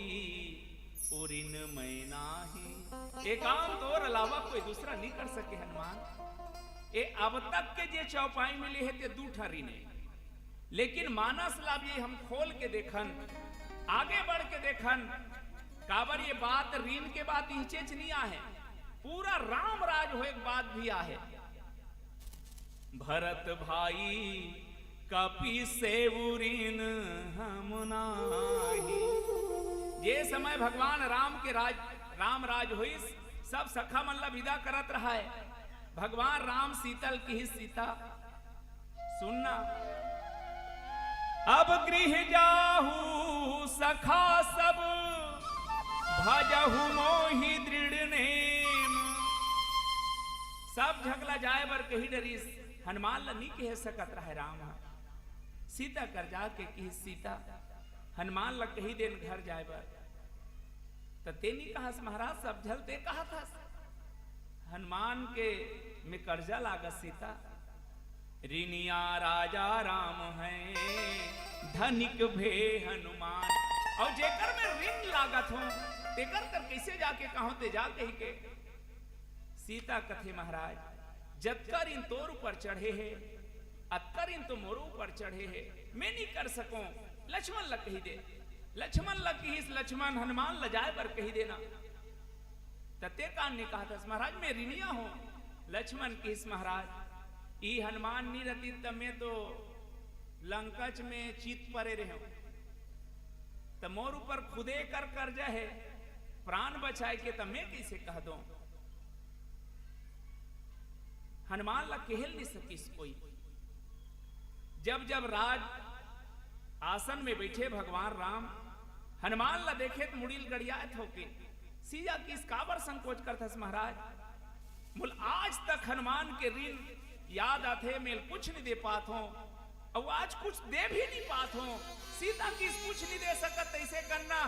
पुरिन मैं नाही। ये काम तोर अलावा कोई दूसरा नहीं कर सके हनुमान। ये अब तक के जे चौपाई मिले है, ते दू ठा ऋण है। लेकिन मानस ला भी हम खोल के देखन, आगे बढ़ के देखन, काबर ये बात ऋण के बात इहिचेच नहीं आहे, पूरा राम राज होए के बाद भी आहे। भरत भाई कपि सेवु ऋण हम नाही। जे समय भगवान राम के राज, राम राज होइस, सब सखा मन ला विदा करत रहा है। भगवान राम सीता ल किहिस, सीता सुनना, अब गृह जाहु सखा सब, भजहु मोहि दृढ़ नेम। सब झगला जाए बर कही डरिस, हनुमान ला नी कहे सकत रहे राम ह। सीता कर जाके किहिस, सीता, हनुमान ला कही देन घर जाए बर। त तेनी कहस, महाराज, सब झल ते कहत हस, हनुमान के में कर्जा लागत सीता। ऋणिया राजा राम है, धनिक भे हनुमान। और जेकर में ऋण लागत हो, तेकर कर कैसे जाके कहो ते जा कही के। सीता कथे, महाराज, जतका ऋण तोर ऊपर चढ़े हे, अतका ऋण तो मोरो ऊपर चढ़े हे, मैं नहीं कर सकूं, लक्ष्मण ला कही दे। लक्ष्मण ला किहिस, लक्ष्मण हनुमान ला जाए बर कही देना। त ते कान ने कहत हस, महाराज, मैं ऋणिया हूं। लक्ष्मण किहिस, महाराज, ई हनुमान नी रहती त मैं तो लंकच में चित परे रहूं। त मोर ऊपर खुदे कर कर्जा हे, प्राण बचाए के, त मैं कैसे कह दूं? हनुमान ला कहल नहीं सकिस कोई। जब जब राज आसन में बैठे भगवान राम, हनुमान ला देखे त मुड़ी ल गड़ियात होके। सीता किहिस, काबर संकोच करथस महाराज? मोला आज तक हनुमान के ऋण याद आथे, मैं कुछ नहीं दे पात हों, अउ आज कुछ दे भी नहीं पात हों। सीता किहिस, कुछ नहीं दे सकत, ऐसे करना,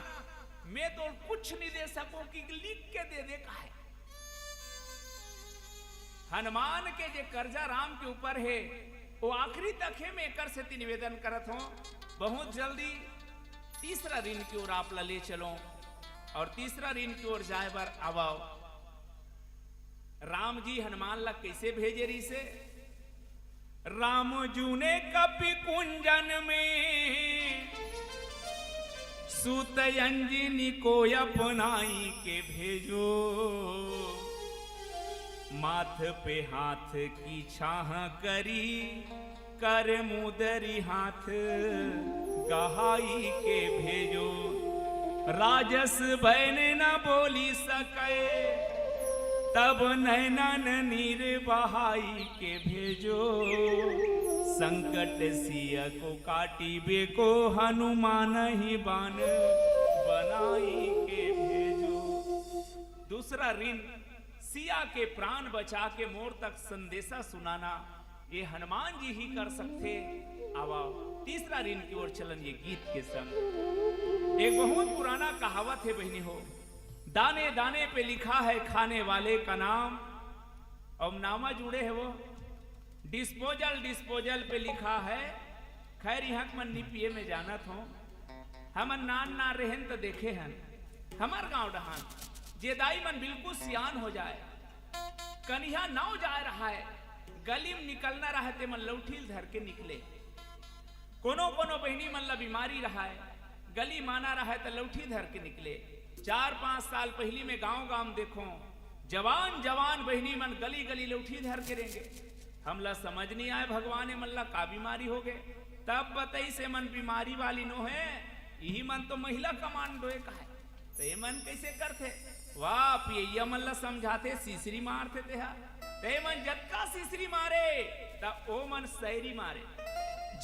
मैं तो कुछ नहीं दे सकूं कि लिख के दे दे, कहे। हनुमान के जे कर्जा राम के ऊपर हे, वो आखिरी तक हे। मैं एकर सेती निवेदन करत हों, बहुत जल्दी तीसरा ऋण की ओर आप ला ले चलों और तीसरा ऋण की ओर जाए बर आवव। राम जी हनुमान ला कैसे भेजे रहिसे? राम जू ने कपि कुंजन में सुत अंजनी को अपनाई के भेजो। माथ पे हाथ की छाह करी, कर मुदरी हाथ गहाई के भेजो। राजस बयन न बोली सके, तब नैनन नीर बहाई के भेजो। संकट सिय को काटी बेको, हनुमान ही बान बनाई के भेजो। दूसरा ऋण, सिया के प्राण बचा के मोर तक संदेशा सुनाना, ये हनुमान जी ही कर सकथे। आवा, तीसरा ऋण की ओर चलन ये गीत के संग। एक बहुत पुराना कहावत हे बहिनी हो, दाने दाने पे लिखा है खाने वाले का नाम। अब नामा जुड़े हे वो, डिस्पोजल डिस्पोजल पे लिखा है। खैर, इहाँ के मन नी पिए में जानत हो, हमन नान नान रहेन त देखे हन, हमर गांव डहान जे दाई मन बिल्कुल सियान हो जाए, कनिहा नव जाए रहाय, गली में निकलना रहे ते मन लौठी ल धर के निकले। कोनो कोनो बहिनी मन ला बीमारी रहाय, गली माना रहाय त लौठी धर के निकले। चार पांच साल पहिली में गांव गांव देखो, जवान जवान बहिनी मन गली गली लौठी धर के रेंगे। हमला समझ नहीं आए भगवान, ए मन ला का बीमारी हो गे। तब बतई से मन बीमारी वाली नो है, इही मन तो महिला कमांडो ए कहे। त ए मन कइसे करथे? वाह, पियैया मन ला समझाथे, सिसरी मारथे तेहा। त ए मन जतका सिसरी मारे, त ओ मन सैरी मारे।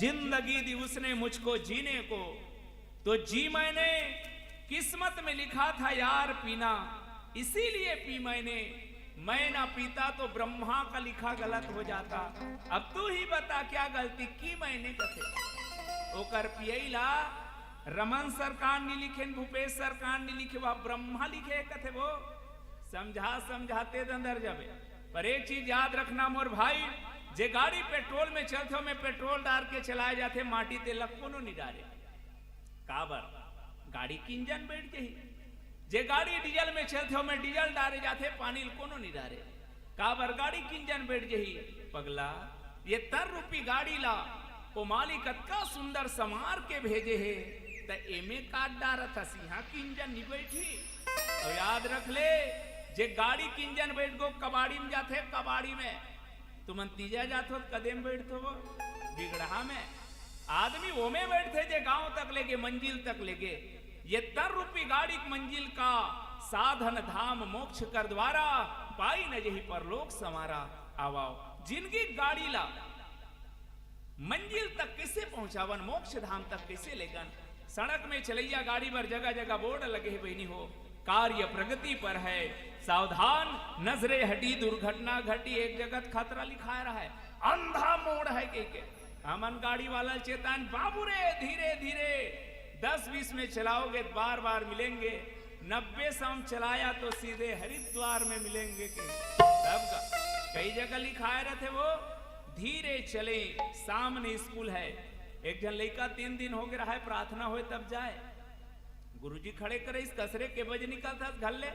जिंदगी दी उसने मुझको जीने को, तो जी मैंने, किस्मत में लिखा था यार पीना, इसीलिए पी मैंने। मैं ना पीता तो ब्रह्मा का लिखा गलत हो जाता। अब तू ही बता क्या गलती की मैंने कथे। ओकर पियई ला रमन सरकार नी लिखेन, भूपेश सरकार नी लिखे, वह ब्रह्मा लिखे कथे वो। समझा समझाते दंदर जाबे। पर एक चीज याद रखना मोर भाई, जे गाड़ी पेट्रोल में चलथे, ओमे पेट्रोल डार के चलाए जाथे, माटी तेल ला कोनो नी डारे। काबर? गाड़ी के इंजन बैठ जही। जे गाड़ी डीजल में चलथे, ओमे डीजल डारे जाथे, पानी ल कोनो नी डारे। काबर? गाड़ी के इंजन बैठ जही। पगला, ये तर रूपी गाड़ी ला ओ मालिक अतका सुंदर संवार के भेजे हे, त एमे काट डारत हस, इहाँ के इंजन नी बैठी। अउ याद रख ले, जे गाड़ी के इंजन बैठ गो कबाड़ी में जाथे, कबाड़ी में, तुमन तीजा जात हो त कदे में बैठथो वो? बिगड़हा में। आदमी ओमे बैठथे जे गांव तक लेगे, मंजिल तक लेगे। ये तन रूपी गाड़ी के मंजिल का साधन धाम मोक्ष कर द्वारा, पाई न जही परलोक संवारा। आवाओ, जिनगी गाड़ी ला मंजिल तक कइसे पहुंचावन, मोक्ष धाम तक कइसे लेगन। सड़क में चलैया गाड़ी बर जगह जगह बोर्ड लगे हे बहिनी हो, कार्य प्रगति पर है, सावधान, नजरे हटी, दुर्घटना घटी, एक जगह खतरा लिखाए रहा है, अंधा मोड़ है कह के। हमन गाड़ी वाला ल चेतान, बाबू रे, धीरे धीरे, दस बीस में चलाओगे तो बार बार मिलेंगे, नब्बे सौ में चलाया तो सीधे हरिद्वार में मिलेंगे के। तब का कई जगह लिखाए रहते वो, धीरे चले, सामने स्कूल है। एक झन लइका तीन दिन हो गए रहा है, प्रार्थना होए तब जाए। गुरुजी खड़े करे, इस कसरे के बजे निकलता घर ले?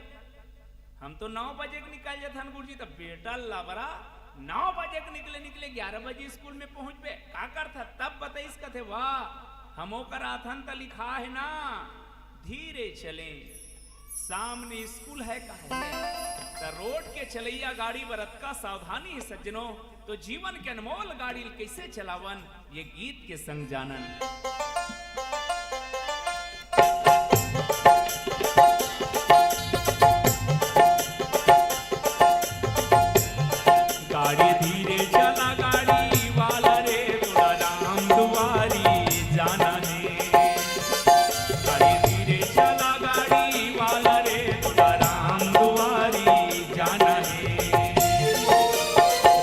हम तो नौ बजे के निकल जाथन गुरुजी। तब बेटा लबरा, नौ बजे के निकले निकले ग्यारह बजे स्कूल में पहुंचबे, का करथा? तब बताइस कथे, वाह, हम ओकर आथन त लिखा है ना, धीरे चले, सामने स्कूल है कहे। त रोड के चलैया गाड़ी बर अतका सावधानी है सज्जनों, तो जीवन के अनमोल गाड़ी ल कइसे चलावन, ये गीत के संग जानन। गाड़ी धीरे चला गाड़ी वाला रे, तोला राम दुआरी जाना है। गाड़ी धीरे चला गाड़ी वाला रे, तोला राम दुआरी जाना है।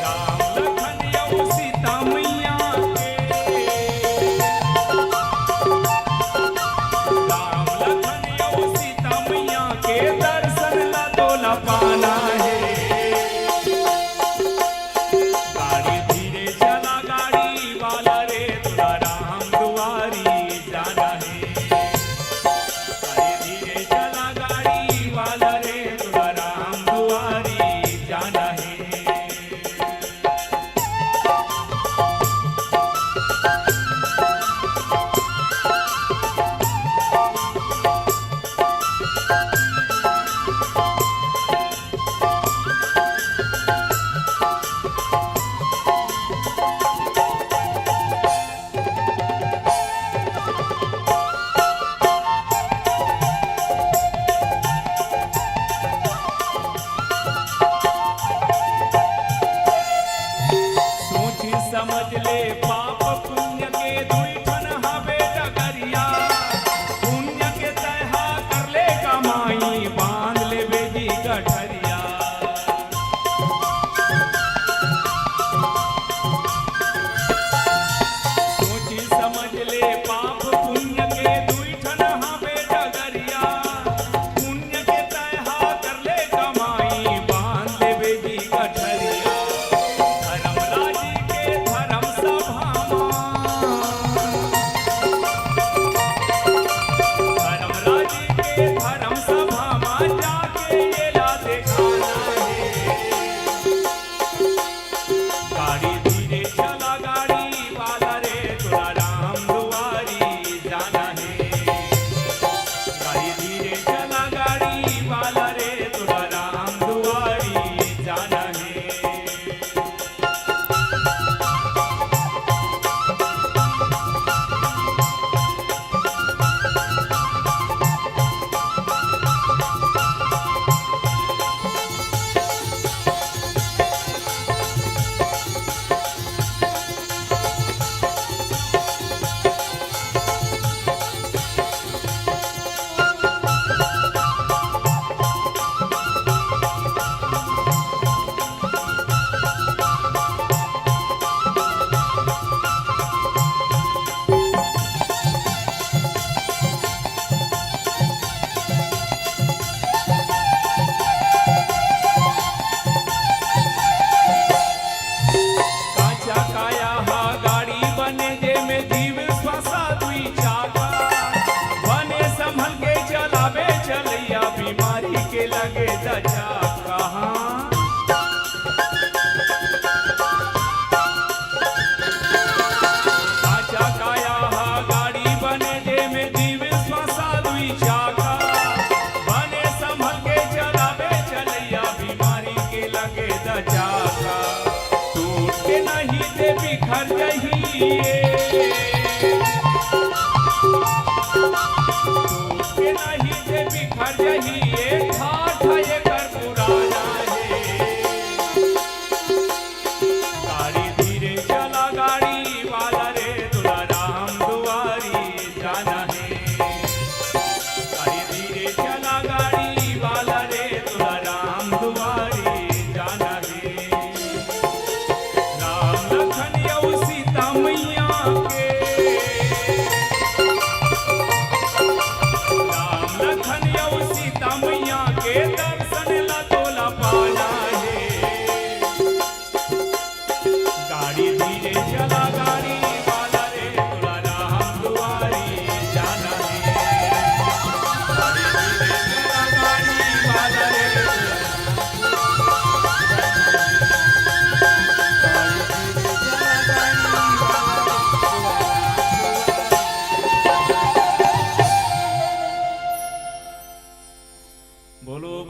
राम लखन अउ सीता मैया के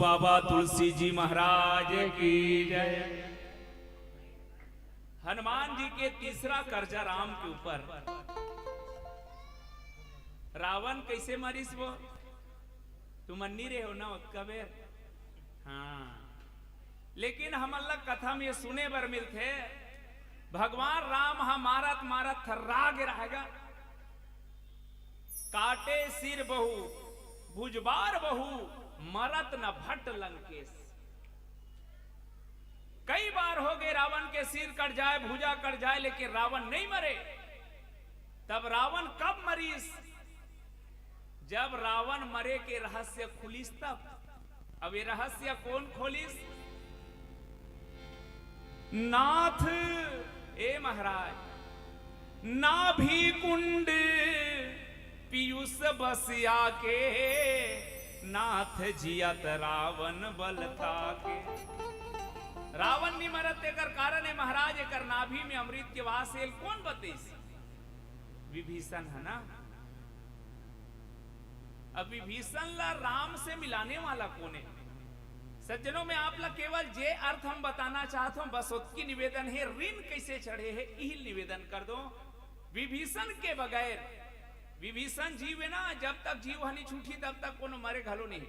बाबा तुलसी जी महाराज की जय। हनुमान जी के तीसरा कर्जा राम के ऊपर। रावण कैसे मरिस वो? तुमन नी रहे हो ना ओतका बेर? हाँ, लेकिन हमन ला कथा में सुने बर मिलथे, भगवान राम ह मारत मारत थर्रा गे रहेगा। काटे सिर बहु, भुजबार बहु, मरत न भट लंकेश। कई बार हो गए रावण के सिर कट जाए, भुजा कट जाए, लेकिन रावण नहीं मरे। तब रावण कब मरीस? जब रावण मरे के रहस्य खुलिस तब। अब ये रहस्य कौन खोलिस? नाथ, ए महाराज, नाभि कुंड पीयूष बसिया के, नाथ जियत रावण बल ताके। रावण नी मरत, एकर कारण है महाराज, एकर नाभि में अमृत के वास हे। कौन बतइस? विभीषण है ना। अब विभीषण ला राम से मिलाने वाला कौन है? सज्जनों, मैं आप ला केवल जे अर्थ हम बताना चाहत हूं, बस ओतकी निवेदन है, ऋण कैसे चढ़े है, यही निवेदन कर दो। विभीषण के बगैर, विभीषण जीव है ना, जब तक जीव हनी छूटी तब तक कोनो मरे घलो नहीं।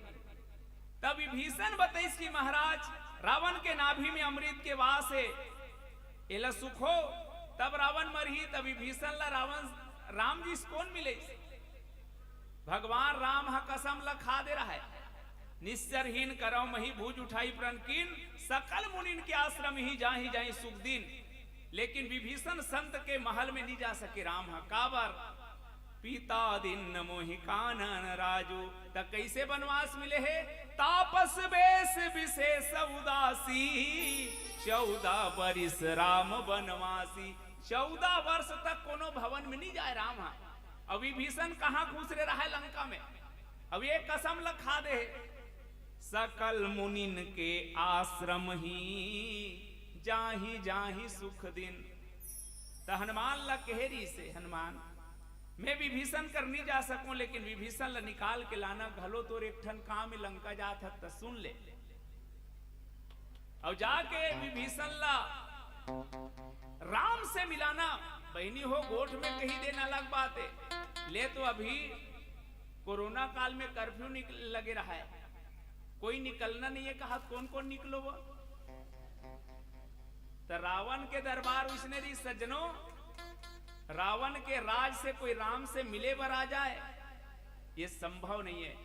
तब विभीषण बतइस कि महाराज, रावण के नाभि में अमृत के वास है, एला सुखो। तब रावण मरही, तब विभीषण ला रावण, राम जी से कौन मिले? भगवान राम ह कसम ल खा दे रहा है, निस्सरहीन करव मही भुज उठाई प्रण कीन, सकल मुनिन के आश्रम ही जाहि जाहि सुख दीन। लेकिन विभीषण संत के महल में नहीं जा सके राम ह। काबर? पिता दीन मोहि कानन राजू। त कैसे वनवास मिले हे? तापस बेस विशेष उदासी, चौदह बरिस राम वनवासी। चौदह वर्ष तक कोनो भवन में नहीं जाए राम ह। अउ विभीषण कहाँ खुसरे रहा है? लंका में। अब ये कसम ल खा दे हे, सकल मुनिन के आश्रम ही जाहि जाहि सुख दीन। त हनुमान ला कहे रहिसे, हनुमान, मैं विभीषण कर नहीं जा सकूं, लेकिन विभीषण ला निकाल के लाना घलो तोर एक ठन काम हे, लंका जात हस त सुन ले। अउ जाके विभीषण ला राम से मिलाना। बहिनी हो, गोठ में कही देना अलग बात है। ले तो अभी कोरोना काल में कर्फ्यू निक-, लगे रहा है, कोई निकलना नहीं है, कहा कौन कौन निकलो वो? तो रावण के दरबार उसने रही सज्जनों, रावण के राज से कोई राम से मिले बर आ जाए, ये संभव नहीं है।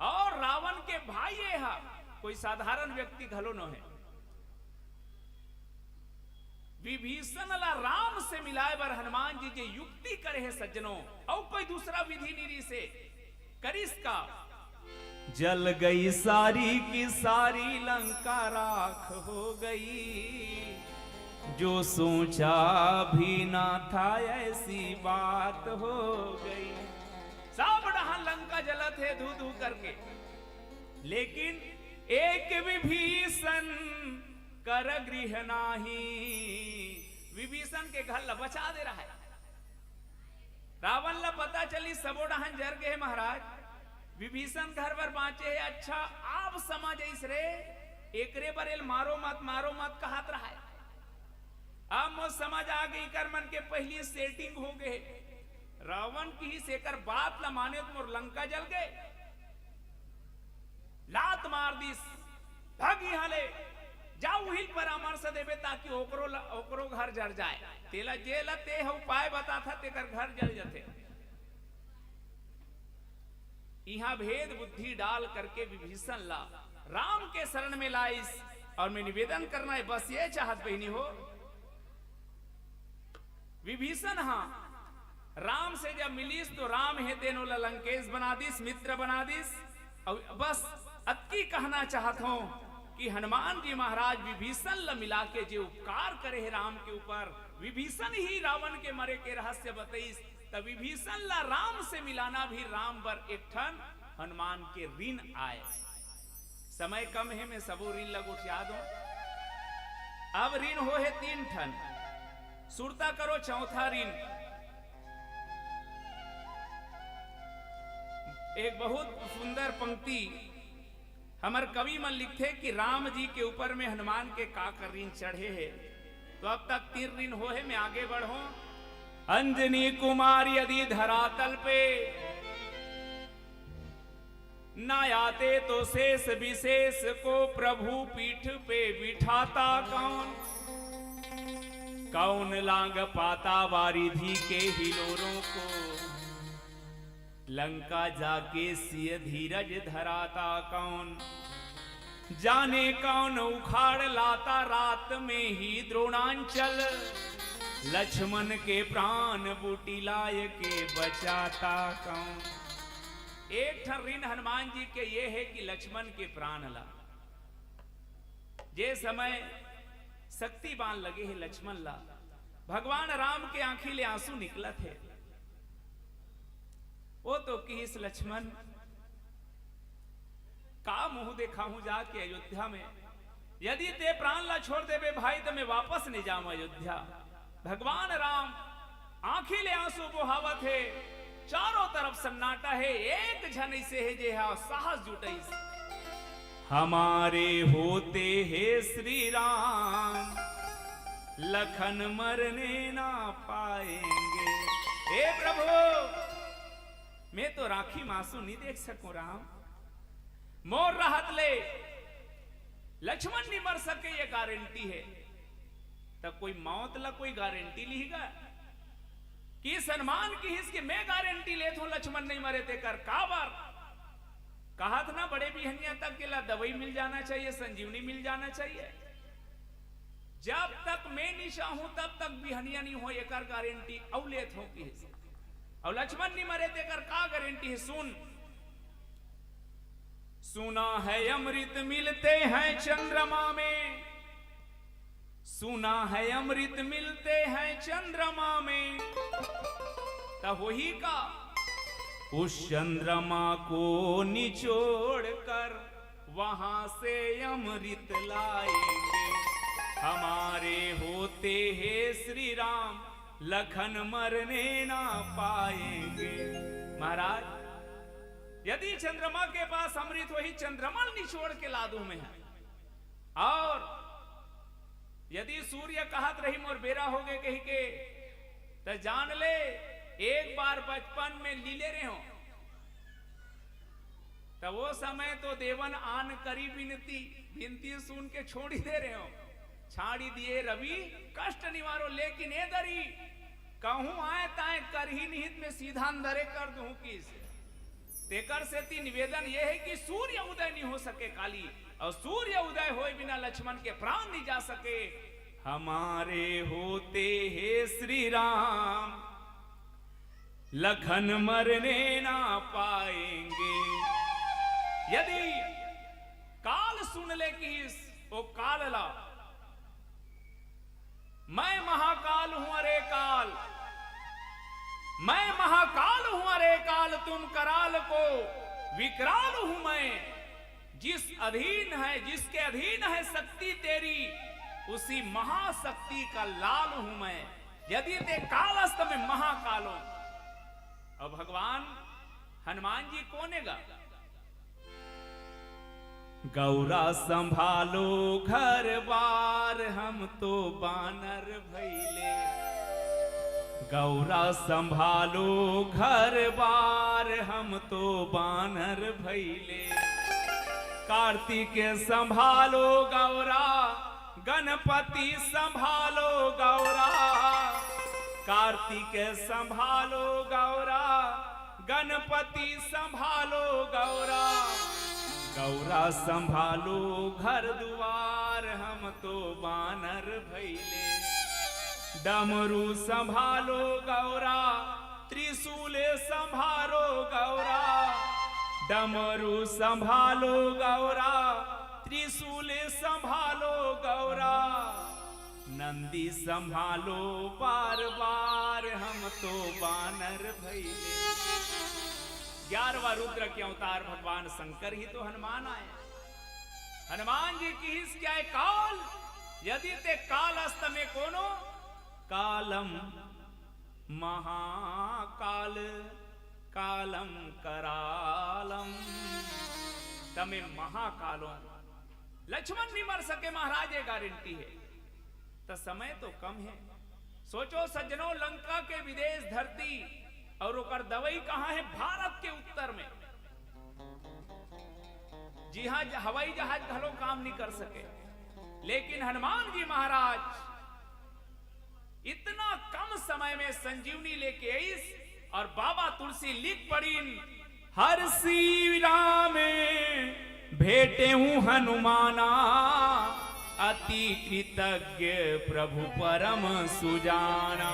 और रावण के भाई ये हा, कोई साधारण व्यक्ति घलो न है। विभीषण ला राम से मिलाए बर हनुमान जी जे युक्ति करे हे सज्जनों, अउ कोई दूसरा विधि नहीं रहिसे, करिस का? जल गई सारी की सारी लंका राख हो गई, जो सोचा भी ना था ऐसी बात हो गई। सब डहान लंका जलत हे धू धू करके, लेकिन एक विभीषण कर गृह नाही, विभीषण के घर ला बचा दे रहा है। रावण ला पता चली सबो डहान जर गए महाराज, विभीषण घर बर बांचे हे। अच्छा, आप समझ आइस रे, एकरे बर एल मारो मत, मारो मत कहत रहा है। अब मोर समझ आ गई, कर मन के पहली सेटिंग हो गए। रावण किहिस एकर बात ला माने तो मोर लंका जल गए। लात मार दिस, "भग इहाँ ले, जा उहिल परामर्श देबे ताकि ओकरो ला, ओकरो घर जर जाए। तेला जे ला ते ह उपाय बताथा, तेकर घर जर जथे।" इहाँ भेद बुद्धि डाल करके विभीषण ला राम के शरण में लाइस। और मैं निवेदन करना है, बस ये चाहत बहिनी हो, विभीषण हा राम से जब मिलिस तो राम हे तेन ओला लंकेश बना दिस, मित्र बना दिस। और बस अतकी कहना चाहत हूँ कि हनुमान जी महाराज विभीषण ला मिला के जे उपकार करे हे राम के ऊपर, विभीषण ही रावण के मरे के रहस्य बतइस, त विभीषण ला राम से मिलाना भी राम बर एक ठन हनुमान के ऋण आय। समय कम हे, मैं सबो ऋण ला गोठिया दूं। अब ऋण हो हे तीन ठन, सुरता करो चौथा ऋण। एक बहुत सुंदर पंक्ति, हमर कवि मन लिखथे कि राम जी के ऊपर में हनुमान के का कर ऋण चढ़े हे। तो अब तक तीन ऋण हो हे, मैं आगे बढ़ो। अंजनी कुमार यदि धरातल पे ना आते तो शेष विशेष को प्रभु पीठ पे बिठाता कौन? कौन लांग पाता वारिधि के हिलोरों को? लंका जाके सिय धीरज धराता कौन? जाने कौन उखाड़ लाता रात में ही द्रोणांचल, लक्ष्मण के प्राण बूटी लाय के बचाता कौन? एक ठन ऋण हनुमान जी के ये हे कि लक्ष्मण के प्राण ला, जे समय शक्ति बाण लगे हे लक्ष्मण ला, भगवान राम के आंखी ले आंसू निकलत हे। वो तो किहिस, लक्ष्मण, का मुंह देखाहूं जाके अयोध्या में? यदि ते प्राण ला छोड़ देबे भाई, त मैं वापस नहीं जाऊं अयोध्या। भगवान राम आंखी ले आंसू बोहावत हे, चारों तरफ सन्नाटा हे, एक झन ऐसे हे जे हा साहस जुटइस। हमारे होते हे श्री राम, लखन मरने ना पाएंगे। हे प्रभु, मैं तो आंखी म आंसू नहीं देख सकूं राम। मोर रहत ले लक्ष्मण नहीं मर सके, ये गारंटी हे। त कोई मौत ला कोई गारंटी लिही गा? कि हनुमान किहिस कि मैं गारंटी लेत हूं लक्ष्मण नहीं मरे, तेकर काबर? कहत ना बड़े बिहनिया तक के ला दवाई मिल जाना चाहिए, संजीवनी मिल जाना चाहिए। जब तक मैं नहीं चाहूं तब तक बिहनिया नहीं हो, एकर गारंटी अउ लेत हो किहिस। अउ लक्ष्मण नहीं मरे तेकर का गारंटी हे? सुन, सुना है अमृत मिलते हैं चंद्रमा में, सुना है अमृत मिलते हैं चंद्रमा में। त होही का? उस चंद्रमा को निचोड़ कर वहां से अमृत लाएंगे। हमारे होते हे श्री राम, लखन मरने ना पाएंगे। महाराज, यदि चंद्रमा के पास अमृत होही, चंद्रमा ल निचोड़ के ला दूं मैं। और यदि सूर्य कहत रही मोर बेरा हो गए कही के, त जान ले, एक बार बचपन में लीले रहे हो, त वो समय तो देवन आन करी बिनती, बिनती सुन के छोड़ी दे रहे हो, छाड़ी दिए रवि कष्ट निवारो। लेकिन ए दरी कहूं आए ताए करही निहित में सीधा अंधरे कर दूं किस। तेकर सेती निवेदन ये हे कि सूर्य उदय नहीं हो सके काली, अउ सूर्य उदय होय बिना लक्ष्मण के प्राण नहीं जा सके। हमारे होते हे श्री राम, लखन मरने ना पाएंगे। यदि काल सुन ले किहिस, ओ काल ला, मैं महाकाल हूं अरे काल, मैं महाकाल हूं अरे काल, तुम कराल को विकराल हूं मैं। जिस अधीन है, जिसके अधीन है शक्ति तेरी, उसी महाशक्ति का लाल हूं मैं। यदि ते काल अस त मैं महाकाल हूं। अउ भगवान हनुमान जी कोन हे गा? गौरा संभालो घर बार, हम तो बानर भैले। गौरा संभालो घर बार, हम तो बानर भैले। कार्तिक संभालो गौरा, गणपति संभालो गौरा। कार्तिक संभालो गौरा, गणपति संभालो गौरा। गौरा संभालो घर दुआर, हम तो बानर भैले। डमरू संभालो गौरा, त्रिशूल संभालो गौरा। डमरू संभालो गौरा, त्रिशूल संभालो गौरा। नंदी संभालो बार बार, हम तो बानर भैले। ग्यारहवाँ रुद्र के अवतार भगवान शंकर ही तो हनुमान आए। हनुमान जी किहिस क्या है काल, यदि ते काल अस त मैं कोनो? कालम महाकाल कालम करालम। तमे महाकालों। लक्ष्मण नहीं मर सके महाराज, ये गारंटी है। तो समय तो कम है। सोचो सज्जनों, लंका के विदेश धरती और ओकर दवाई कहाँ है? भारत के उत्तर में। जी हाँ, ज-, हवाई जहाज घलो काम नहीं कर सके, लेकिन हनुमान जी महाराज इतना कम समय में संजीवनी लेके आइस और बाबा तुलसी लिख पड़िन, हरषि राम भेटेउ हनुमाना, अति कृतज्ञ प्रभु परम सुजाना।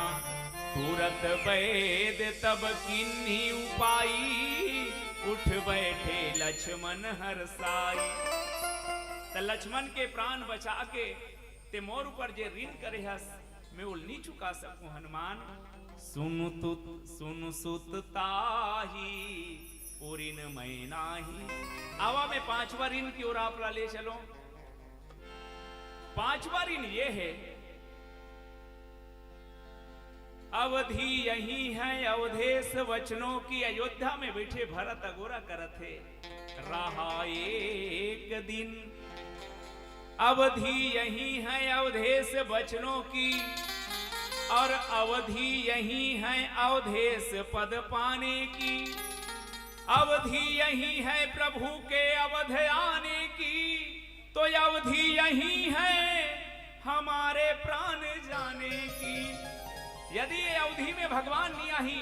तुरत बैद तब किन्हीं उपाई, उठ बैठे लक्ष्मण हरषाई। त लक्ष्मण के प्राण बचा के ते मोर ऊपर जे ऋण करे हस, मैं ओल नहीं चुका सकूं हनुमान। सुनु तुत, सुनु सुत ताही, ओ ऋण मैं नाही। आवा, मैं पांचवा ऋण की ओर आप ला ले चलो। पांचवा ऋण ये है, अवधी यही है अवधेश वचनों की। अयोध्या में बैठे भरत अगोरा करत है, रहा एक दिन। अवधी यही है अवधेश वचनों की, और अवधी यही है अवधेश पद पाने की। अवधी यही है प्रभु के अवध आने की, तो अवधी यही है हमारे प्राण जाने की। यदि ये अवधी में भगवान नहीं आही,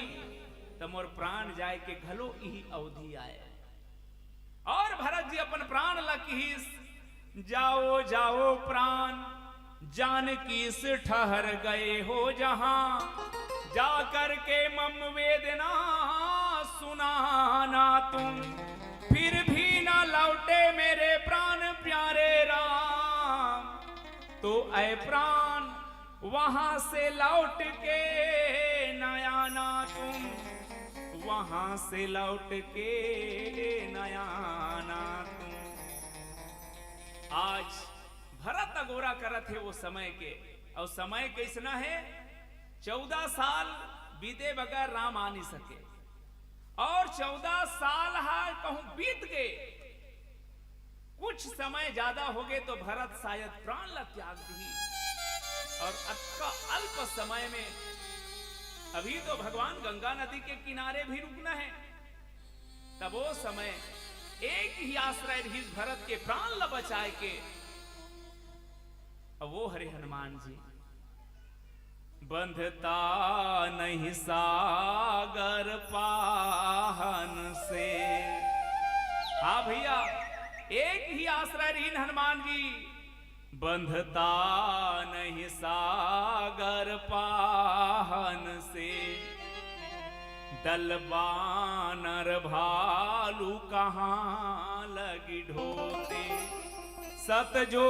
तो मोर प्राण जाए के घलो यही अवधी आए। और भरत जी अपन प्राण ला किहिस, जाओ जाओ प्राण, जानकी से ठहर गए हो जहां, जा करके मम वेदना सुनाना तुम, फिर भी ना लौटे मेरे प्राण प्यारे राम। तो ऐ प्राण, वहां से लौट के न आना तुम, वहां से लौट के न आना तुम। आज भरत अगोरा करत हे वो समय के, और समय कैसना है? चौदह साल बीते बगैर राम आ नहीं सके, और चौदह साल हा कहूं बीत गए, कुछ समय ज्यादा हो गए तो भरत शायद प्राण ला त्याग दी। और अतका अल्प समय में, अभी तो भगवान गंगा नदी के किनारे भी रुकना है, तब वो समय एक ही आश्रय रहिस भरत के प्राण ला बचाए के, अब वो हरे हनुमान जी। बंधता नहीं सागर पाहन से। हाँ भैया, एक ही आश्रय रहिन हनुमान जी, बंधता नहीं सागर पाहन से। दल बानर भालू कहाँ लगी ढोते, सत जो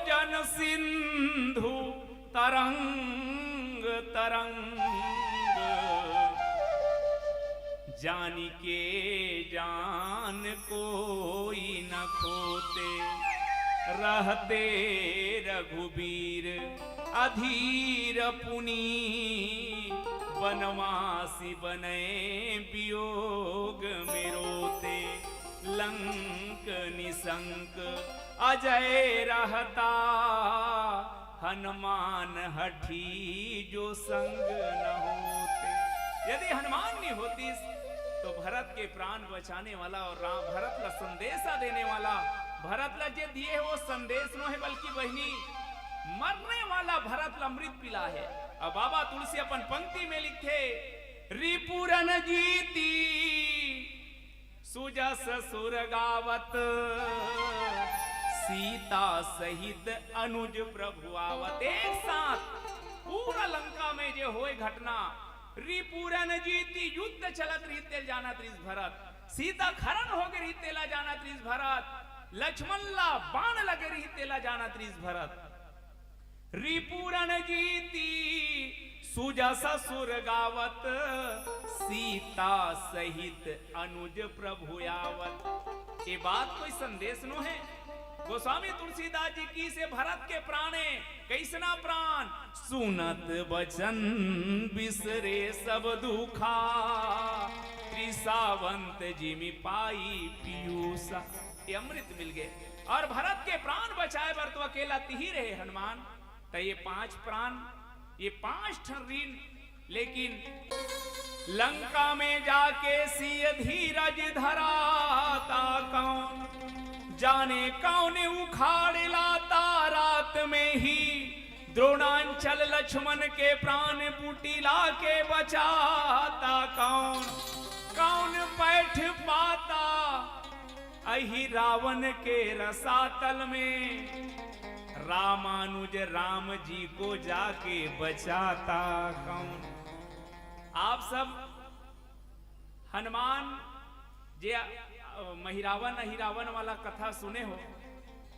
जन सिंधु तरंग तरंग। जानिके जान कोई न खोते, रहते रघुबीर अधीर पुनि। बनवासी बने वियोग में रोते, लंक निशंक अजय रहता, हनुमान हठी जो संग न होते। यदि हनुमान नहीं होतीस तो भरत के प्राण बचाने वाला और राम भरत ला संदेशा देने वाला, भरत ला जे दिए हे वो संदेश नो हे, बल्कि बहिनी मरने वाला भरत ला अमृत पिला हे। अब बाबा तुलसी अपन पंक्ति में लिखथे, रिपुरन जीती सुजस सुर गावत, सीता सहित अनुज प्रभु आवत। एक साथ पूरा लंका में जे होए घटना, रिपुरन जीती, युद्ध चलत रहिस तेला जानत रहिस भरत, सीता खरन होगे रहिस तेला जानत रहिस भरत, लक्ष्मण ला बाण लगे रहिस तेला जानत रहिस भरत। रिपुरन जीती सुजस सुर गावत, सीता सहित अनुज प्रभु आवत। ये बात कोई संदेश नो हे। गोस्वामी तुलसीदास जी कहिसे भरत के प्राणे कैसना प्राण, सुनत बचन बिसरे सब दुखा। सावंत जिमि पाई पीयूषा। ये अमृत मिल गए। और भरत के प्राण बचाए बर तो अकेला तिही रहे हनुमान। त ये पांच प्राण, ये पांच ठन ऋण, लेकिन लंका में जाके सिय धीरज धराता कौन, जाने कौन उखाड़ लाता रात में ही। द्रोणांचल लक्ष्मण के प्राण बूटी लाके बचाता कौन, कौन बैठ पाता अही रावण के रसातल में। रामानुज राम जी को जाके बचाता कौन। आप सब हनुमान जे, अ, महिरावन अहिरावन वाला कथा सुने हो,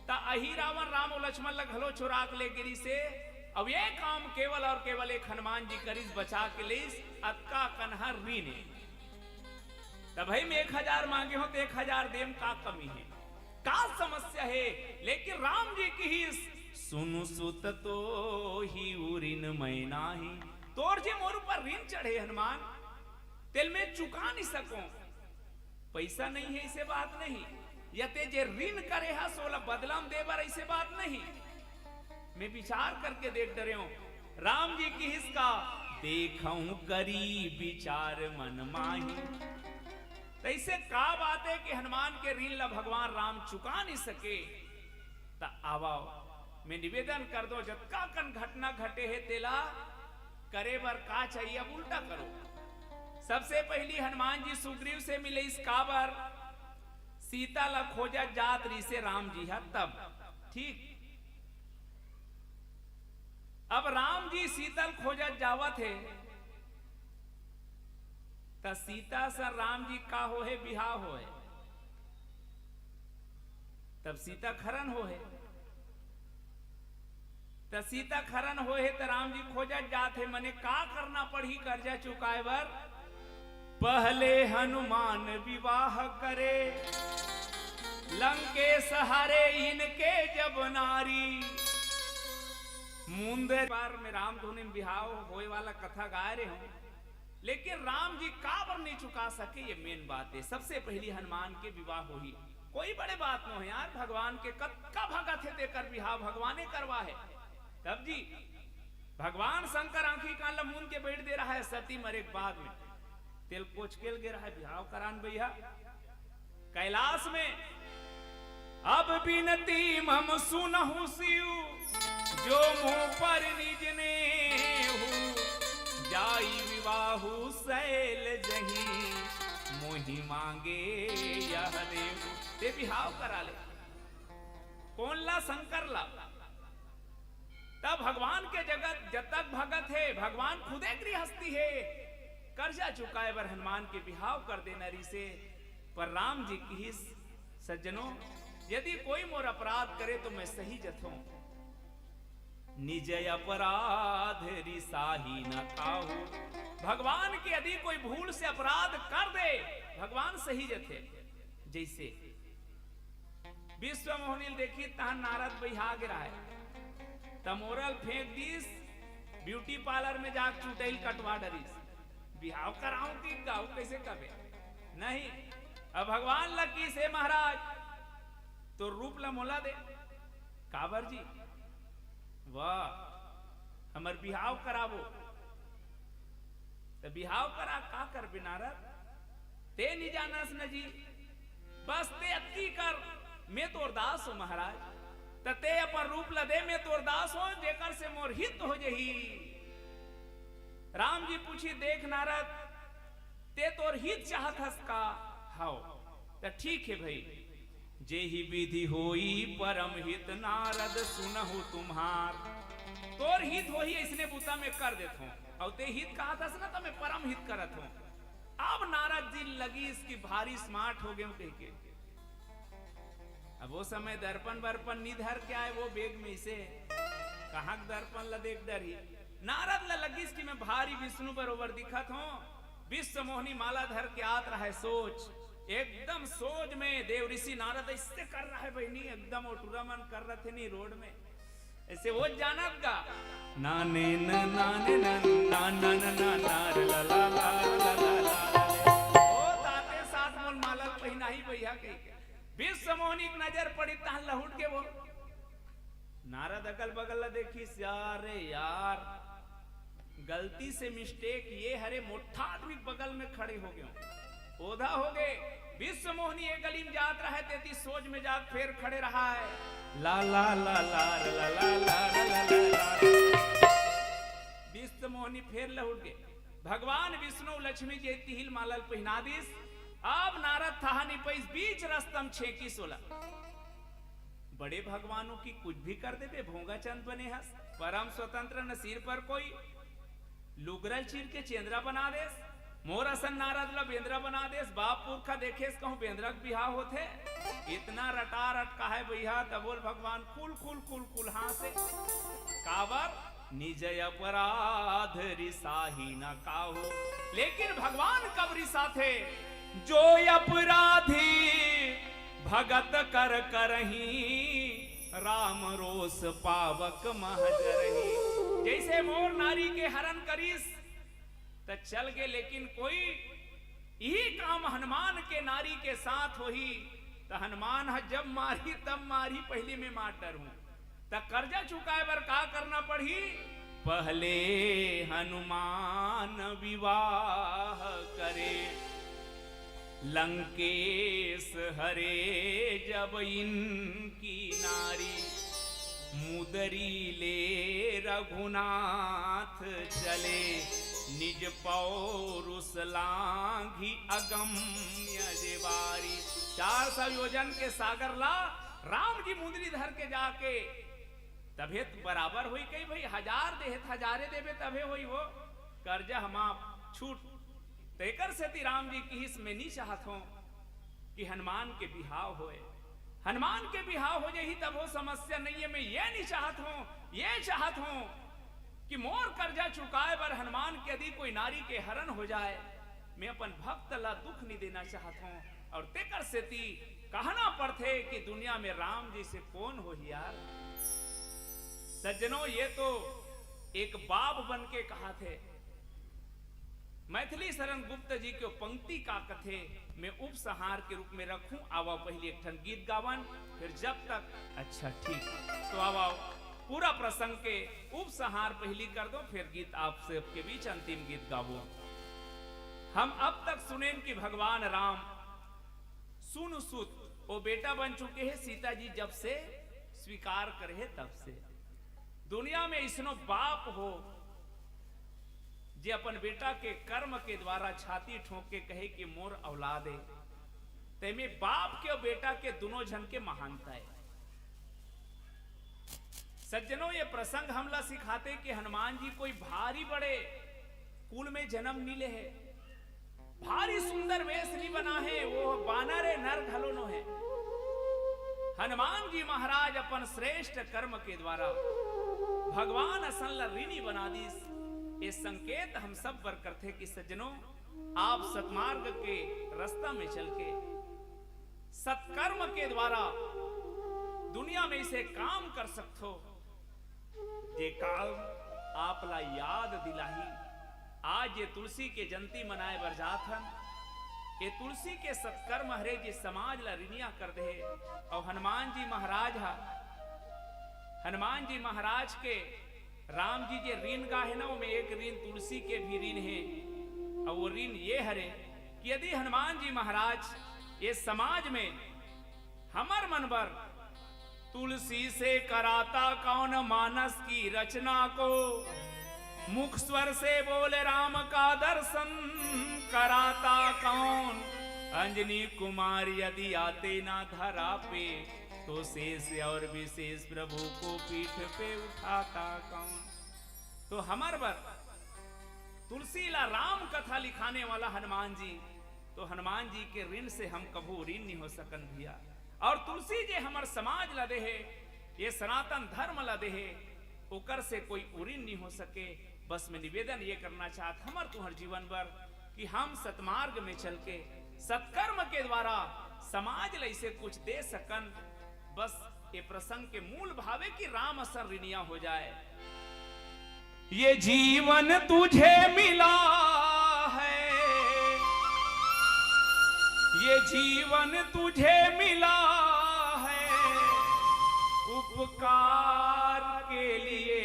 त अहिरावन राम अउ लक्ष्मण ल घलो चोरा के ले गिरी से। अब ये काम केवल और केवल एक हनुमान जी करिस, बचा के लेस। अतका कन्हा ऋण हे। त भाई, मैं एक हजार मांगे हो त एक हजार देम, का कमी हे, का समस्या हे? लेकिन राम जी किहिस, सुनु सुत तो ही ऋण मैं नाही। तोर जे मोर ऊपर ऋण चढ़े हनुमान, तेल मैं चुका नहीं सकूं। पैसा नहीं है, ऐसे बात नहीं, या ते जे ऋण करे हस, ओला बदला म दे बर, ऐसे बात नहीं। मैं विचार करके देख डरे हूं। राम जी किहिस का, देखहूं करी विचार मन माही। त ऐसे का बात है कि हनुमान के ऋण ला भगवान राम चुका नहीं सके? त आवा, मैं निवेदन कर दो, जतका कन घटना घटे हे, तेला करे बर का चाहिए, अब उल्टा करो। सबसे पहली हनुमान जी सुग्रीव से मिले, इस काबर सीता ला खोजत जात रिसे राम जी ह तब, ठीक। अब राम जी सीता ल खोजत जावत हे, त सीता से राम जी का होहे, बिहाव होहे, तब सीता खरन होहे। त सीता खरन होहे त राम जी खोजत जात हे, मने का करना पड़ही कर्जा चुकाए बर? पहले हनुमान विवाह करे, लंकेश हरे इनके जब नारी। मुंदे बार में राम धुनी में बिहाव होए वाला कथा गाए रहे हूं, लेकिन राम जी काबर नहीं चुका सके, ये मेन बात है। सबसे पहली हनुमान के विवाह होही, कोई बड़े बात नो है यार। भगवान के कतका भगत है, तेकर बिहाव भगवाने करवा है। तब जी भगवान शंकर आंखी कान ला मूंद के बैठ दे रहा है, सती मरे के बाद में तेल कोचकेल गे रहा है बिहाव करान भैया। कैलाश में अब बिनती मम सुनहु शिव, जो मुंह पर निज नेहु, जाई विवाहु शैल जही, मोहि मांगे यह देहु। ते बिहाव करा ले। कोन ला? शंकर ला। तब भगवान के जगत जतक भगत हे, भगवान खुदे गृहस्थी हे, कर्जा चुकाए बर हनुमान के बिहाव कर देना रिसे। पर राम जी किहिस, सज्जनों, यदि कोई मोर अपराध करे तो मैं सही जथों। निज अपराध रिसाही न काहू। भगवान के यदि कोई भूल से अपराध कर दे, भगवान सही जथे। जैसे विश्व मोहनी ल देखी, तहां नारद बइहा गे रहय, त मोर ल फेंक दिस, ब्यूटी पार्लर में जाके चुटैल कटवा डरिस। बिहाव कराऊं कि गाऊ, कैसे कबे? नहीं। अब भगवान ल किहिस, "हे महाराज, तोर रूप ल मोला दे।" "काबर जी?" "वाह, हमर बिहाव कराबो।" "त बिहाव करा, का करबे नारद? ते नी जानस न जी, बस ते अतकी कर, मैं तोर दास हों महाराज, त ते अपन रूप ल दे, मैं तोर दास हों, जेकर से मोर हित हो जही।" राम जी पूछी, "देख नारद, ते तोर हित चाहत हस का?" "हव।" "त ठीक हे भई, जेहि विधि होई परम हित नारद सुनहु तुम्हार।" तोर हित होही अइसने बूता मैं कर देत हों, अउ ते हित कहत हस ना, त मैं परम हित करत हों। अब नारद जी लगिस कि भारी स्मार्ट हो गेंव कहिके। अब वो समय दर्पण वर्पण नी धर के आय, वो बेग में इसे कहाँ के दर्पण ल देख डरही। नारद ल लगिस कि मैं भारी विष्णु बरोबर दिखत हों। विश्व मोहनी माला धर के आत रहय सोच, एकदम सोच में देव ऋषि नारद ऐसे कर रहय बहिनी, एकदम ओटुरा मन कर रथे नी रोड में। ऐसे वो जानत गा। नाने न नाने न ना ना न ना ना रे ला ला ला ला ला ला ला। ओ जाही भैया कहिके। विश्व मोहनी के नजर पड़ी तहां लहुट के वो। नारद अगल बगल ला देखिस, "अरे यार, गलती से mistake ये हरे, मोठा आदमी के बगल में खड़े हो गयो।" ओधा हो गए। विश्व मोहनी एक गली में जात रहे, तेती सोच में जात फेर खड़े रहा है। ला ला ला ला ला ला ला ला ला ला। विश्व मोहनी फेर लहुट गए। भगवान विष्णु लक्ष्मी जी तिहिल मालल पहिना दिस। अब नारद थाहा नहीं पैस, बीच रस्तम छेकिस ओला। बड़े भगवानों की कुछ भी कर देबे, भोंगा चंद बने हस, परम स्वतंत्र न सिर पर कोई, लुगरल चीर के चेंद्रा बना देस, मोर असन नारद ल बेंद्रा बना देस, बाप पुरखा देखेस कहूं बेंद्रा के बिहाव होथे, इतना रटा रट काहे भैया, तब बोल भगवान कुल कुल कुल कुल हांसे। काबर? निज अपराध रिसाही न काहू। लेकिन भगवान कब रिसाथे? जो अपराधी भगत कर करही, राम रोष पावक महजरही। जैसे मोर नारी के हरण करिस, त चल गे, लेकिन कोई यही काम हनुमान के नारी के साथ होही, त हनुमान ह जब मारही, तब मारही, पहली में मार डरहूं। त कर्जा चुकाए बर का करना पड़ही? पहले हनुमान विवाह करे, लंकेश हरे जब इनकी नारी, मुदरी ले रघुनाथ चले, निज पौरुष लांघी अगम्य जे बारी। चार सौ योजन के सागर ला राम जी मुंदरी धर के जाके, तभे तो बराबर होई कही भाई, हजार देहे त हजारे देबे तभे होई वो, कर्जा हम आप छूट। तेकर सेती राम जी किहिस, मैं नी चाहत हों कि हनुमान के बिहाव होए। हनुमान के बिहाव हो जाही तब वो समस्या नहीं है। मैं ये नहीं चाहत हों, ये चाहत हों कि मोर कर्जा चुकाए बर हनुमान के यदि कोई नारी के हरण हो जाए, मैं अपन भक्त ला दुख नहीं देना चाहत हों। और तेकर सेती कहना पड़थे कि दुनिया में राम जैसे कौन होही यार। सज्जनों, ये तो एक बाप बन के कहाथे। मैथिली शरण गुप्त जी के पंक्ति का कथे मैं उपसंहार के रूप में रखूं। आवा पहली एक ठन गीत गावन, फिर जब तक, अच्छा ठीक, तो आवा पूरा प्रसंग के उपसंहार पहली कर दो, फिर गीत आप सबके बीच अंतिम गीत गावो। हम अब तक सुनेन कि भगवान राम सुन सुत, वो बेटा बन चुके हैं, सीता जी जब से स्वीकार करे हैं तब से। दुनिया में इसनो बाप हो जे अपन बेटा के कर्म के द्वारा छाती ठोंक के कहे कि मोर औलाद है, तेमे बाप के और बेटा के दोनों झन के महानता है। सज्जनों, ये प्रसंग हमला सिखाथे कि हनुमान जी कोई भारी बड़े कुल में जन्म नी ले हे, भारी सुंदर वेश नी बना हे, वो बानर ए नर घलो नो हे। हनुमान जी महाराज अपन श्रेष्ठ कर्म के द्वारा भगवान असन ला ऋणी बना दीस। ये संकेत हम सब बर करथे कि सज्जनों, आप सतमार्ग के रास्ता में चल के सत्कर्म के द्वारा दुनिया में इसे काम कर सकथो, जे काम आप ला याद दिलाही। आज ये तुलसी के जयंती मनाए बर जात हन, ये तुलसी के सत्कर्म हरे जे समाज ला ऋणिया कर दे। और हनुमान जी महाराज हा, हनुमान जी महाराज के राम जी जे ऋण गा हे ना, ओमे एक ऋण तुलसी के भी ऋण हे। और वो ऋण ये हरे कि यदि हनुमान जी महाराज ये समाज में हमर मन बर तुलसी से कराता कौन मानस की रचना को, मुख स्वर से बोले राम का दर्शन कराता कौन, अंजनी कुमार यदि आते ना धरा पे, तो शेष और विशेष प्रभु को पीठ पे उठाता कौन। तो हमर बर तुलसी ला राम कथा लिखाने वाला हनुमान जी, तो हनुमान जी के ऋण से हम कभू ऋण नहीं हो सकन भैया। और तुलसी जे हमर समाज ला दे हे, ये सनातन धर्म ला दे हे, ओकर से कोई ऋण नहीं हो सके। बस मैं निवेदन ये करना चाहत हमर तुहर जीवन बर कि हम सतमार्ग में चल के सत्कर्म के द्वारा समाज ला इसे कुछ दे सकन। बस ये प्रसंग के मूल भावे कि राम असन ऋणिया हो जाए। ये जीवन तुझे मिला है, ये जीवन तुझे मिला है उपकार के लिए,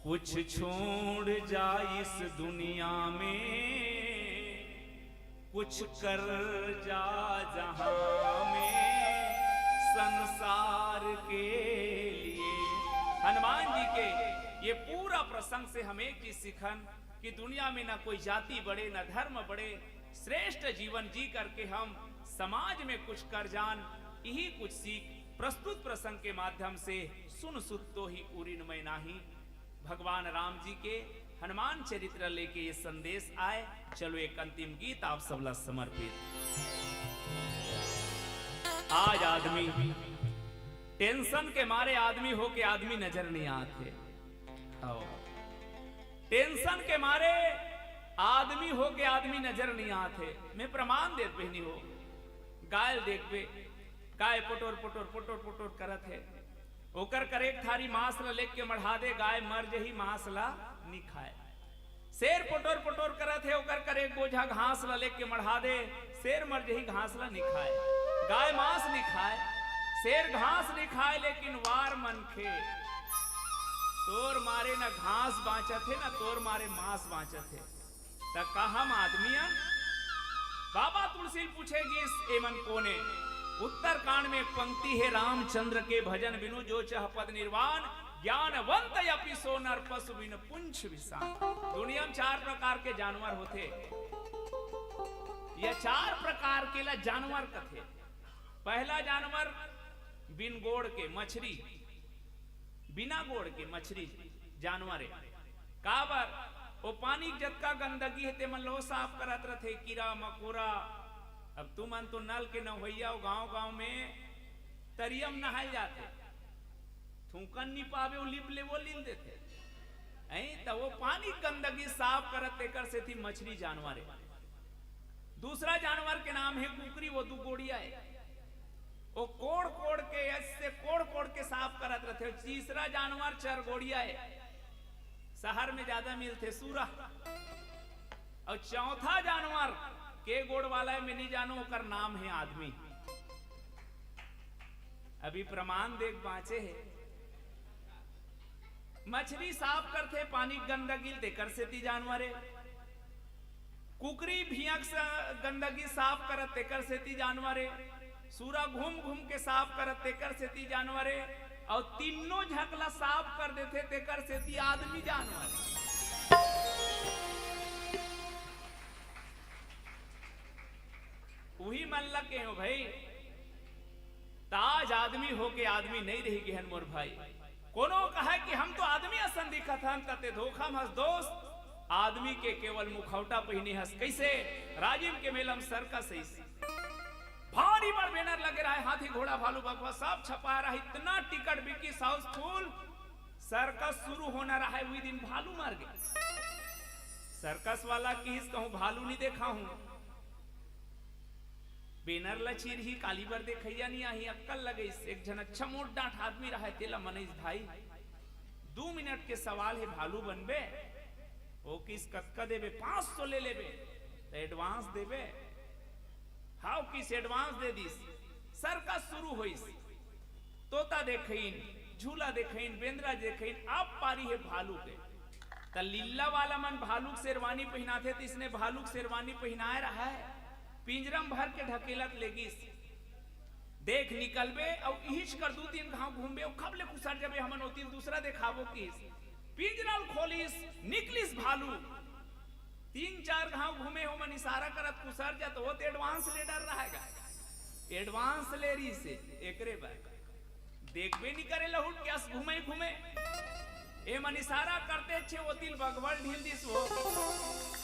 कुछ छोड़ जा इस दुनिया में, कुछ कर जा जहां में संसार के लिए। हनुमान जी के ये पूरा प्रसंग से हम एक चीज सीखन कि दुनिया में ना कोई जाति बड़े, ना धर्म बड़े, श्रेष्ठ जीवन जी करके हम समाज में कुछ कर जान। यही कुछ सीख प्रस्तुत प्रसंग के माध्यम से सुन सुत तो ही उरिन मैं नाही। भगवान राम जी के हनुमान चरित्र लेके ये संदेश आए। चलो, एक अंतिम गीत आप सबला समर्पित। आज आदमी टेंशन के मारे आदमी होके आदमी नजर नहीं आते। आओ, टेंशन के मारे आदमी होके आदमी नजर नहीं आते। मैं प्रमाण देत बहिनी हो, गाय ल देखबे, गाय पोटोर पोटोर पोटोर पोटोर करत हे। ओकर करेक थारी मांस ल लेके मढ़ा दे, गाय मर जही, मांस ला नी खाए। शेर पोटोर पोटोर करत हे, ओकर करेक बोझा घास ल लेके मढ़ा दे, शेर मर जही, घास ला नी खाए। गाय मांस नी खाए, शेर घास नी खाए, लेकिन वार मनखे, तोर मारे न घास बांचत हे, न तोर मारे मांस बांचत हे। त का हम आदमी अन? बाबा तुलसी ल पूछे गिस, एमन कोने? उत्तरकांड में एक पंक्ति हे, रामचंद्र के भजन बिनु जो चह पद निर्वाण, ज्ञानवंत अपि सो नर पशु बिन पुंछ विषाण। दुनिया में चार प्रकार के जानवर होथे। ये चार प्रकार के ला जानवर कथे। पहला जानवर बिन गोड़ के मछरी, बिना गोड़ के मछरी जानवर हे। काबर? ओ पानी के जतका गंदगी हे, तेमन लो साफ करत रथे, कीरा मकोरा। अब तुमन तो नल के नहवइया हो, गांव गांव में तरिया म नहाय जाथे, थूकन नी पाबे, ओ लिप ले वो लील देथे। ऐं त वो पानी के गंदगी साफ करत, तेकर सेती मछरी जानवर हे। दूसरा जानवर के नाम हे कुकरी, वो दू गोड़िया हे। वो कोड़ कोड़ के, ऐसे कोड़ कोड़ के साफ करत रथे। तीसरा जानवर चरगोड़िया हे, शहर में ज्यादा मिलथे, सूरा। अउ चौथा जानवर के गोड़ वाला हे, मैं नी जानों, ओकर नाम हे आदमी। अभी प्रमाण देख बांचे हे। मछरी साफ करथे पानी के गंदगी ल, तेकर सेती जानवर हे। कुकरी भियक से गंदगी साफ करत, तेकर सेती जानवर हे। सूरा घूम घूम के साफ करत, तेकर सेती जानवर हे। अउ तीनों झक ला साफ कर देथे, तेकर सेती आदमी जानवर हे। उही मन ल केहेंव भई, त आज आदमी होके आदमी नइ रहि गे हन मोर भाई। कोनो कहय कि हम तो आदमी असन दिखत हन, त तें धोखा म हस दोस्त। आदमी के केवल मुखौटा पहिने हस। कइसे? राजिम के मेला म सर्कस अइस, भारी बड़ बैनर लगे रहय, हाथी घोड़ा भालू बघवा सब छपाय रहय, इतना टिकट बिकिस हाउसफुल। सर्कस शुरू होना रहय, उही दिन भालू मर गे। सर्कस वाला किहिस, कहूं भालू नी देखा हूं। बैनर ल चीरही, काली बर देखइया नी आही, अक्कल लगइस। एक झन अच्छा मोट डांठ आदमी रहय, तेला मनइस, भाई, दू मिनट के सवाल हे, भालू बनबे? ओ किहिस, कतका देबे? पांच सौ ले लेबे त एडवांस देबे? हाव किहिस, एडवांस दे दिस। सर्कस शुरू होइस। तोता देखइन, झूला देखइन, बेंदरा देखइन, अब पारी हे भालू के। त लीला वाला मन भालू के शेरवानी पहिनाथे, त इसने भालू के शेरवानी पहिनाय रहय, पिंजरा म भर के ढकेलत लेगिस। देख निकलबे अउ इहिच कर दू तीन घांव घूमबे, अउ खब ले खुसर जबे, हमन ओती ल दूसरा देखाबो किहिस। पिंजरा ल खोलिस, निकलिस भालू। तीन चार घांव घूमे, ओमन इशारा करत खुसर जा, त वो त एडवांस ले डर रहय गा। एडवांस ले रहिस हे, एकरे बर। देखबे नी करे लहुट के अस घूमे घूमे। एमन इशारा करते छे ओती ल बघवा ल ढील दिस वो।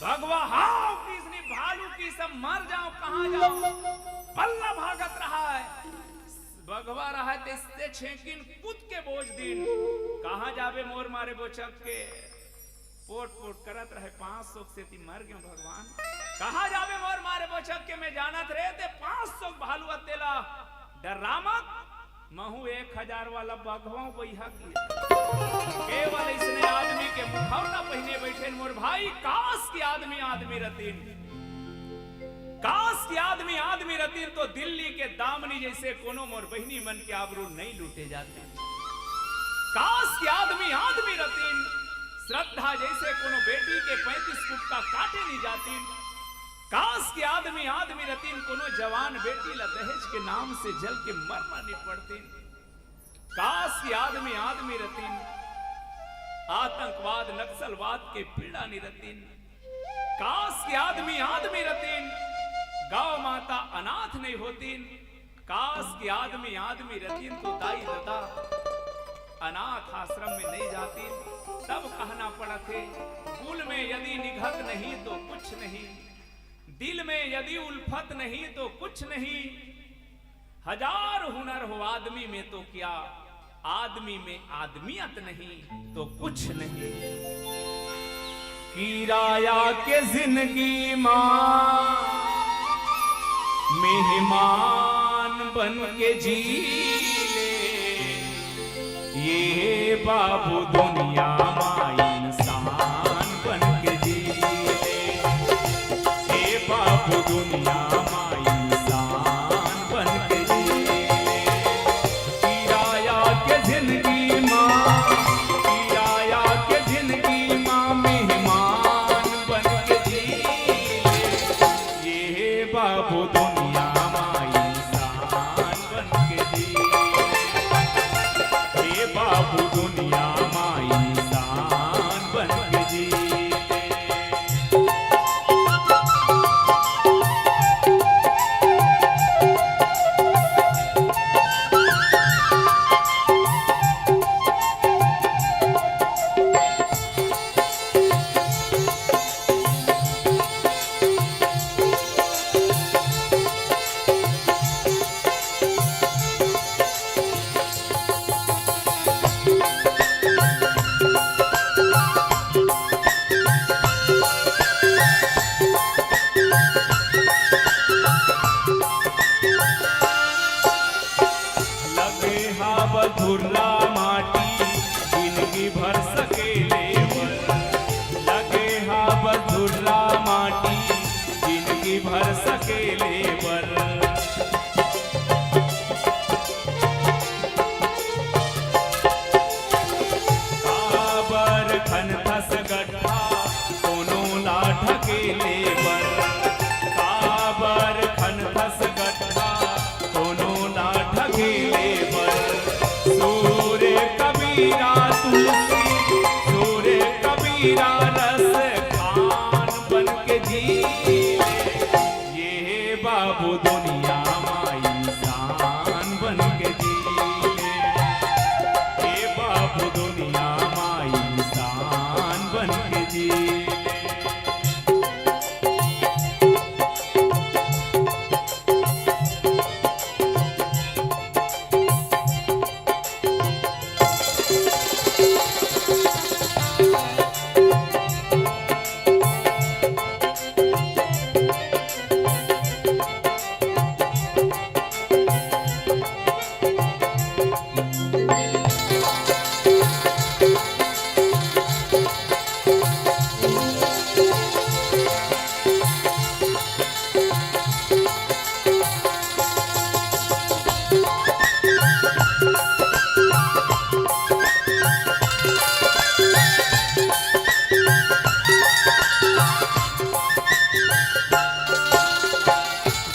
बघवा हाव किहिस नी, भालू किहिस, मर जांव, कहां जांव? बल्ला भागत रहय। बघवा रहय तेसते छेंकिन कूद के बोज दिन। कहां जाबे मोर मारे बोचक के? पोट पोट करत रहय, पांच सौ के सेती मर गेंव भगवान। कहां जाबे मोर मारे बोचक के, मैं जानत रहेंव ते पांच सौ के भालू अतेला डर्रा मत, महूं एक हजार वाला बघवा बइहा के। केवल इसने आदमी के मुखौटा पहिने बइठेन मोर भाई, काश कि आदमी आदमी रतिन। रतिन तो दिल्ली के दामनी जइसे कोनो मोर बहिनी मन के आबरू नइ लूटे जातिन। काश कि आदमी आदमी रतिन, श्रद्धा जइसे कोनो बेटी के पैंतीस फुट का काटे नइ जातिन। काश कि आदमी आदमी रतिन, कोनो जवान बेटी ला दहेज के नाम से जल के मरना नइ पड़तिन। काश कि आदमी आदमी रतिन, आतंकवाद नक्सलवाद के पीड़ा नइ रतिन। काश कि आदमी आदमी रतिन, गौ माता अनाथ नइ होतिन। काश कि आदमी आदमी रतिन तो दाई ददा अनाथ आश्रम में नइ जातिन। तब कहना पड़त हे, कुल में यदि निघत नहीं तो कुछ नहीं, दिल में यदि उल्फत नहीं तो कुछ नहीं। हजार हुनर हो आदमी में तो क्या, आदमी में आदमियत नहीं तो कुछ नहीं। किराया के जिंदगी मा मेहमान बन के जी ले, ये बाबू दुनिया मा इंसान बन के जी ले, ये बाबू दुनिया मा इंसान बन के जी ले। किराया के जिंदगी मा, किराया के जिंदगी मा मेहमान बन के जी ले। ये बाबू दुनिया मा इंसान बन के जी ले। ये बाबू दुनिया मा इंसान बन के जी ले। लगे हाव धुर्रा माटी, जिनगी भर सकेले बर। लगे हाव धुर्रा माटी, जिनगी भर सकेले बर। काबर खनथस गड्ढा कोनो ला ढकेले बर, काबर खनथस गड्ढा कोनो ला ढकेले बर। सूरे कबीरा तुलसी, सूरे कबीरा रस खान बन के जी ले। ये बाबू दुनिया मा इंसान बन के जी ले, ये बाबू दुनिया मा इंसान बन के जी ले।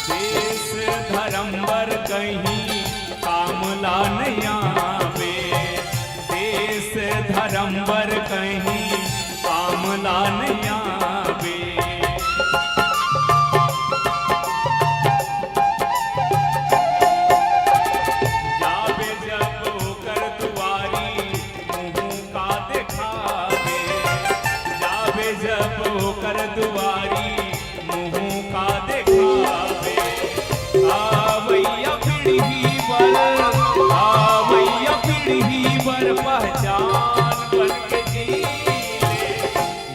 देश धर्म बर कहीं काम ला नइ आवे, देश धर्म बर कहीं काम ला नइ आवे। जाबे जब ओकर दुआरी, मुँह का देखाबे। जाबे जब ओकर दुआरी, मुँह का देखाबे। आवइया पीढ़ी बर, आवइया पीढ़ी बर पहचान बन के जी ले।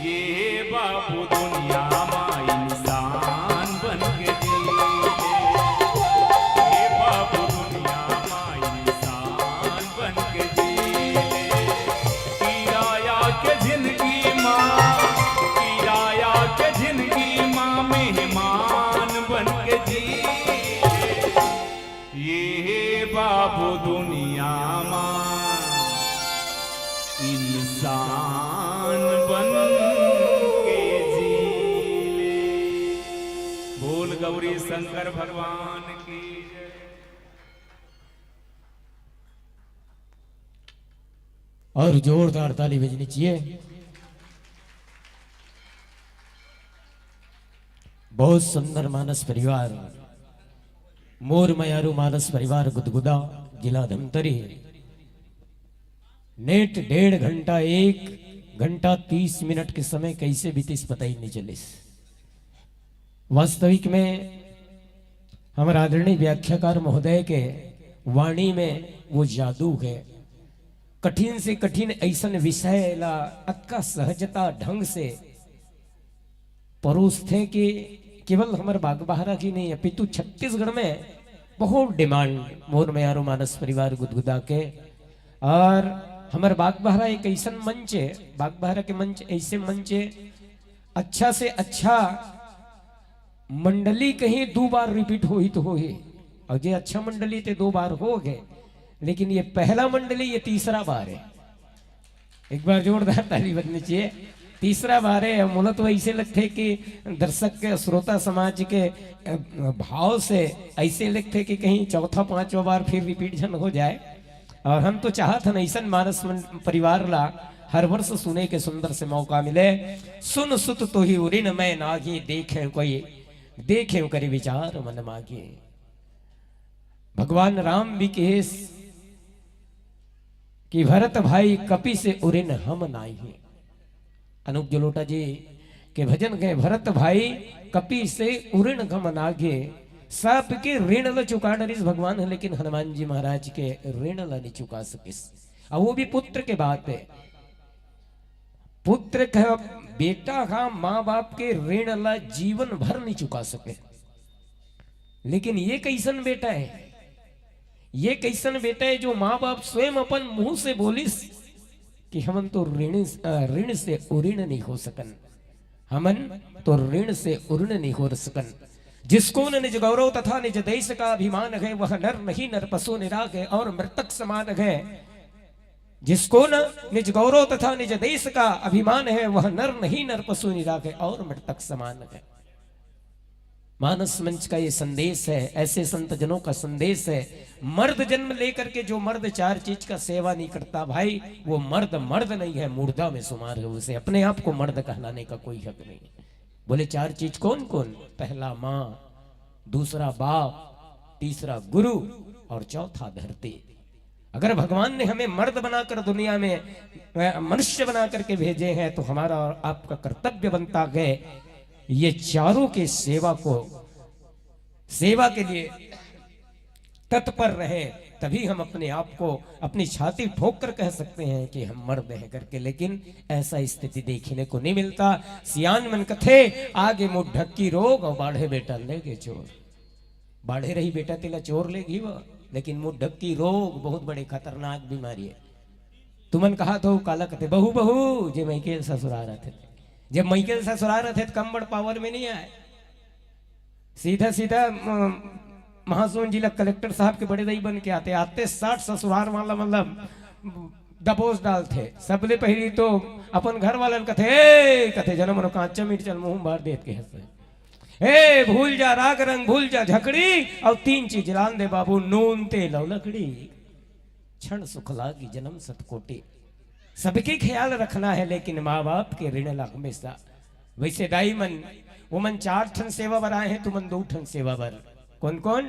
ये बाबू दुनिया मा इंसान बन के जी ले। ये बाबू दुनिया मा इंसान बन के जी ले। किराया के जिंदगी मा, किराया के जिंदगी मा मेहमान बन के जी ले। वो दुनिया मा इंसान बन के जी ले। बोल गौरी शंकर भगवान की जय। और जोरदार ताली बजनी चाहिए। बहुत सुंदर मानस परिवार, मोर मयारू मानस परिवार गुदगुदा, जिला धमतरी। नेट डेढ़ घंटा, एक घंटा तीस मिनट के समय कैसे बीतिस, पता ही नहीं चलिस। वास्तविक में हमर आदरणीय व्याख्याकार महोदय के वाणी में वो जादू है। कठिन से कठिन ऐसन विषय ला अतका सहजता ढंग से परोसथे कि केवल हमर बागबाहरा की नहीं, अपितु छत्तीसगढ़ में बहुत डिमांड मोर मयारू मानस परिवार गुदगुदा के। और हमर बागबाहरा एक ऐसन मंच है, बागबाहरा के मंच ऐसे मंच है, अच्छा से अच्छा मंडली कहीं दो बार रिपीट होही तो होही, और जे अच्छा मंडली ते दो बार हो गए, लेकिन ये पहला मंडली, ये तीसरा बार है। एक बार जोरदार ताली बजनी चाहिए। तीसरा बार है, मोला तो ऐसे लगथे कि दर्शक के, श्रोता समाज के, अ, भाव से ऐसे लगथे कि कहीं चौथा पांचवा बार फिर रिपीट झन हो जाए। और हम तो चाहत हन ऐसन मानस मन-, परिवार ला हर वर्ष सुने के सुंदर से मौका मिले। सुन सुत तोहि उरिन मैं नागी, देखे कोई, देखे करि विचार मन मागी। भगवान राम भी कहेस कि भरत भाई कपि से उरिन हम नाही। अनूप जलोटा जी के भजन गए, भरत भाई कपि से उरिन हम नागे, साप के ऋण ल चुका डरिस भगवान है, लेकिन हनुमान जी महाराज के ऋण ल नहीं चुका सकिस। अब वो भी पुत्र के बात है, पुत्र का, बेटा का माँ बाप के ऋण ला जीवन भर नहीं चुका सके। लेकिन ये कैसन बेटा है, ये कैसन बेटा है जो माँ बाप स्वयं अपन मुंह से बोलिस कि हमन तो ऋण, अ, ऋण से उऋण नहीं हो सकन, हमन तो ऋण से उऋण नहीं हो सकन। जिसको न निज गौरव तथा निज देश का अभिमान है, वह नर नहीं नर पशु निराग है और मृतक समान है। जिसको न निज गौरव तथा निज देश का अभिमान है, वह नर नहीं नर पशु निराग है और मृतक समान है। मानस मंच का ये संदेश है, ऐसे संत जनों का संदेश है। मर्द जन्म लेकर के जो मर्द चार चीज का सेवा नहीं करता भाई, वो मर्द मर्द नहीं है, मुर्दा में शुमार है। उसे अपने आप को मर्द कहलाने का कोई हक नहीं। बोले, चार चीज कौन कौन? पहला माँ, दूसरा बाप, तीसरा गुरु और चौथा धरती। अगर भगवान ने हमें मर्द बनाकर दुनिया में, अ, मनुष्य बना करके भेजे हैं, तो हमारा और आपका कर्तव्य बनता है ये चारों के सेवा को, सेवा के लिए तत्पर रहे, तभी हम अपने आप को अपनी छाती ठोक कर कह सकते हैं कि हम मर्द हैं करके। लेकिन ऐसा स्थिति देखने को नहीं मिलता। सियान मन कथे, आगे मुंह ढक्की रोग और बाढ़े बेटा लेगे चोर। बाढ़े रही बेटा तेला चोर लेगी वो, लेकिन मुंह ढक्की रोग बहुत बड़े खतरनाक बीमारी है। तुमन कहा तो काला कथे, बहू बहू, जे मइके ससुरार आथे, जब मइके ससुरार आथे तो कम बड़ पावर में नहीं आए। सीधा सीधा, म-, महासोन जिला कलेक्टर साहब के बड़े दाई बन के आते, आते साठ ससुरार वाला मतलब दबोच डालथे। सबले पहली तो अपन घर वालन कथे, "ए," कथे, "जनम नो कांचा मिर्चल मुंह मार देत के हंसे। ए, भूल जा राग रंग, भूल जा झकड़ी, और तीन चीज लान दे बाबू, नून तेल और लकड़ी। क्षण सुख लागी जनम सतकोटि।" सबके ख्याल रखना है, लेकिन माँ बाप के ऋण ला हमेशा। वैसे दाई मन, वो मन चार ठन सेवा बर आए हैं, तुमन दो ठन सेवा बर। कौन कौन?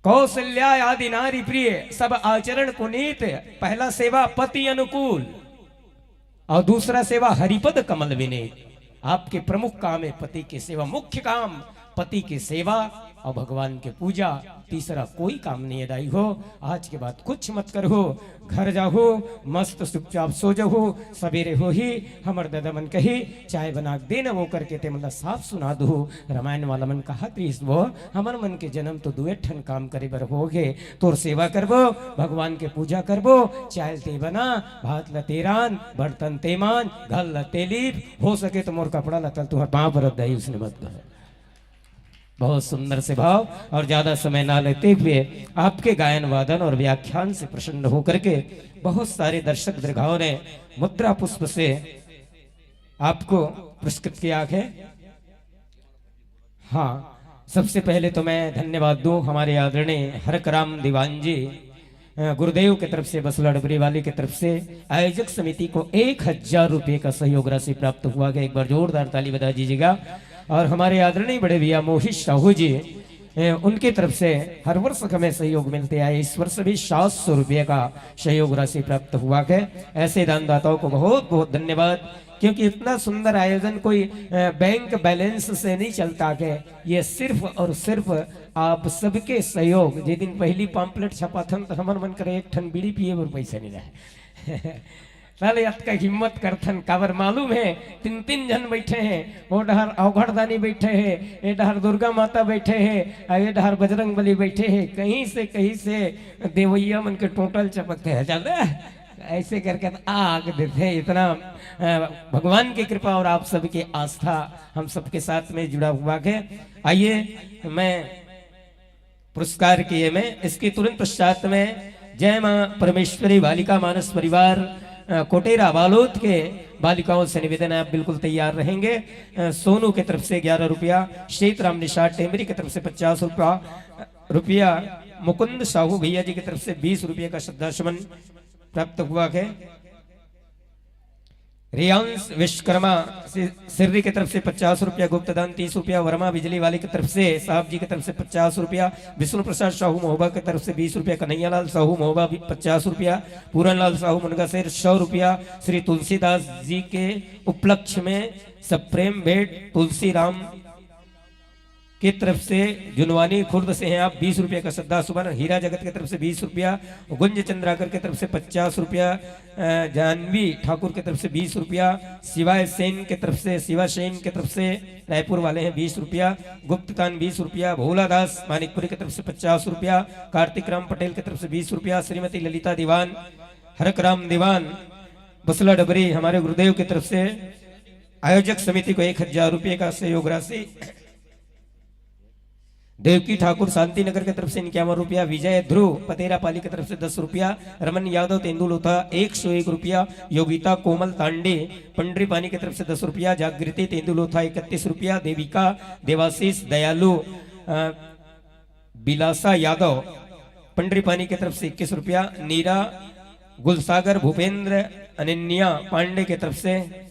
कौशल्या आदि नारी प्रिय, सब आचरण पुनीत। पहला सेवा पति अनुकूल, और दूसरा सेवा हरिपद कमल विनीत। आपके प्रमुख काम है पति की सेवा, मुख्य काम पति की सेवा और भगवान की पूजा। तीसरा कोई काम नहीं है दाई हो। आज के बाद कुछ मत करो, घर जाहू, मस्त चुपचाप सो जाहू। सवेरे होही, हमर दादा मन कही, चाय बना के देना, वो करके ते मन ला साफ सुना दहू। रामायण वाला मन कहत रहिस, वो हमर मन के जन्म तो दुए ठन काम करे बर हो गे, तोर सेवा करबो, भगवान के पूजा करबो, चाय ते बना, भात ला ते रांध, बर्तन ते मांज, घर ला ते लीप, हो सके तो मोर कपड़ा ला तल तुहर पांव परत दाई, उसने मत कहो। बहुत सुंदर से भाव। और ज्यादा समय ना लेते हुए आपके गायन वादन और व्याख्यान से प्रसन्न होकर के बहुत सारे दर्शक दीर्घाओं ने मुद्रा पुष्प से आपको पुरस्कृत किया है। हाँ, सबसे पहले तो मैं धन्यवाद दूं हमारे आदरणीय हरकराम दीवान जी, अ, गुरुदेव की तरफ से, बसला डबरी वाली की तरफ से आयोजक समिति को एक हजार रुपये का सहयोग राशि प्राप्त हुआ है। एक बार जोरदार ताली बजा दीजिएगा। और हमारे आदरणीय बड़े भैया मोहित साहू जी, अ, उनकी तरफ से हर वर्ष हमें सहयोग मिलते आए, इस वर्ष भी सात सौ रुपये का सहयोग राशि प्राप्त हुआ है। ऐसे दानदाताओं को बहुत बहुत धन्यवाद, क्योंकि इतना सुंदर आयोजन कोई, अ, बैंक बैलेंस से नहीं चलता है। ये सिर्फ और सिर्फ आप सबके सहयोग। जे दिन पहली पम्पलेट छपाथन तो हमर मन करे एक ठन बीड़ी पिए बर पैसा नहीं रहे। साले अतका हिम्मत करथन, काबर मालूम है, तीन तीन झन बैठे हैं, वो डहर अवघड़दानी बैठे हैं, ये डहर दुर्गा माता बैठे हैं, और ये डहर बजरंग बली बैठे हैं। कहीं से कहीं से देवैया मन के टोटल चपकते हैं, चल रहा है? ऐसे करके तो आग देते हैं। इतना, अ, भगवान की कृपा और आप सबकी आस्था हम सबके साथ में जुड़ा हुआ है। आइए, मैं पुरस्कार किए में इसके तुरंत पश्चात में जय मां परमेश्वरी बालिका मानस परिवार, अ, कोटेरा बालोद के बालिकाओं से निवेदन है, आप बिल्कुल तैयार रहेंगे। अ, सोनू की तरफ से ग्यारह रुपया, सीतराम निषाद टेमरी की तरफ से पचास रुपया, रुपया, मुकुंद साहू भैया जी की तरफ से बीस रुपये का श्रद्धा सुमन प्राप्त हुआ है। रियांश विश्वकर्मा सि-, सिर्री की तरफ से पचास रुपया गुप्त दान, तीस रुपया वर्मा बिजली वाले की तरफ से, साहब जी की तरफ से पचास रुपया, विष्णु प्रसाद साहू महोबा की तरफ से बीस रुपया, कन्हैयालाल साहू महोबा भी पचास रुपया, पूरनलाल साहू मुनगासेर सौ रुपया, श्री तुलसीदास जी के उपलक्ष्य में सप्रेम भेंट तुलसीराम की तरफ से, जुनवानी खुर्द से हैं आप, बीस रुपया का श्रद्धा सुमन। हीरा जगत की तरफ से बीस रुपया, गुंज चंद्राकर की तरफ से पचास रुपया, अ, जानवी ठाकुर की तरफ से बीस रुपया, शिवाय सेन की तरफ से, शिवा सेन की तरफ से, रायपुर वाले हैं, बीस रुपया, गुप्तकान बीस रुपया, भोला दास मानिकपुरी की तरफ से पचास रुपया, कार्तिक राम पटेल की तरफ से बीस रुपया, श्रीमती ललिता दीवान, हरक राम दीवान, बसला डबरी, हमारे गुरुदेव की तरफ से आयोजक समिति को एक हजार रुपये का सहयोग राशि। देवकी ठाकुर शांति नगर की तरफ से इक्यावन रुपया, विजय ध्रुव पतेरा पाली की तरफ से दस रुपया, रमन यादव तेंदुलोथा एक सौ एक रुपया, योगिता कोमल तांडे पंडरी पानी की तरफ से दस रुपया, जागृति तेंदुलोथा इकतीस रुपया, देविका देवाशीष दयालु, अ, बिलासा यादव पंडरी पानी की तरफ से इक्कीस रुपया, नीरा गुलसागर भूपेंद्र अनन्या पांडे की तरफ से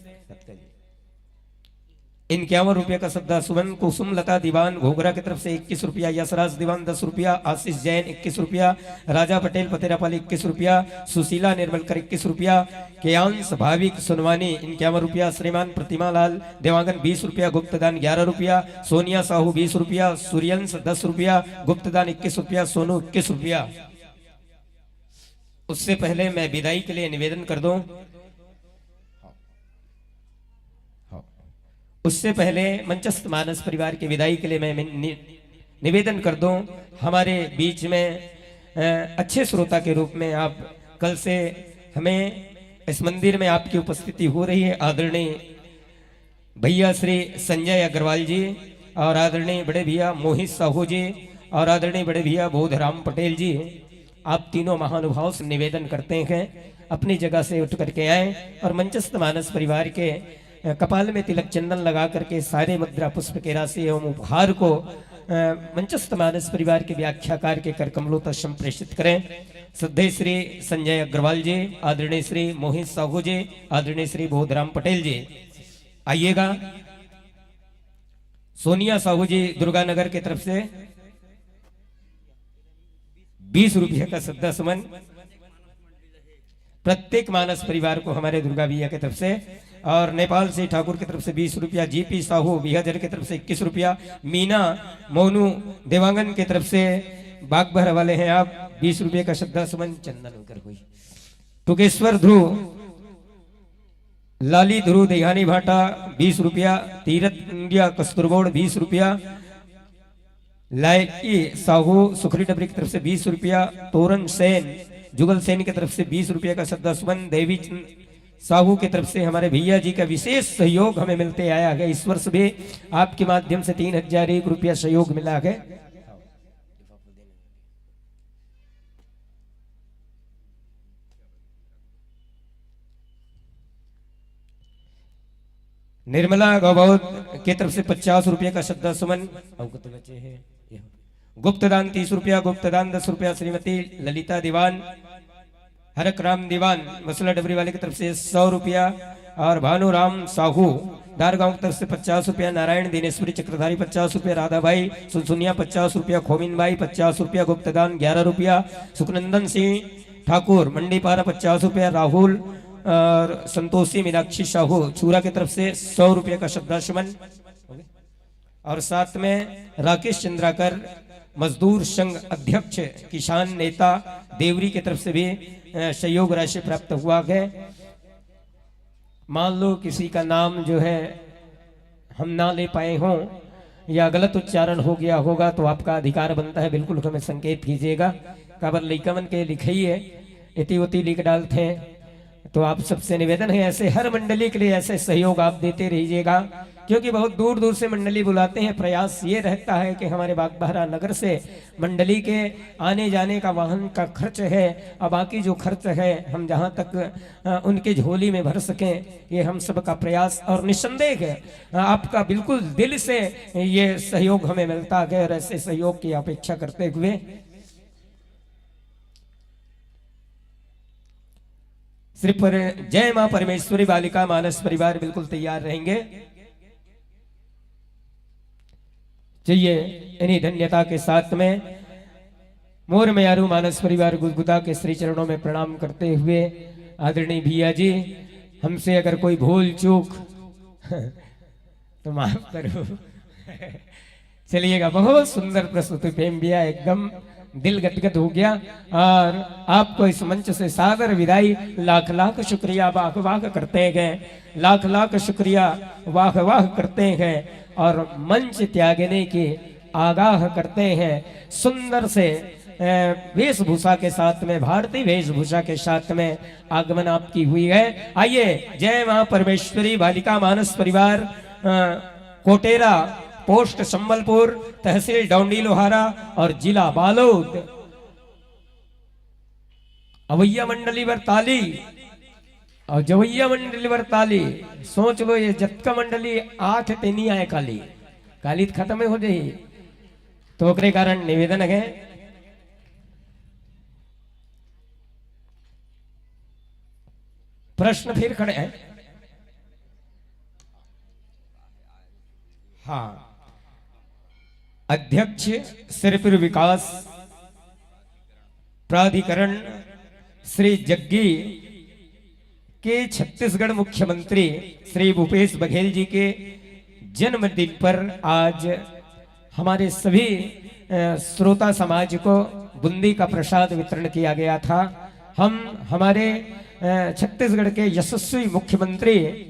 इक्यावन रुपये का श्रद्धा सुमन, कुसुम लता दीवान घोघरा की तरफ से इक्कीस रुपया, यशराज दीवान दस रुपया, आशीष जैन इक्कीस रुपया, राजा पटेल पतेरापाली इक्कीस रुपया, सुशीला निर्मलकर इक्कीस रुपया, केयांश भाविक सुनवानी इक्यावन रुपया, श्रीमान प्रतिमा लाल देवांगन बीस रुपया, गुप्तदान ग्यारह रुपया, सोनिया साहू बीस रुपया, सूर्यंश दस रुपया, गुप्तदान इक्कीस रुपया, सोनू इक्कीस रुपया। उससे पहले मैं विदाई के लिए निवेदन कर दूं, उससे पहले मंचस्थ मानस परिवार की विदाई के लिए मैं नि-, निवेदन कर दूं, हमारे बीच में, अ, अच्छे श्रोता के रूप में आप कल से हमें इस मंदिर में आपकी उपस्थिति हो रही है। आदरणीय भैया श्री संजय अग्रवाल जी और आदरणीय बड़े भैया मोहित साहू जी और आदरणीय बड़े भैया बोधराम पटेल जी, आप तीनों महानुभाव से निवेदन करते हैं, अपनी जगह से उठ करके आए और मंचस्थ मानस परिवार के, अ, कपाल में तिलक चंदन लगा करके सारे मुद्रा पुष्प के राशि एवं उपहार को, अ, मंचस्थ मानस परिवार के व्याख्याकार के कर कमलों तक संप्रेषित करें। श्रद्धेय श्री संजय अग्रवाल जी, आदरणीय श्री मोहित साहू जी, आदरणीय श्री बोधराम पटेल जी, आइएगा। सोनिया साहू जी दुर्गानगर की तरफ से बीस रुपये का श्रद्धा सुमन प्रत्येक मानस परिवार को हमारे दुर्गा भैया की तरफ से, और नेपाल से ठाकुर की तरफ से बीस रुपया, जीपी साहू बिहाजर की तरफ से इक्कीस रुपया, मीना मोनू देवांगन की तरफ से बागबहर वाले हैं आप, बीस रुपये का श्रद्धा सुमन चंदन होकर हुई। टुकेश्वर ध्रुव, लाली ध्रुव देहानी भाटा बीस रुपया, तीरथ इंडिया कस्तूरबोड़ बीस रुपया, लाइकी साहू सुखरी डबरी की तरफ से बीस रुपया, तोरन सेन जुगल सेन की तरफ से बीस रुपया का श्रद्धा सुमन, देवी चंद साहू की तरफ से हमारे भैया जी का विशेष सहयोग हमें मिलते आया है। इस वर्ष भी आपके माध्यम से तीन हजार एक रुपया सहयोग मिला है। निर्मला गौबौद की तरफ से पचास रुपया का श्रद्धा सुमन। और कत बचे हैं? गुप्त दान तीस रुपया, गुप्त दान दस रुपया, श्रीमती ललिता दीवान, हरक राम दीवान, मसला डबरी वाले की तरफ से सौ रुपया, और भानु राम साहू, दारगांव की तरफ से पचास रुपया, नारायण दिनेश्वरी चक्रधारी पचास रुपया, राधा भाई सुनसुनिया पचास रुपया, खोमिन भाई पचास रुपया, गुप्त दान ग्यारह रुपया, सुखनंदन सिंह ठाकुर मंडीपारा पचास रुपया, राहुल और संतोषी मीनाक्षी साहू चूरा की तरफ से सौ रुपया का श्रद्धा सुमन। और साथ में राकेश चंद्राकर, मजदूर संघ अध्यक्ष, किसान नेता देवरी की तरफ से भी, अ, सहयोग राशि प्राप्त हुआ है। मान लो किसी का नाम जो है हम ना ले पाए हों या गलत उच्चारण हो गया होगा तो आपका अधिकार बनता है, बिल्कुल हमें संकेत कीजिएगा। काबर लइका मन के लिखई है, एती ओती लिख डालते हैं। तो आप सबसे निवेदन है, ऐसे हर मंडली के लिए ऐसे सहयोग आप देते रहिएगा, क्योंकि बहुत दूर दूर से मंडली बुलाते हैं। प्रयास ये रहता है कि हमारे बागबाहरा नगर से मंडली के आने जाने का, वाहन का खर्च है, और बाकी जो खर्च है हम जहाँ तक, अ, उनके झोली में भर सकें, ये हम सबका प्रयास। और निस्संदेह है, अ, आपका बिल्कुल दिल से ये सहयोग हमें मिलता है और ऐसे सहयोग की अपेक्षा करते हुए श्री पर जय मां परमेश्वरी बालिका मानस परिवार बिल्कुल तैयार रहेंगे। चलिए, इन्हीं धन्यता के साथ में मोर मयारू मानस परिवार गुदगुदा के श्री चरणों में प्रणाम करते हुए, आदरणीय भैया जी, हमसे अगर कोई भूल चूक तो माफ करो। चलिएगा, बहुत सुंदर प्रस्तुति प्रेम भैया, एकदम दिल गदगद हो गया। और आपको इस मंच से सादर विदाई, लाख लाख शुक्रिया, वाह वाह करते हैं, लाख लाख शुक्रिया, वाह वाह करते हैं और मंच त्यागने की आगाह करते हैं। सुंदर से, अ, वेशभूषा के साथ में, भारतीय वेशभूषा के साथ में आगमन आपकी हुई है। आइए, जय मां परमेश्वरी बालिका मानस परिवार, अ, कोटेरा, पोस्ट संबलपुर, तहसील डौंडी लोहारा और जिला बालोद। अवैया मंडली बर ताली और जवैया मंडली बर ताली। सोच लो, ये जतका मंडली आत हे, तेनी आए काली। काली तो खत्म हो जाही। तो ओकरे कारण निवेदन है, प्रश्न फिर खड़े हैं। हाँ, अध्यक्ष सिरपुर विकास प्राधिकरण श्री जग्गी के छत्तीसगढ़ मुख्यमंत्री श्री भूपेश बघेल जी के जन्मदिन पर आज हमारे सभी, अ, श्रोता समाज को बूंदी का प्रसाद वितरण किया गया था। हम हमारे, अ, छत्तीसगढ़ के यशस्वी मुख्यमंत्री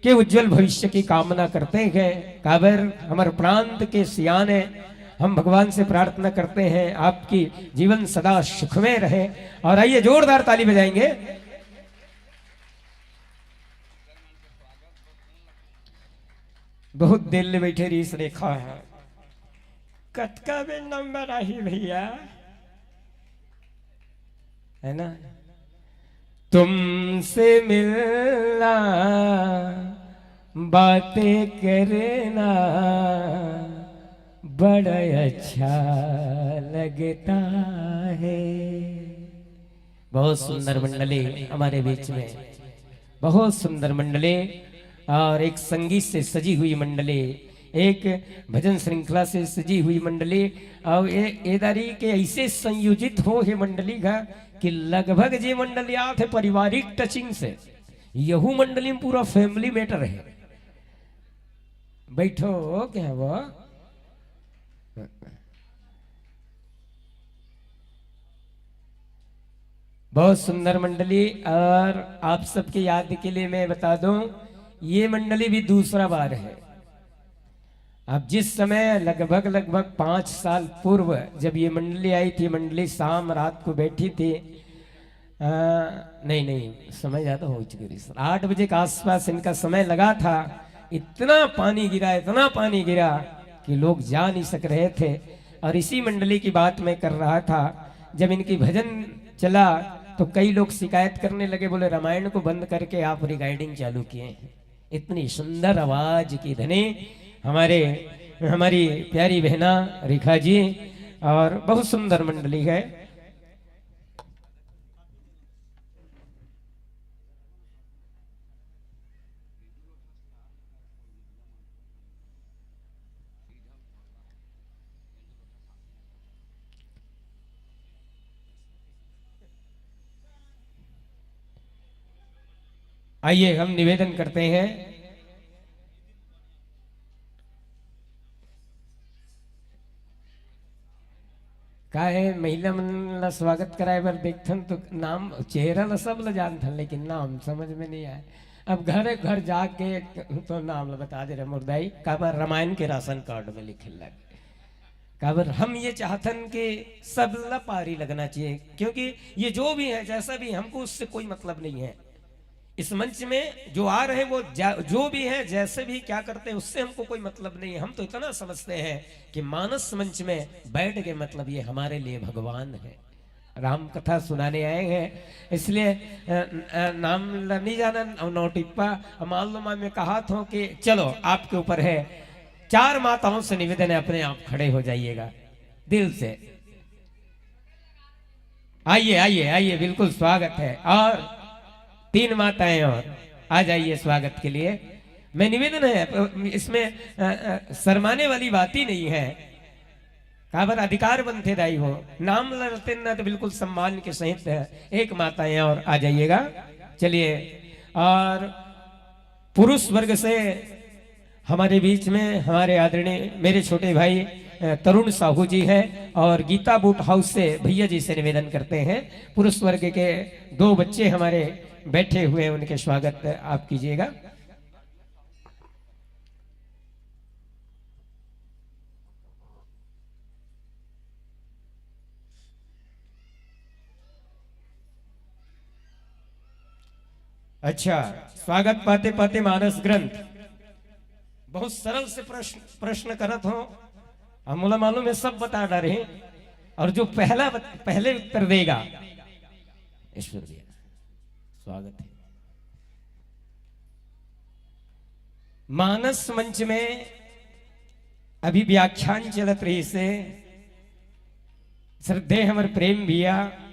के उज्जवल भविष्य की कामना करते हैं। काबर हमर प्रांत के सियान है, हम भगवान से प्रार्थना करते हैं आपकी जीवन सदा सुखमय रहे। और आइए, जोरदार ताली बजाएंगे। बहुत देर ले बैठे रहिस रेखा है। कतका बेर नंबर आही भैया, है ना? तुमसे मिलना, बातें करना बड़ा अच्छा लगता है। बहुत सुंदर मंडली हमारे बीच में, बहुत सुंदर मंडली और एक संगीत से सजी हुई मंडली, एक भजन श्रृंखला से सजी हुई मंडली। और ये, ये दारी के ऐसे संयोजित हो हे मंडली का कि लगभग जे मंडली आत हे पारिवारिक टचिंग से, यहू मंडली में पूरा फैमिली मैटर है। बैठो, क्या वो बहुत सुंदर मंडली। और आप सबके याद के लिए मैं बता दूं, ये मंडली भी दूसरा बार है। अब जिस समय लगभग, लगभग पाँच साल पूर्व जब ये मंडली आई थी, मंडली शाम रात को बैठी थी, नहीं, नहीं, समय ज्यादा हो चुकी थी सर। आठ बजे के आसपास इनका समय लगा था। इतना पानी गिरा, इतना पानी गिरा कि लोग जा नहीं सक रहे थे। और इसी मंडली की बात मैं कर रहा था, जब इनकी भजन चला तो कई लोग शिकायत करने लगे, बोले, "रामायण को बंद करके आप रिकॉर्डिंग चालू किए हैं।" इतनी सुंदर आवाज की धनी हमारे, हमारी प्यारी बहना रेखा जी, और बहुत सुंदर मंडली है। आइए, हम निवेदन करते हैं। का है, महिला मन ला स्वागत कराए बर देखथन तो नाम, चेहरा ला सब ला जानथन, लेकिन नाम समझ में नहीं आए। अब घर घर जाके तो नाम ला बता दे रहे मुर्दाई, काबर रामायण के राशन कार्ड में लिखे लगे। काबर हम ये चाहथन कि सब ला पारी लगना चाहिए, क्योंकि ये जो भी है, जैसा भी, हमको उससे कोई मतलब नहीं है। इस मंच में जो आ रहे हैं, वो जा-, जो भी है, जैसे भी क्या करते हैं, उससे हमको कोई मतलब नहीं है। हम तो इतना समझते हैं कि मानस मंच में बैठ गए, मतलब ये हमारे लिए भगवान है, राम कथा सुनाने आए हैं। इसलिए अ, अ, नाम ल-, नहीं जाना और नौ टिप्पा, मान लो मैं कहा था कि चलो, आपके ऊपर है। चार माताओं से निवेदन है, अपने आप खड़े हो जाइएगा दिल से। आइए, आइए, आइए, बिल्कुल स्वागत है। और तीन माताएं और आ जाइए स्वागत के लिए। मैं निवेदन है, इसमें अ, अ, शर्माने वाली बात ही नहीं है। काबर अधिकार बनथे दाई हो, नाम ल रतेन ना तो बिल्कुल सम्मान के सहित है। एक माताएं और आ जाइएगा। चलिए, और पुरुष वर्ग से हमारे बीच में हमारे आदरणीय मेरे छोटे भाई, अ, तरुण साहू जी हैं, और गीता बूट हाउस से भैया जी से निवेदन करते हैं, पुरुष वर्ग के दो बच्चे हमारे बैठे हुए हैं, उनके स्वागत आप कीजिएगा। अच्छा, स्वागत पाते पाते मानस ग्रंथ। बहुत सरल से प्रश्न, प्रश्न करत हो। हम मोला मालूम है, सब बता डारे हैं। और जो पहला बत-, पहले उत्तर देगा, ईश्वर भैया, स्वागत है। मानस मंच में अभी व्याख्यान चलत रहिसे, श्रद्धेय हमर प्रेम भैया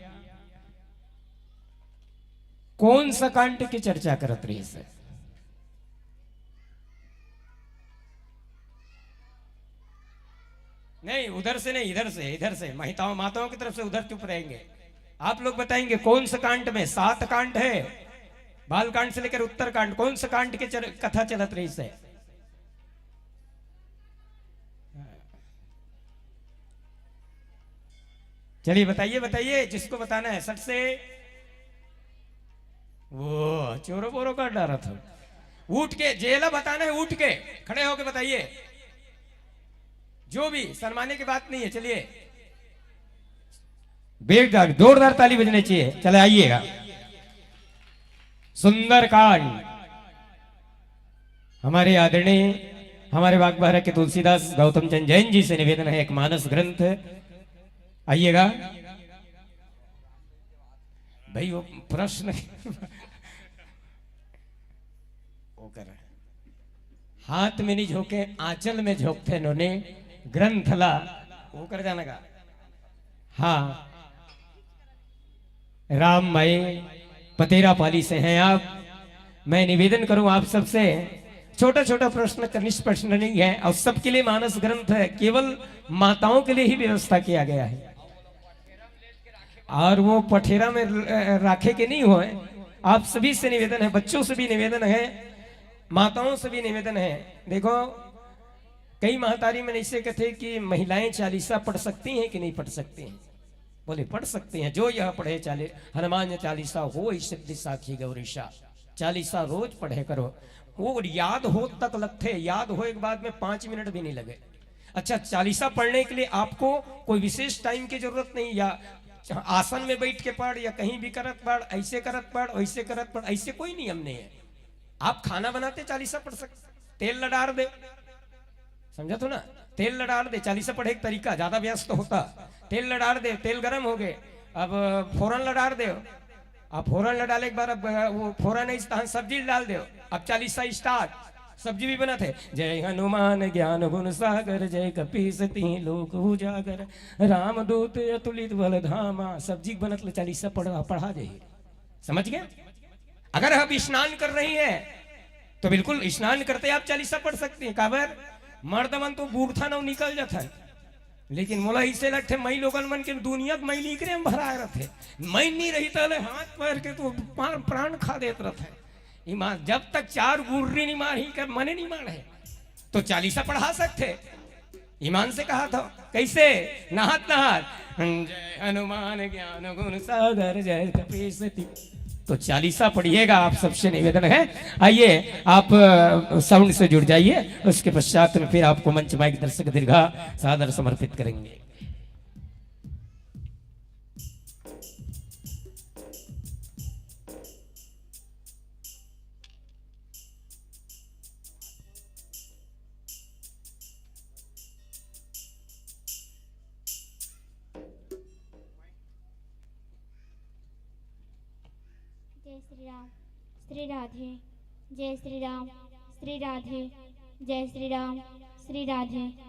कोन सा कांड के चर्चा करत रहिसे? नहीं, उधर से नहीं, इधर से, इधर से। महिताओं, माताओं की तरफ से उधर चुप रहेंगे। आप लोग बताएंगे कौन सा कांड में, सात कांड है, बाल कांड से लेकर उत्तर कांड, कौन सा कांड के चर-, कथा चलत रहिसे? चलिए, बताइए, बताइए, जिसको बताना है, सट से। वो चोरो बोरो कर डारा था। उठ के, जेला बताना है, उठ के, खड़े होके बताइए। जो भी, शर्माने की बात नहीं है। चलिए, बेजोरदार, जोरदार ताली बजनी चाहिए। चले, आइएगा। सुंदरकांड। हमारे आदरणीय, हमारे वागबारा के तुलसीदास गौतम चंद जैन जी से निवेदन है, एक मानस ग्रंथ। आइएगा भाई, वो प्रश्न वो कर, हाथ में नहीं झोंके, आंचल में झोंकते नोने ग्रंथ ला। वो कर जाना का। हाँ, राम माई पतेरा पाली से हैं आप। मैं निवेदन करूं आप सबसे, छोटा छोटा प्रश्न, कनिष्ठ प्रश्न नहीं है, और सबके लिए मानस ग्रंथ है, केवल माताओं के लिए ही व्यवस्था किया गया है। और वो पठेरा में र-, राखे के नहीं होए। आप सभी से निवेदन है, बच्चों से भी निवेदन है, माताओं से भी निवेदन है। देखो, कई महतारी मन ऐसे कहते कि महिलाएं चालीसा पढ़ सकती हैं कि नहीं पढ़ सकती हैं? बोले, पढ़ सकती हैं। जो यह पढ़े चाली-, हनुमान चालीसा होई सिद्धि साखी गौरीशा। चालीसा रोज पढ़े करो। वो याद हो तक लगथे, याद होए के बाद में पांच मिनट भी नहीं लगे। अच्छा, चालीसा पढ़ने के लिए आपको कोई विशेष टाइम की जरूरत नहीं, या आसन में बैठ के पढ़ या कहीं भी करत पढ़, ऐसे करत पढ़, वैसे करत पढ़, ऐसे कोई नियम नहीं है। आप खाना बनाते चालीसा पढ़ सकते, तेल ला डार दे, समझत हो ना? तेल ला डार दे, चालीसा पढ़े के तरीका, ज्यादा व्यस्त होता। तेल ला डार दे, तेल गरम हो गए, अब फोरन ला डार दे। अब फोरन ला डाले के बाद अब वो फोरन है, इस तहन सब्जी डाल दे। अब चालीसा स्टार्ट, सब्जी भी बनत है। जय हनुमान ज्ञान गुण सागर, जय कपीस तिहि लोक उजागर, रामदूत अतुलित बल धामा। सब्जी बनत ले चालीसा पढ़ा, पढ़ा जाइए, समझ गए? अगर आप स्नान कर रही हैं तो बिल्कुल स्नान करते आप चालीसा पढ़ सकती हैं। काबर? मर्द मन तो बूढ़थन अउ निकल जाथन, लेकिन मोला इसे लगथे, मई लोगन मन के दुनिया के मई नीकरे में भराए रथे। मई नहीं रही, तले हाथ पैर के तो पार प्राण खा देत रथे। ईमान, जब तक चार गुर्री नहीं मारही, कर मने नहीं मारे, तो चालीसा पढ़ा सकथे। ईमान से कहा था, कैसे? नहात नहात, "जय हनुमान ज्ञान गुण सागर, जय कपीस ति-", तो चालीसा पढ़िएगा, आप सबसे निवेदन है। आइए, आप, अ, साउंड से जुड़ जाइए, उसके पश्चात में फिर आपको मंच माइक दर्शक दीर्घा सादर समर्पित करेंगे। जय श्री राम, श्री राधे। जय श्री राम, श्री राधे। जय श्री राम, श्री राधे।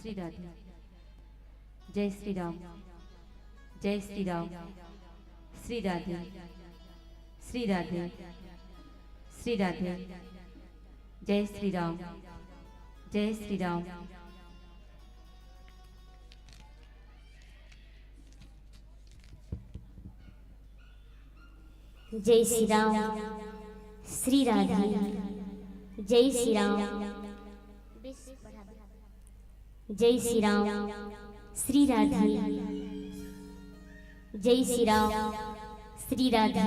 श्री राधे, श्री राधे, श्री राधे। जय श्री राम, जय श्री राम, श्री राधे, श्री राधे, श्री राधे। जय श्री राम, जय श्री राम। जय श्री राम, श्री राधे। जय श्री राम, जय श्री राम, श्री राधे। जय श्री राम, श्री राधे।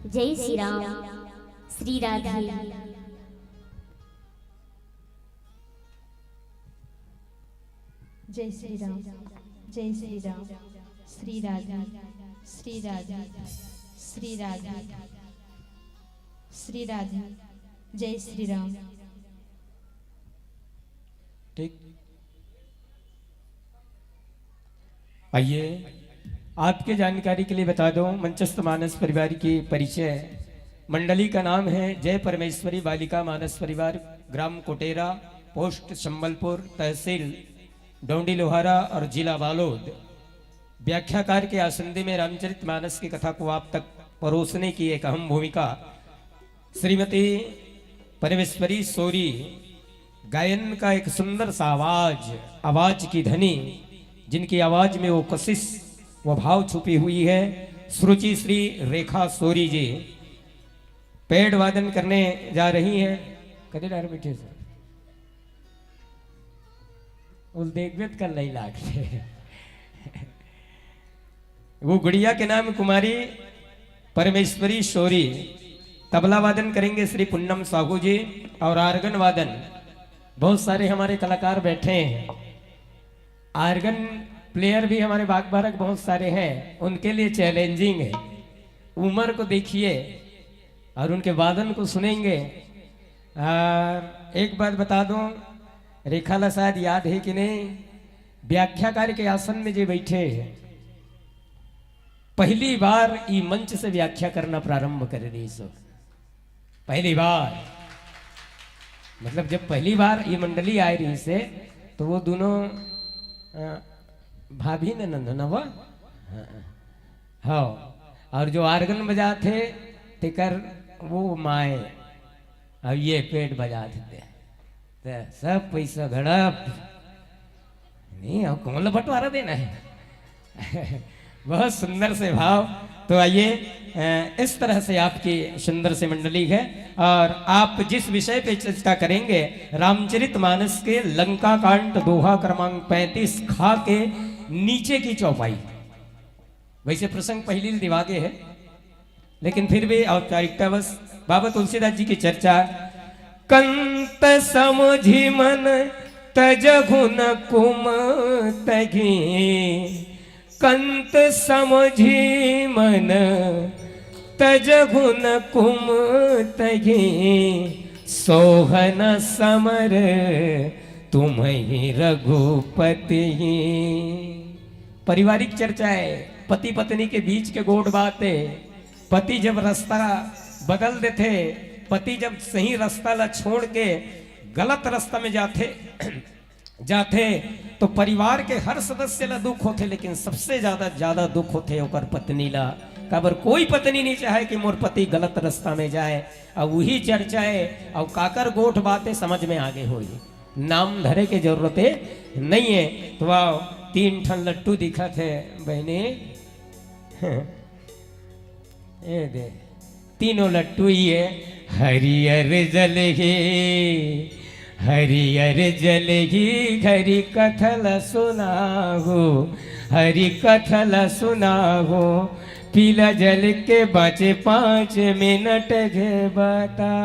जय श्री राम, श्री राधे। जय श्री राम, जय श्री राम, श्री राधे, श्री राधे, श्री राधे, श्री राधे। जय श्री राम। ठीक, आइए, आपके जानकारी के लिए बता दूं, मंचस्थ मानस परिवार की परिचय। मंडली का नाम है जय परमेश्वरी बालिका मानस परिवार, ग्राम कोटेरा, पोस्ट संबलपुर, तहसील डौंडी लोहारा और जिला बालोद। व्याख्याकार के आसंदी में रामचरित मानस की कथा को आप तक परोसने की एक अहम भूमिका श्रीमती परमेश्वरी सोरी। गायन का एक सुंदर सा आवाज, आवाज की धनी, जिनकी आवाज में वो कशिश, वो भाव छुपी हुई है, श्रुचि श्री रेखा सोरी जी पैड वादन करने जा रही हैं। कदे डार बैठे सर? उल देखबे त कल नहीं लागते। वो गुड़िया के नाम कुमारी परमेश्वरी शोरी। तबला वादन करेंगे श्री पुन्नम साहू जी, और आर्गन वादन, बहुत सारे हमारे कलाकार बैठे हैं। आर्गन प्लेयर भी हमारे बागबारा के बहुत सारे हैं, उनके लिए चैलेंजिंग है। उम्र को देखिए और उनके वादन को सुनेंगे। और एक बात बता दूं, रेखा ला शायद याद है कि नहीं, व्याख्याकार के आसन में जे बैठे हैं, पहली बार ई मंच से व्याख्या करना प्रारंभ करे रहिस हो। पहली बार, मतलब, जब पहली बार ई मंडली आए रहिस हे, तो वो दोनों, अ, भाभी ने नंद ना वो? हाँ। हाँ। और जो आर्गन बजाथे, तेकर वो माए, अब ये पैड बजाथे, ते सब पैसा घड़प। नहीं, अब कौन ला बंटवारा देना है? बहुत सुंदर से भाव। तो आइए, अ, इस तरह से आपकी सुंदर सी मंडली है और आप जिस विषय पे चर्चा करेंगे, रामचरित मानस के लंका कांड, दोहा क्रमांक पैंतीस, खा के नीचे की चौपाई। वैसे प्रसंग पहली दिवा के है, लेकिन फिर भी औपचारिकता बस। बाबा तुलसीदास जी की चर्चा। कंत समझी मन तजहु न कुमतहि, कंत समझी मन तजहु न कुमतहि, सोहन समर तुम्हि रघुपति। पारिवारिक चर्चा है, पति पत्नी के बीच के गोठ बात है। पति जब रास्ता बदल देथे, पति जब सही रास्ता ला छोड़ के गलत रास्ता में जाथे, जाथे, तो परिवार के हर सदस्य ला दुख होथे, लेकिन सबसे ज्यादा, ज्यादा दुख होथे ओकर पत्नी ला। काबर कोई पत्नी नहीं चाहे कि मोर पति गलत रास्ता में जाए। अब वही चर्चा है, अब काकर गोठ बात है, समझ में आगे होई। नाम धरे के जरूरत है नहीं है। तो आओ, तीन ठन लट्टू दिखत है बहनी। ए दे, तीनों लट्टू ये। हरियर जलही, हरियर जलही, हरि कथा ल सुनाहू, हरि कथा ल सुनाहू। पीला जल के बाँचे पाँच मिनट घे बता।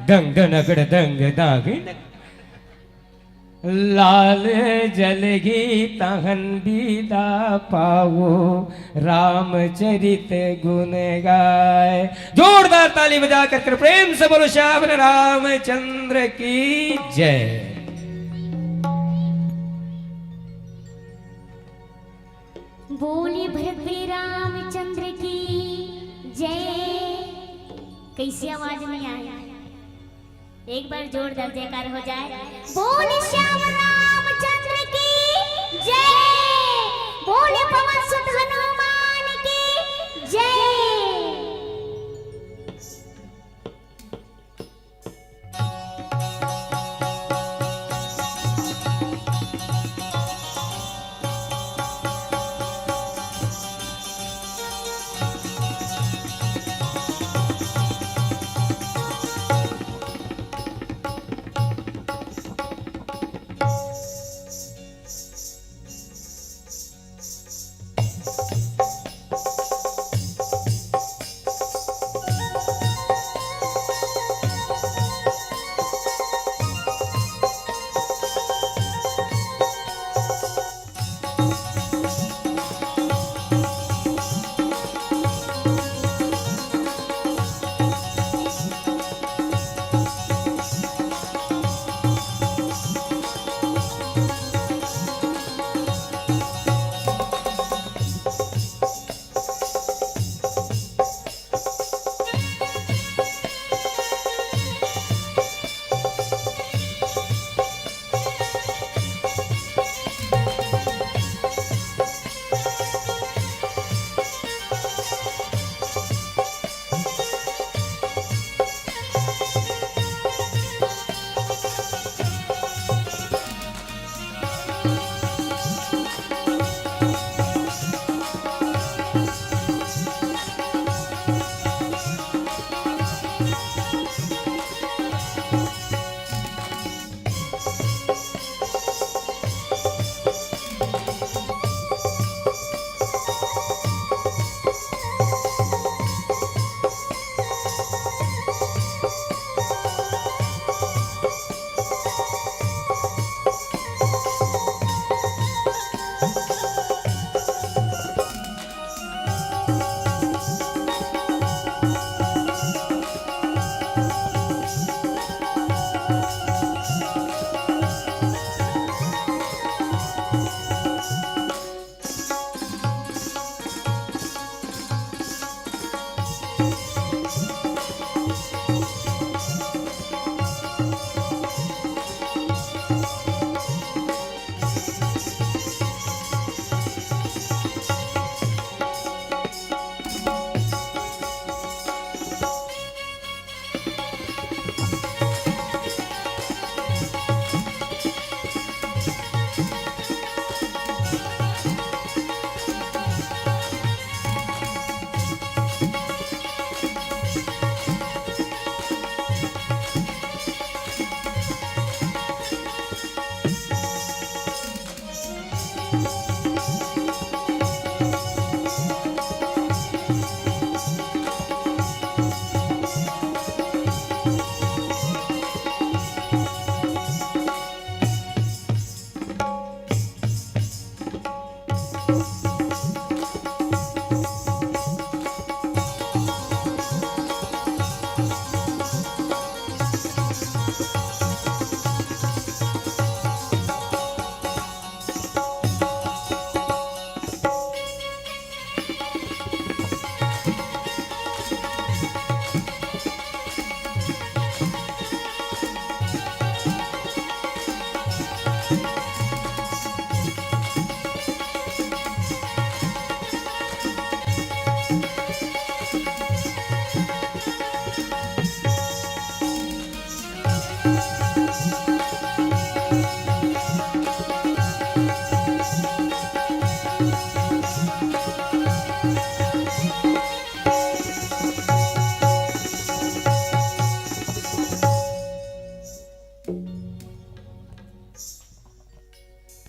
दंग दनगड़ दंग दागिन। लाल जलगी तहन बिदा पावो, रामचरित गुण गाय। जोरदार ताली बजा कर, कर प्रेम से बोलो श्यावर रामचंद्र की जय। बोली भरत रामचंद्र की जय। कैसी आवाज में आए? एक बार जोरदार जयकार हो जाए। बोल श्याम रामचंद्र की जय, बोल पवन सुत हनुमान की जय।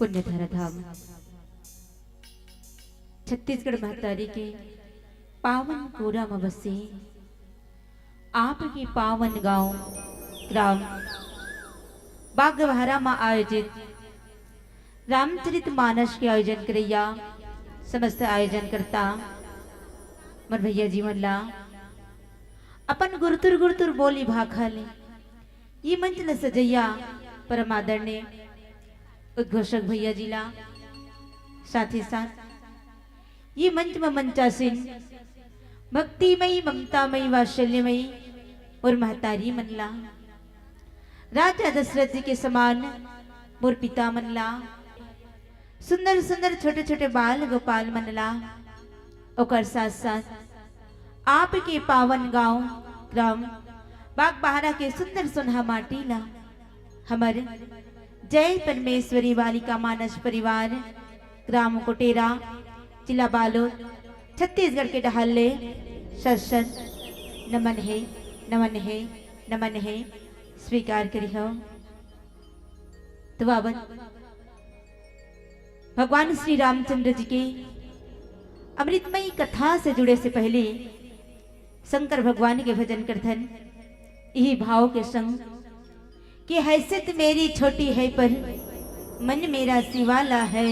पुण्य धरा धाम छत्तीसगढ़ महतारी के पावन कोरा म बसे आपके पावन गांव ग्राम बागबहरा म आयोजित रामचरित मानस के आयोजन करइया समस्त आयोजनकर्ता मोर भैया जी मन ला अपन गुरतुर गुरतुर बोली भाखा ले ये मंच ल सजइया परम आदरणीय उद्घोषक भैया जी ला, साथ ही साथ ये मंच म मंचासीन भक्तिमयी, ममतामयी, वात्सल्यमयी मोर महतारी मन ला, राजा दशरथ जी के समान मोर पिता मन ला, सुंदर सुंदर छोटे छोटे बाल गोपाल मन ला, ओकर साथ साथ आपके पावन गांव ग्राम बागबहरा के सुंदर सोनहा माटी ला हमर जय परमेश्वरी बालिका मानस परिवार ग्राम कोटेरा जिला बालोद छत्तीसगढ़ के डहार ले शत शत नमन हे, नमन हे, नमन हे, स्वीकार करिहो। तो बाबा भगवान श्री रामचंद्र जी के अमृतमयी कथा से जुड़े से पहले शंकर भगवान के भजन करथन इही भाव के संग कि हैसियत मेरी छोटी है पर मन मेरा शिवाला है,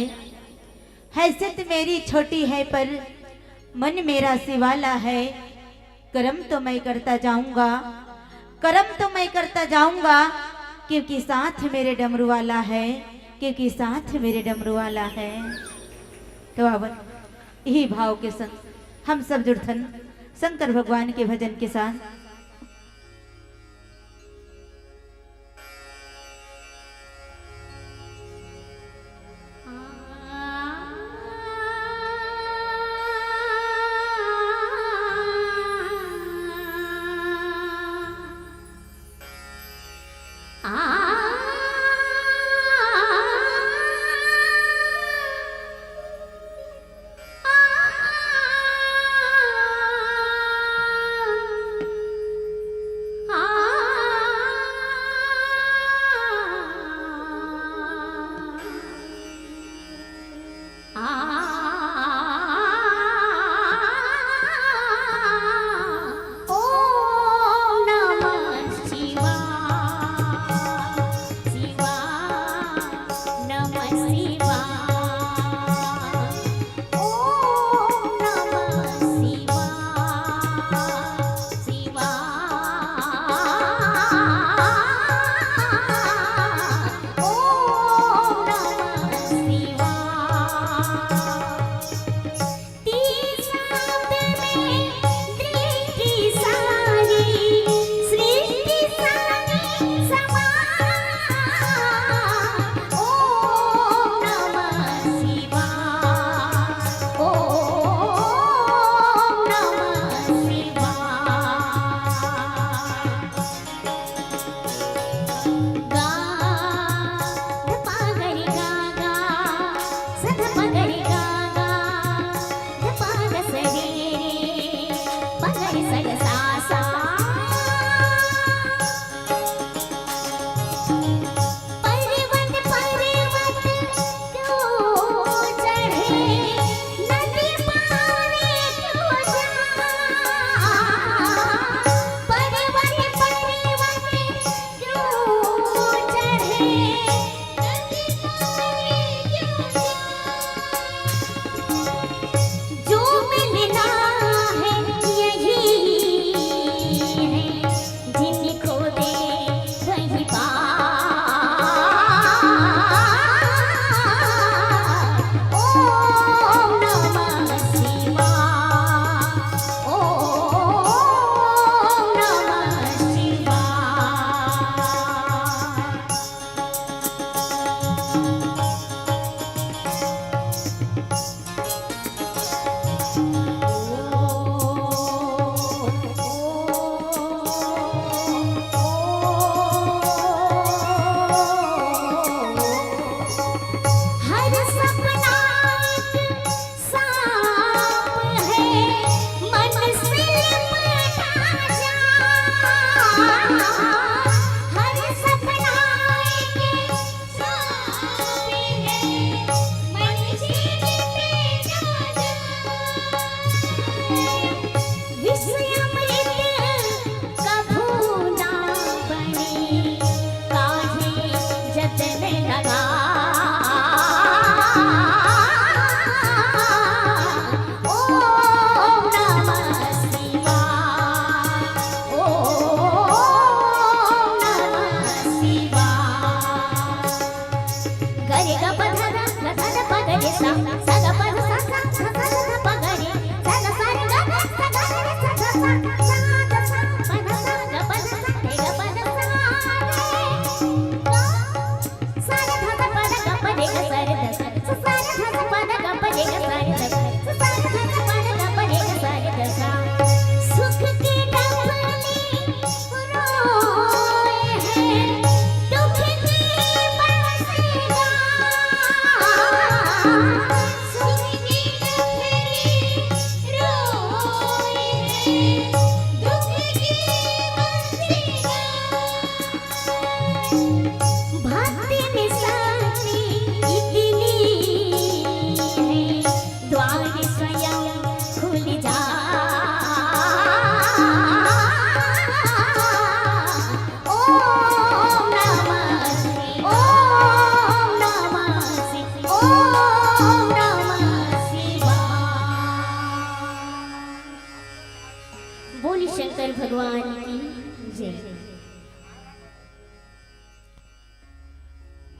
हैसियत मेरी छोटी है पर मन मेरा शिवाला है, कर्म तो मैं करता जाऊंगा, कर्म तो मैं करता जाऊंगा, क्योंकि साथ मेरे डमरू वाला है, क्योंकि साथ मेरे डमरू वाला है। तो अब यही भाव के संग हम सब जुड़थन शंकर भगवान के भजन के साथ।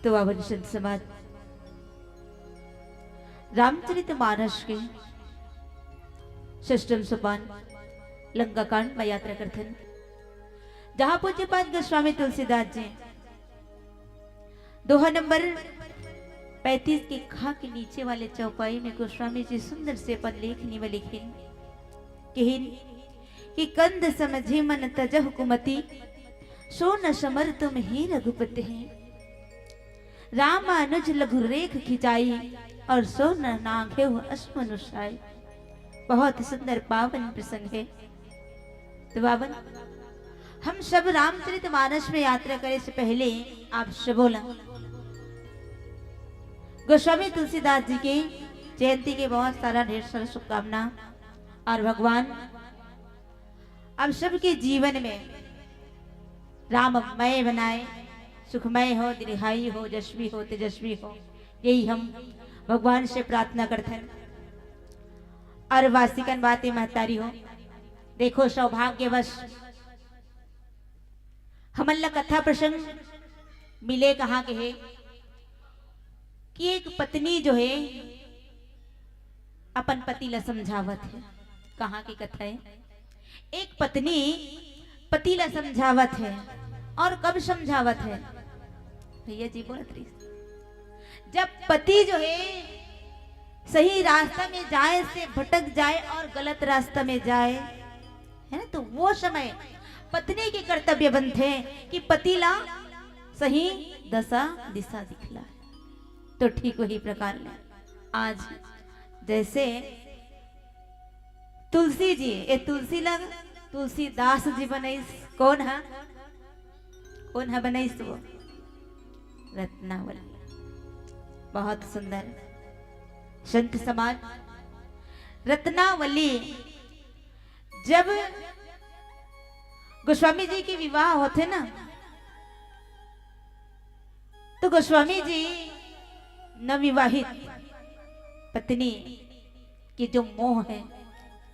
तो आवन संत समाज, रामचरित मानस के षष्ठम सोपान लंका कांड में यात्रा करथन, जहाँ पूज्यपाद गोस्वामी तुलसीदास जी दोहा नंबर पैंतीस के खा के नीचे वाले चौपाई में गोस्वामी जी सुंदर से अपन लेखनी में लिखिन, किहिन कि कंद समझी मन तजहु कुमति, सो न समर तुम ही रघुपति। रामानुज लघु रेख खिंचाई, और सो न नाघेहु अस मनुषाई। बहुत सुंदर पावन प्रसंग है। तो बावन, हम सब रामचरित मानस में यात्रा करे से पहले आप सबोला गोस्वामी तुलसीदास जी के जयंती के बहुत सारा ढेर सारा शुभकामना। और भगवान आप सबके जीवन में राममय बनाए, सुखमय हो, दीर्घायु हो, यशस्वी हो, तेजस्वी हो, यही हम भगवान से प्रार्थना करथन। और वासिकन बातें महतारी हो, देखो सौभाग्यवश हमन ला कथा प्रसंग मिले कहाँ के हे कि एक पत्नी जो है अपन पति ला समझावत है। कहाँ की कथा है? एक पत्नी पति ला समझावत है। और कब समझावत है? भैया जी बोलत रही, जब पति जो है सही रास्ता में जाए से भटक जाए और गलत रास्ता में जाए, है ना, तो वो समय पत्नी के कर्तव्य बनथे कि पति ला सही दशा दिशा दिखलाए। तो ठीक वही प्रकार ले आज जैसे तुलसी जी, ए तुलसी ला तुलसीदास जी बनइस, कौन हा, कौन हा बनइस वो? रत्नावली। बहुत सुंदर। संत समाज, रत्नावली जब गोस्वामी जी के विवाह होथे ना, तो गोस्वामी जी नवविवाहित पत्नी के जो मोह है,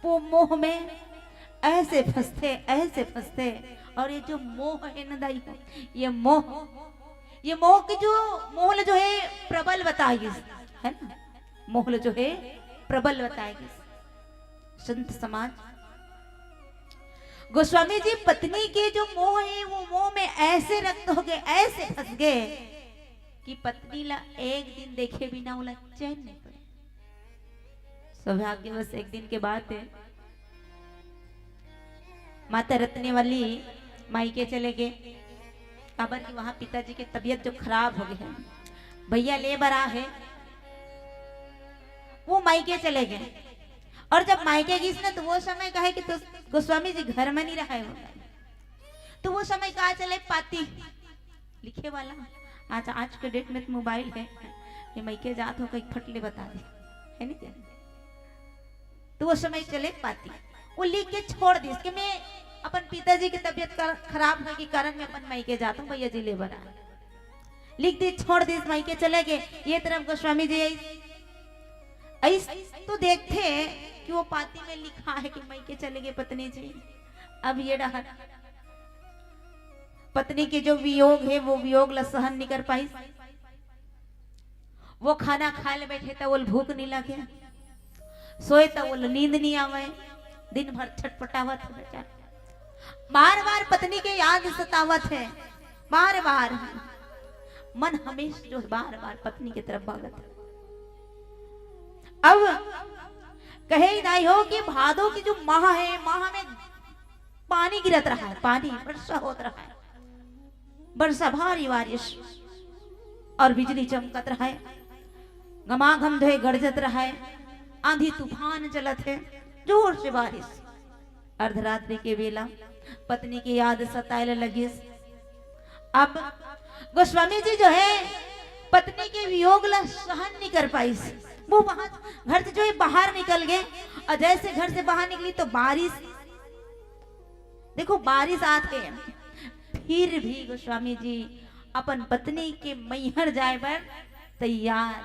वो मोह में ऐसे फंसथे, ऐसे फंसथे। और ये जो मोह है ना दाई हो, ये मोह, ये मोह की जो, मोह ल जो है प्रबल बताए गिस, है ना, मोह ल जो है प्रबल बताए गिस। संत समाज, गोस्वामी जी पत्नी के जो मोह है, वो मोह में ऐसे रक्त हो गए, ऐसे फंस गए कि पत्नी ला एक दिन देखे बिना ओला चैन नहीं पड़े। सौभाग्यवश एक दिन के बात है, माता रत्नावली मायके चले गए, काबर कि वहां पिताजी के तबीयत जो खराब हो गए है, भैया ले बर आ है, वो मायके चले गए। और जब मायके गिस ना, तो वो समय कहे कि तो गोस्वामी जी घर में नहीं रहा है, तो वो समय कहा चले पाती लिखे वाला। आज, आज के डेट में तो मोबाइल है, ये मायके जात हो कहीं फट ले बता दे, है नहीं क्या? तो वो समय चले पाती, वो लिख के छोड़ दिस कि मैं अपन पिताजी की तबीयत कर-, खराब होए के कारण मैं अपन मायके जात हूँ, भैया जी ले बर आए। लिख दिस, छोड़ दिस, मायके चले गए। ये तरफ गोस्वामी जी आई, ऐस तो देखते कि वो पाती में लिखा है कि मायके चले गए पत्नी जी। अब ये डहर पत्नी के जो वियोग है, वो वियोग ला सहन नहीं कर पाई। वो खाना खाए ले बैठे त ओल भूख नहीं लगे, सोए त ओल नींद नहीं आवे, दिन भर छटपटावत है बेचारा। बार बार पत्नी के याद सतावत है, बार बार मन हमेश जो है बार बार पत्नी की तरफ भागत है। अब कहे दाई हो कि भादो की जो माह है, माह में पानी गिरत रहा है, पानी वर्षा होत रहा है, वर्षा भारी बारिश और बिजली चमकत रहा है, घमाघम धोए गरजत रहा है, आंधी तूफान चलत है, जोर से बारिश। अर्धरात्रि के बेला पत्नी की याद सताए ल लगिस। अब गोस्वामी जी जो है पत्नी के वियोग ला सहन नहीं कर पाइस, वो वहां घर से जो है बाहर निकल गए। और जैसे घर से बाहर निकली तो बारिश, देखो बारिश आत है, फिर भी गोस्वामी जी अपन पत्नी के मैहर जाए बर तैयार।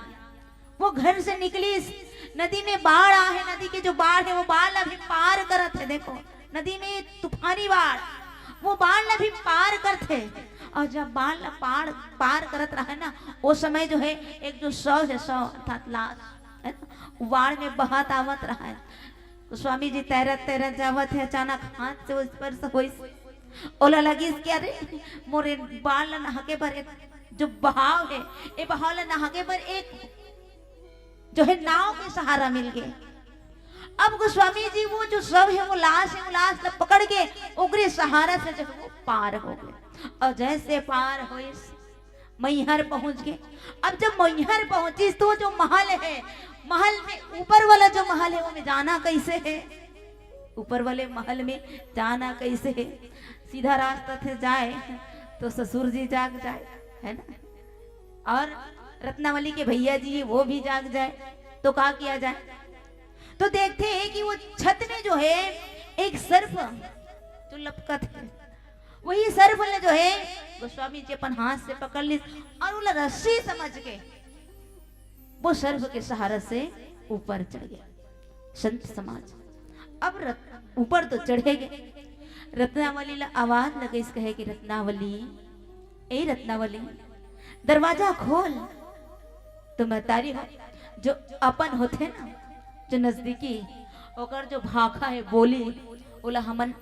वो घर से निकलिस, नदी में बाढ़ आ है, नदी के जो बाढ़ है वो बाढ़ अभी पार करत है। देखो नदी में तूफानी बाढ़, वो बाढ़ ला भी पार करथे। और जब बाढ़ ला पार, पार करत रहे ना, वो समय जो है, एक जो शव है, शव अर्थात लाश है ना, वाड़ में बहत आवत रहा है। तो स्वामी जी तैरत तैरत जावत है, अचानक हाथ से वो स्पर्श होइस। ओला लगिस कि अरे, मोरे बाल ला नहाके बर एक जो बहाव है, ए बहाव ला नहाके बर एक जो है नाव के सहारा मिल गए। अब गोस्वामी जी वो जो शव है, वो लाश है, वो लाश ला पकड़ के ओकरे सहारा से जो है वो पार हो गए। और जैसे पार होइस, मैहर पहुंच गए। अब जब मैहर पहुंचिस तो जो महल है, महल में ऊपर वाला जो महल है, वो में जाना कैसे है? ऊपर वाले महल में जाना कैसे है? सीधा रास्ता से जाए तो ससुर जी जाग जाए, है ना? और रत्नावली के भैया जी वो भी जाग जाए, तो का किया जाए? तो देखते हैं कि वो छत में जो है एक सर्प जो लपकत है, वही सर्प ने जो है गोस्वामी जी अपन हाथ से पकड़ लिस और ओला रस्सी समझ के वो सर्प के सहारा से ऊपर चढ़ गया। संत समाज अब रत-, ऊपर तो चढ़े गए। रत्नावली ला आवाज लगइस, कहे कि रत्नावली, ए रत्नावली, दरवाजा खोल। तो महतारी हो, जो अपन होथे ना, जो नजदीकी, ओकर जो भाखा है, बोली, ओला हमन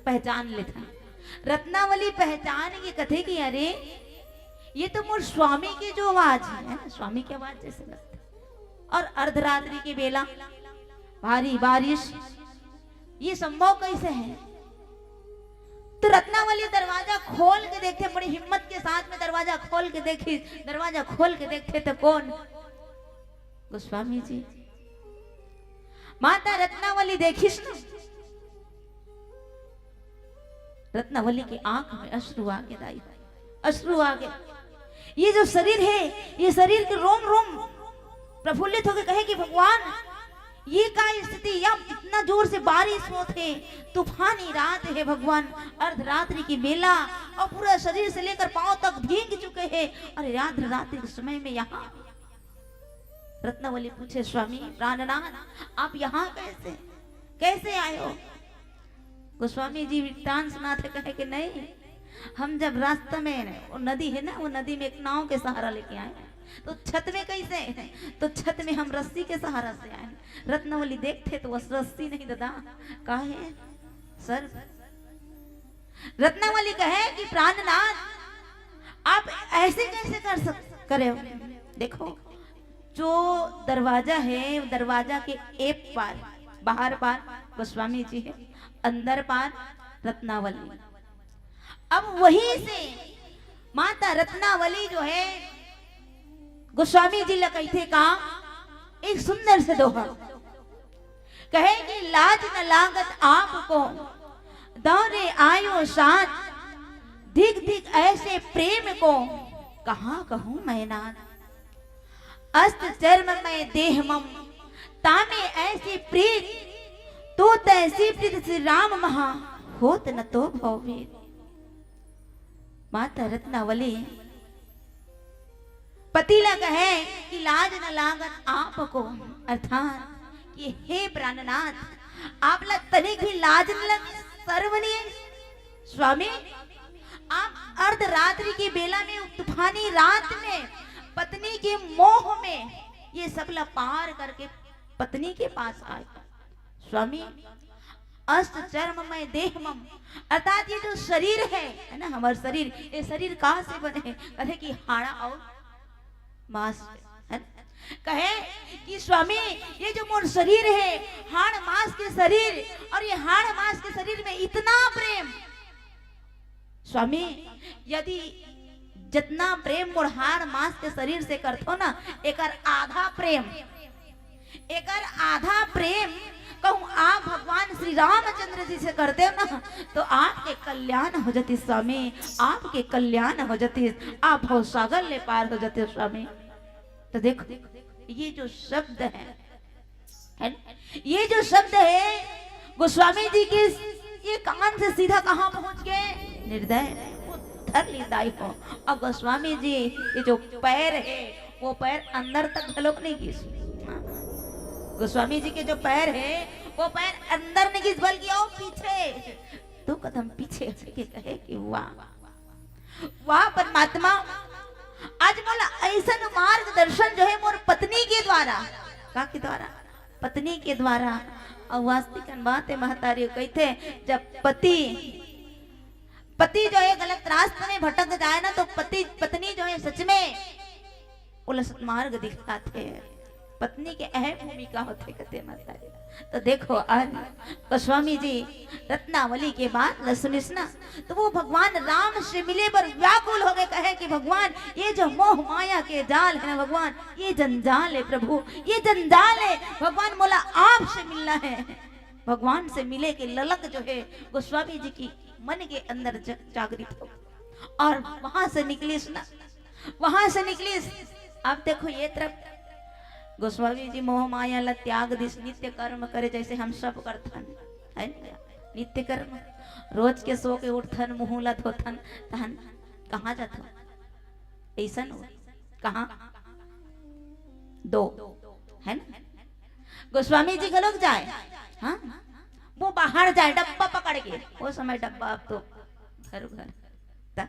पहचान लेथन। रत्नावली पहचान के कथे कि अरे, ये तो मोर स्वामी के जो आवाज है, है ना, स्वामी के आवाज जैसे लगथे। और अर्धरात्रि के बेला भारी बारिश, ये संभव कैसे है? तो रत्नावली दरवाजा खोल के देखथे, बड़ी हिम्मत के साथ में दरवाजा खोल के देखिस। दरवाजा खोल के देखथे तो कौन? गोस्वामी जी। माता रत्नावली देखिस ना, रत्नावली की आंख में अश्रु आ गए दाई, अश्रु आ गए। ये जो शरीर है, ये शरीर के रोम रोम प्रफुल्लित होके कहे कि भगवान, ये का स्थिति, या इतना जोर से बारिश होत हे, तूफानी रात है भगवान, अर्धरात्रि की बेला, और पूरा शरीर से लेकर पांव तक भीग चुके हैं। अरे, अर्धरात्रि के समय में यहाँ रत्नावली पूछे, स्वामी प्राणनाथ, आप यहाँ कैसे, कैसे आए हो? गोस्वामी जी वृत्तांत सुनाथे, कहे कि नहीं, हम जब रास्ता में, वो नदी है ना, वो नदी में एक नाव के सहारा लेके आए हैं। तो छत में कैसे? तो छत में हम रस्सी के सहारा से आए हैं। रत्नावली देखथे तो वो रस्सी नहीं दादा, का है? सर्प। रत्नावली कहे कि प्राणनाथ, आप ऐसे कैसे कर सक-, करे हो? देखो, जो दरवाजा है, दरवाजा के एक पार, बाहर पार गोस्वामी जी है, अंदर पार रत्नावली। अब वहीं से माता रत्नावली जो है, गोस्वामी जी ला कहिथे का, एक सुंदर से दोहा, कहे कि लाज न लागत आपको, दौरे आयो साथ, धिक धिक ऐसे प्रेम को, कहाँ कहूँ मैं नाथ। अस्त चर्म मैं देह मम, तामे ऐसी प्रीत, तो तैसी प्रीत श्री राम महा, होत न तो भवभेद। माता रत्नावली पति ला कहे कि लाज न लागत आपको, अर्थात कि हे प्राणनाथ, आप ला तनिक भी लाज न लगे, शर्म नहीं आई? स्वामी, आप अर्धरात्रि की बेला में, तूफानी रात में, पत्नी के मोह में ये सब ला पार करके पत्नी के पास आए। स्वामी, अस्त चर्म मैं देह मम, अर्थात ये जो शरीर है, है ना, हमार शरीर, ये शरीर कहाँ से बने हैं? कहे कि हाड़ा और मांस से, है ना? कहे कि स्वामी, ये जो मोर शरीर है, हाड़ मांस के शरीर, और ये हाड़ मांस के शरीर में इतना प्रेम, स्वामी, यदि जितना प्रेम मोर हाड़ मांस के शरीर से करथो ना, एकर आधा प्रेम, एकर आधा प्रेम कहूँ आप भगवान श्री रामचंद्र जी से करते हो ना, तो आपके कल्याण हो जाती स्वामी, आपके कल्याण हो जाती, आप भवसागर ले पार हो जाते स्वामी। तो देखो, ये जो शब्द है, है ना? ये जो शब्द है गोस्वामी जी के, ये कान से सीधा कहाँ पहुंच गए? निर्दय, वो धर ली दाई को। और गोस्वामी जी के जो पैर है, वो पैर अंदर तक घलोक नहीं गिस। हाँ। गोस्वामी जी के जो पैर है, वो पैर अंदर नहीं गिस, बल्कि वो पीछे, दो कदम पीछे हट के कहे कि वाह, वाह परमात्मा, आज मोला ऐसन मार्गदर्शन जो हे मोर पत्नी के द्वारा। का के द्वारा? पत्नी के द्वारा। अउ वास्तविक बात हे महतारी कहिथे, जब पति, पति जो हे गलत रास्ते में भटक जाय ना, तो पति, पत्नी जो हे सच में ओला सतमार्ग दिखाथे। पत्नी के अहम भूमिका होथे कथे महतारी। तो देखो, आज गोस्वामी जी रत्नावली के बात ल सुनिस ना, तो वो भगवान राम से मिले बर व्याकुल हो गए, कहे कि भगवान, ये जो मोह माया के जाल हे ना भगवान, ये जंजाल हे प्रभु, ये जंजाल हे भगवान, मोला आपसे मिलना हे। भगवान से मिले के ललक जो हे गोस्वामी जी की मन के अंदर ज-, जागृत हो, और वहां से निकलिस ना, वहां से निकलिस। अब देखो, ये तरफ गोस्वामी जी मोह माया ला त्याग दिस, नित्य कर्म करे, जैसे हम सब करथन, है ना? नित्य कर्म, रोज के सो के उठथन, मुंह ला धोथन, तहन कहाँ जाथन? ऐसन हो, कहाँ? दो, है ना? गोस्वामी जी घलोक जाय, हाँ, वो बाहर जाय डब्बा पकड़ के। वो समय डब्बा, अब तो घर घर। त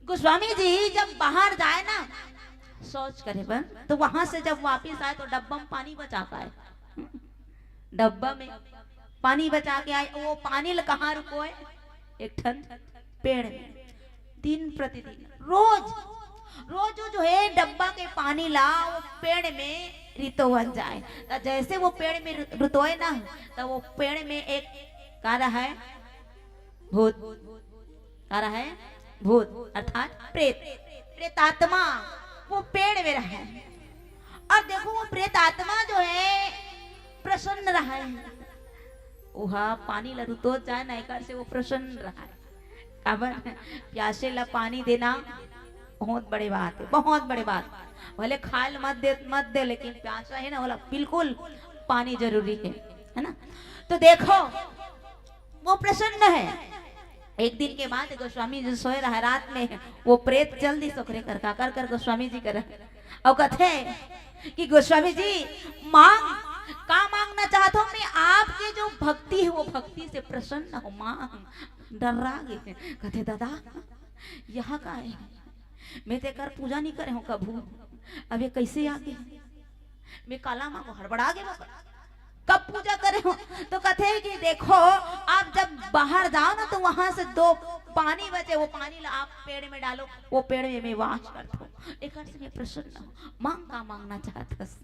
गोस्वामी जी जब बाहर जाय ना शौच करे बर, तो वहां से जब वापिस आय तो डब्बा में पानी बचा के आय। डब्बा में पानी बचा के आय, वो पानी ल कहाँ रुकोय? एक ठन पेड़ में। दिन प्रतिदिन रोज, रोज वो जो हे डब्बा के पानी ला वो पेड़ में रितोवन जाय। त जैसे वो पेड़ में रु-, रुतोय ना, त वो पेड़ में एक का रहय? भूत। का रहय? भूत अर्थात प्रेत, प्रेतात्मा वो पेड़ में रहय। और देखो, वो प्रेतात्मा जो हे प्रसन्न रहय, ओहा पानी ला रुतोत जाय ना, एकर से वो प्रसन्न रहय। काबर? प्यासे ला पानी देना बहुत बड़े बात हे, बहुत बड़े बात। भले खाय ल मत दे, मत दे, लेकिन प्यासा हे ना, ओला बिल्कुल पानी जरूरी हे, है ना? तो देखो, वो प्रसन्न हे। एक दिन के बाद गोस्वामी जी सोए रहा रात में, वो प्रेत चल दिस ओकरे कर, काकर कर? गोस्वामी जी कर। अउ कथे कि गोस्वामी जी, मांग, का मांगना चाहत हो? मैं आपके जो भक्ति हे, वो भक्ति से प्रसन्न हो, मांग। डर्रा गे। कथे, दादा, यहाँ का हे? मैं तेकर पूजा नहीं करे हों कभू, अब ये कैसे आ गे? मैं काला मांगों, हड़बड़ा गे बाबा। कब पूजा करे हों? तो कथे कि देखो, आप जब बाहर जाओ ना, तो वहां से दो पानी बचे, वो पानी ला आप पेड़ में डालो, वो पेड़ में मैं वास करता हूँ, एकर से मैं प्रसन्न हूँ। मांग, का मांगना चाहत हस?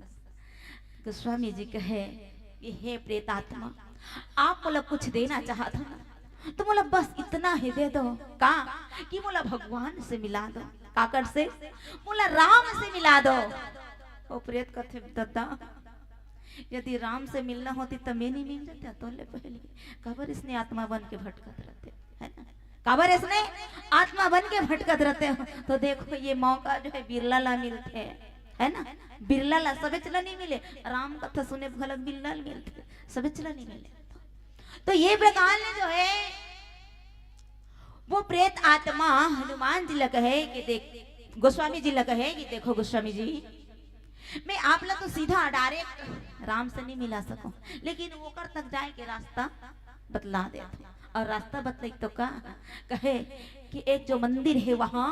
गोस्वामी जी कहे कि हे प्रेतात्मा, आप मोला कुछ देना चाहत हो ना, तो मोला बस इतना ही दे दो। का? कि मोला भगवान से मिला दो। काकर से? मोला राम से मिला दो। वो प्रेत कथे, दादा, यदि राम से मिलना होती त मैं नहीं मिल जाता तोले पहले। काबर इसने आत्मा बन के भटकत रहते, है ना? काबर इसने आत्मा बन के भटकत रहते हो। तो देखो, ये मौका जो हे बिरला ला मिलथे, है ना? बिरला ला, सबेच ला नहीं मिले। राम कथा सुने घलक बिरला ला मिलथे, सबेच ला नहीं मिले। तो ये प्रकार ले जो हे वो प्रेत आत्मा हनुमान जी ला कहे कि देख, गोस्वामी जी ला कहे कि देखो गोस्वामी जी, मैं आप ला तो सीधा डायरेक्ट राम से नहीं मिला सकूं, लेकिन ओकर तक जाय के रास्ता बतला देत हूं। और रास्ता बतलाई तो का कहे कि एक जो मंदिर हे वहां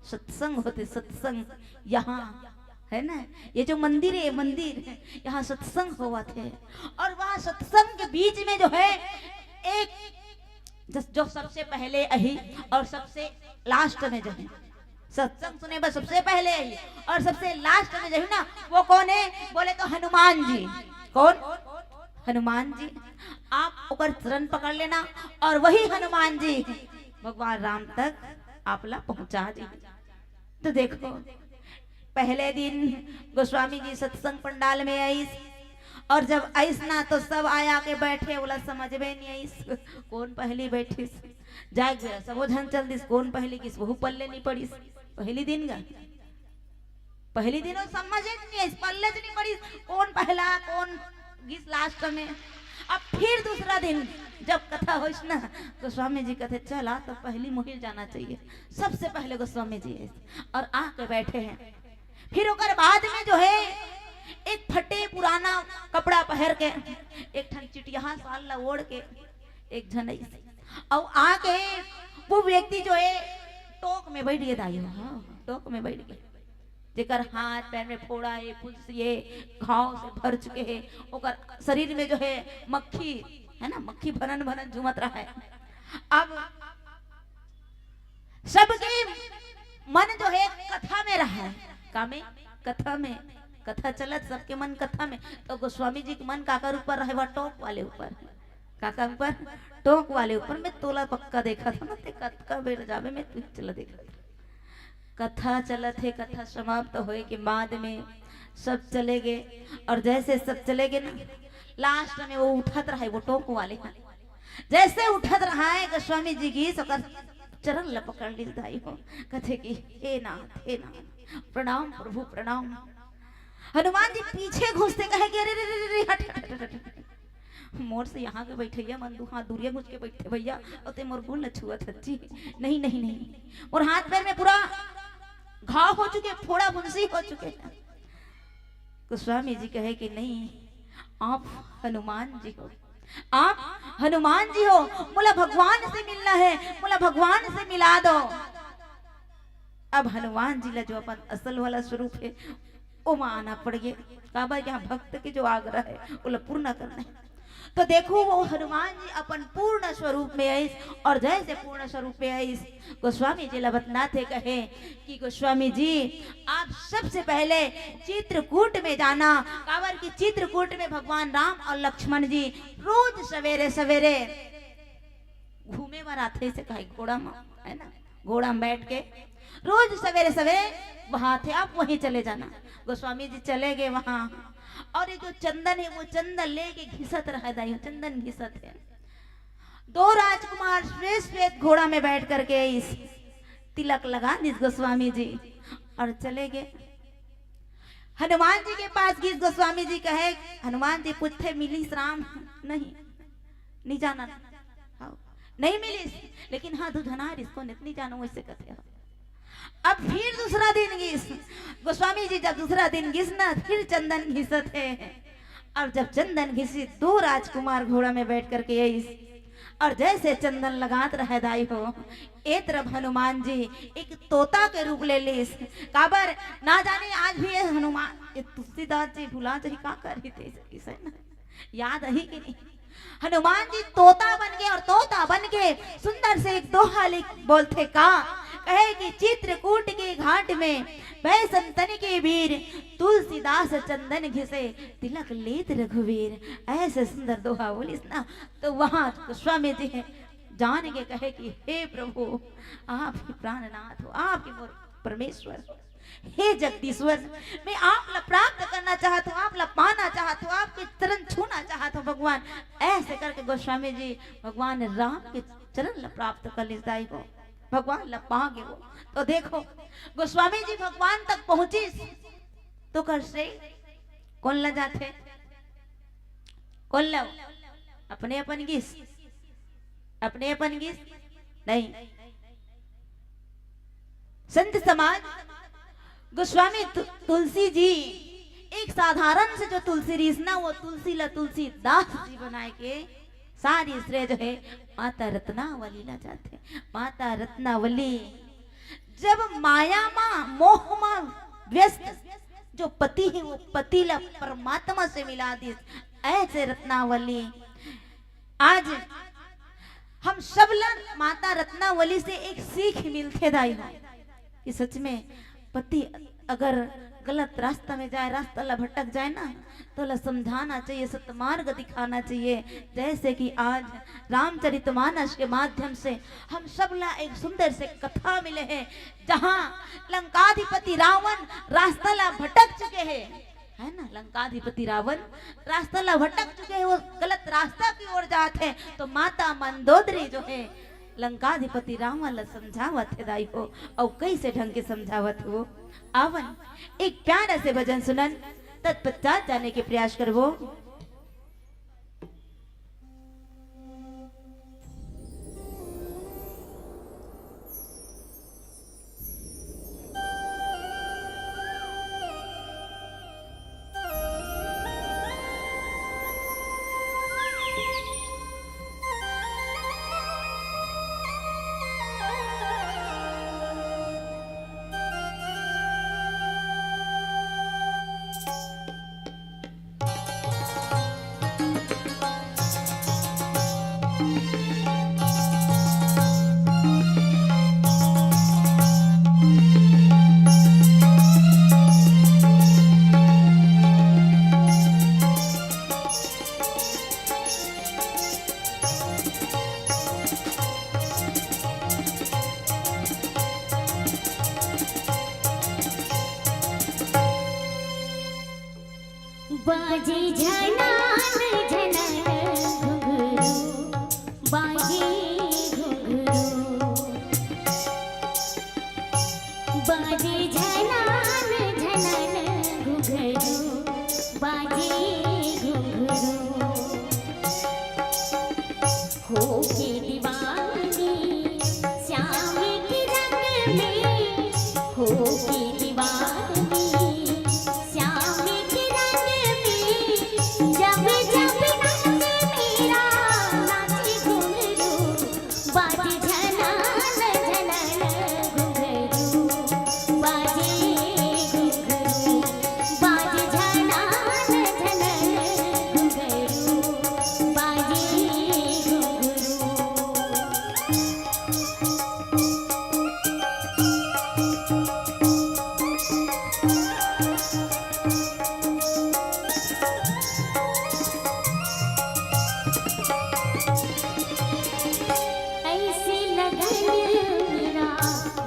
सत्संग होथे, सत्संग यहाँ, है ना? ये जो मंदिर हे, मंदिर, यहाँ सत्संग होवत हे, और वहां सत्संग के बीच में जो हे एक जस-, जो सबसे पहले आही और सबसे लास्ट में जो हे सत्संग सुने बर सबसे पहले आही और सबसे लास्ट में जो हे ना, वो कौन हे? बोले तो हनुमान जी। कौन? हनुमान जी। आप ओकर चरण पकड़ लेना और वही हनुमान जी भगवान राम तक आप ला पहुंचा दी। तो देखो, पहले दिन गोस्वामी जी सत्संग पंडाल में आइस, और जब आइस ना तो सब आया के बैठे, ओला समझ में नहीं आइस कौन पहली बैठिस। जाय के बेरा सबो झन चल दिस, कौन पहली गिस वहू पल्ले नहीं पड़िस। पहली दिन गा, पहली दिन वो समझ में नहीं आइस, पल्ले नहीं पड़िस, कौन पहला कौन गिस लास्ट में। अब फिर दूसरा दिन जब कथा होइस ना, तो स्वामी जी कथे, चल आ, तो पहली मोहिल जाना चाहिए। सबसे पहले गोस्वामी जी आइस और आके बैठे हे। फिर ओकर बाद में जो हे एक फटे पुराना कपड़ा पहर के, एक ठन चिटिया साल ला ओढ़ के एक झन आइस। अउ आके वो व्यक्ति जो हे टोक में बैठ गे दाई हो, हाँ, टोक में बैठ गे। जेकर हाथ पैर में फोड़ा हे, फुंसी हे, घाव से भर चुके हे, ओकर शरीर में जो हे मक्खी, हे ना, मक्खी भनन भनन झूमत रहा हे। अब सबके मन जो हे कथा में रहा हे। का में? कथा में। कथा चलत, सबके मन कथा में। तो गोस्वामी जी के मन काकर ऊपर रहे? वो टोंक वाले ऊपर। काकर ऊपर? टोंक वाले ऊपर। मैं तोला पक्का देखत हंव ना, ते कतका बेर जाबे, मैं तुही चला देखत हंव। कथा चलत हे, कथा समाप्त होए के बाद में सब चले गे, अउ जैसे सब चले गे ना, last में वो उठत रहा हे, वो टोंक वाले ह। जैसे उठत रहा हे, गोस्वामी जी गिस ओकर चरण ल पकड़ लिस दाई हो, कथे कि, "हे नाथ, हे नाथ, प्रणाम प्रभु, प्रणाम।" हनुमान जी पीछे घुसते कहे कि, "अरे रे रे रे रे, हट, हट, हट, हट, हट। मोर से यहाँ के बइठइया मन दू हाथ दूरिया घुस के बइठे भइया, अउ ते मोर गोड़ ल छुअत हस जी। नहीं, नहीं, नहीं। मोर हाथ पैर में पूरा घाव हो चुके, फोड़ा फुंसी हो चुके हैं।" गोस्वामी जी कहे कि, "नहीं, आप हनुमान जी हो, आप हनुमान जी हो, मोला भगवान से मिलना हे, मोला भगवान से मिला दो।" अब हनुमान जी ला जो अपन असल वाला स्वरूप हे, ओमा आना पड़ गे। काबर, यहाँ भक्त के जो आग्रह हे, ओला पूर्ण करना हे। तो देखो, वो हनुमान जी अपन पूर्ण स्वरूप में आइस, अउ जैसे पूर्ण स्वरूप में आइस, गोस्वामी जी ला बतलाथे, कहे कि, "गोस्वामी जी, आप सबसे पहले चित्रकूट में जाना।" काबर कि चित्रकूट में भगवान राम अउ लक्ष्मण जी रोज सवेरे सवेरे घूमे बर आथे, अइसे कहे, घोड़ा म, हे ना, घोड़ा म बइठ के रोज सवेरे सवेरे बहाथे, आप वहीं चले जाना। गोस्वामी जी चले गे वहाँ, अउ ये जो चंदन हे, वो चंदन लेके घिसत रहा दाई हो, चंदन घिसत हे। दो राजकुमार श्वेत श्वेत घोड़ा में बइठ करके आइस, तिलक लगा दिस गोस्वामी जी अउ चले गे। हनुमान जी के पास गिस गोस्वामी जी, कहे, हनुमान जी पूछथे, "मिलिस राम?" "नहीं, नहीं जानन।" "हाँ, नहीं मिलिस, लेकिन हाँ, दू झन आय रिहिस, कोन ए, नहीं जानंव," वइसे कथे। अब फिर दूसरा दिन गिस गोस्वामी जी, जब दूसरा दिन गिस ना, फिर चंदन घिसत हे। अउ जब चंदन घिसिस, दो राजकुमार घोड़ा में बइठ करके आइस, अउ जैसे चंदन लगात रहा दाई हो, ए तरफ हनुमान जी एक तोता के रूप ले लिस। काबर, ना जाने आज भी ये हनुमान, ये तुलसीदास जी भुला जाही का करही, ते अइसे ना, याद आही कि नहीं? हनुमान जी तोता बन के अउ तोता बन के सुंदर से एक दोहा लिख बोलथे का, कहे कि, "चित्रकूट के घाट में बैसन तन के बीर, तुलसीदास चंदन घिसे तिलक लेत रघुवीर।" अइसे सुंदर दोहा बोलिस ना, तो वहाँ गोस्वामी जी हे जान के कहे कि, "हे प्रभु, आप ही प्राणनाथ हो, आप ही मोर परमेश्वर हो।" हे जगदीश्वर, मैं आप ला प्राप्त करना चाहत हंव, आप ला पाना चाहत हंव, आपके चरण छूना चाहत हंव भगवान। अइसे करके गोस्वामी जी भगवान राम के चरण ला प्राप्त कर लिस दाई हो, भगवान ला पा गे हो। तो देखो, गोस्वामी जी भगवान तक पहुंचिस, तो कर से कोन ला जाथे? कोन ला? अपने अपन गिस, अपने अपन गिस नहीं। संत समाज, गोस्वामी तु-, तुलसी जी, एक साधारण से जो तुलसी रिहिस ना, वो तुलसी ला तुलसीदास जी बनाए के सारी श्रेय जो हे माता रत्नावली ला जाथे। माता रत्नावली जब माया मा, मोह मा व्यस्त जो पति हे, वो पति ला परमात्मा से मिला दिस, अइसे रत्नावली। आज हम सब ला माता रत्नावली से एक सीख मिलथे दाई हो, कि सच में पति अगर गलत रास्ता में जाए, रास्ता ला भटक जाए ना, तो ला समझाना चाहिए, सतमार्ग दिखाना चाहिए। जैसे कि आज रामचरितमानस के माध्यम से हम सब ला एक सुंदर से कथा मिले हे, जहाँ लंकाधिपति रावण रास्ता ला भटक चुके हे, हे ना, लंकाधिपति रावण रास्ता ला भटक चुके हे, वो गलत रास्ता की ओर जात हे, तो माता मंदोदरी जो हे लंकाधिपति रावण ला समझावत हे दाई हो, अउ कइसे ढंग के समझावत हे वो। आवन, एक प्यारा से भजन सुनन, तत्पश्चात जाने के प्रयास करबो। बाजे झनन झनन घुंघरू, बाजे घुंघरू। बाजे झनन झनन घुंघरू, बाजे घुंघरू। होके दीवानी श्याम के रंग में, होके दीवानी श्याम के रंग में, जब जब नाचे मेरा नाचे घुंघरू, बाजे झनन झनन घुंघरू, बाजे घुंघरू, बाजे झनन झनन घुंघरू, बाजे घुंघरू। ऐसे लगन मेरा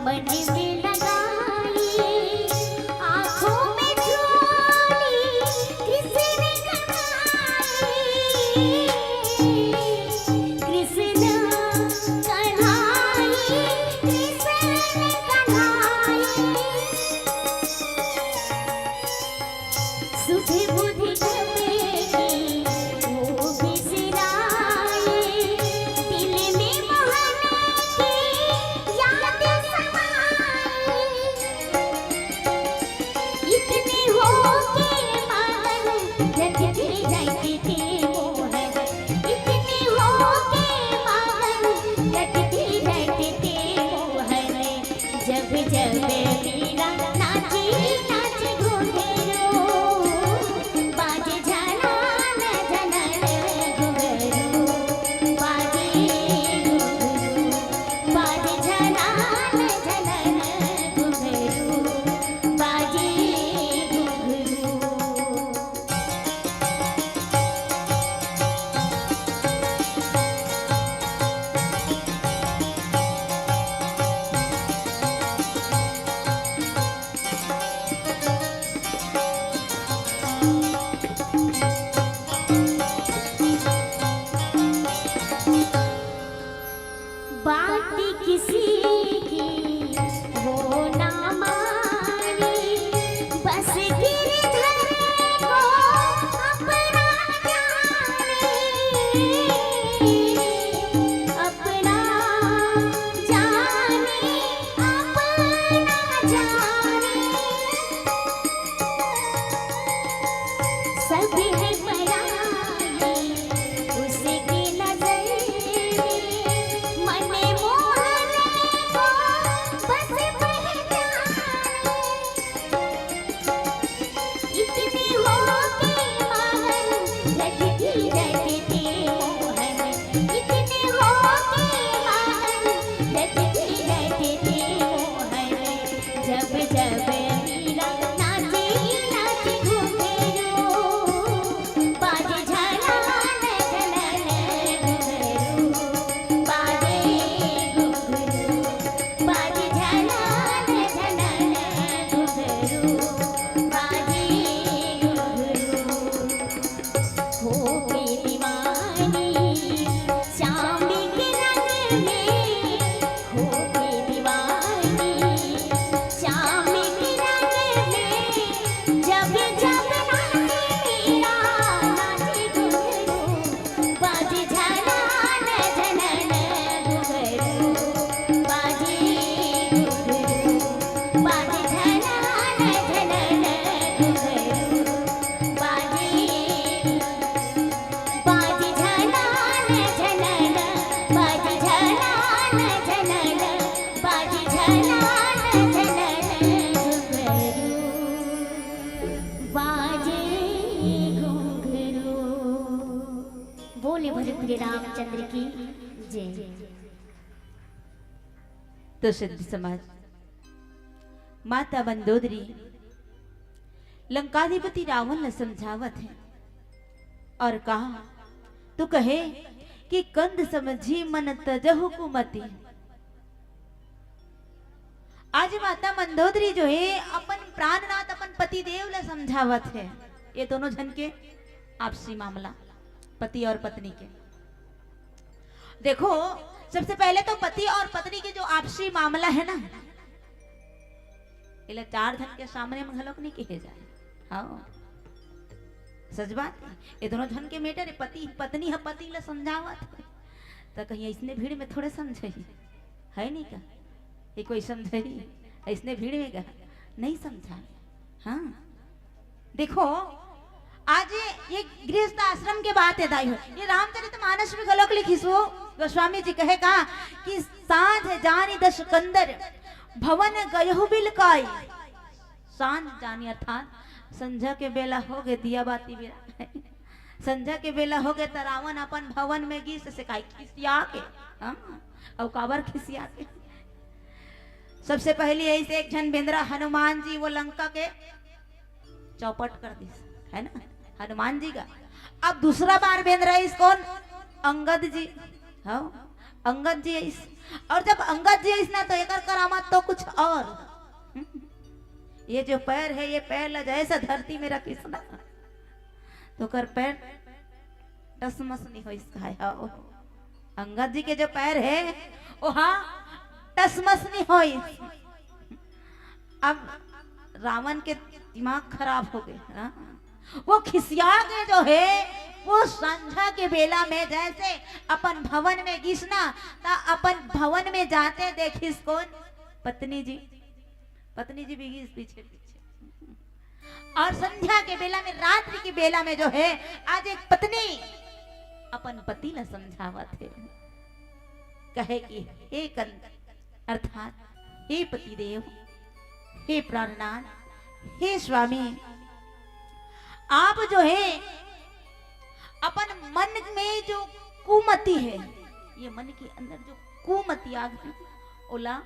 मन में लगाई, आँखों में झोली कृष्ण कन्हाई, कृष्ण कन्हाई, कृष्ण कन्हाई। सुध बुध गमे की वो बिसराए, दिल में मोहन की याद समाए। इतने होके मगन रटते रटते मोहन, इतने होके मगन रटते रटते मोहन, जब जब मीरा नाचे नाचे घुंघरू, बाजे झनन झनन घुंघरू, बाजे घुंघरू, बाजे झनन झनन घुंघरू, बाजे घुंघरू। बात किसी की वो ना माने, बस गिरधर को अपना जाने, अपना जाने, अपना जाने। सब है पराई उसकी नजर में, मन मोहन को बस पहचाने। इतने होके मगन रटते रटते मोहन, इतने होके मगन रटते रटते मोहन, जब जब मीरा नाचे नाचे घुंघरू, बाजे झनन झनन घुंघरू, बाजे घुंघरू, बाजे झनन झनन घुंघरू, बाजे घुंघरू। होके दीवानी श्याम के रंग में, होके दीवानी श्याम के रंग में, जब जब नाचे मीरा नाचे घुंघरू, बाजे झनन झनन घुंघरू, बाजे घुंघरू, बाजे झनन झनन घुंघरू, बाजे बाजे झनन झनन, बाजे झनन झनन, बाजे झनन झनन घुंघरू, बाजे घुंघरू। बोले भरत रामचंद्र की जय। तो सिद्ध समाज, माता मंदोदरी लंकाधिपति रावण ल समझावत हे और कहा, तो कहे कि कंद समझी मन तजहु कुमति। आज माता मंदोदरी जो हे अपन प्राणनाथ, अपन पति देव ल समझावत हे। ये दोनों झन के आपसी मामला, पति और पत्नी के। देखो, सबसे पहले तो पति और पत्नी के जो आपसी मामला है ना, एला चार झन के सामने में घलोक नहीं कहे जाए। हाँ, सच बात है। ये दोनों झन के matter है। पति पत्नी ह पति ला समझावत है, तो कहीं ऐसने भीड़ में थोड़े समझही, है नहीं का? ये कोई समझही ऐसने भीड़ में का? नहीं समझाए। हाँ, देखो, आज ये, ये गृहस्थ आश्रम के बात है दाई हो। ये रामचरित मानस में घलोक लिखिस हो, गोस्वामी जी कहे का कि सांझ जानी दस कंदर, भवन गयहु बिलकाई। सांझ जानी अर्थात संझा के बेला हो गए, दिया बाती बेरा। संझा के बेला हो गए, त रावण अपन भवन में गिस से काई खिसिया के। हाँ, अउ काबर खिसिया के? सबसे पहले ऐसे एक झन बेंदरा हनुमान जी वो लंका के चौपट कर दिस, है ना, हनुमान जी का। अब दूसरा बार बेंदरा इस कौन? अंगद जी। हाँ, अंगद जी इस। और जब अंगद जी इस ना, तो एकर करामत तो कुछ और। हम्म। ये जो पैर है, ये पैर ला जैसा धरती में रखिस ना, तो कर पैर टसमस नहीं होइस। काय हो? अंगद जी के जो पैर है, ओहा टसमस नहीं होइस। अब रावण के दिमाग खराब हो गए। हाँ? वो खिसिया के जो है, वो संझा के बेला में जैसे अपन भवन में गिस ना, त अपन भवन में जाते देखिस कौन? पत्नी जी। पत्नी जी भी गिस पीछे पीछे। और संझा के बेला में, रात्रि के बेला में जो है, आज एक पत्नी अपन पति ला समझावत है, कहे कि हे कंद, अर्थात हे पतिदेव, हे प्राणनाथ, हे स्वामी, आप जो है अपन मन में जो कुमति है, ये मन के अंदर जो कुमति आग है, ओला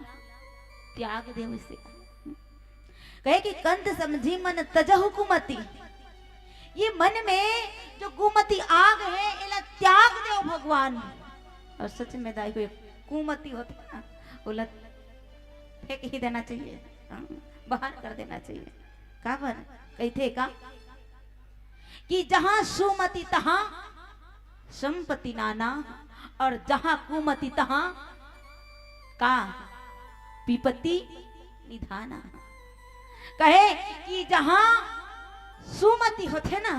त्याग देव। इसे कहे कि कंद समझी मन तजहु कुमति, ये मन में जो कुमति आग है, एला त्याग देव भगवान। और सच में दाई हो, कुमति होथे ना, ओला फेंक ही देना चाहिए, हाँ, बाहर कर देना चाहिए। काबर? कहिथे का कि जहां सुमति तहां संपत्ति नाना, और जहां कुमति तहां का विपत्ति निधाना। कहे कि जहां सुमति होथे ना,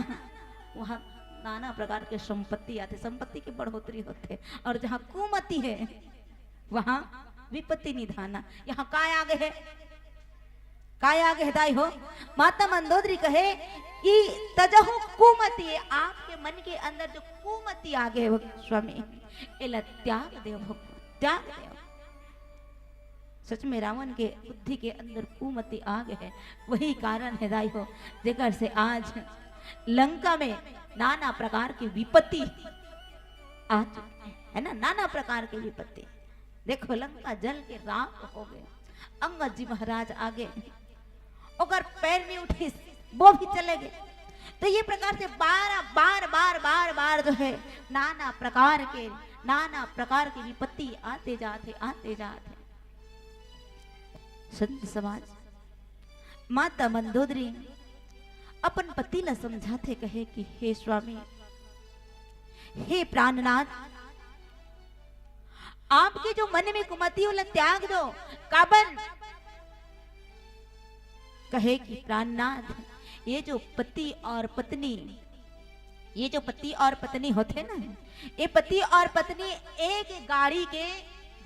वहां नाना प्रकार के संपत्ति आथे, संपत्ति के बढ़ोतरी होथे, और जहां कुमति है, वहां विपत्ति निधाना। यहां काय आगे है? काय आगे है दाई हो? माता मंदोदरी कहे कि तजहु कुमति, आपके मन के अंदर जो कुमति आगे है, वो स्वामी, एला त्याग देव भगवान, त्याग देव। सच में रावण के बुद्धि के अंदर कुमति आगे है, वही कारण है दाई हो, जेकर से आज लंका में नाना प्रकार की विपत्ति आ चुकी है, है ना, नाना प्रकार की विपत्ति। देखो, लंका जल के राख हो गए, अंगद जी महाराज आगे, ओकर पैर नहीं उठिस, वो भी चले गए। तो ये प्रकार से बार बार बार बार बार जो है, नाना प्रकार के, नाना प्रकार की विपत्ति आते जाते, आते जाते। संत समाज, माता मंदोदरी अपन पति ला समझाथे, कहे कि हे स्वामी, हे प्राणनाथ, आपके जो मन में कुमति, ओला त्याग दो। काबर? कहे कि प्राणनाथ, ये जो पति और पत्नी, ये जो पति और पत्नी होथे ना, ये पति और पत्नी एक गाड़ी के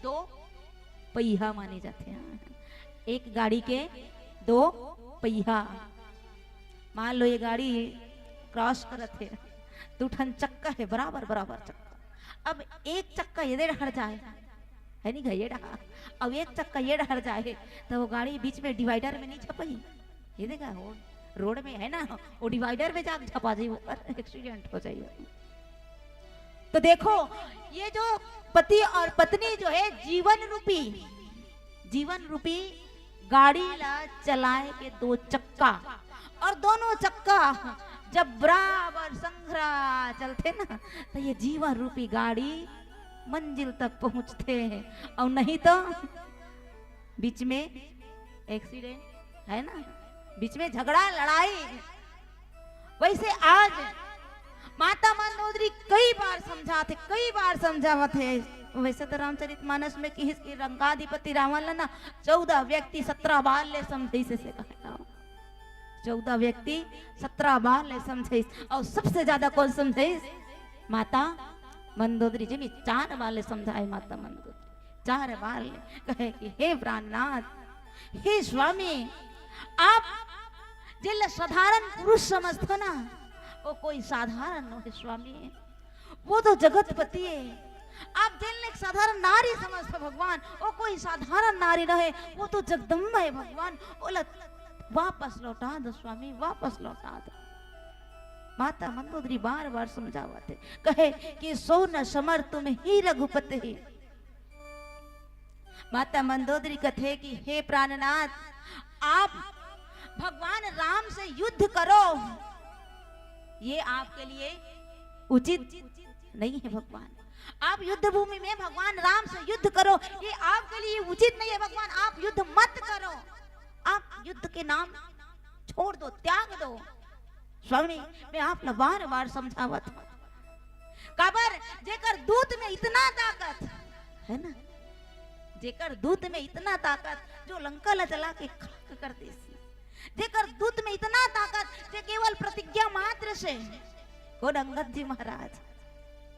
दो पहिया माने जाथे। हाँ, एक गाड़ी के दो पहिया। मान लो ये गाड़ी cross करत हे, दू ठन चक्का हे, बराबर बराबर चक्का। अब एक चक्का ये डहर जाए, है नी गा, ये डहर, अब एक चक्का ये डहर जाए, तो वो गाड़ी बीच में divider में नहीं झपही। ये देखा, वो road में है ना, वो divider में जाके झपा जाई, वो accident हो जाई। तो देखो, ये जो पति और पत्नी जो है, जीवन रूपी, जीवन रूपी गाड़ी ला चलाए के दो चक्का, और दोनों चक्का जब बराबर संघरा चलथे ना, तो ये जीवन रूपी गाड़ी मंजिल तक पहुंचथे, और नहीं तो बीच में accident, है ना, बीच में झगड़ा लड़ाई, वैसे आज माता मंदोदरी कई बार समझाथे, कई बार समझावत हे। वैसे तो रामचरित मानस में किहिस कि लंकाधिपति रावण ला ना चौदह व्यक्ति सत्रह बार ले समझाइस, ऐसे कहा। चौदह व्यक्ति सत्रह बार ले समझाइस, और सबसे ज्यादा कौन समझाइस? माता मंदोदरी जी में चार बार ले समझाए। माता मंदोदरी चार बार ले कहे कि हे प्राणनाथ, हे स्वामी, आप जेला साधारण पुरुष समझथो ना, वो कोई साधारण नोहे स्वामी, वो तो जगतपति हे। आप जेला एक साधारण नारी समझथो भगवान, वो कोई साधारण नारी नोहे, वो तो जगदम्बा हे भगवान। ओला वापस लौटा दो स्वामी, वापस लौटा दो। माता मंदोदरी बार बार समझावत हे, कहे कि सो न समर तुम ही रघुपति ही। माता मंदोदरी कथे कि हे प्राणनाथ, आप भगवान राम से युद्ध करो, ये आपके लिए उचित नहीं है भगवान। आप युद्ध भूमि में भगवान राम से युद्ध करो, ये आपके लिए उचित नहीं है भगवान। आप युद्ध मत करो, आप युद्ध के नाम छोड़ दो, त्याग दो। स्वामी, मैं आप ला बार बार समझावत हूँ। काबर, जेकर दूत में इतना ताकत है ना, जेकर दूत में इतना ताकत जो लंका ला जला के खाक कर देसी, जेकर दूत में इतना ताकत जे केवल प्रतिज्ञा मात्र से, कौन? अंगद जी महाराज।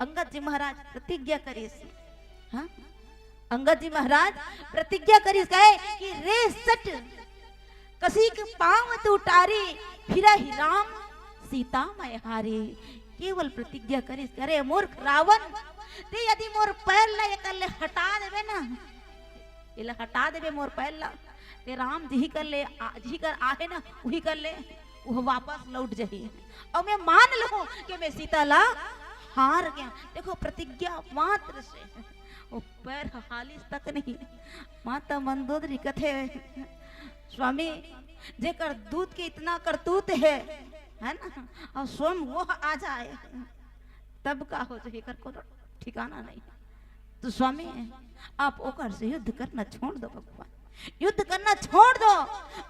अंगद जी महाराज प्रतिज्ञा करेसी। हाँ, अंगद जी महाराज प्रतिज्ञा करिस, कहे कि रे सट कसीक पाँव तू टारी, फिरहि राम सीता मैं हारी। केवल प्रतिज्ञा करिस, अरे मूर्ख रावण, ते यदि मोर पैर ला एकर ले हटा देबे ना, एला हटा देबे मोर पैर ला, ते राम जिही कर ले आ, जिही कर आहे ना, उही कर ले, वो वापस लौट जही। और मैं मान लूं कि मैं सीता ला हार गया। देखो, प्रतिज्ञा मात्र से वो पैर हालिस तक नहीं। माता मंदोदरी कथे, स्वामी, जेकर दूत के इतना करतूत है, है ना, और स्वयं वो आ जाए, तब का हो जाए, एकर कोनो ठिकाना नहीं। तो स्वामी, आप ओकर से युद्ध करना छोड़ दो भगवान, युद्ध करना छोड़ दो।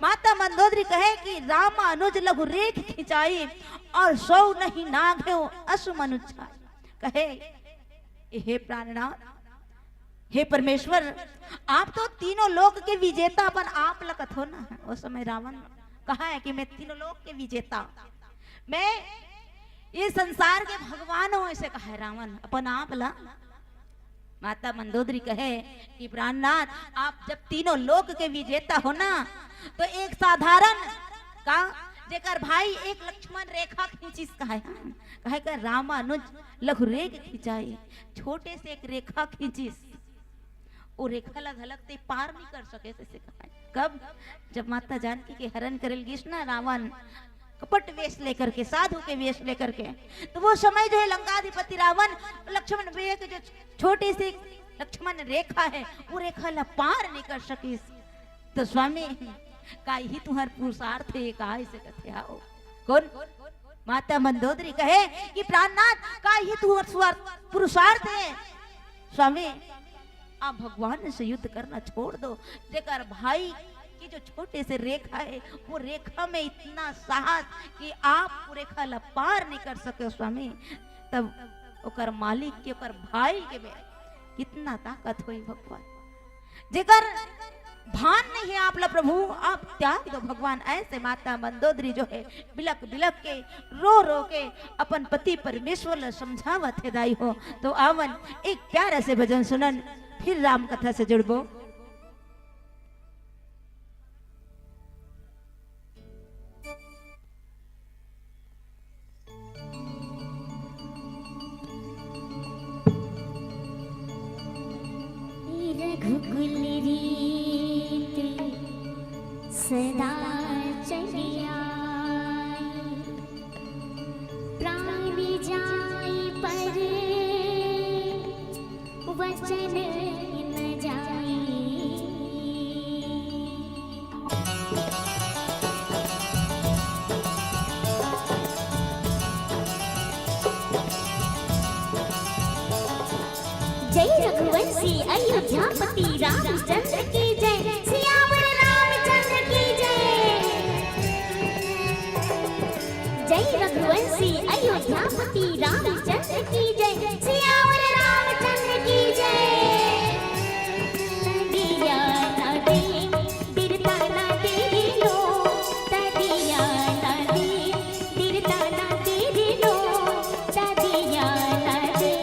माता मंदोदरी कहे कि राम अनुज लघु रेख खिंचाई, और सो नहीं नाघेउ असुमन उछाई। कहे, हे प्राणनाथ, हे परमेश्वर, आप तो तीनों लोक के विजेता अपन आप ला कथो ना। उस समय रावण कहा है कि मैं तीनों लोक के विजेता, मैं ये संसार के भगवान हूँ, ऐसे कहा है रावण अपन आप ला। माता मंदोदरी कहे कि प्राणनाथ, आप जब तीनों लोक के विजेता हो ना, तो एक साधारण का, जेकर भाई एक लक्ष्मण रेखा खींचिस, कहा है, कहे कर रामानुज लघु रेख खिंचाई, छोटे से एक रेखा खींचिस, वो रेखा ला घलक ते पार नहीं कर सके, ऐसे कहा है। कब? जब माता जानकी के हरण करल गिस ना रावण, कपट वेश लेकर के, साधु के वेश लेकर के, तो वो समय जो है लंकाधिपति रावण लक्ष्मण, वे के जो छोटे से लक्ष्मण रेखा है, वो रेखा ला पार नहीं कर सकिस। तो स्वामी, का ही तुहर पुरुषार्थ है, का ऐसे कथे आओ? कौन? माता मंदोदरी कहे कि प्राणनाथ, का ही तुहर स्वार्थ, पुरुषार्थ है? स्वामी, आप भगवान से युद्ध करना छोड़ दो। जेकर भाई की जो छोटे से रेखा है, वो रेखा में इतना साहस कि आप वो रेखा ला पार नहीं कर सके स्वामी। तब ओकर मालिक के, ओकर भाई के में कितना ताकत होई भगवान। जेकर भान नहीं है आप ला प्रभु, आप त्याग दो भगवान। ऐसे माता मंदोदरी जो है बिलक बिलक के, रो रो के अपन पति परमेश्वर ला समझावत है दाई हो। तो आवन एक प्यारा से भजन सुनन, फिर राम कथा से जुड़बो। रघुकुल रीत सदा चली आई, प्राण जाय पर वचन न जाय। जय रघुवंशी अयोध्यापति रामचंद्र की जय, सियावर रामचंद्र की जय। जय रघुवंशी रामचंद्र की जय, सियावर रामचंद्र की जय। दिया ना दे, दिरता ना दे लो, दिया ना दे, दिरता ना दे लो, दिया ना दे।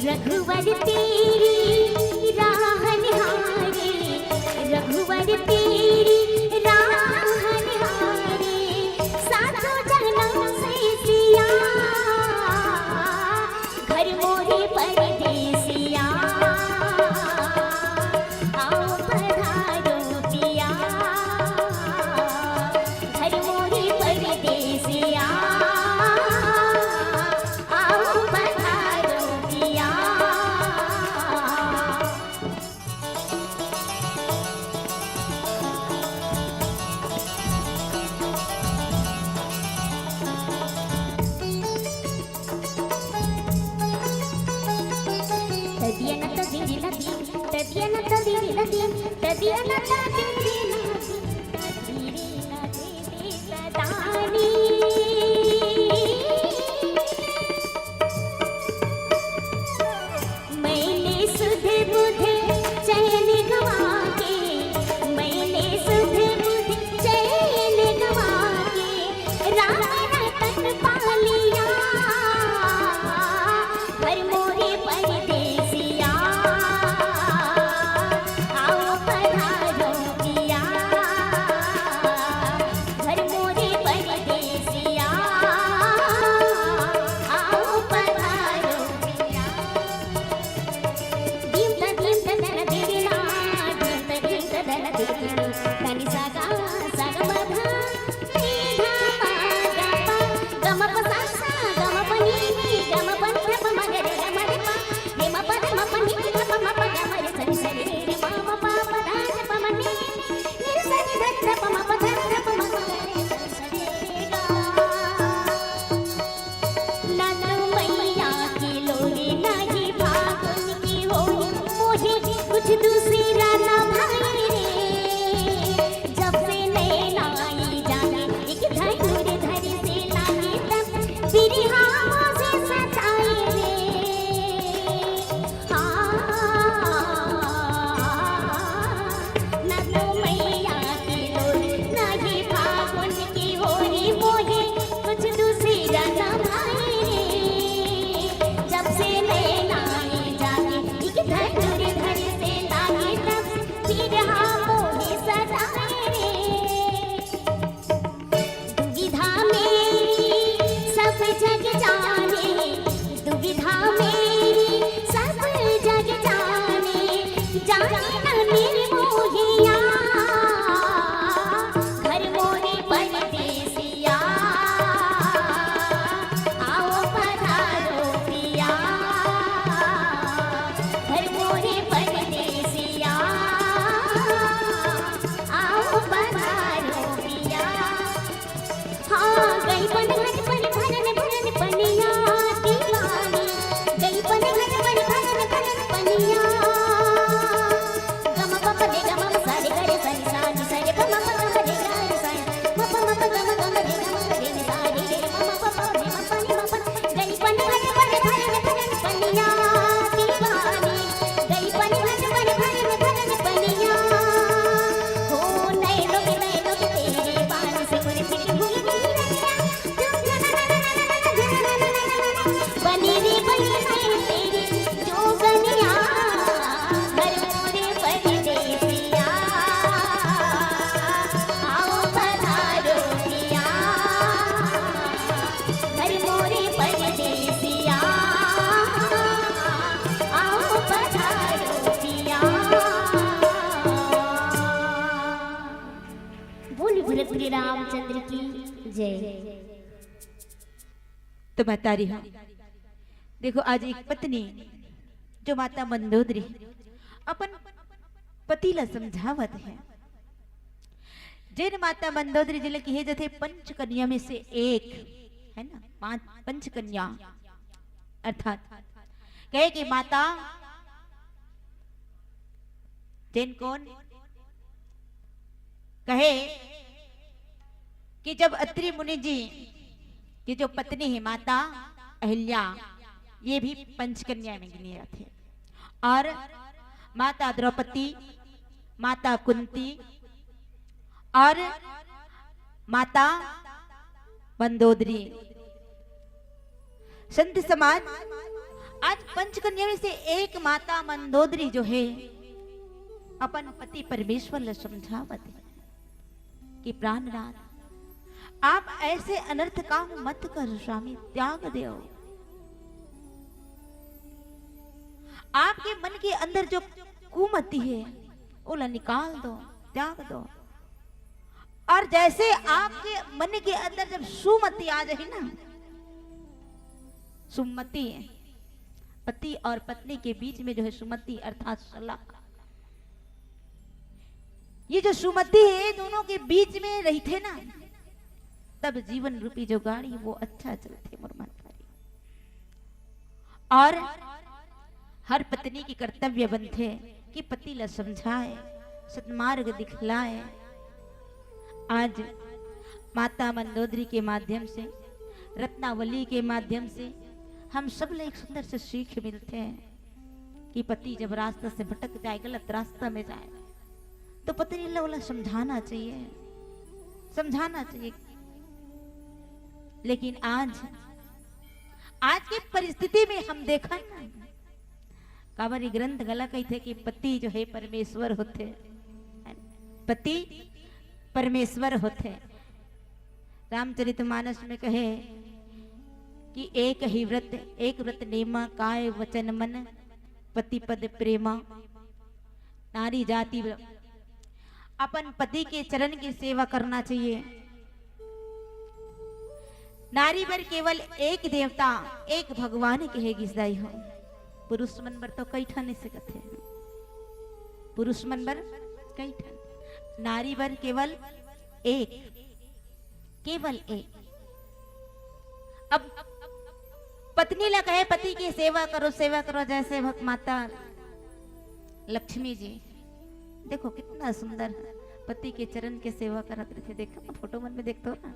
रघुवर तेरी राह निहारे, रघुवर तेरी राह निहारे, सातों जन्म से सिया, घर मोरे परदेसिया, आओ पधारो पिया, घर मोरे परदेसिया, आओ पधारो पिया। तदियन तदिरी नदी, तदियन तदिरी नदी, तदियन तदिरी नदी, तदिरी नदी सदानी। मैंने सुध बुध चैन गवा के, मैंने सुध बुध चैन गवा के, राम रतन पा लिया। घर मोरे परदेसिया, आओ पधारो पिया। घर मोरे परदेसिया, आओ पधारो पिया। धिम त धिम त दन दे दे ना, धिम त धिम त दन दे दे ना। धनि सा गा सा ग म ध, नी ध प ग प, ग म प सा सा, ग म प नी नी, ग म प ध प म ग रे ग म रे प, रे म प ध म प नी नी ध प म प ग म रे सा नी सा रे रे म म प प ध ध प म नी नी, नी रे सा नी ध ध प म प ध ध प म ग रे सा नी सा रे रे गा। ना तो मैया की लोरी, ना ही फागुन की होली, मोहे कुछ दूसरा ना भाई रे। जब से नैना आई जागे, एक धनुर धर से लागे, तब बिरहा मुझे सताए रे। हाँ, ना तो मैया की लोरी, ना ही फागुन की होली, मोहे कुछ दूसरा ना भाई रे। जब से नैना आई जागे, एक धनुर धर से लागे, तब से बिरहा मोहे सताए रे। दुविधा मेरी सब जग जाने, दुविधा मेरी सब जग जाने, जाने न निर्मोहिया। घर मोरे परदेसिया, आओ पधारो पिया। घर मोरे परदेसिया, आओ पधारो पिया। हाँ, गई पन घट पन भरन भरन पनिया दीवानी। गई पन घट पन भरन भरन पनिया। गम पप दे गम सा रे ग रे सा नी सा नी सा रे प म प ग म रे ग रे सा नी। म प म प ग म ग म रे ग म ग रे नी सा रे रे म म प प रे म प नी म प। गई पन घट पन भरन भरन पनिया दीवानी। गई पन घट पन भरन भरन पनिया। हो नैनों के नैनों के तेरे बाल से मुरझी हुई नींद। बनी रे बनी मैं तेरी जोगनिया, घर मोरे परदेसिया, आओ पधारो पिया। घर मोरे परदेसिया, आओ पधारो पिया। बोली भरत श्री रामचंद्र की जय। तो महतारी हो, देखो, आज एक पत्नी जो माता मंदोदरी अपन पति ला समझावत हे, जेन माता मंदोदरी जिला की हे जथे पंच कन्या में से एक, है ना, पांच पंच कन्या, अर्थात कहे कि माता, जेन कोन कहे कि जब अत्रि मुनि जी की जो पत्नी है माता अहिल्या, ये भी पंचकन्या में गिनी जाती है, और माता द्रौपदी, माता कुंती और माता मंदोदरी। संत समाज, आज पंचकन्या में से एक माता मंदोदरी जो है, अपन पति परमेश्वर ला समझावत है कि प्राणनाथ, आप ऐसे अनर्थ काम मत कर स्वामी, त्याग दो। आपके मन के अंदर जो कुमति है, ओला निकाल दो, त्याग दो। और जैसे आपके मन के अंदर जब सुमति आ जाही ना, सुमति, पति और पत्नी के बीच में जो है सुमति अर्थात सलाह, ये जो सुमति है दोनों के बीच में रहिथे ना, तब जीवन रूपी जो गाड़ी वो अच्छा चलथे मोर महतारी। और हर पत्नी के कर्तव्य बनथे कि पति ला समझाए, सन्मार्ग दिखलाए। आज माता मंदोदरी के माध्यम से, रत्नावली के माध्यम से हम सब ला एक सुंदर से सीख मिलथे कि पति जब रास्ता से भटक जाए, गलत रास्ता में जाए, तो पत्नी ला ओला समझाना चाहिए, समझाना चाहिए। लेकिन आज, आज की परिस्थिति में हम देखन ना, काबर ये ग्रंथ घला कहिथे कि पति जो है परमेश्वर होथे, पति परमेश्वर होथे। रामचरितमानस में कहे कि एक ही व्रत, एक व्रत नेमा, काय वचन मन, पति पद प्रेमा। नारी जाति व्र-, अपन पति के चरण की सेवा करना चाहिए। नारी बर केवल एक देवता, एक भगवान कहे गिस दाई हो। पुरुष मन बर तो कई ठन से कथे, पुरुष मन बर कई ठन, नारी बर केवल एक, केवल एक। अब पत्नी ला कहे, पति की सेवा करो, सेवा करो, जैसे भग-, माता लक्ष्मी जी। देखो कितना सुंदर है, पति के चरण के सेवा करत रहिथे। देखो ना, फोटो मन में देखते हो ना,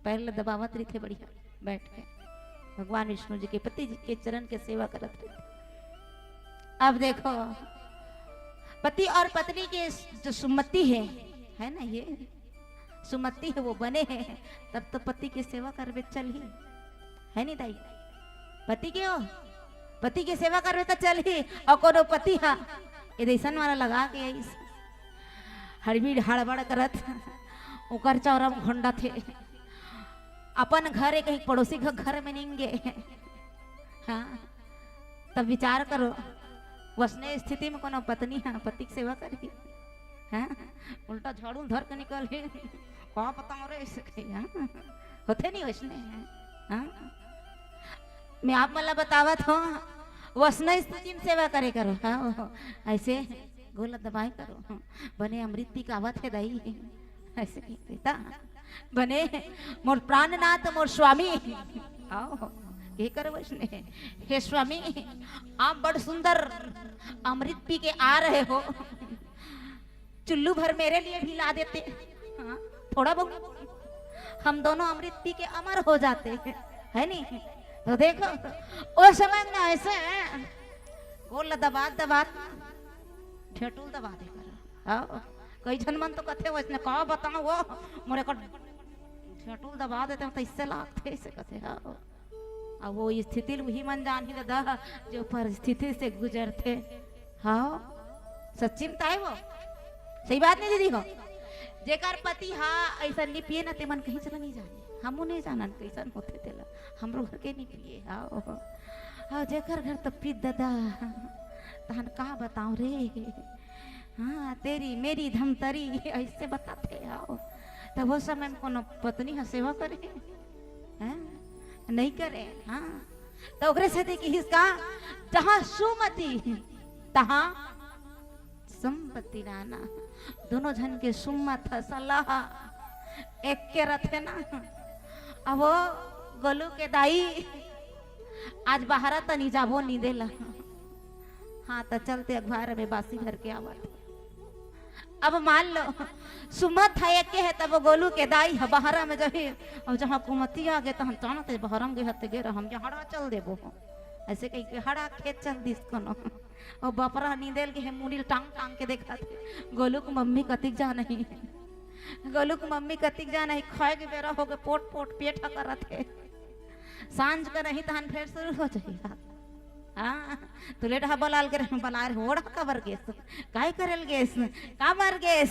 पैर ला दबावत रहिथे बढ़िया बैठ के, भगवान विष्णु जी के, पति जी के चरण के सेवा करत रहिथे। अब देखो, पति और पत्नी के जो सुमति है, है ना, ये सुमति है, वो बने हैं, तब तो पति के सेवा करबे चलही, है नी दाई? पति के हो, पति के सेवा करबे त चलही। और कोनो पति हा ये दइसन वाला लगा के आइस, हड़बीड़ हड़बड़ करत, ओकर चौरा में घोंडथे, अपन घर एक, एक पड़ोसी घर, घर में निंगे। हाँ, तब विचार करो, वसने स्थिति में कोनो पत्नी हा पति के सेवा करही? हाँ, उल्टा झाड़ू धर के निकलही, का बताओ रे, ऐसे कही, हाँ? होथे नहीं वसने, हाँ? मैं आप मन ला बतावत हों, वसने स्थिति में सेवा करे करो, हाँ, ऐसे गोला दबाए करो, बने अमृत पी के आवत हे दाई, ऐसे कही बेटा। बने मोर प्राणनाथ, मोर स्वामी। आओ, के कर वसने, हे स्वामी, आप बड़ सुंदर अमृत पी के आ रहे हो, चुल्लू भर मेरे लिए भी ला देते। हाँ, थोड़ा बहुत हम दोनों अमृत पी के अमर हो जाते, है नी? तो देखो, ओ समय में ना ऐसे गोल दबा दबा, ढेटुल दबा दे कर। हाँ, कई झन मन तो कथे, वइसने का बताओ वो, मोरे को ढेटुल दबा देते हैं, तो इससे लागथे, ऐसे कथे। हाँ, अब वो स्थिति ल उही मन जानही दादा, जो परिस्थिति से गुजरथे। हाँ, सच्ची में ताय वो, सही बात नहीं दीदी हो? जेकर पति हा ऐसा नहीं पिए ना, ते मन कहीं चला नहीं जाने, हमू नहीं जानन कैसन होथे तेला, हमरो घर के नहीं पिए। हाँ, हाँ, जेकर घर तो पी दादा, तहन का बताओ रे। हाँ, तेरी मेरी धमतरी, ऐसे बताथे। हाँ, तब वो समय में कोनो पत्नी हा सेवा करे, हैं? नहीं करे। हाँ, तो ओकरे सेती किहिस का, जहाँ सुमति, तहाँ संपत्ति नाना। दोनों झन के सुमत ह सलाह एक के रथे ना। अब वो गोलू के दाई आज बाहर तनी जाबो नी देला। हाँ, त चलते अखबार में बासी भर के आवत। अब मान लो, सुमत ह एके हे, तब गोलू के दाई ह बहरा में जही, अउ जहाँ कुमती आगे, तहन जानत हे बहरा में गे हते गे रहम, जहाँ हड़ा चल देबो। अइसे कहिके हड़ा खेत चल दिस कोनो। अउ बपरा नींदे ल गे हे, मुड़ी ल टांग टांग के देखत हे, गोलू के मम्मी कतिक जान हे, गोलू के मम्मी कतिक जान हे, खाए के बेरा होगे, पोट पोट पेट ह करत हे। सांझ के रही तहन फेर शुरू हो जाही। हाँ, तू लेट हा बलाल के रहे, बलाए रहे, ओढ़ काबर गेस, काय करे ल गेस, काबर गेस,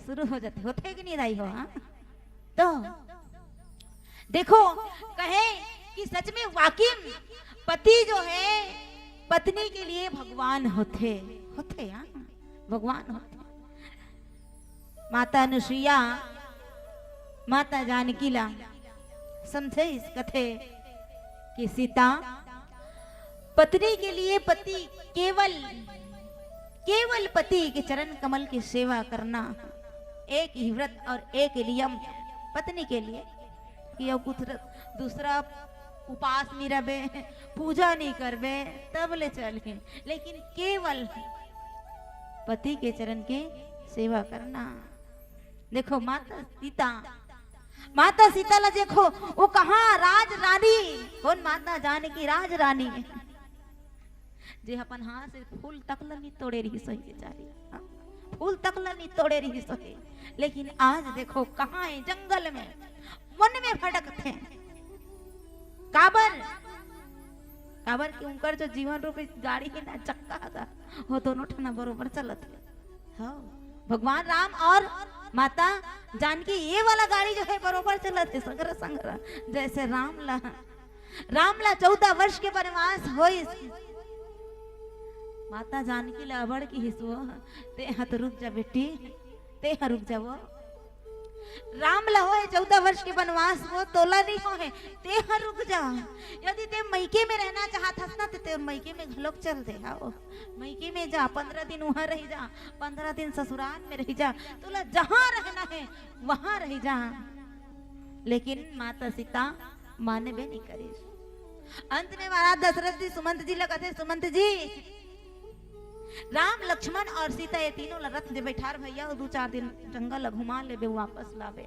शुरू हो जाथे, होथे कि नहीं दाई हो, हाँ? तो देखो, कहे कि सच में वाकई में पति जो है, पत्नी के लिए भगवान होथे, होथे, हाँ, भगवान होथे। माता अनुसुईया माता जानकी ला समझाइस, कथे कि सीता, पत्नी के लिए पति केवल, केवल पति के चरण कमल की सेवा करना, एक ही व्रत और एक ही नियम पत्नी के लिए, कि अउ कुछ र-, दूसरा उपास नहीं रहबे, पूजा नहीं करबे, तब ले चलही, लेकिन केवल पति के चरण के सेवा करना। देखो माता सीता, माता सीता ला देखो, वो कहाँ राज रानी, कोन माता जानकी राज रानी, जे अपन हाथ से फूल तक ला नहीं तोड़े रहिस होही बेचारी, हाँ? फूल तक ला नहीं तोड़े रहिस होही, लेकिन आज देखो कहाँ हे, जंगल में, वन में भटकथे। काबर? काबर कि उनकर जो जीवन रूपी गाड़ी हे ना, चक्का हे, वो दोनों ठन बरोबर चलत हे। हाँ, भगवान राम और माता जानकी ये वाला गाड़ी जो है बरोबर चलत हे, संघरा संघरा। जैसे राम ला, राम ला चौदह वर्ष के वनवास होइस, माता जानकी ला अबड़ किहिस वो, ते ह तो रुक जा बेटी, ते ह रुक जा वो। राम ला होए चौदह वर्ष के वनवास, वो तोला नहीं होए, ते ह रुक जा। यदि ते मइके में रहना चाहत हस ना, ते, ते मइके में घलोक चल दे, हाँ, मइके में जा, पन्द्रह दिन उहाँ रही जा, पन्द्रह दिन ससुराल में रही जा, तोला जहाँ रहना हे, वहाँ रही जा। लेकिन माता सीता मानबे नहीं करिस। अंत में महाराज दशरथ जी सुमंत जी ला कथे, सुमंत जी, राम, लक्ष्मण और सीता ये तीनों ला रथ दे बैठार भैया, दू चार दिन जंगल ला घुमा लेबे, वापस लाबे।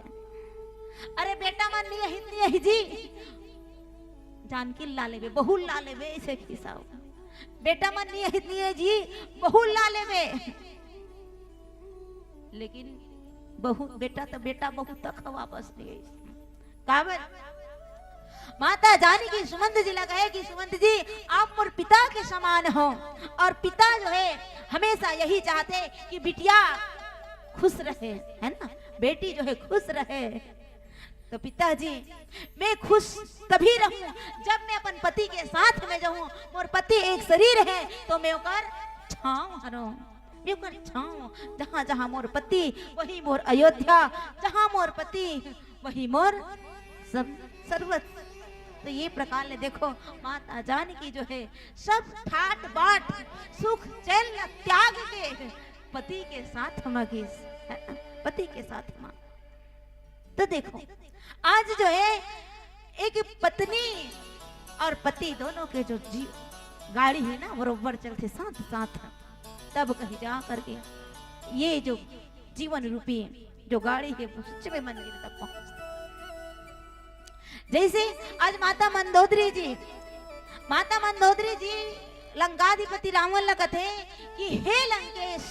अरे बेटा मन नहीं अही, नहीं अही जी, जानकी ला लेबे, बहू ला लेबे, अइसे खिसाव। बेटा मन नहीं अही, नहीं अही जी, बहू ला लेबे। लेकिन बहू, बेटा तो बेटा, बहू तक वापस नहीं आई। काबर? माता जानकी सुमंत जी ला कहे कि सुमंत जी, आप मोर पिता के समान हो, और पिता जो है हमेशा यही चाहते कि बिटिया खुश रहे, है ना, बेटी जो है खुश रहे। तो पिताजी, मैं खुश तभी रहूं जब मैं अपन पति के साथ में जाऊं, मोर पति एक शरीर है तो मैं ओकर छांव हरंव। मैं ओकर छांव, जहां जहां मोर पति वहीं मोर अयोध्या, जहां मोर पति वहीं मोर सब सर्वस्व। तो ये प्रकार ले देखो, माता जानकी जो है सब ठाट बाट, सुख चैन ला त्याग के पति के साथ मा गिस, है ना? पति के साथ मा। तो देखो, आज जो है एक पत्नी और पति दोनों के जो जी गाड़ी है ना, बरोबर चलथे साथ साथ, तब कहीं जा करके ये जो जीवन रूपी जो गाड़ी है वो सच में मंजिल तक पहुंचती। जैसे आज माता मंदोदरी जी, माता मंदोदरी जी लंकाधिपति रावण ला कथे कि हे लंकेश,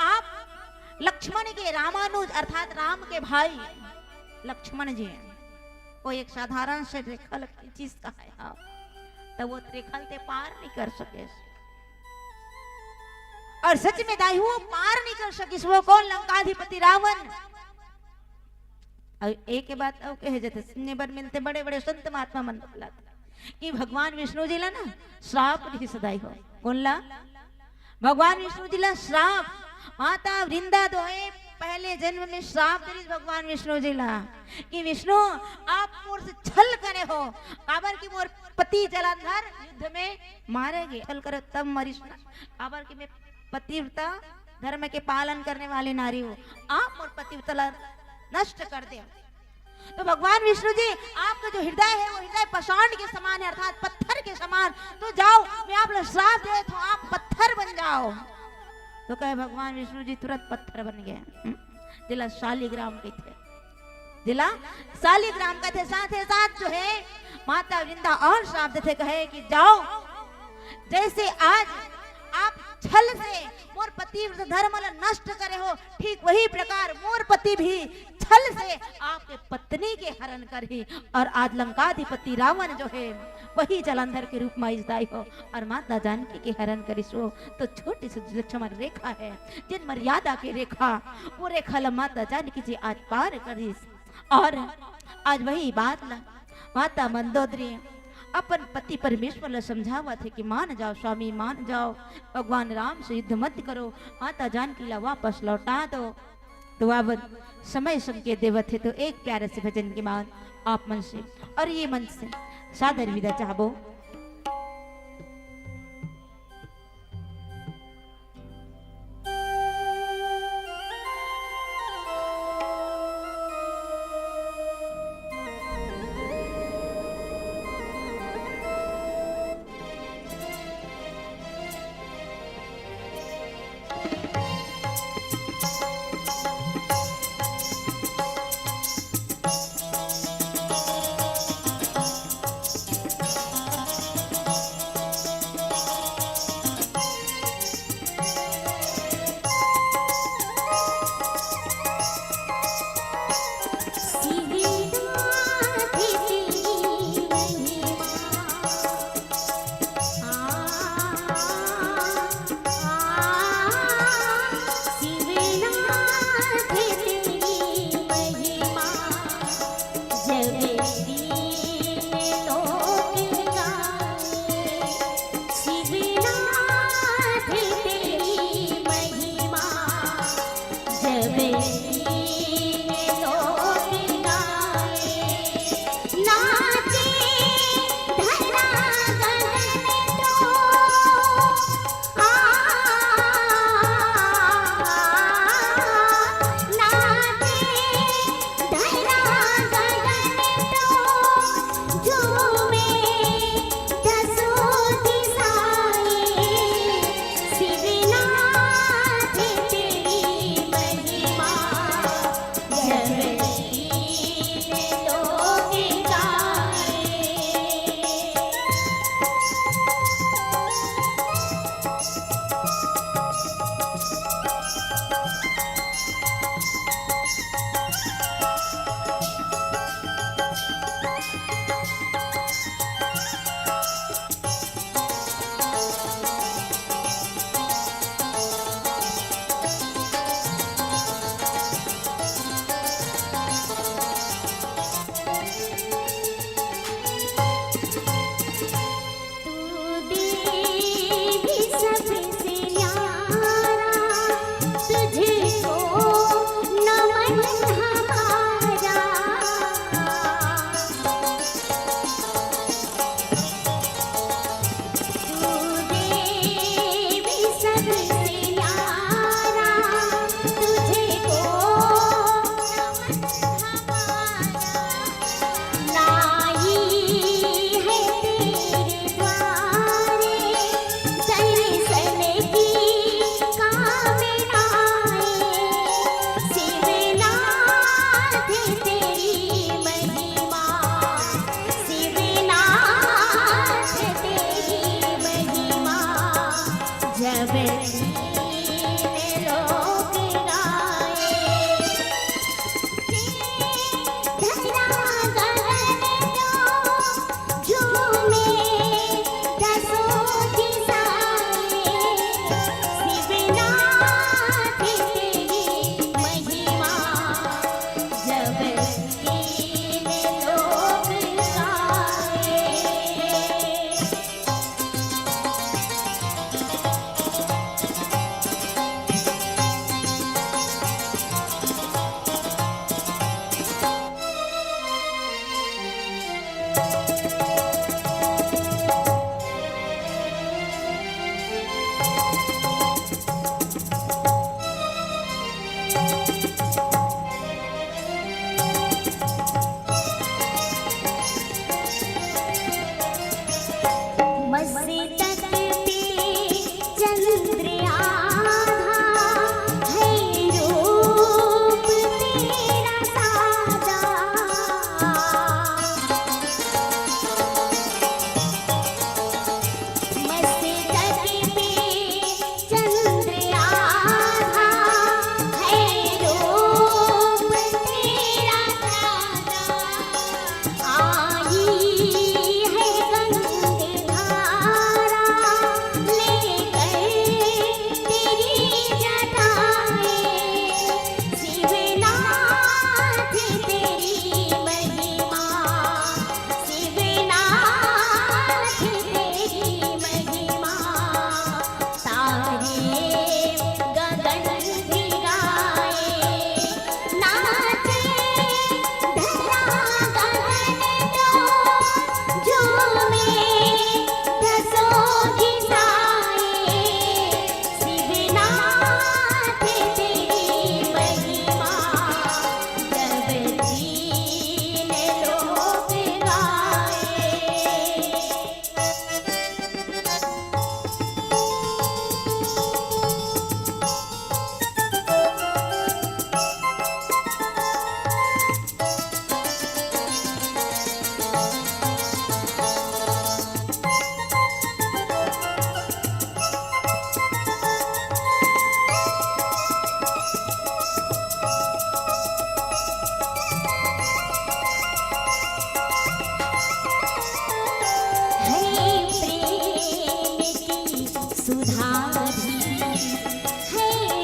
आप लक्ष्मण के रामानुज अर्थात राम के भाई लक्ष्मण जी हैं। वो एक साधारण से रेखा ल खींचिस कहे, हाँ, तो वो रेखा ल ते पार नहीं कर सके। और सच में दाई, वो पार नहीं कर सकिस। वो कौन? लंकाधिपति रावण। अउ एक बात अउ कहे जाथे, सुनने बर मिलथे, बड़े-बड़े संत महात्मा मन बतलाथे कि भगवान विष्णु जी ला ना श्राप दिहिस दाई हो। कोन ला? भगवान विष्णु जी ला श्राप। माता वृंदा दोहे पहले जन्म में श्राप दे रिहिस भगवान विष्णु जी ला कि विष्णु, आप मोर से छल करे हो, काबर कि मोर पति जलंधर युद्ध में मारे गे। छल करे तब मरिस ना, काबर कि मैं पतिव्रता, धर्म के पालन करने वाली नारी हूँ, आप मोर पतिव्रता ला नष्ट कर दे। तो भगवान विष्णु जी, आपका जो हृदय है वो हृदय पाषाण के समान है, अर्थात पत्थर के समान। तो जाओ, मैं आप ला श्राप देत हूँ, आप पत्थर बन जाओ। तो कहे भगवान विष्णु जी तुरंत पत्थर बन गए। हम्म? जेला शालिग्राम कहिथे, जेला शालिग्राम कहिथे। साथ ही साथ जो है माता वृंदा और श्राप देथे, कहे कि जाओ, जैसे आज आप छल से मोर पतिव्रत धर्म ला नष्ट करे हो, ठीक वही प्रकार मोर पति भी छल से आपके पत्नी के हरण करही। और आज लंकाधिपति रावण जो है वही जलंधर के रूप में आइस दाई हो, और माता जानकी के हरण करिस हो। तो छोटी सी लक्ष्मण रेखा है, जेन मर्यादा के रेखा, वो रेखा ला माता जानकी जी आज पार करिस। और आज वही बात ला माता मंदोदरी अपन पति परमेश्वर ला समझावत हे कि मान जाओ स्वामी, मान जाओ, भगवान राम से युद्ध मत करो, माता जानकी ला वापस लौटा दो। तो अब समय संकेत देवत हे, तो एक प्यारे से भजन के बाद आप मन से और ये मंच से सादर विदा चाहबो।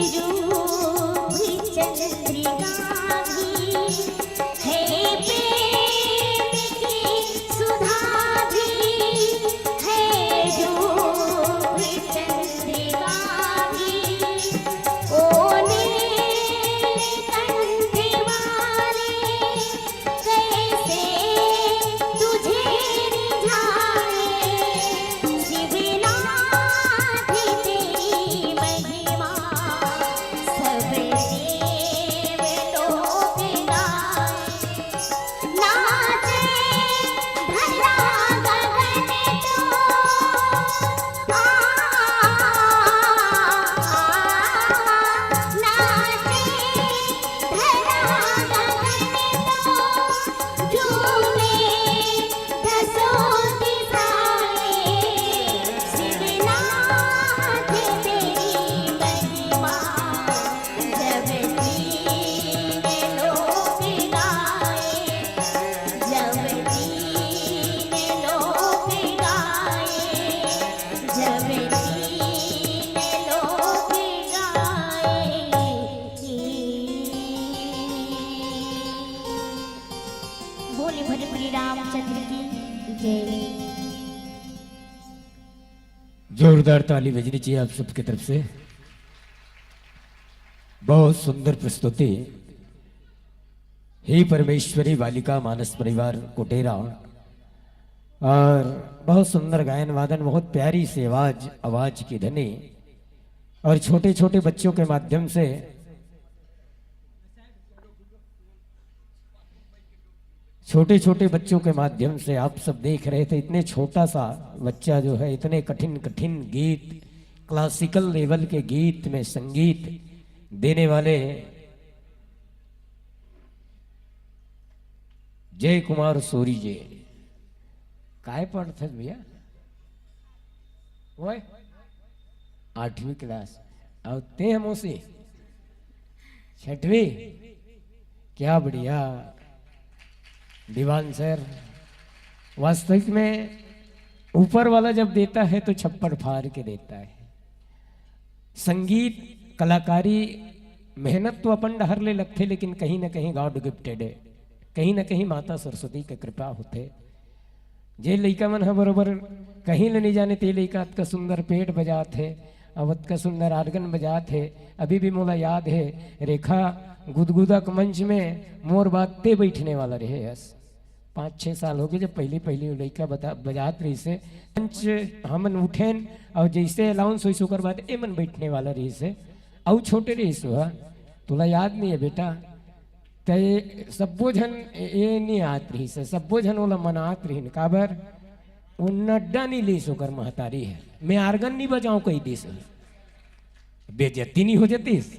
रूप चंद्रिका भी है, प्रेम की सुधा भी है, रूप चंद्रिका भी। ओ नीलकंठ वाले, कैसे तुझे रिझाए, शिवनाथ तेरी महिमा सब देव लोग गाए। नाचे धरा गगन तो, आ, आ, आ, नाचे धरा गगन तो, झूमे दसों दिशाएं। शिवनाथ तेरी महिमा जब तीन लोक गाए, जब तीन लोक गाए, जब तीन लोक गाए। बोले भोजपुरी रामचंद्र की जय। जोरदार ताली बजनी चाहिए आप सबके तरफ से। बहुत सुंदर प्रस्तुति। हे परमेश्वरी बालिका मानस परिवार कोटेरा, और बहुत सुंदर गायन वादन, बहुत प्यारी सी आवाज, आवाज की धनी, और छोटे छोटे बच्चों के माध्यम से छोटे छोटे बच्चों के माध्यम से आप सब देख रहे थे, इतने छोटा सा बच्चा जो है इतने कठिन कठिन गीत, क्लासिकल लेवल के गीत में संगीत देने वाले जय कुमार सूरी जी। काय पढ़त हस भैया? ओए, आठवीं क्लास। और ते ह मौसी? छठवीं। क्या बढ़िया दीवान सर। वास्तविक में ऊपर वाला जब देता है तो छप्पड़ फाड़ के देता है। संगीत, कलाकारी, मेहनत तो अपन डहर ले लगथे, लेकिन कहीं ना कहीं गॉड गिफ्टेड है, कहीं ना कहीं माता सरस्वती के कृपा होथे। जे लइका मन ह बरोबर कहीं ले नइ जाने, ते लइका अतका सुंदर पेट बजात हे, अब अतका सुंदर आर्गन बजात हे। अभी भी मोला याद हे, रेखा गुदगुदा के मंच में मोर बाद ते बइठने वाला रहे हस। पाँच छः साल होगे, जब पहली पहली वो लइका बता-, बजात रहिस हे, मंच हमन उठेन और जैसे अनाउंस होइस, ओकर बाद एमन बइठने वाला रहिस हे। अउ छोटे रहिस हो, तोला याद नहीं है बेटा? ते सब्बो झन ए, ए नहीं आत रहिस हे, सब्बो झन ओला मनात रहिन। काबर? वो नड्डा नहीं लीस, ओकर महतारी हे, मैं आर्गन नहीं बजाऊं कही दिस। बेइज्जती नहीं हो जातीस?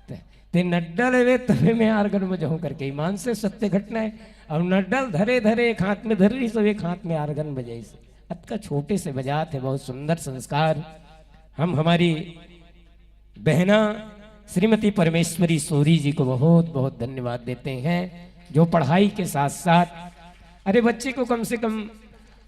ते, ते नड्डा लेवे तबे मैं आर्गन बजाऊं करके। ईमान से सत्य घटना है। और नड्डा धरे धरे एक हाथ में धर रहिस, एक हाथ में आर्गन बजाइस। अतका छोटे से बजात हे, बहुत सुंदर संस्कार। हम हमारी बहना श्रीमती परमेश्वरी सूरी जी को बहुत बहुत धन्यवाद देते हैं, जो पढ़ाई के साथ साथ, अरे, बच्चे को कम से कम,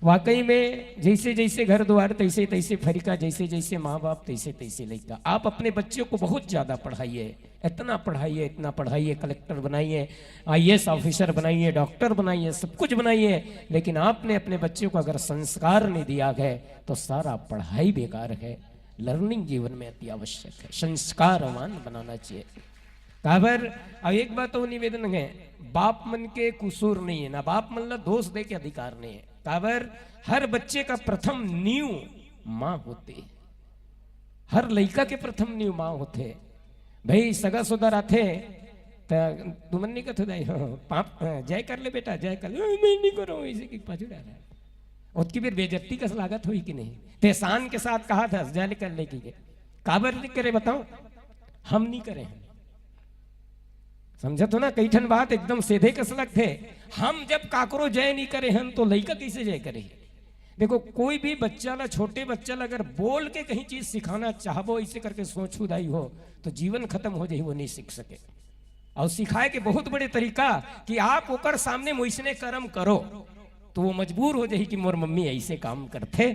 वाकई में जैसे जैसे घर द्वार तैसे तैसे फरिका, जैसे जैसे माँ बाप तैसे तैसे लइका। आप अपने बच्चों को बहुत ज्यादा पढ़ाइए, इतना पढ़ाइए, इतना पढ़ाइए, कलेक्टर बनाइए, आईएएस ऑफिसर बनाइए, डॉक्टर बनाइए, सब कुछ बनाइए, लेकिन आपने अपने बच्चों को अगर संस्कार नहीं दिया है तो सारा पढ़ाई बेकार है। लर्निंग जीवन में अति आवश्यक है, संस्कारवान बनाना चाहिए। काबर? अब एक बात और निवेदन है, बाप मन के कसूर नहीं है, ना बाप मन ला दोष दे के अधिकार नहीं है। काबर? हर बच्चे का प्रथम नींव माँ होती है, हर लइका के प्रथम नींव माँ होते। भाई, सगा सोदर आथे त तुमन नहीं कथो दाई, हाँ, पाप, हाँ, जय कर ले बेटा, जय कर ले। "मैं नहीं करूँ," इसे की पाछू डाला। ओतकी बेर बेइज्जती कस लागत होही कि नहीं? ते शान के साथ कहा था, "जय कर ले," की के। काबर नहीं करे बताओ? हम नहीं करे हैं। समझत हो ना, कई ठन बात एकदम सीधे कस लगथे। हम जब काकरो जय नहीं करे हन तो लइका कैसे जय करे? देखो, कोई भी बच्चा ला, छोटे बच्चा ला अगर बोल के कहीं चीज सिखाना चाहबो, ऐसे करके सोचू दाई हो, तो जीवन खत्म हो जाही, वो नहीं सीख सके। और सिखाए के बहुत बड़े तरीका कि आप ओकर सामने मोइसने कर्म करो, तो वो मजबूर हो जाही कि मोर मम्मी ऐसे काम करथे,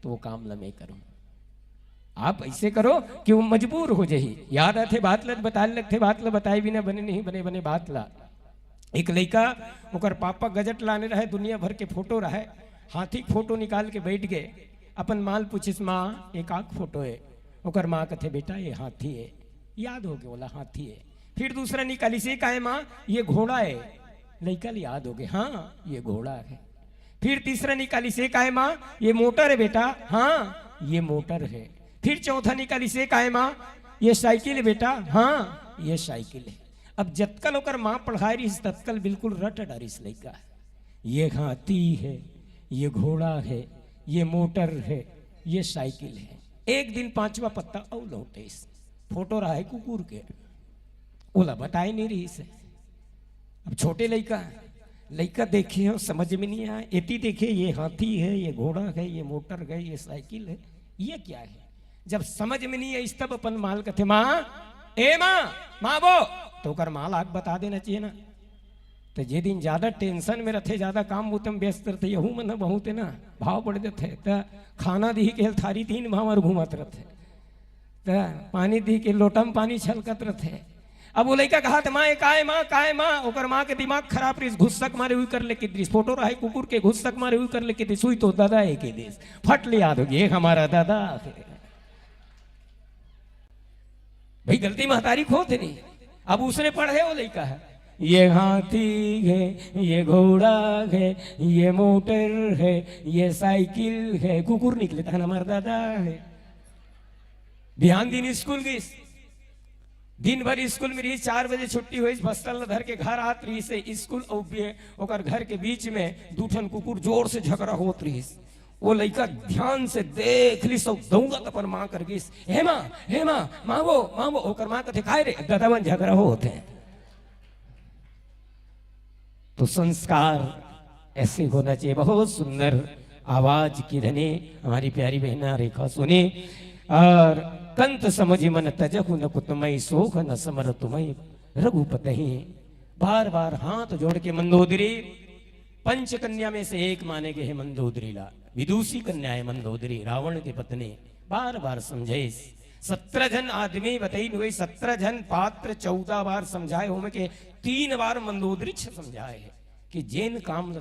तो वो काम ला मैं करूं। आप ऐसे करो कि वो मजबूर हो जाही। याद आथे बात ल, बताए लगथे बात ल, बताए बिना बने नहीं, बने बने बात ला। एक लइका, ओकर पापा गजट लाने रहे, दुनिया भर के फोटो रहे, हाथी के फोटो निकाल के बैठ गए। अपन माँ ल पूछिस, "माँ, ये का के फोटो है?" ओकर माँ कथे, "बेटा, ये हाथी है।" याद हो गया, बोला, "हाथी है।" फिर दूसरा निकालिस, "ये का है माँ?" "ये घोड़ा है।" लइका ल याद हो गए, "हाँ, ये घोड़ा है।" फिर तीसरा निकालिस, "ये का है माँ?" "ये मोटर है बेटा।" "हाँ, ये मोटर है।" फिर चौथा निकालिस, "ये का है माँ?" "ये साइकिल है बेटा।" "हाँ, ये साइकिल है।" अब जतकल ओकर माँ पढ़ाए रहिस, ततकल बिल्कुल रट डारिस लइका। "ये हाथी है, ये घोड़ा है, ये मोटर है, ये साइकिल है।" एक दिन पांचवा पत्ता अउ लौटिस, फोटो रहा है कुकुर के, ओला बताए नहीं रहिस हे। अब छोटे लइका, लइका देखे हो, समझ में नहीं आए। एती देखे, ये हाथी है, ये घोड़ा है, ये मोटर है, ये साइकिल है, ये क्या है? जब समझ में नहीं आइस, तब अपन माँ ल कथे, "माँ, ए माँ, माँ वो," तो ओकर माँ ल आग बता देना चाहिए ना। तो जे दिन ज्यादा टेंशन में रथे, ज्यादा काम बुता में व्यस्त रथे, यहू मन ह बहुत है ना, भाव बढ़ जथे। तो खाना दिही के थारी तीन भाव और घूमत रथे, त पानी दिही के लोटा में पानी छलकत रथे। अब वो लइका कहा त, "माँ, ये काय माँ, काय माँ?" ओकर माँ के दिमाग खराब रहिस, गुस्सा के मारे उही कर ले कहि दिस। फोटो रहे कुकुर के, गुस्सा के मारे उही कर ले कहि दिस, "उही तो दादा है," कहि दिस। फट ले याद हो गया, "ये हमारा दादा है।" भाई, गलती महतारी के होथे नहीं। अब उसने पढ़े वो लइका ह, "ये हाथी है, ये घोड़ा है, ये मोटर है, ये साइकिल है।" कुकुर निकले, "तहन हमार दादा है।" बिहान दिन स्कूल गिस, दिन भर स्कूल में रहिस, चार बजे छुट्टी होइस, बस्ता ल धर के घर आत रहिस हे। स्कूल अउ बे-, ओकर घर के बीच में दू ठन कुकुर जोर से झगड़ा होत रहिस। वो लइका ध्यान से देख लिस अउ दौड़त अपन माँ कर गिस, "हे माँ, हे माँ, माँ वो, माँ वो।" ओकर माँ कथे, "काय रे?" "ददा मन झगड़ा होत हे।" तो संस्कार ऐसे होना चाहिए। बहुत सुंदर आवाज की धनी हमारी प्यारी बहना रेखा सोनी। और कंत समझि मन तजहु न कुतुमहि, सोख न समर तुमहि रघुपतहि। बार बार हाथ जोड़ के मंदोदरी, पंच कन्या में से एक माने गए हे मंदोदरी ला, विदुषी कन्या है मंदोदरी, रावण की पत्नी। बार बार समझाइस, सत्रह झन आदमी बताइन होइस, सत्रह झन पात्र चौदह बार समझाए, ओमे के तीन बार मंदोदरी समझाए हे कि जेन काम ल